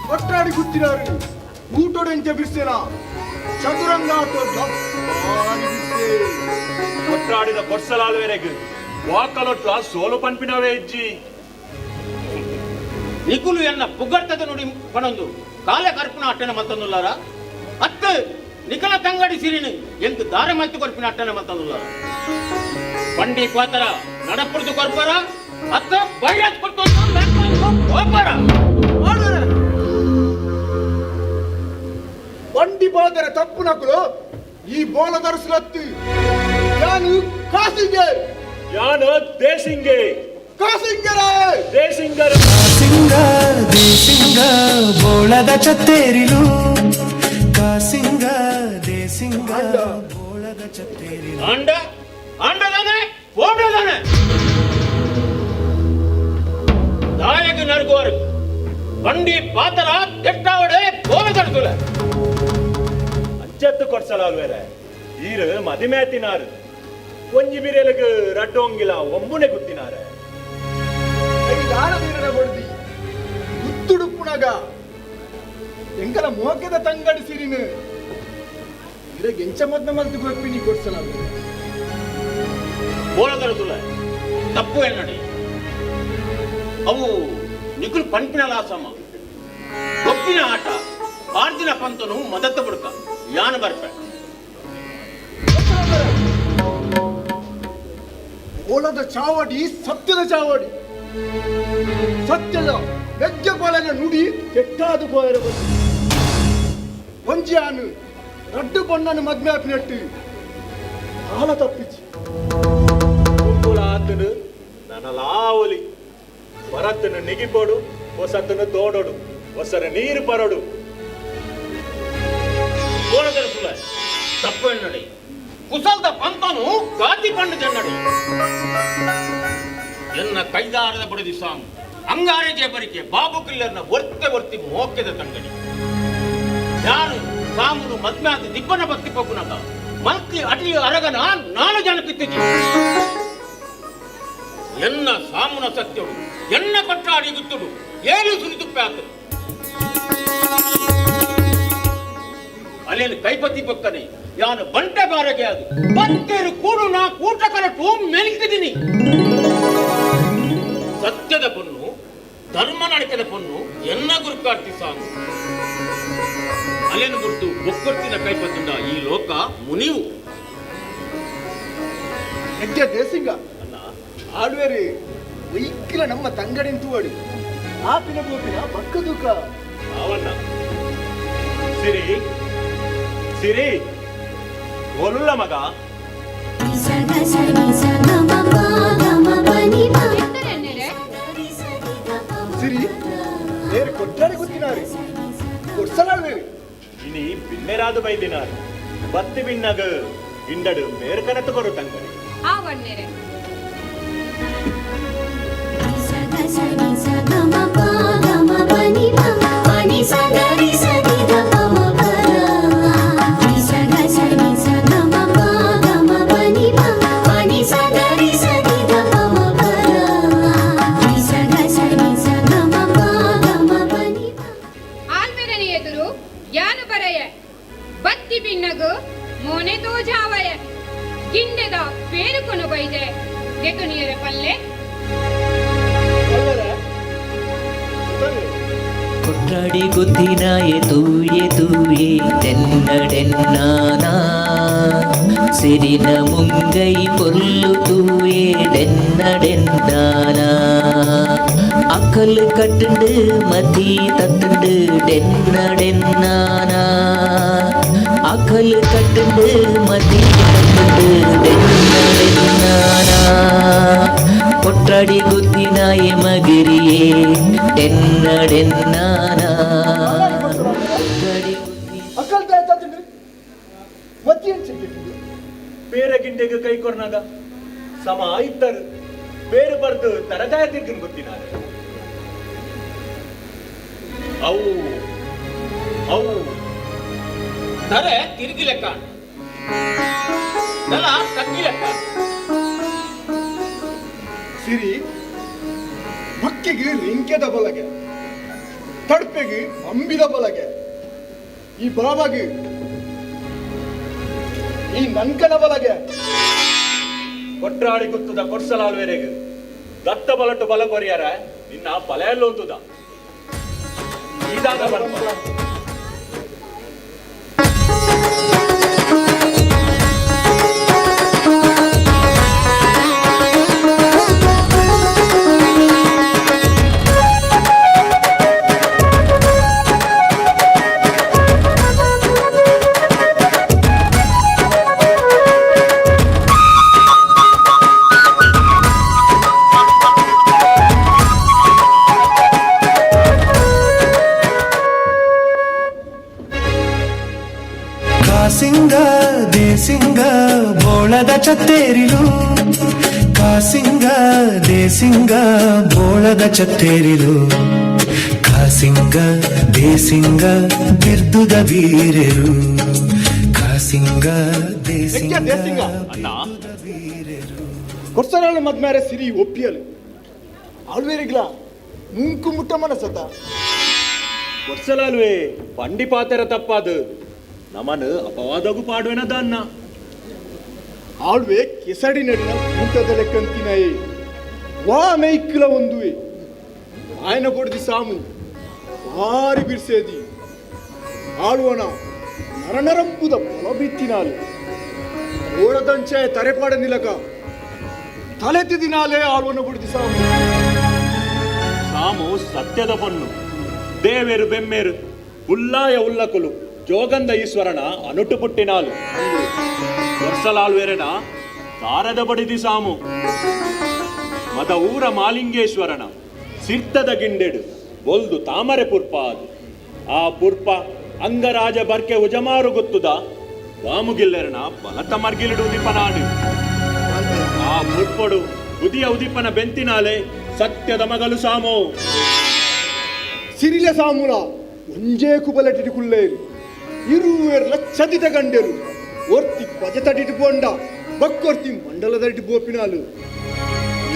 ಕೊಟ್ರಾಡಿ ಗುತ್ತಿನಾರು ಊಟೊಡೆಂಚ ಬಿರ್ಸೇನ ಚದುರಂಗ ಕೊಟ್ರಾಡಿದ ಕೊರ್ಸಲಾಲ್ವೆರೆಗ್ ವಾಕಲೊಟ್ಲ ಸೋಲು ಪನ್ಪಿನವೇ ಇಜ್ಜಿ. ನಿಕುಲು ಎನ್ನ ಪುಗರ್ತದ ನುಡಿ ಪಣೊಂದು ಕಾಲೆ ಕರ್ಪುನ ಅಟ್ಟನೆ ಮಲ್ತೊಂದುಲ್ಲಾರ ಅತ್ತ ನಿಕಲ ತಂಗಡಿ ಸಿರಿನು ಎಂಕ್ ದಾರ ಮಲ್ತು ಕೊರ್ಪಿನ ಅಟ್ಟನೆ ಮಲ್ತೊಂದುಲ್ಲಾರ ಬಂಡಿ ಪಾತರ ನಡಪುರ್ದು ಕೊರ್ಪರ ಅತ್ತ ಬೈರಾಜ್ ಕೊಡ್ತೊಂದು ಹೋಪರ. ಬಂಡಿ ಬಾದರೆ ತಪ್ಪು ನಕಲು ಈ ಬೋಲ ಧರಿಸಲತ್ತಿ ಯಾನು ಕಾಸಿಂಗೆ ಯಾನು ದೇಸಿಂಗೆ ಕಾಸಿಂಗರೇ ದೇಸಿಂಗರ ಕಾಸಿಂಗ ದೇಸಿಂಗ ಬೋಳದ ಚತ್ತೇರಿಲು ಕಾಸಿಂಗ ದೇಸಿಂಗ ಬೋಳದ ಚತ್ತೇರಿಲು ಆಂಡ ಆಂಡದಾನೆ ಓಡದಾನೆ ನಾಯಕ ನರ್ಗುವರು ಬಂಡಿ ಪಾತರ ಕೆಟ್ಟಾವಡೆ ಬೋಲ ತಡ್ಸುಲೆ ಅಂಚತ್ತು ಕೊಡ್ಸಲಾಲ್ವೇರೆ ಈರು ಮದಿಮೇತಿನಾರು ಒಂಜಿ ಬಿರೆಲಗ್ ರಡ್ಡೊಂಗಿಲ ಒಂಬುನೆ ಗುತ್ತಿನಾರೆ ದಾನ ನೀರಿನ ಬಡ್ದಿ ಗುತ್ತುಡುಪ್ಪುನಗ ಎಂಕಲ ಮೋಕೆದ ತಂಗಡಿ ಸಿರಿನು ಇರಗ್ ಎಂಚ ಮದ್ನ ಮಲ್ತು ಗೊಪ್ಪಿನಿ ಕೊಡ್ಸಲಾಲ್ವೇರೆ ಬೋಲ ತಡ್ಸುಲೆ ತಪ್ಪು ಎನ್ನಡಿ ಅವು ನಿಕುಲು ಪಂಪಿನ ಲಾಸಮ ಗೊಪ್ಪಿನ ಆಟ ಆರ್ದಿನ ಪಂತನು ಮದತ್ತ ಬುಡ್ಕ ಯಾನ ಬರ್ಪೆ. ಓಲದ ಚಾವಡಿ ಸತ್ಯದ ಚಾವಡಿ ಸತ್ಯದ ಬೆಜ್ಜ ಕೊಲೆನ ನುಡಿ ಕೆಟ್ಟಾದು ಪೋಯರ ಒಂಜಿಯಾನು ರಡ್ಡು ಬೊಣ್ಣನು ಮದ್ಮೆ ಆಪಿನಟ್ಟು ಕಾಲ ತಪ್ಪಿಚಿ ಕುಂಬುಳ ಆತನು ನನಲಾವಲಿ ಭರತನು ನಿಗಿಪೋಡು ಹೊಸತನು ತೋಡೋಡು ಹೊಸರ ನೀರು ಪರಡು ಬೋಲ ತಡ್ಸುಲೆ ತಪ್ಪು ಎನ್ನಡಿ ಕುಸಲ್ದ ಪಂತನು ಗಾತಿ ಪಂಡು ಜನ್ನಡಿ ಎನ್ನ ಕೈದಾರದ ಬಡದಿ ಸಾಂಗ್ ಅಂಗಾರೆ ಜೇಬರಿಕೆ ಬಾಬು ಕಿಲ್ಲರ್ನ ಒರ್ತೆ ಒರ್ತಿ ಮೋಕೆದ ತಂಗಡಿ ಯಾರು ಸಾಮುನು ಮದ್ಮ್ಯಾದ ದಿಬ್ಬನ ಭಕ್ತಿ ಪೊಗ್ಗುನಗ ಮಲ್ತಿ ಅಟಿ ಅರಗನ ನಾಲು ಜನ ಕಿತ್ತಿಜಿ ಎನ್ನ ಸಾಮುನ ಸತ್ಯಡು ಎನ್ನ ಕೊಟ್ಟಾಡಿ ಗುತ್ತುಡು ಏಳು ಸುರಿದುಪ್ಪಾತು ಅಲ್ಲೇನು ಕೈಪತಿ ಪಕ್ಕನೆ ಯಾನು ಬಂಟೆ ಬಾರಗೆ ಅದು ಬತ್ತೇರು ಕೂಡು ನಾ ಕೂಟ ಕರಟು ಮೆಲ್ಕಿದ್ದೀನಿ. ಸತ್ಯದ ಪೊನ್ನು ಧರ್ಮ ನಡಕದ ಪೊನ್ನು ಎನ್ನ ಗುರುಕಾರ್ತಿ ಸಾಂಗ್ ಅಲ್ಲೇನು ಗುರ್ತು ಒಕ್ಕೊರ್ತಿನ ಕೈಪತ್ತುಂಡ ಈ ಲೋಕ ಮುನಿವು. ಹೆಜ್ಜೆ ದೇಸಿಂಗ ಆಡ್ವೇರಿ ವೈಕಿಲ ನಮ್ಮ ತಂಗಡಿನ ತೂವಡಿ ಆಪಿನ ಗೋಪಿನ ಬಕ್ಕ ದುಃಖ ಅವನ್ನ ಸಿರಿ ಸಿರಿ ಒಲುಲ್ಲ ಮಗ ಸಿರಿ ಬೇರೆ ಕೊಟ್ಟಾಡಿ ಗೊತ್ತಿನಾರಿ ಕೊಡ್ಸಲಾಡ್ವೇರಿ ಇನಿ ಬಿನ್ನೆರಾದು ಬೈದಿನಾರು ಬತ್ತಿ ಬಿನ್ನಗ ಇಂಡಡು ಮೇರ್ಕನತ್ತು ಕೊರು ತಂಗಡಿ ಆವಣ್ಣೆರೆ ಆಲ್ಮೆರನೆ ಎದುರು ಯಾನು ಬರೆಯ ಬತ್ತಿ ಬಿನ್ನಗು ಮೋನೆ ತೋಜಾವಯ ಗಿಂಡೆದ ಪೇರುಕೊನು ಬೈದೆ ದೆತುನಿಯರ ಪಲ್ಲೆ ಕೊಟ್ರಾಡಿ ಗುದ್ದಿನಾಯೆ ತೂಯೆ ತೂಯೆ ತೆನ್ನಡೆನ್ನಾನ ಸಿರಿನ ಮುಂಗೈ ಪೊಲ್ಲು ತೂಯೆ ಡೆನ್ನಡೆನ್ನಾನ. ಅಕಲ್ ಕಟ್ಟುಂಡು ಮತಿ ತತ್ತುಂಡು ಡೆನ್ನ ಡೆನ್ನಾನ ಅಕಲ್ ಕಟ್ಟುಂಡು ಮತಿ ತತ್ತುಂಡು ಡೆನ್ನ ಡೆನ್ನಾನ ಕೊಟ್ರಾಡಿ ಗುತ್ತಿನಾಯ ಮಗಿರಿಯೇ ಡೆನ್ನ ಡೆನ್ನಾನ ಅಕಲ್ ತಾಯ್ತಾತಂಡ್ರಿ ಮತ್ತೇನ್ ಸಿಕ್ಕಿಟ್ಟಿದೆ ಬೇರೆ ಗಿಂಡೆಗೆ ಕೈ ಕೊರ್ನಾಗ ಸಮ ಇದ್ದರು ಬೇರೆ ಬರ್ದು ತರದಾಯ ತಿರ್ಗಿನ ಗೊತ್ತಿನಾರೆ ಅವು ಅವು ತರೆ ತಿರುಗಿ ಲೆಕ್ಕ ನೆಲ ತಗ್ಗಿ ಲೆಕ್ಕ. ಸಿರಿ ಮಕ್ಕಿಗೆ ರಿಂಕೆದ ಬಲಗೆ, ತಡ್ಪೆಗೆ ಅಂಬಿದ ಬಲಗೆ, ಈ ಬಾಬಾಗೆ ಈ ನನ್ಕನ ಬಲಗೆ. ಕೊಟ್ರಾಡಿ ಗುತ್ತದ ಕೊಡ್ಸಲಾಲ್ವೇರೆಗೆ ದತ್ತ ಬಲಟು ಬಲ ಕೊರಿಯಾರ ನಿನ್ನ ಬಲೆಯಲ್ಲೋತುದ ಇದಾಗ ಬರ್ಪ. ಕಾಸಿಂಗ ದೇಸಿಂಗ ಬೋಳದ ಚತ್ತೇರಿಲು, ಕಾಸಿಂಗ ದೇಸಿಂಗ ಬೋಳದ ಚತ್ತೇರಿಲು, ಕಾಸಿಂಗ ದೇಸಿಂಗ ಬಿರ್ದುದ ಬೀರೆರು, ಕಾಸಿಂಗ ದೇಸಿಂಗ ದೇಸಿಂಗ ಅಣ್ಣ ಕೊಡ್ಸರಾಳು ಮದ್ಮೇರೆ ಸಿರಿ ಒಪ್ಪಿಯಲು ಆಳ್ವೇರಿಗ್ಲ ಮುಂಕು ಮುಟ್ಟ ಮನಸತ. ಕೊಡ್ಸಲಾಲ್ವೇ ಬಂಡಿ ಪಾತೆರ ತಪ್ಪಾದು ನಮನು ಅಪವಾದಗೂ ಪಾಡುವೆನ ದನ್ನ. ಆಳ್ವೆ ಕೆಸಡಿ ನಡಿನ ಊಟದ ಲೆಕ್ಕಂತಿನಾಯೇ ವಾ ಮೈಕ್ಲ ಒಂದುವೆ ఆయన ಬೊಡ್ದಿ ಸಾಮು ಭಾರಿ ಬಿರ್ಸೇದಿ ಆಳುವನ ನರನರಂಬುದ ಬಲಬಿತ್ತಿನಾಲು ಓಡದಂಚೆ ತರೆಪಾಡ ನಿಲಕ ತಲೆತಿದಿನಾಲೆ ಆಳುವನ ಬೊಡ್ದಿ ಸಾಮು. ಸಾಮು ಸತ್ಯದ ಪೊನ್ನು ದೇವೇರು ಬೆಮ್ಮೇರು ಉಲ್ಲಾಯ ಉಲ್ಲಕುಲು ಜೋಗಂದ ಈಶ್ವರನ ಅನುಟು ಪುಟ್ಟಿನಾಲು ವರ್ಷಲಾಲ್ವೇರನ ತಾರದ ಬಡಿದಿ ಸಾಮು ಮದ ಊರ ಮಾಲಿಂಗೇಶ್ವರನ ಸಿರ್ತದ ಗಿಂಡೆಡು ಬೊಲ್ದು ತಾಮರೆ ಪುರ್ಪ ಅದು ಆ ಪುರ್ಪ ಅಂಗರಾಜ ಬರ್ಕೆ ಉಜಮಾರು ಗೊತ್ತುದ ವಾಮುಗಿಲ್ಲೆರನ ಬಲತ ಮರ್ಗಿಲಿಡು ಉದಿಪನಾಡು ಆ ಪುರ್ಪಡು ಉದಿಯ ಉದಿಪನ ಬೆಂತಿನಾಲೆ ಸತ್ಯದ ಮಗಲು ಸಾಮು. ಸಿರಿಲ ಸಾಮುಲ ಒಂಜೇ ಕುಬಲಟಿಟಿ ಕುಲ್ಲೇರು ಇರುವೆರ್ಲ ಚದಿತ ಗಂಡೆರು ಒರ್ತಿ ಪಜತಟಿಟಿ ಪೋಂಡ ಬಕ್ಕೊರ್ತಿ ಮಂಡಲದಟಿ ಬೋಪಿನಾಲು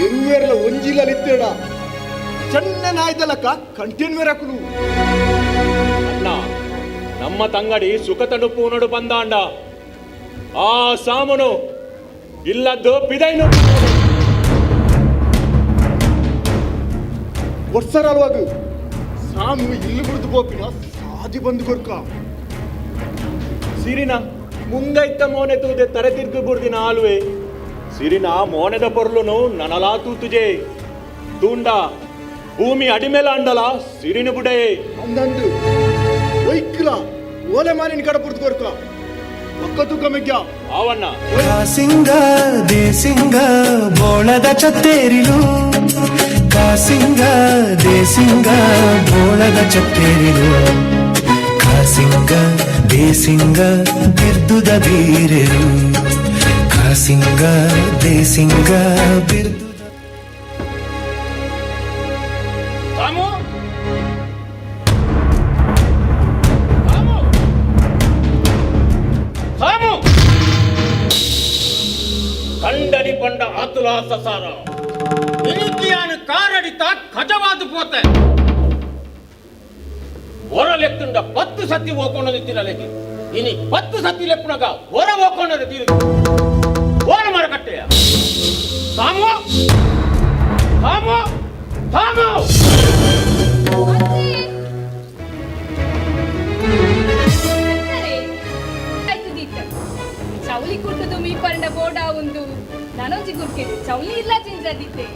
ಇರುವೆರ್ಲ ಒಂಜಿಲಲಿತ್ತೇಡ ಚನ್ನ ನಾಯ್ದಲಕ ಕಂಟೇನ್ಮೆರಕುಲು. ಅಣ್ಣ ನಮ್ಮ ತಂಗಡಿ ಸುಖ ತಡುಪು ನಡು ಬಂದಾಂಡ ಆ ಸಾಮನು ಇಲ್ಲದ್ದು ಪಿದೈನು. ವರ್ಷರಲ್ವಾಗ ಸಾಮು ಇಲ್ಲಿ ಬಿಡ್ದು ಬೋಪಿನ ಸಾದಿ ಬಂದು ಕೊರ್ಕ. ಸಿರಿನ ಮುಂಗೈತ ಮೋನೆ ತೂದೆ ತರೆ ತಿರ್ಗು ಬುರ್ದಿನ ಆಲುವೆ ಸಿರಿನ ಮೋನೆದ ಪೊರ್ಲುನು ನನಲಾ ತೂತುಜೆ ತೂಂಡ ಭೂಮಿ ಅಡಿಮೇಲ ಅಂಡಲ ಸಿರಿನ ಬುಡೆ. ಅಂದಂದು ಒಯ್ಕ್ಲ ಓಲೆ ಮಾನಿನ ಕಡ ಬುರ್ದು ಕೊರ್ಕ ಒಕ್ಕ ತೂಕ ಮೆಗ್ಯ ಆವಣ್ಣ. ಕಾಸಿಂಗ ದೇಸಿಂಗ ಬೋಳದ ಚತ್ತೇರಿಲು, ಕಾಸಿಂಗ ದೇಸಿಂಗ ಬೋಳದ ಚತ್ತೇರಿಲು, ಕಾಸಿಂಗ ದೇಸಿಂಗ ಬಿರ್ದುದ ಬೀರೆರು, ಕಾಸಿಂಗ ದೇಸಿಂಗ ಬಿರ್ದು. ಸಾಮು ಸಾಮು ಸಾಮು ಕಂಡನಿ ಪಂಡ ಆತುಲ ಸಸಾರ ಇನಿಕಿಯಾನು ಕಾರಡಿತ ಕಜವಾದ ಪೋತೆ ಹೊರಲೆತ್ತುಂಡ 10 ಸತಿ ಹೋಕೊಂಡದು ತಿನ್ನಲೆಗೆ ಇನಿ 10 ಸತಿ ಲೆಪ್ಪುನಗ ಹೊರ ಹೋಕೊಂಡದು ತಿರುಗಿ ಓರ ಮರಕಟ್ಟೆಯ ಸಾಮು ಸಾಮು ಸಾಮು. ಚೌಲಿ ಕುಟ್ಟದು ಮೀ ಪರಂಡ ಬೋಡ ಉಂದು ನನೊಂಜಿ ಗುರ್ಕೆದು ಚೌಲಿ ಇಲ್ಲ ಚಿಂಜದಿತ್ತೆ.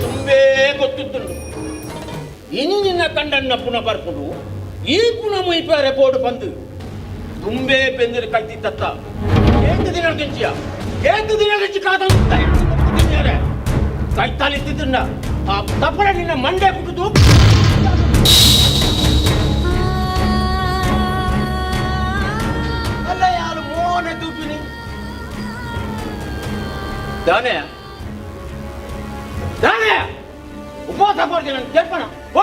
ತುಂಬ ದುಂಬೇ ಗೊತ್ತಿದ್ದುಂಡು. ಇನಿ ನಿನ್ನ ಕಂಡನ್ನ ಪುನ ಬರ್ಪುಡು ಈ ಪುನ ಮುಯ್ಪಾರೆ ಬೋಡು ಬಂದು ದುಂಬೇ ಬೆಂದಿರು ಕಲ್ತಿತ್ತತ್ತ. ಏತು ದಿನ ಗೆಂಚಿಯ ಏತು ದಿನ ಗೆಂಚಿ ಕಾದ ಕೈತಾಲಿತ್ತಿದ್ದನ್ನ ಆ ತಪ್ಪಡ ನಿನ್ನ ಮಂಡೆ ಕುಟ್ಟಿದ್ದು. ಅಲ್ಲ ಯಾರು ಮೋನೆ ತೂಪಿನಿ ದಾನೆ ದಾನೆ ಉಪವಾಸ ಕೊಡ್ತೀನಿ ನಾನು ಕೇಳ್ಪಣ ಹೋ.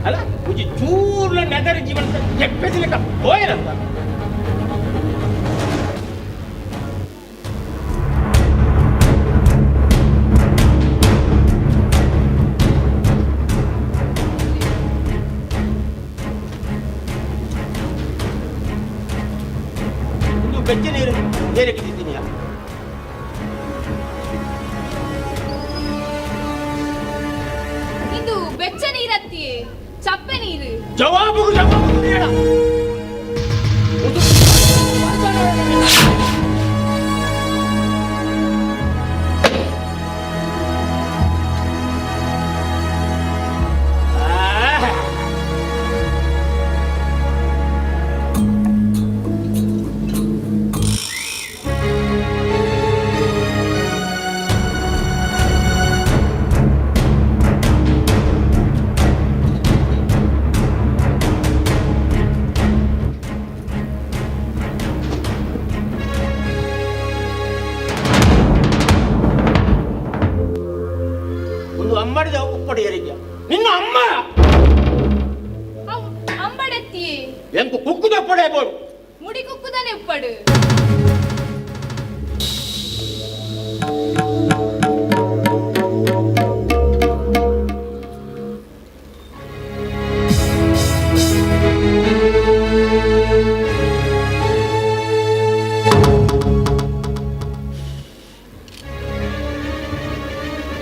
ಅಲ್ಲ ಉಜಿ ಚೂರ್ಲ ನಗರ ಜೀವನ ಎಪ್ಪೆದಿಲಕ ಹೋಯರಂತ. ಇನ್ನು ಬೆಚ್ಚ ನೀರು ನೀರಿಗೆ ತಿಂತೀನಿಯಾ? ಇದು ಬೆಚ್ಚ ನೀರತ್ತಿಯೇ ಚಪ್ಪೆ ನೀರು. ಜವಾಬು ಜವಾಬು ಬೇಡ. ಒಂದು ಅಮ್ಮಡಿದ ಉಪ್ಪಡಿ ಎರಿಗ ನಿನ್ನ ಅಮ್ಮ ಅಂಬಡತ್ತಿಯೇ ಎಂಕು ಕುಕ್ಕುದ ಪಡೆ ಬೋಡು ಮುಡಿ ಕುಕ್ಕುದಾನೆ ಉಪ್ಪಡು.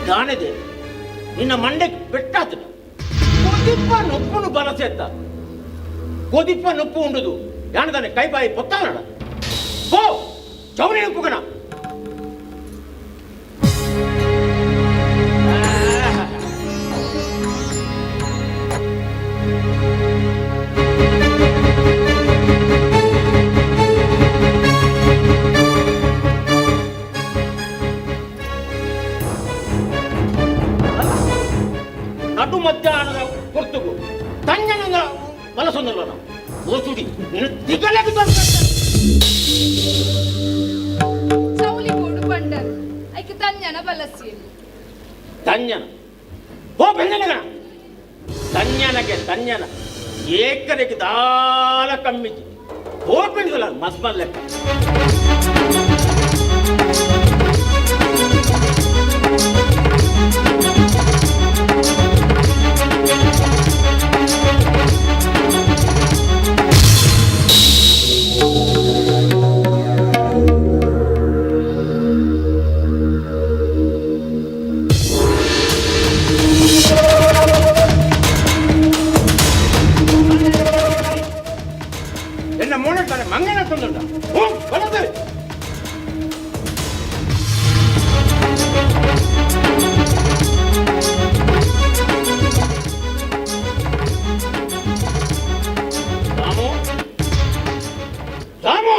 ದಾನದೆ ನಿನ್ನ ಮಂಡೆ ಬೆಟ್ಟಾತನ ಕೊದಿಪ್ಪ ನೊಪ್ಪುನು ಬಲಸೆತ್ತ ಕೊದಿಪ್ಪ ನೊಪ್ಪು ಉಂಡುದು ಯಾನದಾನೆ ಕೈ ಬಾಯಿ ಪೊತ್ತಾನಡ ಪೋ ಚೌನಿ ನೊಪ್ಪುಗಣ. ನಡು ಮಧ್ಯಾಹ್ನದ ಹೊರ್ತುಗು ತಂಗನ ಮನಸ್ಸೊಂದಲ್ಲ ನಾವು ಓಸುಡಿ ನಿನ್ನ ತಿಗಲೆಗೆ ಚೌಲಿ ಬೋಡು ಬಂಡರ್ ಐಕೆ ತಂಜನ ಬಲಸಿಯಲ್ಲಿ ತಂಜನ ಓ ಬೆಂಜನಗಣ ತಂಜನಗೆ ತಂಜನ ಏಕರೆಗೆ ದಾಲ ಕಮ್ಮಿಜಿ ಓಪಿಂಡಿದಲ್ಲ ಮಸ್ಮಲ್ ಲೆಕ್ಕ. ಎನ್ನ ಮೋನೆ ಮಂಗನ ತಂದುಂಡ ಓಂ ಬಲದೆ. ರಾಮು ರಾಮು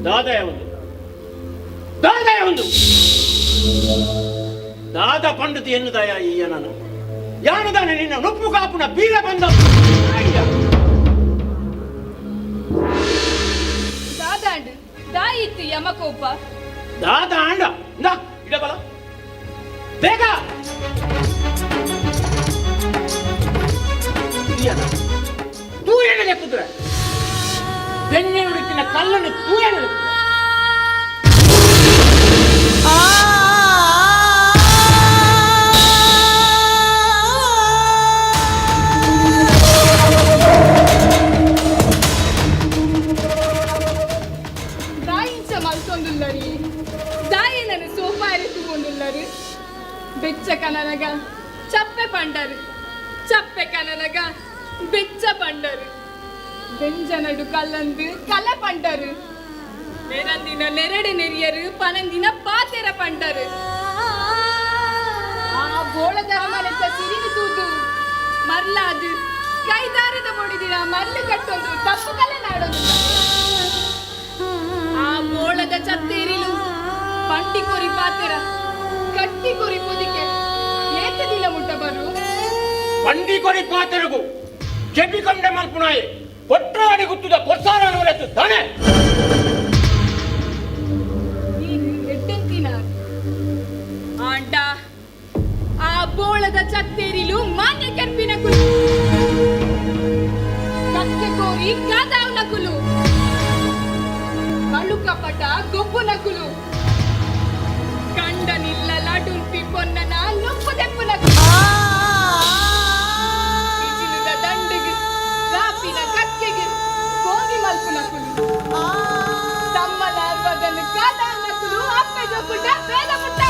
ದಾದಯ ಒಂದು ದಾದಯ ಒಂದು ದಾದ ಪಂಡಿತ ಎನ್ನುದಯ ಈಯನನು ಯಾನುದಾನೆ ನಿನ್ನ ನುಪ್ಪು ಕಾಪುನ ಬೀರ ಬಂದ ದಾದಾಂಡು ದಾಯಿತ್ತು ಯಮಕೋಪ ದಾದ ಆಂಡ ಇಂದಾ ಇಡಬಲ ಬೇಗ ತೂಯಣಗೆ ಕುದುರೆ ಬೆಣ್ಣೆ ಉಡುಕಿನ ಕಲ್ಲನ್ನು ತೂಯಣ. ಪಂಡರು, ಬೆಚ್ಚ ಕನನಗ ಚಪ್ಪೆ ಪಂಡರು, ಚಪ್ಪೆ ಕನನಗ ಬೆಚ್ಚ ಪಂಡರು, ಬೆಂಜನಡು ಕಲ್ಲಂದು ಕಲ ಪಂಡರು, ನೆರಂದಿನ ನೆರಡು ನೆರಿಯರು ಪನಂದಿನ ಪಾತೆರ ಪಂಡರು. ಆ ಬೋಳದ ಮನೆತ ಸಿರಿನಿ ತೂದು ಮರ್ಲಾದು ಕೈದಾರದ ಮುಡಿದಿನ ಮರ್ಲು ಕಟ್ಟೊಂದು ತಪ್ಪು ಕಲೆ ನಾಡೊಂದು. ಆ ಬೋಳದ ಚತ್ತೇರಿಲು ಪಂಟಿ ಕೊರಿ ಪಾತೆರ ಕಟ್ಟಿ ಕೊರಿ ಪೊದಿಕೆ ಏತ ದಿನ ಮುಟ್ಟ ಬರು ಪಂಡಿ ಕೊರಿ ಪಾತೆರಗು ಕೆಬಿ ಕಂಡೆ ಮಲ್ಪುಣಾಯಿ ಕೊಟ್ರಾಡಿ ಗುತ್ತುದ ಕೊರ್ಸಾರ ತಾನೆ ನೀನು ಎಡ್ಡೆಂತಿನ ಆಂಡ ಆ ಬೋಳದ ಚತ್ತೇರಿಲು ಮಾನ್ಯ ಕೆರ್ಪಿನ ಕುಲು ಕಕ್ಕೆ ಕೋರಿ ಕಾದಾವ್ನ ಕುಲು ಕಳ್ಳು ಕಪಟ ಗೊಬ್ಬುನ ಕುಲು ಕಂಡನಿಲ್ಲ ಲಾಡುಂಪಿ ಪೊನ್ನನ ನುಪ್ಪು ದೆಪ್ಪುನ ಕುಲು ಬಿಜಿಲುದ ದಂಡಿಗೆ ರಾಪಿನ ಕಕ್ಕೆಗೆ ಕೋಗಿ ಮಲ್ಪುನ ಕುಲು ತಮ್ಮಲ ಬದಲು ಕಾದಾವ್ನ ಕುಲು ಅಪ್ಪೆ ಜೋಕುಟ ಬೇದ ಮುಟ್ಟ.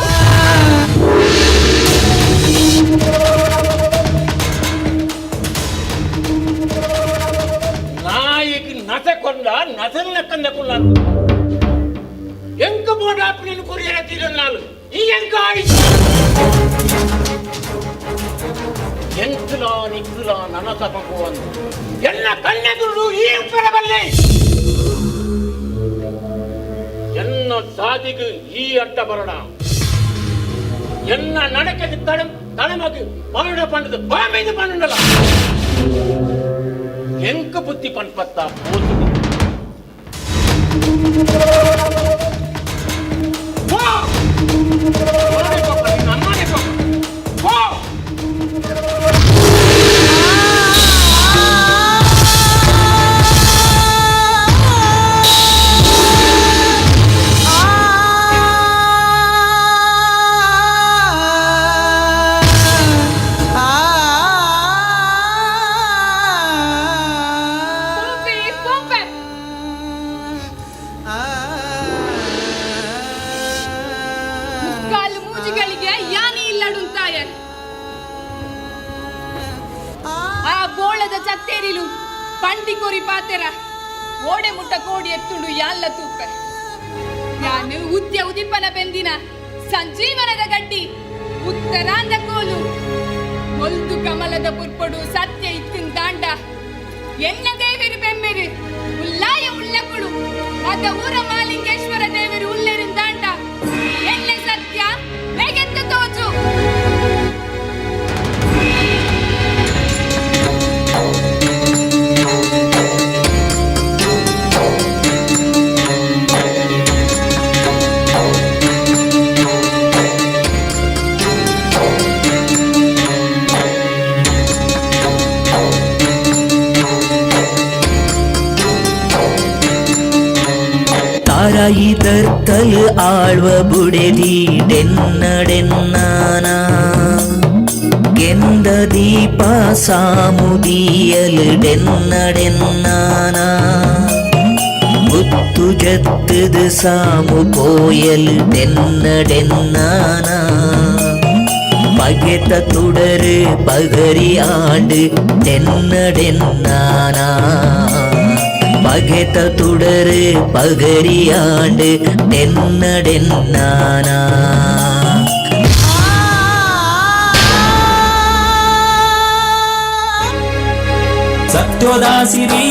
ನಾಯಿಗೆ ನಸೆ ಕೊಂಡ ನಸೆನ್ನ ಕಂದ ಕುಲ್ಲ ಎಂಕ ಬೋಡಾಪಿನ ಕೊರಿಯರ ತೀರನ್ನಾಲು ಈ ಎಂಕ ಆಯಿತು ಎಂಕುಲ ನಿಕ್ಕುಲ ನನ ತಪಕು ಅಂದು ಎಲ್ಲ ಕಣ್ಣೆದುರು ಈ ಬರಬಲ್ಲೆ ಎನ್ನ ಸಾದಿಗೆ ಈ ಅಡ್ಡ ಬರಣ ಎನ್ನ நடக்கிறது தடம் தடமகு பன்னெண்டு பன்னெண்டு பாமைது பன்னெண்டல எங்க புத்தி பண்பத்தா போது போ அம்மானே போ போ. ಮುಕ್ಕಾಲು ಮೂಜಿಗಳಿಗೆ ಯಾನಿ ಇಲ್ಲಡುಂತಾಯ ಆ ಬೋಳದ ಚತ್ತೇರಿಲು ಪಂಡಿ ಕೊರಿ ಪಾತೆರ ಓಡೆ ಮುಟ್ಟ ಕೋಡಿ ಎತ್ತುಂಡು ಯಾಲ್ಲ ತೂಪೆ ಯಾನು ಉದ್ಯ ಉದಿಪನ ಬೆಂದಿನ ಸಂಜೀವನದ ಗಡ್ಡಿ ಉತ್ತರಾಂದ ಕೋಲು ಒಲ್ದು ಕಮಲದ ಪುರ್ಪಡು ಸತ್ಯ ಇತ್ತಿನ ದಾಂಡ ಎನ್ನ ದೇವರು ಬೆಮ್ಮೆರು ಉಲ್ಲಾಯ ಉಳ್ಳಕುಳು ಅದ ಊರ ಮಾಲಿಂಗೇಶ್ವರ ದೇವರು ಉಲ್ಲೆರು ದಾಂಡ ಎನ್ನ ಸತ್ಯ ಬೇಗೆತ್ತು ತೋಚು. ತಾರಾಯಿ ದರ್ತಲು ಆಳ್ವ ಬುಡೆದಿ ಡೆನ್ನಡೆನ್ನಾನ ಗೆಂದ ದೀಪ ಸಾಮುದಿಯಲು ಡೆನ್ನಡೆನ್ನಾನ ಮುತ್ತು ಜತ್ತದು ಸಾಮು ಕೋಯಲು ಡೆನ್ನಡೆನ್ನಾನ பகெத்த துடரு பகரி ஆண்டு தென்னடென்னானா பகெத்த துடரு பகரி ஆண்டு தென்னடென்னானா. ಸತ್ಯೋದಾಸಿರಿ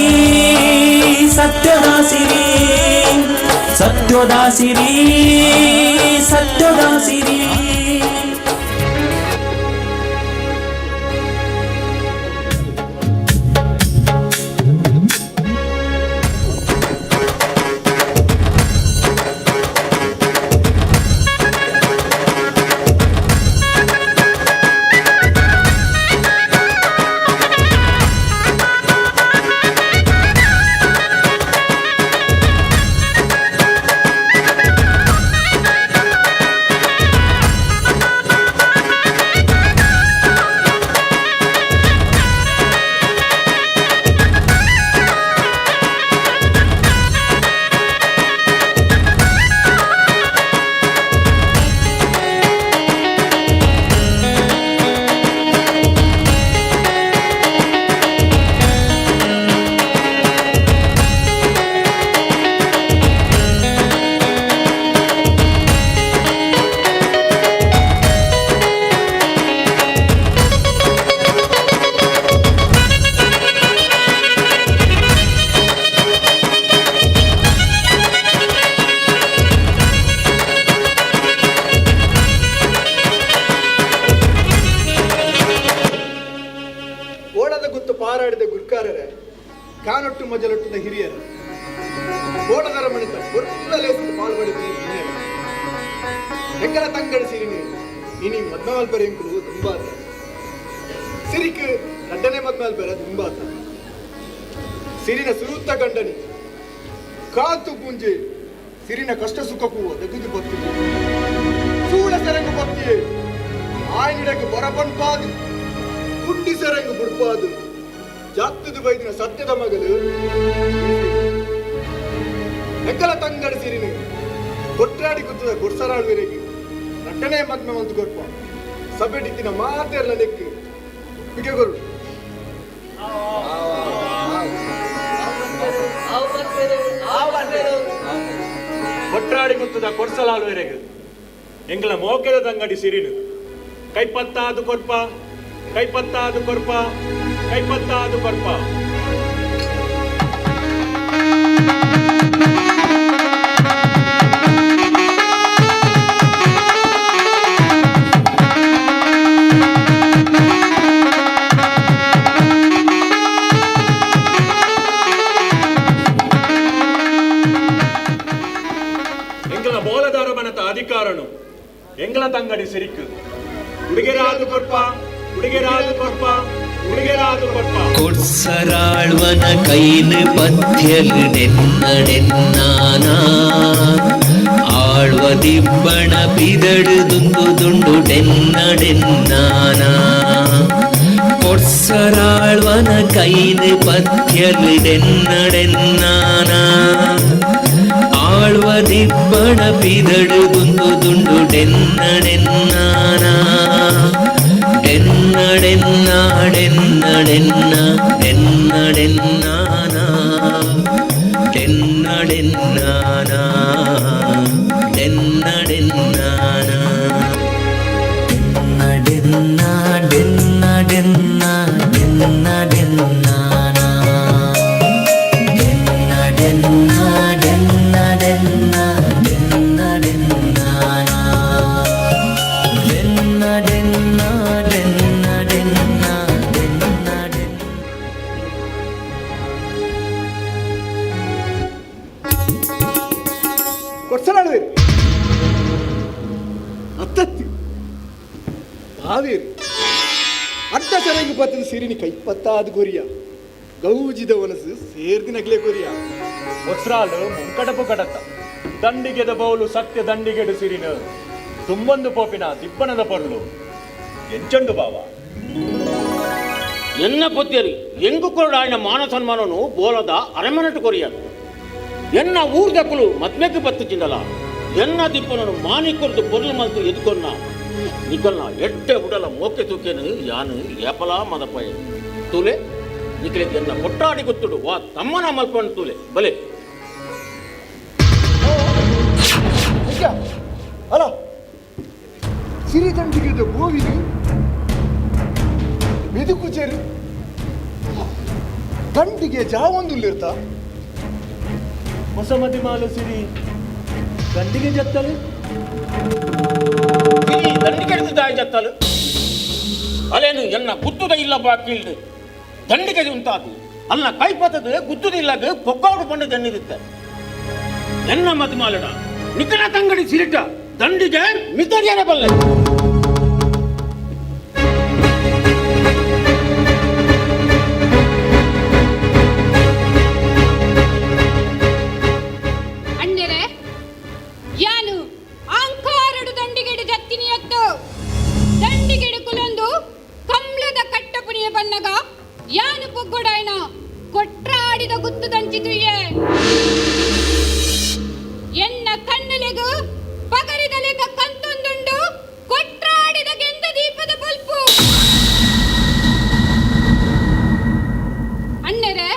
ಸತ್ಯೋದಾಸಿರಿ ಸತ್ಯೋದಾಸಿರಿ ಸತ್ಯೋದಾಸಿರಿ. ಕಾನೊಟ್ಟು ಮಜಲೊಟ್ಟದ ಹಿರಿಯರು ಬೋಳದರ ಮಣಿತ ಬೊರ್ಲಲೇಸಿದ ಪಾಲ್ಪಡಿತ ಹಿರಿಯರು ಎಂಕಲ ತಂಗಡಿ ಸಿರಿನಿ ಇನಿ ಮದ್ಮಲ್ ಪೆರೆ ಎಂಕುಲು ದುಂಬಾತ ಸಿರಿಕ್ ರಡ್ಡನೆ ಮದ್ಮಲ್ ಪೆರೆ ದುಂಬಾತ ಸಿರಿನ ಸುರುತ್ತ ಗಂಡನಿ ಕಾತು ಪುಂಜೆ ಸಿರಿನ ಕಷ್ಟ ಸುಖಕ್ಕೂ ಒದಗುದು ಬತ್ತಿದೆ ಸೂಳ ಸೆರಂಗು ಬತ್ತಿಯೇ ಆಯ್ನಿಡಕ್ಕೆ ಬರಪನ್ಪಾದು ಕುಂಡಿ ಸೆರಂಗು ಬುಡ್ಪಾದು ಜಾತದ ಬೈದಿನ ಸತ್ಯದ ಮಗಲು ಎಂಕಲ ತಂಗಡಿ ಸಿರಿನು ಕೊಟ್ರಾಡಿ ಕುತ್ತದ ಗುಡ್ಸರಾಳ್ವಿರಿಗೆ ರಟ್ಟನೆ ಮದ್ಮೆ ಒಂದು ಕೊರ್ಪ ಸಭೆಟಿತ್ತಿನ ಮಾತೆರ್ಲ ನೆಕ್ಕು ಒಪ್ಪಿಗೆ ಕೊಟ್ರಾಡಿ ಗುತ್ತದ ಕೊಡ್ಸಲಾಳುವೆರೆಗ್ ಎಂಗಳ ಮೋಕೆದ ತಂಗಡಿ ಸಿರಿನು ಕೈಪತ್ತಾದು ಕೊರ್ಪ ಕೈಪತ್ತಾದು ಕೊರ್ಪ ಕೈಪತ್ತಾದು ಕೊರ್ಪ. ಎಂಗಳ ಬೋಲದಾರ ಮನತ ಅಧಿಕಾರನು ಎಂಗಳ ತಂಗಡಿ ಸಿರಿಕು ಉಡುಗೆರಾದು ಕೊರ್ಪ ಉಡುಗೆರಾದು ಕೊರ್ಪ ಉಡುಗೆರಾದು ಕೊರ್ಪ. ಕೊಡ್ಸರಾಳ್ವನ ಕೈನು ಪಥ್ಯಲು ನೆನ್ನಡೆನ್ನಾನ ಆಳ್ವ ದಿಬ್ಬಣ ಬಿದಡು ದುಂದು ದುಂಡು ಡೆನ್ನಡೆನ್ನಾನ ಕೊಡ್ಸರಾಳ್ವನ ಕೈನು ಪಥ್ಯಲು ಡೆನ್ನಡೆನ್ನಾನ ಆಳ್ವ ದಿಬ್ಬಣ ಬಿದಡು ದುಂದು ದುಂಡು ಡೆನ್ನಡೆನ್ನಾನ ಡೆನ್ನಡೆನ್ನ ಡೆನ್ನಡೆನ್ನ ಡೆನ್ನಡೆನ್ನಾನ ಡೆನ್ನಡೆನ್ನಾನ ಡೆನ್ನಡೆನ್ನಾನ ಡೆನ್ನ ಡೆನ್ನ ಡೆನ್ನ ಡೆನ್ನ ಡೆನ್ನಾನ ಡೆನ್ನ ಡೆನ್ನ ಡೆನ್ನ ಡೆನ್ನ ಡೆನ್ನ ಡೆನ್ನಾನ ಡೆನ್ನ ಡೆನ್ನ ಡೆನ್ನ ಡೆನ್ನ ಡೆನ್ನ ಡೆನ್ನ. ಕೊಡ್ಸಲಾಳುವೇರು ಅತ್ತತ್ತಿ ಕಾವೇರಿ ಅಡ್ಡ ಸೆರಂಗು ಪತ್ತದ ಸಿರಿನಿ ಕೈಪತ್ತಾದ ಕೊರಿಯ ಗೌಜಿದ ವನಸು ಸೇರ್ದಿನಗ್ಲೇ ಕೊರಿಯ. ಒಸ್ರಾಲು ಮುಂಕಡಪು ಕಡತ ದಂಡಿಗೆದ ಬೌಲು ಸತ್ಯ ದಂಡಿಗೆಡು ಸಿರಿನು ತುಂಬೊಂದು ಪೋಪಿನ ದಿಬ್ಬಣದ ಪೊರ್ಲು ಎಂಚಂಡು ಬಾವ. ಎನ್ನ ಪೊತ್ತೇರಿ ಎಂಗು ಕೊರಡಾಯಿನ ಮಾನ ಸನ್ಮಾನನು ಬೋಲದ ಅರಮನಟು ಕೊರಿಯನು ಎನ್ನ ಊರ್ದಕ್ಕಲು ಮದ್ಮೆಗೆ ಬತ್ತು ಚಿಂದಲ ಎನ್ನ ದಿಪ್ಪನನು ಮಾನಿ ಕೊರದು ಪೊರ್ಲು ಮಲ್ತು ಎದುಕೊನ್ನ ನಿಕಲ್ನ ಎಟ್ಟೆ ಉಡಲ ಮೋಕೆ ತೂಕೇನು ಯಾನು ಏಪಲಾ ಮದಪಯ ತೂಲೆ ನಿಕಲೆ ಎನ್ನ ಕೊಟ್ಟಾಡಿ ಗೊತ್ತುಡು ವಾ ತಮ್ಮನ ಮಲ್ಪನ್ ತೂಲೆ ಬಲೆ. ಅಲ್ಲ ಸಿರಿ ದಂಡಿಗೆದ ಗೋವಿನು ಮೆದುಕು ಚೇರು ದಂಡಿಗೆ ಜಾವೊಂದುಲ್ಲಿರ್ತ ಹೊಸ ಮಾಲು ಸಿರಿ ದಂಡಿಗೆ ಜತ್ತಲು ಸಿರಿ ದಂಡಿಗೆ ದಾಯಿ ಜತ್ತಲು ಅಲೇನು ಎನ್ನ ಗುತ್ತುದ ಇಲ್ಲ ಬಾಕೀಲ್ದು ದಂಡಿಗೆ ಉಂಟಾದು ಅಲ್ಲ ಕೈಪತ್ತದ ಗುತ್ತುದ ಇಲ್ಲಾಗ ಪೊಕ್ಕಾಡು ಪಂಡು ದಣ್ಣಿರುತ್ತೆ ಎನ್ನ ಮದುಮಾಲಡ ನಿಕನ ತಂಗಡಿ ಸಿರಿಟ ದಂಡಿಗೆ ಮಿತರಿಯರ ಬಲ್ಲೆ. ಅಣ್ಣರೆ ಯಾನು ಅಂಕಾರಡು ದಂಡಿಗೆಡು ಜತ್ತಿನಿಯತ್ತು ದಂಡಿಗೆಡು ಕುಲೊಂದು ಕಮ್ಲದ ಕಟ್ಟಪುಣಿಯ ಬನ್ನಗ ಯಾನು ಪೊಗ್ಗೊಡಾಯ್ನ ಕೊಟ್ರಾಡಿದ ಗುತ್ತು ದಂಚಿತುಯೆ ಎನ್ನ ಕಣ್ಣುಲೆಗು ಪಗರಿದ ಲೆಕ್ಕ ಕಂತೊಂದುಂಡು ಕೊಟ್ರಾಡಿದ ಗೆಂದ ದೀಪದ ಬಲ್ಪು. ಅಣ್ಣರೆ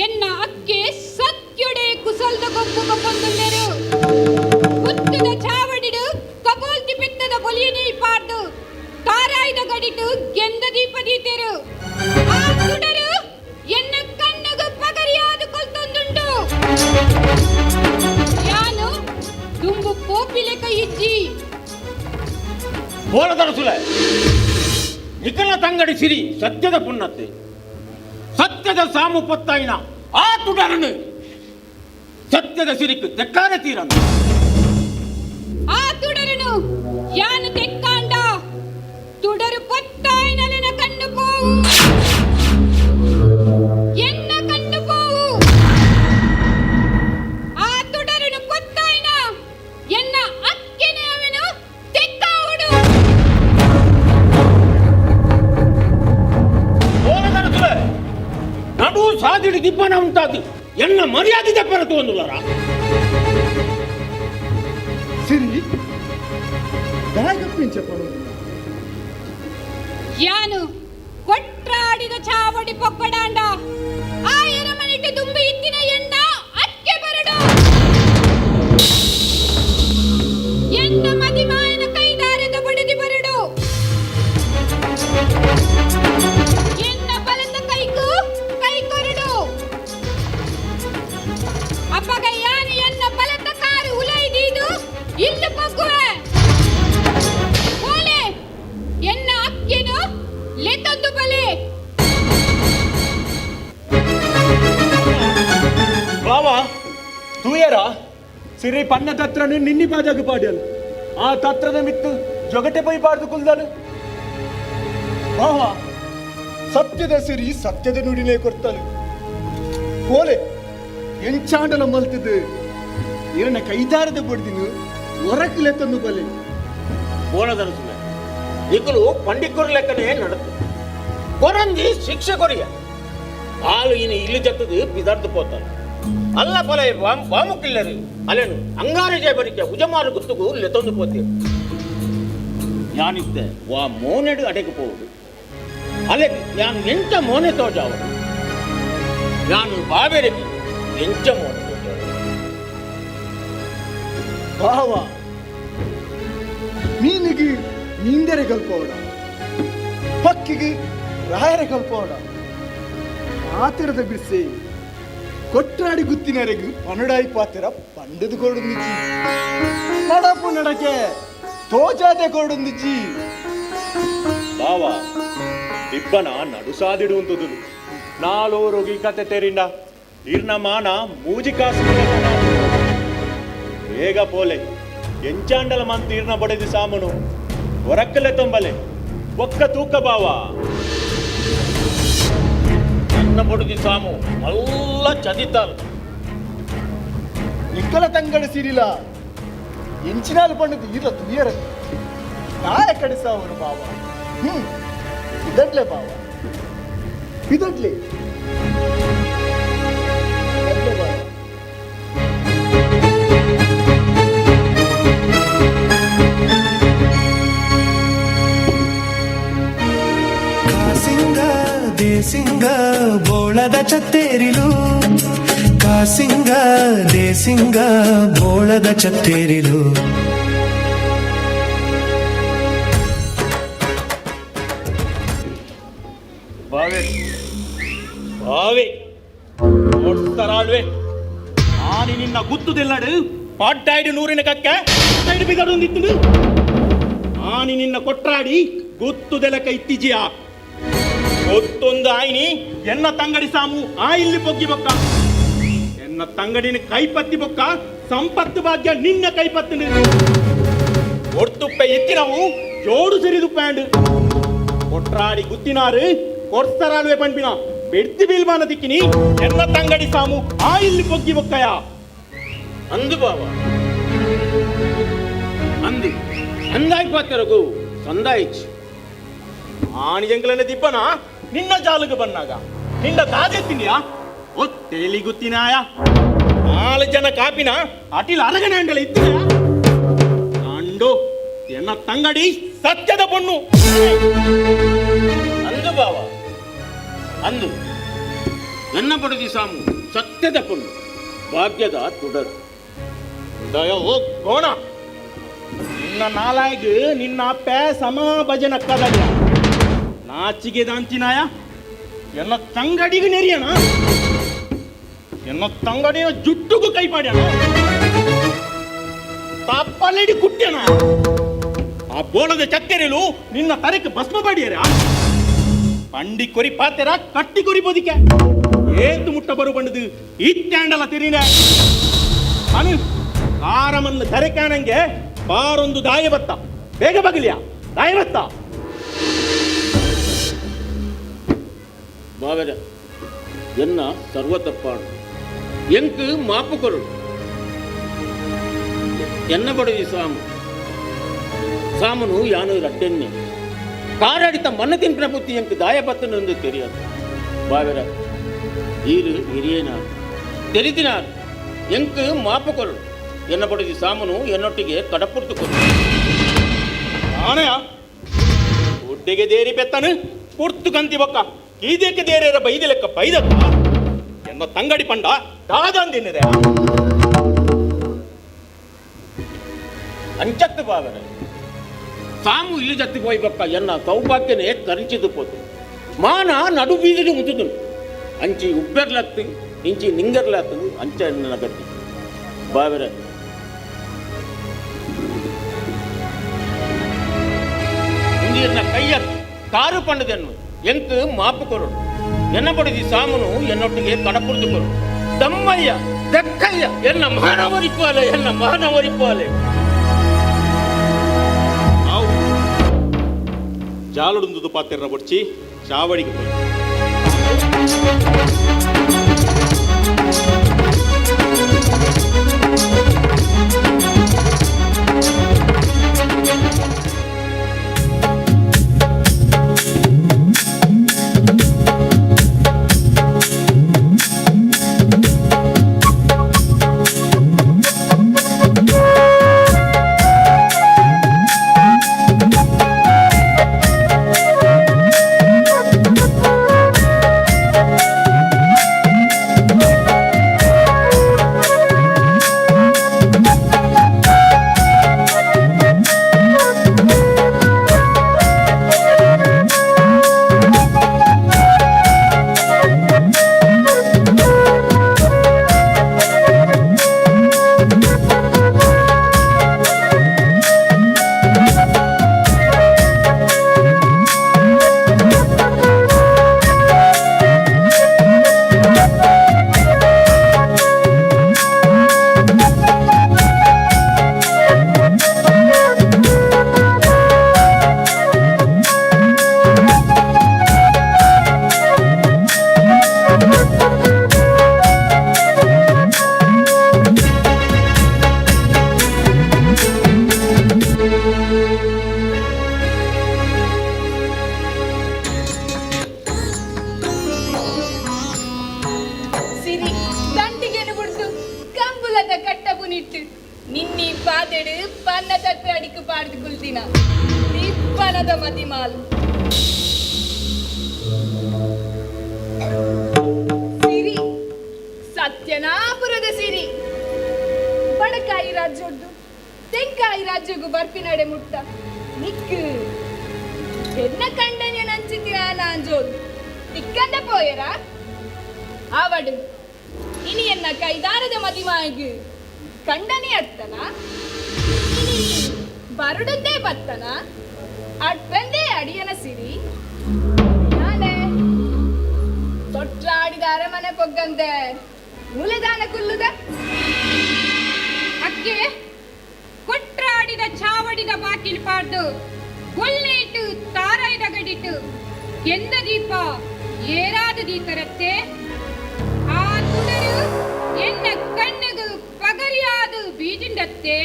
ಎನ್ನ ಅಕ್ಕೆ ಸತ್ಯೊಡೆ ಕುಸಲ್ದ ಗೊಬ್ಬು ಕೊಪ್ಪೊಂದುಲ್ಲೆರು ಗುತ್ತದ ಚಾವಡಿಡು ಕಬೋಲ್ತಿ ಪೆತ್ತದ ಬೊಲಿಯನೇ ಪಾರ್ದು ತಾರಾಯ್ದ ಗಡಿಟು ಗೆಂದ ದೀಪ ದೀತೆರು ಆ ಸುಡರು ಎನ್ನ ಕಣ್ಣುಗು ಪಗರಿಯಾದ ಕೊಲ್ತೊಂದುಂಡು ಯಾನು ದುಂಬು ಪೋಪಿಲೆಕ ಇಜ್ಜಿ. ಬೋಲದರ ಸುಲೆ ನಿಕಲ ತಂಗಡಿ ಸಿರಿ ಸತ್ಯದ ಪುಣ್ಣತ್ತೆ. ಸತ್ಯದ ಸಾಮು ಪೊತ್ತಾಯಿನ ಆ ತುಡರನು ಸತ್ಯದ ಸಿರಿಕು ತೆಕ್ಕಾರೆ ತೀರನು. ಆ ತುಡರನು ಯಾನು ತೆಕ್ಕಾಂಡ ತುಡರು ಪೊತ್ತಾಯಿನಲೆನ ಕಣ್ಣು ಪೋವು, ಎನ್ನ ಕಣ್ಣು ಪೋವು. ಆ ತುಡರನು ಪೊತ್ತಾಯಿನ ಎನ್ನ ಅಕ್ಕೆನೆ ಅವನು ತೆಕ್ಕಾವುಡು. ನಡು ಸಾದಿಡಿ ದಿಬ್ಬನ ಉಂಟಾದು ಎನ್ನ ಮರ್ಯಾದೆ ದಪ್ಪರ ತೋಂದುಲರ. ಸಿರಿ ದಾಗಪ್ಪಿಂಚ ಪಣು. ಯಾನು ಕೊಟ್ರಾಡಿದ ಚಾವಡಿ ಪೊಕ್ಕಡಾಂಡ ಆ ಎರಮನಿಟ್ಟು ತುಂಬಿ ಇತ್ತಿನ ಎನ್ನ ಅಕ್ಕೆ ಬರಡು. ಎನ್ನ ಮದಿಮಾಯನ ಕೈದಾರದ ಬಡಿದಿ ಬರಡು. ಎನ್ನ ಬಲದ ಕೈಕು ಕೈ ಕೊರಡು. ಅಪ್ಪಗ ಯಾನು ಎನ್ನ ಬಲದ ಕಾರು ಉಲೈದೀದು ಇಲ್ಲು ಪೊಗ್ಗುವೆ. ಕೋಲೆ ಎನ್ನ ಅಕ್ಕೆನು ಲೆತ್ತೊಂದು ಬಲೆ. ಬಾವಾ ತೂಯರ ಸಿರಿ ಪನ್ನ ತತ್ರನು ನಿನ್ನಿ ಪಾಜಾಗ ಪಾಡ್ಯಲು ಆ ತತ್ರದ ಮಿತ್ತು ಜೊಗಟೆ ಪೈ ಪಾಡ್ದು ಕುಲ್ದನು. ಬಾವಾ ಸತ್ಯದ ಸಿರಿ ಸತ್ಯದ ನುಡಿನೇ ಕೊಡ್ತಾನೆ. ಕೋಲೆ ಎಂಚಾಂಡಲ ಮಲ್ತಿದ್ದು ಇರನ ಕೈದಾರದ ಬಡ್ದಿನು ಹೊರಕಲೆ ತಂದು ಬಲೆ. ಬೋಳದರಸುವೆ ಇಕಲು ಪಂಡಿಕೊರ್ ಲೆಕ್ಕನೆ ನಡತು ಕೊರಂದಿ ಶಿಕ್ಷೆ ಕೊರಿಯ ಆಳು ಇನ್ನು ಇಲ್ಲಿ ಜತ್ತದು ಬಿದಾರ್ದು ಪೋತಾನೆ. ಅಲ್ಲ ಫಲ ಬಾಮುಕಿಲ್ಲರು ಅಲೆನು ಅಂಗಾರ ಜಯಬರಿಕೆ ಉಜಮಾರು ಗುತ್ತುಗು ಲೆತ್ತೊಂದು ಪೋತೆ. ಯಾನಿತ್ತೆ ವಾ ಮೋನೆಡು ಅಡೆಗೆ ಪೋವುದು ಅಲೆ ಯಾನು ಎಂಚ ಮೋನೆ ತೋಜಾವದು ಯಾನು ಬಾಬೆರಗಿ ಎಂಚ ಮೋನೆ ತೋಜಾವ. ಬಾವ ಮೀನಿಗೆ ಮೀಂದರೆ ಕಲ್ಪೋಡ, ಪಕ್ಕಿಗೆ ರಾಯರ ಕಲ್ಪೋಡ. ಪಾತಿರದ ಬಿಡಿಸಿ ಕೊಟ್ರಾಡಿ ಗುತ್ತಿನರೆಗು ಪನಡಾಯಿ ಪಾತಿರ ಪಂಡದು ಕೊಡುಂದಿಜ್ಜಿ. ನಡಪು ನಡಕೆ ತೋಜಾದೆ ಕೊಡುಂದಿಜ್ಜಿ. ಬಾವ ದಿಬ್ಬನ ನಡುಸಾದಿಡುವಂತದ್ದು ನಾಲೋರೋಗಿ ಕತೆ ತೆರಿಂಡ ಇರ್ನ ಮಾನ ಮೂಜಿ ಕಾಸು ಬೇಗ ಪೋಲೆ ಎಂಚಾಂಡಲ ಮಂತ್ ಇರ್ನ ಬಡೆದಿ ಸಾಮನು ಹೊರಕ್ಕಲೆ ತೊಂಬಲೆ ಒಕ್ಕ ತೂಕ ಬಾವ. ನನ್ನ ಬಡುದಿ ಸಾಮು ಮಲ್ಲ ಚದಿತಾಲ್. ನಿಕ್ಕಲ ತಂಗಡ ಸಿರಿಲ ಎಂಚಿನಾಲು ಪಂಡದು ಈರ ತುಯರ ನಾಯ ಕಡಿಸಾವರು ಬಾವ. ಇದಡ್ಲೆ ಬಾವ ಇದಡ್ಲೆ ಇದಡ್ಲೆ ಬಾವ. ಕಾಸಿಂಗ ದೇಸಿಂಗ ಬೋಳದ ಚತ್ತೇರಿಲು, ಕಾಸಿಂಗ ದೇಸಿಂಗ ಬೋಳದ ಚತ್ತೇರಿಲು. ಬಾವೆ ಬಾವೆ ಕೊಡ್ತಾರಾಳ್ವೆ ಆನಿ ನಿನ್ನ ಗುತ್ತುದಿಲ್ಲಡು ಪಾಡ್ಡಾಯ್ಡು ನೂರಿನ ಕಕ್ಕೆ ಸೈಡ್ ಬಿಗಡೊಂದಿತ್ತು. ಆನಿ ನಿನ್ನ ಕೊಟ್ರಾಡಿ ಗುತ್ತುದೆಲಕ ಇತ್ತಿಜಿಯಾ ಗೊತ್ತೊಂದು ಆಯ್ನಿ ಎನ್ನ ತಂಗಡಿ ಸಾಮು ಆ ಇಲ್ಲಿ ಬೊಗ್ಗಿ ಬೊಕ್ಕ ಎನ್ನ ತಂಗಡಿನ ಕೈಪತ್ತಿ ಬೊಕ್ಕ ಸಂಪತ್ತು ಭಾಗ್ಯ ನಿನ್ನ ಕೈಪತ್ತಿನ ಒಡ್ತುಪ್ಪೆ ಎತ್ತಿನವು ಜೋಡು ಸಿರಿದು ಪ್ಯಾಂಡ್ ಕೊಟ್ರಾಡಿ ಗುತ್ತಿನಾರು ಕೊಡ್ಸರಾಲ್ವೆ ಪಂಪಿನ ಬೆಡ್ತಿ ಬೀಲ್ಮಾನ ದಿಕ್ಕಿನಿ ಎನ್ನ ತಂಗಡಿ ಸಾಮು ಆ ಇಲ್ಲಿ ಬೊಗ್ಗಿ ಬೊಕ್ಕಯ. ಅಂದು ಬಾವ ಅಂದಿ ಅಂದಾಯ್ ಪಾತ್ರಗು ಸಂದಾಯಿಚ್. ಆಣಿ ಜಂಗ್ಲನೆ ದಿಬ್ಬನ ನಿನ್ನ ಜಾಲುಗೆ ಬನ್ನಾಗ ನಿನ್ನ ತಾಜೆತ್ತಿನಿಯಾ ಓ ತೇಲಿ ಗುತ್ತಿನಾಯ ನಾಲು ಜನ ಕಾಪಿನ ಅಟಿಲ್ ಅರಗಣೆ ಅಂಡಲ ಇತ್ತಿನ ಅಂಡು ಎನ್ನ ತಂಗಡಿ ಸತ್ಯದ ಪೊಣ್ಣು. ಅಂದು ಬಾವ ಅಂದು ಎನ್ನ ಬಡದಿ ಸಾಮು ಸತ್ಯದ ಪೊಣ್ಣು ಭಾಗ್ಯದ ತುಡರು. ದಯ ಓ ಕೋಣ ನಿನ್ನ ನಾಲಾಯ್ಗ್ ನಿನ್ನ ಅಪ್ಪೆ ಸಮ ಭಜನ ಕದಲ್ಯ ನಾಚಿಗೆ ದಾಂಚಿನಾಯ ಎನ್ನ ತಂಗಡಿಗೆ ನೆರಿಯಣ ಎನ್ನ ತಂಗಡಿಯ ಜುಟ್ಟುಗೂ ಕೈ ಪಾಡ್ಯಣ ತಪ್ಪಲೆಡಿ ಕುಟ್ಯಣ ಆ ಬೋಳದ ಚಕ್ಕೆರೆಲು ನಿನ್ನ ತರಕ್ಕೆ ಭಸ್ಮ ಪಾಡಿಯರ. ಪಂಡಿ ಕೊರಿ ಪಾತೆರ ಕಟ್ಟಿ ಕೊರಿ ಬದಿಕೆ ಏತು ಮುಟ್ಟ ಬರು ಬಂಡದು ಇತ್ಯಾಂಡಲ ತಿರಿನ ಅನು ಕಾರಮನ್ನು ಧರೆಕಾನಂಗೆ ಬಾರೊಂದು ದಾಯ ಬತ್ತ ಬೇಗ ಬಗಲಿಯ ದಾಯ ಬತ್ತ ಬಾವೆರ ಎನ್ನ ಸರ್ವ ತಪ್ಪಾಡು ಎಂಕ್ ಮಾಪು ಕೊರಡು ಎನ್ನ ಬಡವಿ ಸಾಮು ಸಾಮನು ಯಾನು ರಡ್ಡೆನ್ನೆ ಕಾರಡಿತ ಮನ್ನ ತಿನ್ಪಿನ ಬುತ್ತಿ ಎಂಕ್ ದಾಯ ಬತ್ತನೆಂದು தெரியாது ಬಾವೆರ ಈರು ಹಿರಿಯನಾರು தெரிதினார் ಎಂಕ್ ಮಾಪು ಕೊರಡು ಎನ್ನ ಬಡವಿ ಸಾಮನು ಎನ್ನೊಟ್ಟಿಗೆ ಕಡಪುರ್ತು ಕೊರು ಆನೆಯ ಒಡ್ಡೆಗೆ ದೇರಿ ಪೆತ್ತನು ಪುರ್ತು ಕಂತಿ ಬೊಕ್ಕ ಕೀದೇಕೆ ದೇರೇರ ಬೈದಿ ಲೆಕ್ಕ ಬೈದತ್ತ ಎನ್ನ ತಂಗಡಿ ಪಂಡ ದಾದಂದಿನ್ನಿದೆ ಅಂಚತ್ತು ಬಾವರೆ ಸಾಮು ಇಲ್ಲಿ ಜತ್ತಿ ಪೋಯಿ ಬೊಕ್ಕ ಎನ್ನ ಸೌಭಾಗ್ಯನೇ ಕರಿಂಚಿದು ಪೋತು ಮಾನ ನಡು ಬೀದಿಗೆ ಮುತ್ತುದುನು ಅಂಚಿ ಉಬ್ಬೆರ್ಲತ್ತು ಇಂಚಿ ನಿಂಗರ್ಲತ್ತು ಅಂಚ ಎನ್ನ ಗತಿ ಬಾವರೆ ಮುಂದಿನ ಕೈಯ ಕಾರು ಪಂಡದೆನ್ನು ಎಂಕ್ ಮಾಪು ಕೊರಡು ಎನ್ನ ಬಡಿದಿ ಸಾಮನು ಎನ್ನೊಟ್ಟಿಗೆ ಕಡಪುರ್ದು ಕೊರಡು ದಮ್ಮಯ್ಯ ದಕ್ಕಯ್ಯ ಎನ್ನ ಮಾನವರಿಪಾಲೆ ಎನ್ನ ಮಾನವರಿಪಾಲೆ ಆವು ಜಾಲುಡುಂದುದು ಪಾತೆರ್ನ ಬೊಡ್ಚಿ ಚಾವಡಿಗೆ ಪೋಯಿ ಸಿರಿ ದಂಡಿಗೆನು ಬಿಡ್ದು ಕಂಬುಲದ ಕಟ್ಟಬುನಿಟ್ಟು ನಿನ್ನಿ ಪಾದೆಡು ಪನ್ನ ತಟ್ಟು ಅಡಿಕು ಪಾಡ್ದು ಕುಲ್ದಿನ ತಿಪ್ಪನದ ಮದಿಮಾಲ್ ಸಿರಿ ಸತ್ಯನಾಪುರದ ಸಿರಿ ಬಡಕಾಯಿ ರಾಜ್ಯದ್ದು ತೆಂಕಾಯಿ ರಾಜ್ಯಗೂ ಬರ್ಪಿನಡೆ ಮುಟ್ಟ ನಿಕ್ಕು ಎನ್ನ ಕಂಡನೆ ನಂಚಿತಿನ ನಾಂಜೋದು ತಿಕ್ಕಂದ ಪೋಯರಾ ಆವಡು ಇನಿ ಎನ್ನ ಕೈದಾರದ ಮದಿಮಾಯಿಗೆ ಕಂಡನೆ ಅತ್ತನ ಇನಿ ಬರುಡುಂದೇ ಬತ್ತನ ಅಡ್ಪಂದೇ ಅಡಿಯನ ಸಿರಿ ನಾನೇ ತೊಟ್ಲಾಡಿದ ಅರಮನೆ ಪೊಗ್ಗಂದೆ ಮೂಲೆದಾನ ಕುಲ್ಲುದ ಅಕ್ಕೆ ಕೊಟ್ರಾಡಿದ ಚಾವಡಿದ ಬಾಕಿಲ್ ಪಾಡ್ದು ಗೊಲ್ಲೇಟು ತಾರಾಯ್ದ ಗಡಿಟು ಎಂದ ದೀಪ ಏರಾದ ದೀತರತ್ತೆ ಆ ತುಡರು ಎನ್ನ ಕಣ್ಣುಗು ಪಗರಿಯಾದು ಬೀಜಿಂಡತ್ತೆ.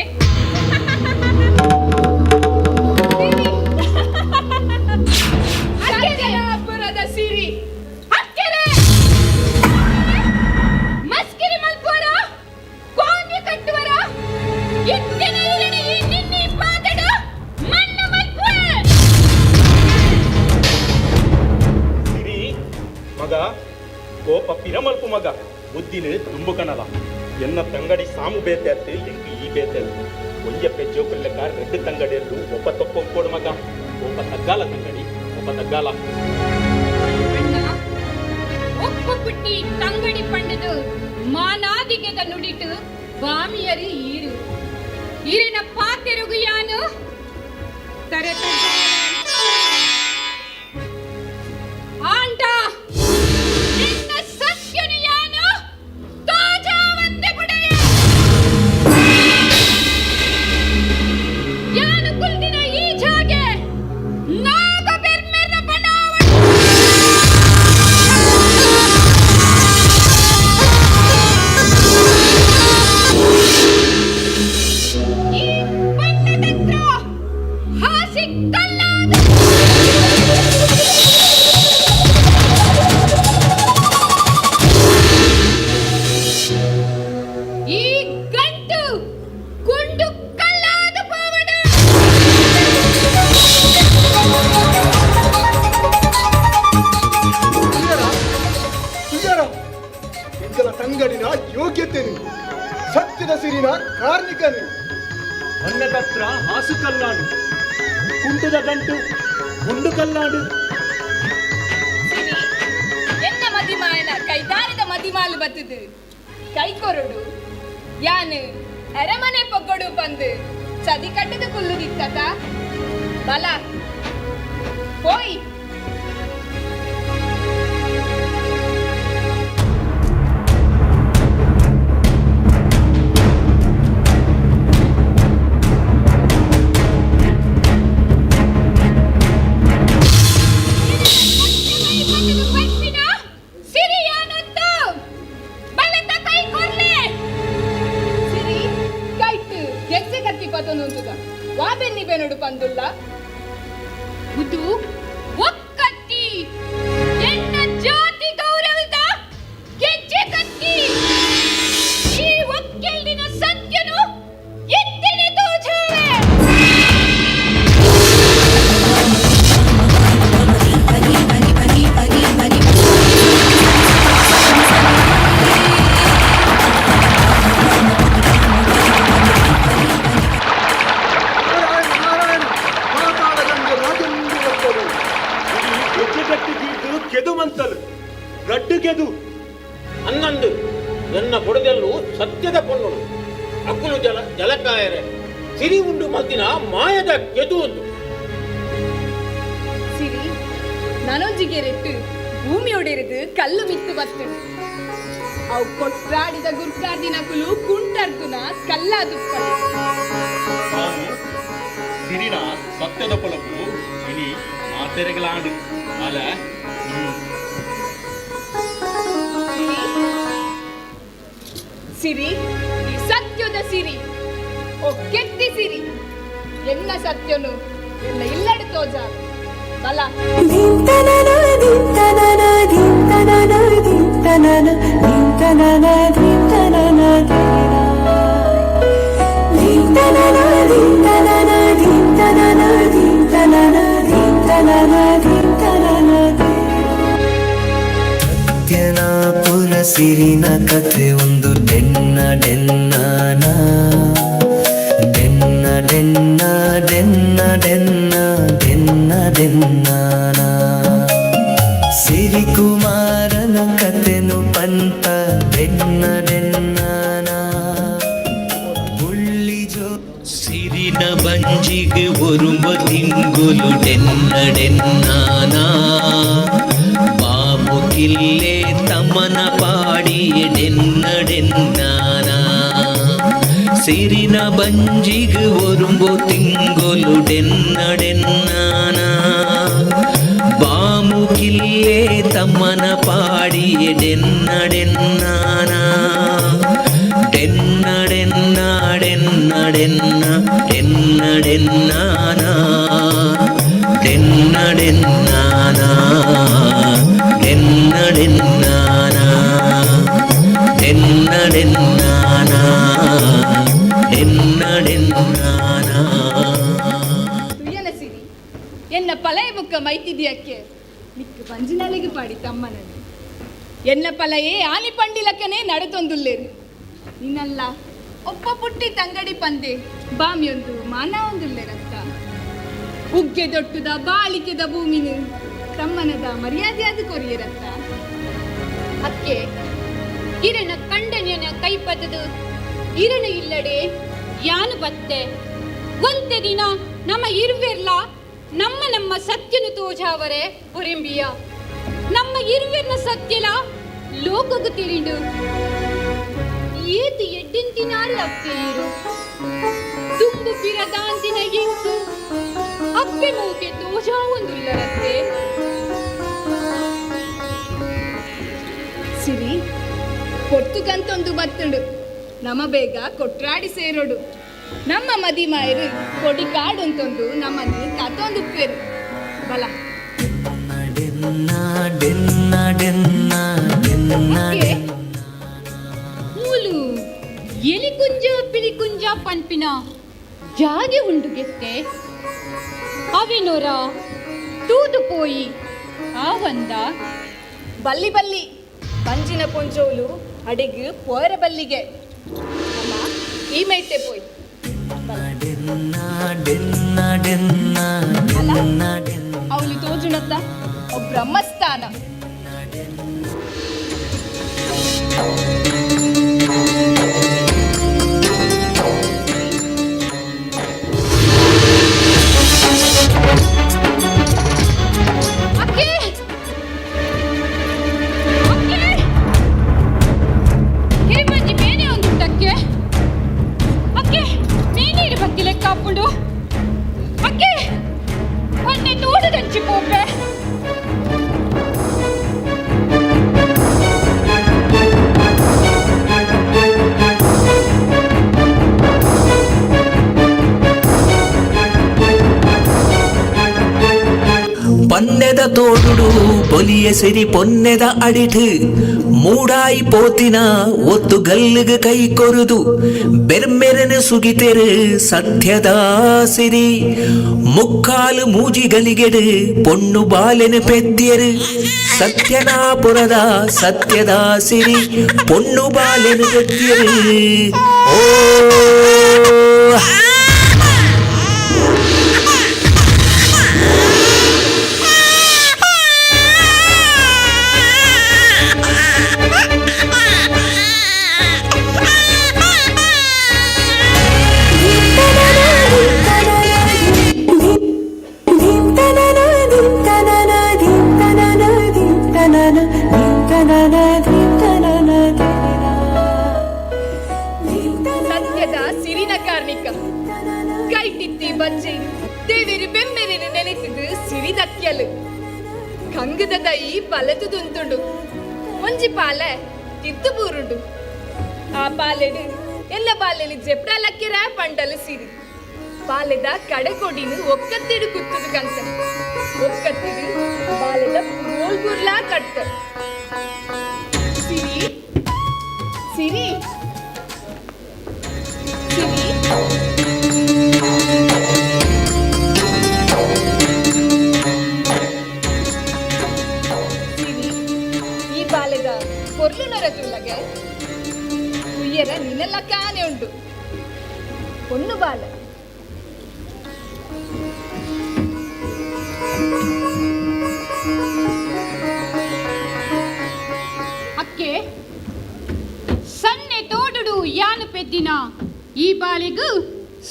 ಸತ್ಯನಾಪುರದ ಸಿರಿ ಅಕ್ಕೆರೆ ಮಸ್ಕಿರಿ ಮಲ್ಪುವರ ಕೋಂಗಿ ಕಟ್ಟುವರ ಇತ್ತಿನ ಇರಣಿ ಈ ನಿನ್ನಿ ಪಾದಡು ಮಣ್ಣು ಮಲ್ಪುವೆ. ಸಿರಿ ಮಗ ಕೋಪ ಪಿರಮಲ್ಪು ಮಗ ಬುದ್ಧಿನ ತುಂಬುಕನಲ ಎನ್ನ ತಂಗಡಿ ಸಾಮು ಬೇತೆ ಅತ್ತು ಎಂಕ್ ಈ ಬೇತೆ ಅತ್ತು ಒಂಜಪ್ಪೆ ಜೋಕುಲ್ಲೆಕ್ಕ ರೆಡ್ಡು ತಂಗಡಿಯಲ್ಲು ಒಬ್ಬ ತಪ್ಪೊಕ್ಕೋಡು ಮಗ ಒಬ್ಬ ತಗ್ಗಾಲ ತಂಗಡಿ ಒಬ್ಬ ತಗ್ಗಾಲ. ಅಣ್ಣ ಒಪ್ಪು ಪುಟ್ಟಿ ತಂಗಡಿ ಪಂಡದು ಮಾನಾದಿಗೆದ ನುಡಿಟು ಬಾಮಿಯರು ಈರು ಈರಿನ ಪಾತೆರುಗು ಯಾನು ತರೆ ಒಕ್ಕತ್ತಿ ಕಲ್ಲಾದ ಈ ಗಂಟು ಗುಂಡು ಕಲ್ಲಾದ ಪೋವಡ. ತುಯ್ಯರ ಇಂಕಲ ತಂಗಡಿನ ಯೋಗ್ಯತೆ ನೀವು, ಸತ್ಯದ ಸಿರಿನ ಕಾರ್ಮಿಕ ನೀವು. ಅನ್ನದತ್ರ ಹಾಸು ಕಲ್ಲಾಡು, ಕುಂಟದ ಗಂಟು ಗುಂಡು ಕಲ್ಲಾಡು. ಸಿರಿ, ಎನ್ನ ಮದಿಮಾಯನ ಕೈದಾರಿದ ಮದಿಮಾಲು ಬತ್ತದು ಕೈ ಕೊರಡು ಯಾನು ಅರಮನೆ ಪೊಗ್ಗಡು ಬಂದು ಚದಿ ಕಟ್ಟದ ಕುಲ್ಲುದಿತ್ತತ. ಬಲ ಪೋಯ್. ಸಿರಿಯಾನೊತ್ತು ಬಲತ ಕೈ ಕೊರ್ಲೆ. ಸಿರಿ ಕೈಟ್ ಗೆಜ್ಜೆ ಕತ್ತಿ ಪತೊಂದುಂತುದ ವಾಬೆನ್ನಿ ಬೆನೊಡು ಪಂದುಲ್ಲ ಬುದು ಒಕ್ಕತ್ತಿ ಎನ್ನ ಜಾತಿ ಗೌರವದ ಗೆಜ್ಜೆ ಕತ್ತಿ. ಈ ಒಕ್ಕೆಲ್ದಿನ ಸತ್ಯನು ಎತ್ತಿನ ತೋಜುವೆ. ನಾರಾಯಣ ನಾರಾಯಣ, ಪಾತಾಳಗಂಗೆ ರಾಜಂದು ಒಪ್ಪರು. ಗೆಜ್ಜೆ ಕಟ್ಟಿ ಗೀತು ಕೆದು ಮಂತಲು ಗಡ್ಡು ಕೆದು. ಅನ್ನಂದು ನನ್ನ ಬುಡದಲ್ಲೂ ಸತ್ಯದ ಪೊನ್ನುಳು ಅಕ್ಕುಲು ಜಲ ಜಲಕಾಯರೆ ಸಿರಿ ಉಂಡು ಮಲ್ತಿನ ಮಾಯದ ಕೆದು ಒಂದು. ಸಿರಿ ನನೊಂಜಿಗೆರೆಟ್ಟು ಭೂಮಿಯೊಡೆರಿದು ಕಲ್ಲು ಮಿತ್ತು ಬತ್ತು ಅವು ಕೊಟ್ರಾಡಿದ ಗುರ್ಕಾರ್ದಿನ ಕುಲು ಕುಂಟರ್ದುನ ಕಲ್ಲಾದುಪ್ಪಳು. ತಾನು ಸಿರಿನ ಸತ್ಯದ ಪೊಲಪು ಇನಿ ಮಾತೆರೆಗಳಾಂಡು ಅಲ. ಸಿರಿ, ಈ ಸತ್ಯದ ಸಿರಿ, ಓ ಕೆತ್ತಿ ಸಿರಿ, ಎನ್ನ ಸತ್ಯನು ಎಲ್ಲ ಇಲ್ಲಡೆ ತೋಜ ಬಲ. ಸತ್ಯನಾಪುರ ಸಿರಿನ ಕಥೆ ಒಂದು ಡೆನ್ನ ಡೆನ್ನಾನ ಡೆನ್ನ ಡೆನ್ನ ಡೆನ್ನ ಡೆನ್ನ ಡೆನ್ನ ಡೆನ್ನಾನ ಸಿರಿಕುಮಾರನ ಕಥೆನು ಪಂತ ಡೆನ್ನ ಡೆನ್ನಾನ ಬುಳ್ಳಿ ಜೋ ಸಿರಿನ ಬಂಜಿಗೆ ಒರುಂಬ ತಿಂಗುಲು ಡೆನ್ನ ಡೆನ್ನಾನ ಬಾಬು ಕಿಲ್ಲೆ ತಮ್ಮನ ಪಾಡಿಯ ಡೆನ್ನ ಡೆನ್ನಾನ ಸಿರಿನ ಬಂಜಿಗೆ ಒರುಂಬು ತಿಂಗುಲು ಡೆನ್ನ ಡೆನ್ನಾನ ಬಾಮು ಕಿಲ್ಲೆ ತಮ್ಮನ ಪಾಡಿಯ ಡೆನ್ನ ಡೆನ್ನಾನ ಡೆನ್ನ ಡೆನ್ನ ಡೆನ್ನ ಡೆನ್ನ ಡೆನ್ನ ಡೆನ್ನಾನ ಡೆನ್ನ ಡೆನ್ನಾನ ಡೆನ್ನ ಡೆನ್ನಾನ ಡೆನ್ನ ಡೆನ್ನಾನ ಡೆನ್ನ ಡೆನ್ನಾನ. ತುಯ್ಯನ ಸಿರಿ, ಎನ್ನ ಪಲಯ ಬುಕ್ಕ ಮೈತಿದಿಯಕ್ಕೆ ನಿಕ್ಕು ಬಂಜಿನಲಿಗೆ ಪಾಡಿ ತಮ್ಮನನ್ನು. ಎನ್ನ ಪಲಯೇ ಆನಿ ಪಂಡಿಲಕ್ಕನೇ ನಡತೊಂದುಲ್ಲೇರು. ನಿನ್ನಲ್ಲ ಒಪ್ಪ ಪುಟ್ಟಿ ತಂಗಡಿ ಪಂದೆ ಬಾಮಿಯೊಂದು ಮಾನ ಒಂದುಲ್ಲೇರತ್ತ. ಉಗ್ಗೆ ದೊಟ್ಟುದ ಬಾಳಿಕೆದ ಭೂಮಿನು ತಮ್ಮನದ ಮರ್ಯಾದೆಯಾದ ಕೊರಿಯರತ್ತ. ಅಕ್ಕೆ ಕಿರಣ ಕಂಡನ್ಯನ ಕೈಪತದು ಇರಣ ಇಲ್ಲಡೆ ಯಾನು ಬತ್ತೆ. ಒಂತೆ ದಿನ ನಮ್ಮ ಇರ್ವೆರ್ಲ ನಮ್ಮ ನಮ್ಮ ಸತ್ಯನು ತೋಜಾವರೆ ಪುರಿಂಬಿಯ. ನಮ್ಮ ಇರ್ವೆರ್ನ ಸತ್ಯಲ ಲೋಕಗು ತಿರಿಂಡು ಏತು ಎಡ್ಡಿಂತಿನಾರು ಅಪ್ಪೆಯರು ತುಂಬು ಪಿರದಾಂತಿನ ಇಂಕು ಅಪ್ಪೆ ಮೂಕೆ ತೋಜಾವೊಂದುಲ್ಲರತ್ತೆ. ಸಿರಿ, ಪೊರ್ತುಕಂತೊಂದು ಬತ್ತುಂಡು, ನಮ ಬೇಗ ಕೊಟ್ರಾಡಿ ಸೇರೋಡು. ನಮ್ಮ ಮದಿಮಾಯರು ಕೊಡಿ ಕಾಡುಂತೊಂದು ನಮ್ಮನ್ನು ಕತ್ತೊಂದು ಪೇರು ಬಲ. ಮೂಲು ಎಲಿಕುಂಜ ಪಿಲಿಕುಂಜ ಪನ್ಪಿನ ಜಾಗೆ ಉಂಡು ಗೆತ್ತೆ ಅವಿನೊರ ತೂದು ಪೋಯಿ ಆ ಒಂದ. ಬಲ್ಲಿ ಬಲ್ಲಿ, ಬಂಜಿನ ಪೊಂಜೋಲು ಅಡಿಗೆ ಪೋರ ಬಲ್ಲಿಗೆ. ಅಮ್ಮ, ಈ ಮೈತೆ ಪೋಯ್. ಅವಳು ತೋಜುಣತ್ತ ಬ್ರಹ್ಮಸ್ಥಾನ. ಅಕ್ಕೆ ಅಕ್ಕೆ, ಕಿರಿಮಂಜಿ ಮೇನೆ ಒಂದು ಅಕ್ಕೆ. ಅಕ್ಕೆ, ಮೀನೀರು ಬತ್ತಿ ಲೆಕ್ಕ ಹಾಕೊಂಡು ಅಕ್ಕೆ ಮೊನ್ನೆ ತೋಟದಂಚಿ ಪೋಪೆ. ಪನ್ನೆದ ತೋಡುಡು ಪೊಲಿಯ ಸಿರಿ ಪೊನ್ನೆದ ಅಡಿಟ್ ಮೂಡಾಯಿ ಪೋತಿನ ಒತ್ತು ಗಲ್ಲಿಗ ಕೈ ಕೊರುದು ಬೆರ್ಮೆರನ ಸುಗಿತೆರು ಸತ್ಯದ ಸಿರಿ ಮುಕ್ಕಾಲು ಮೂಜಿಗಲಿಗೆಡು ಪೊಣ್ಣು ಬಾಲೆನು ಪೆದ್ಯರು ಸತ್ಯನಾಪುರದ ಸತ್ಯದ ಸಿರಿ ಪೊಣ್ಣು ಬಾಲೆನು ಪೆದ್ಯರು. ಓ ಸತ್ಯದ ಸಿರಿನ ಕಾರ್ಣಿಕ ಕೈಟಿತ್ತಿ ಬಂಜೆ ದೇವಿರು ಬೆಮ್ಮೆರಿನ ನೆನೆಸಿದು ಸಿರಿದಕ್ಯಲು ಕಂಗದ ದೈ ಬಲತುದುಂತುಂಡು ಒಂಜಿ ಪಾಲೆ ತಿತ್ತು ಬೂರುಂಡು. ಆ ಪಾಲೆಡು ಎಲ್ಲ ಬಾಲೆಲಿ ಜೆಪ್ಡಲಕ್ಕಿರ ಪಂಡಲು ಸಿರಿ ಬಾಲೆದ ಕಡೆಕೊಡಿನು ಒಕ್ಕತ್ತಿಡು ಕುತ್ತುದು ಕಂತ ಒಕ್ಕತ್ತಿಡು ಬಾಲೆದ ಗೋಲ್ ಗುರ್ಲಾ ಕಟ್ಟ. ಸಿರಿ ಸಿರಿ ಸಿರಿ, ಸಿರಿ, ಈ ಬಾಲೆದ ಪೊರ್ಲು ನೊರತುಲ್ಲಗೆ ಉಯ್ಯರ ನಿನ್ನೆಲ್ಲ ಕಾನೆ ಉಂಟು ಪೊಣ್ಣು ಬಾಲೆ. ಅಕ್ಕೆ, ಸನ್ನೆ ತೋಡುಡು ಯಾನು ಪೆದ್ದಿನ ಈ ಬಾಲೆಗು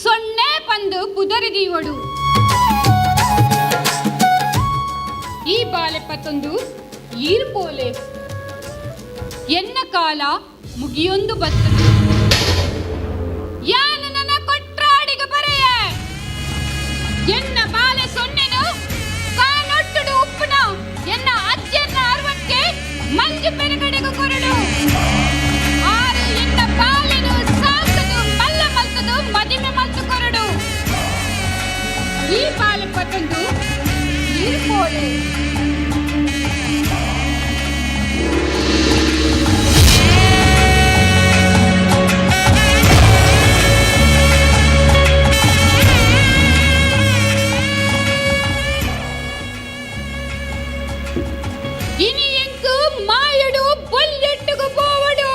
ಸೊನ್ನೆ ಪಂದು ಪುದರಿದೀವಡು. ಈ ಬಾಲೆ ಪತ್ತೊಂದು ಈರ್ಪೋಲೆ ಎನ್ನ ಕಾಲ ಮುಗಿಯೊಂದು ಬತ್ತದು. ಯಾನು ನನ್ನ ಕೊಟ್ರಾಡಿಗೆ ಬರೆಯ ಎನ್ನ ಬಾಲೆ ಸೊನ್ನೆನು ಕಾನೊಟ್ಟುಡು ಉಪ್ಪುನ ಎನ್ನ ಅಜ್ಜನ್ನ ಅರ್ವಕ್ಕೆ ಮಂಜು ಪೆರಗಡೆಗು ಕೊರಡು. ಆರು ಎನ್ನ ಬಾಲೆನು ಸಾಕದು ಮಲ್ಲ ಮಲ್ತದು ಮದಿಮೆ ಮಲ್ತು ಕೊರಡು. ಈ ಬಾಲೆ ಪತ್ತೊಂದು ಈರ್ಪೋಲೆ. ಇನಿ ಎಂಕು ಮಾಯಡು ಬೊಲ್ಲೆಟ್ಟುಗು ಪೋವಡು.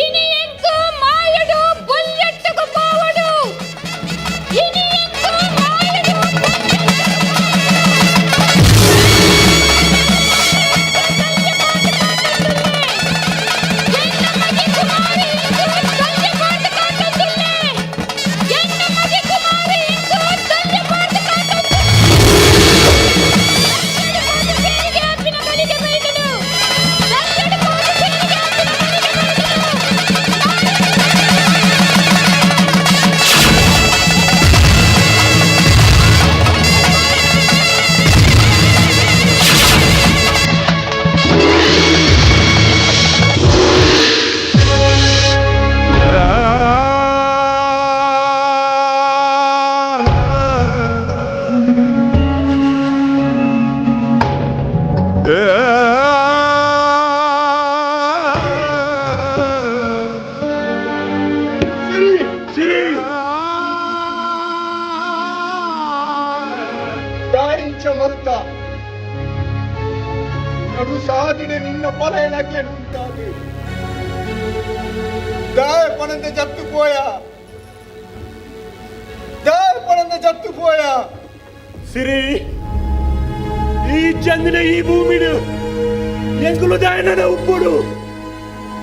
ಇನಿ ಎಂಕು ಮಾಯಡು ಬೊಲ್ಲೆಟ್ಟುಗು ಪೋವಡು. ಇನಿ ಎಂಕು ಮಾಯಡು. ದಾಯಿಂಚ ಮಲ್ತ ನಡು ಸಾದಿಡೆ ನಿನ್ನ ಪಲಯನಕ್ಲೆ ಉಂಟಾದೆ ದಾಯ ಪಣಂದ ಜತ್ತು ಪೋಯ ದಾಯ ಪಣಂದ ಜತ್ತು ಪೋಯ. ಸಿರಿ, ಈ ಚಂದಿನ ಈ ಭೂಮಿಡು ಎಂಕುಲು ದಾಯನನ ಉಪ್ಪುಡು.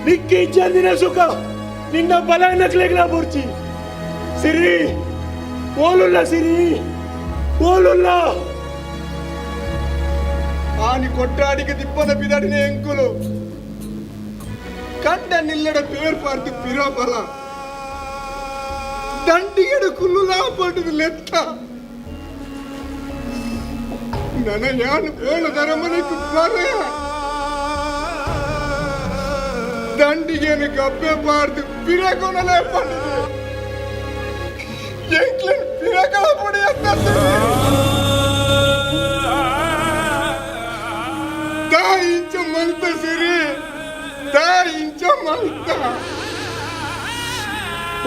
ನಿಕ್ಕಿ ಚಂದಿನ ಸುಖ ನಿನ್ನ ಬಲಯನಕ್ಲೆಗ್ಲ ಬುರ್ಚಿ. ಸಿರಿ ಓಲುಲ್ಲ, ಸಿರಿ ಓಲುಲ್ಲ. ಆನಿ ಕೊಟ್ಟಾಡಿಗೆ ತಿಪ್ಪನ ಬಿದಡಿನ ಎಂಕುಲು ಕಂಡ ನಿಲ್ಲಡ ಪೇರ್ ಪಾರ್ತಿ ಪಿರೋ ಬಲ ದಂಡಿಗೆಡು ಕುಲ್ಲುಲಾ ಪಡುದು ಲೆತ್ತ. ನನ್ನ ಯಾನು ಬೋಳ ದರಮನೆಗೆ ಬರ ದಂಡಿಗೇನು ಕಬ್ಬೆ ಪಾರ್ದು ಪಿರಕೊನಲೇ ಪಡುದು ಎಂಕ್ಲೆನ್ ಪಿರಕಲ ಪಡಿ ಅಂತ ದಾಯಿಂಚ ಮಲ್ತ ಸಿರಿ, ದಾಯಿಂಚ ಮಲ್ತ.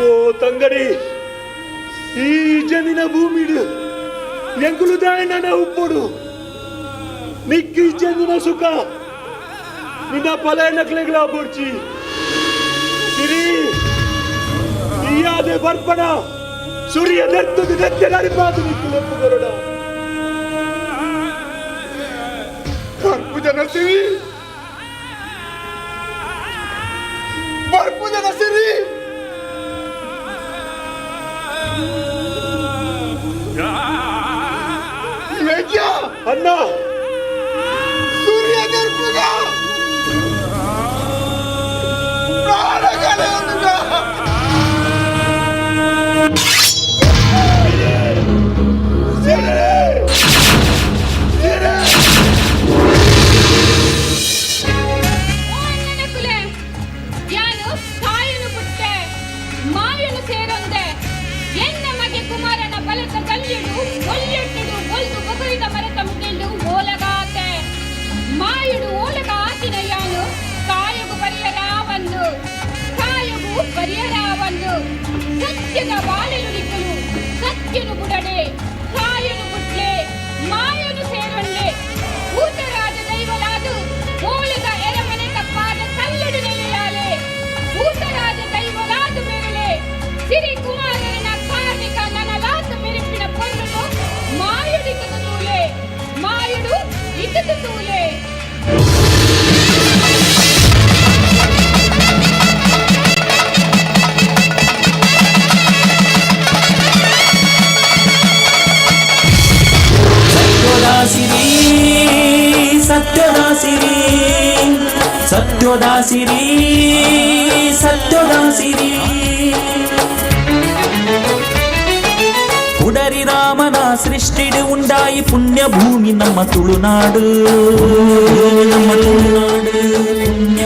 ಓ ತಂಗಡಿ, ಈ ಜನಿನ ಭೂಮಿಡು ಎಂಕುಲು ದಾಯನನ ಉಪ್ಪುಡು. ನಿಕ್ಕಿ ಚಂದಿನ ಸುಖ ನಿನ್ನ ಪಲಯನಕ್ಲೆಗ್ಲ ಬುರ್ಚಿ. ಸಿರಿ, ಈಯಾದೆ ಬರ್ಪಣ ಸೂರ್ಯ ನೆತ್ತದು ನೆತ್ತೆ ನರಿಪಾದು ನಿಕ್ಕು ಲೆಪ್ಪು ಕೊರಡ. ಬರ್ಪುಜನ ಸಿರಿ, ಬರ್ಪುಜನ ಸಿರಿ. ಮೆಗ್ಯ ಅಣ್ಣ, ಸೂರ್ಯ ದರ್ಪುಗ ಪ್ರಾಣಗಳ. ಕುಲೆ ಯಾನು ತಾಯನು ಪುಟ್ಟೆ ಮಾಯನು ಸೇರೊಂದೆ. ಎನ್ನ ಮಗೆ ಕುಮಾರನ ಬಲತ ಕಲ್ಲಿಡು ಒಲ್ಲೆಟ್ಟುಡು ಒಲ್ದು ಬೊಗುಳಿದ ಮರತ ಮುಗಿಲ್ಡು ಓಲಗಾತೆ. ಮಾಯುಡು ಓಲಗ ಆತಿನ ಯಾನು ಕಾಯಗು ಪರಿಯರಾವಂದು, ಕಾಯಗು ಪರಿಯರಾವಂದು. ಸತ್ಯದ ಬಾಳೆಲು ನಿಕ್ಕಲು ಸತ್ಯನು ಬುಡಡೆ, ಕಾಯನು ಬುಟ್ಲೆ ಮಾಯನು ಸೇರೊಂಡೆ. ಭೂತರಾಜ ದೈವಲಾದು ಓಲಗ ಎರಮನೆ ತಪ್ಪಾದ ಕಲ್ಲಡು ನೆಲೆಯಾಲೆ. ಭೂತರಾಜ ದೈವಲಾದು ಬೆರಳೆ ಸಿರಿ ಕುಮಾರನ ಕಾರ್ಣಿಕ ನನಲಾತ ಮೆರುಪಿನ ಪೊನ್ನುನು ಮಾಯುಡಿತದ ತೂಲೆ, ಮಾಯುಡು ಇತದ ತೂಲೆ. ಸತ್ಯೋದಾಸಿರಿ, ಸತ್ಯೋದಾಸಿರಿ, ಸತ್ಯೋದಾಸಿರಿ, ಸತ್ಯೋದಾಸಿರಿ. ಉಡರಿ ರಾಮನ ಸೃಷ್ಟಿಡು ಉಂಡಾಯಿ ಪುಣ್ಯಭೂಮಿ ನಮ್ಮ ತುಳುನಾಡು, ನಮ್ಮ ತುಳುನಾಡು ಪುಣ್ಯ.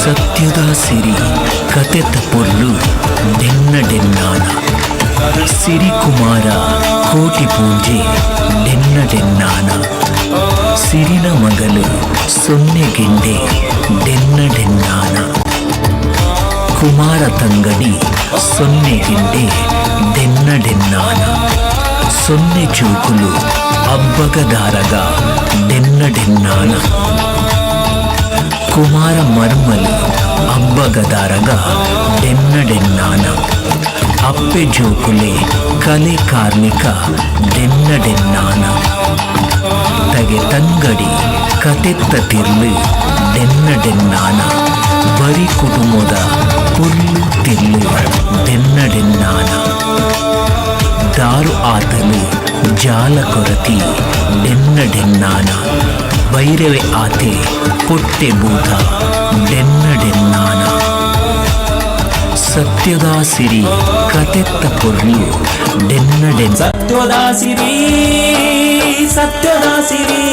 ಸತ್ಯದ ಸಿರಿ ಕತೆತ ಪೊರ್ಲು ಡೆನ್ನ ಡೆನ್ನಾನ. ಸಿರಿಕುಮಾರ ಕೋಟಿ ಪೂಂಜೆ ಡೆನ್ನ ಡೆನ್ನಾನ. ಸಿರಿನ ಮಗಲು ಸೊನ್ನೆ ಗೆಂಡೆ ಡೆನ್ನ ಡೆನ್ನಾನ. ಕುಮಾರ ತಂಗಡಿ ಸೊನ್ನೆ ಗೆಂಡೆ ಡೆನ್ನ ಡೆನ್ನಾನ. ಸೊನ್ನೆ ಚೂಕುಲು ಅಬ್ಬಗದಾರಗ ಡೆನ್ನ ಡೆನ್ನಾನ. ಕುಮಾರ ಮರ್ಮಲು ಅಬ್ಬಗದಾರಗ ಡೆನ್ನ ಡೆನ್ನಾನ. ಅಪ್ಪೆ ಜೋಕುಲೆ ಕಲೆ ಕಾರ್ಮಿಕ ಡೆನ್ನ ಡೆನ್ನಾನ. ತಗೆ ತಂಗಡಿ ಕತೆತ್ತ ತಿರ್ಲು ಡೆನ್ನ ಡೆನ್ನಾನ. ಬರಿ ಕುಟುಂಬದ ಪುಲ್ಲು ತಿರ್ಲು ಡೆನ್ನ ಡೆನ್ನಾನ. ದಾರು ಆತಲು ಜಾಲ ಕೊರತಿ ಡೆನ್ನ ಡೆನ್ನಾನ. ಭೈರವೆ ಆತೆ ಪೊಟ್ಟೆ ಭೂತ ಡೆನ್ನ ಡೆನ್ನಾನ. ಸತ್ಯದ ಸಿರಿ ಕತೆತ್ತ ಪೊರ್ಲು ಡೆನ್ನ ಡೆನ್. ಸತ್ಯದ ಸಿರಿ, ಸತ್ಯದ ಸಿರಿ,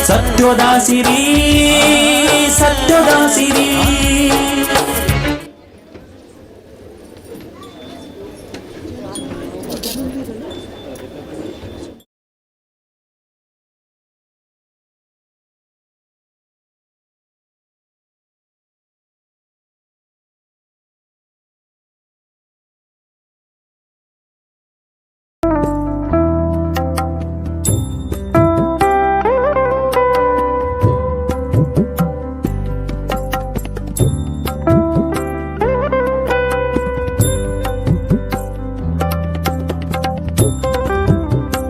ಸತ್ಯದ ಸಿರಿ, ಸತ್ಯದ ಸಿರಿ.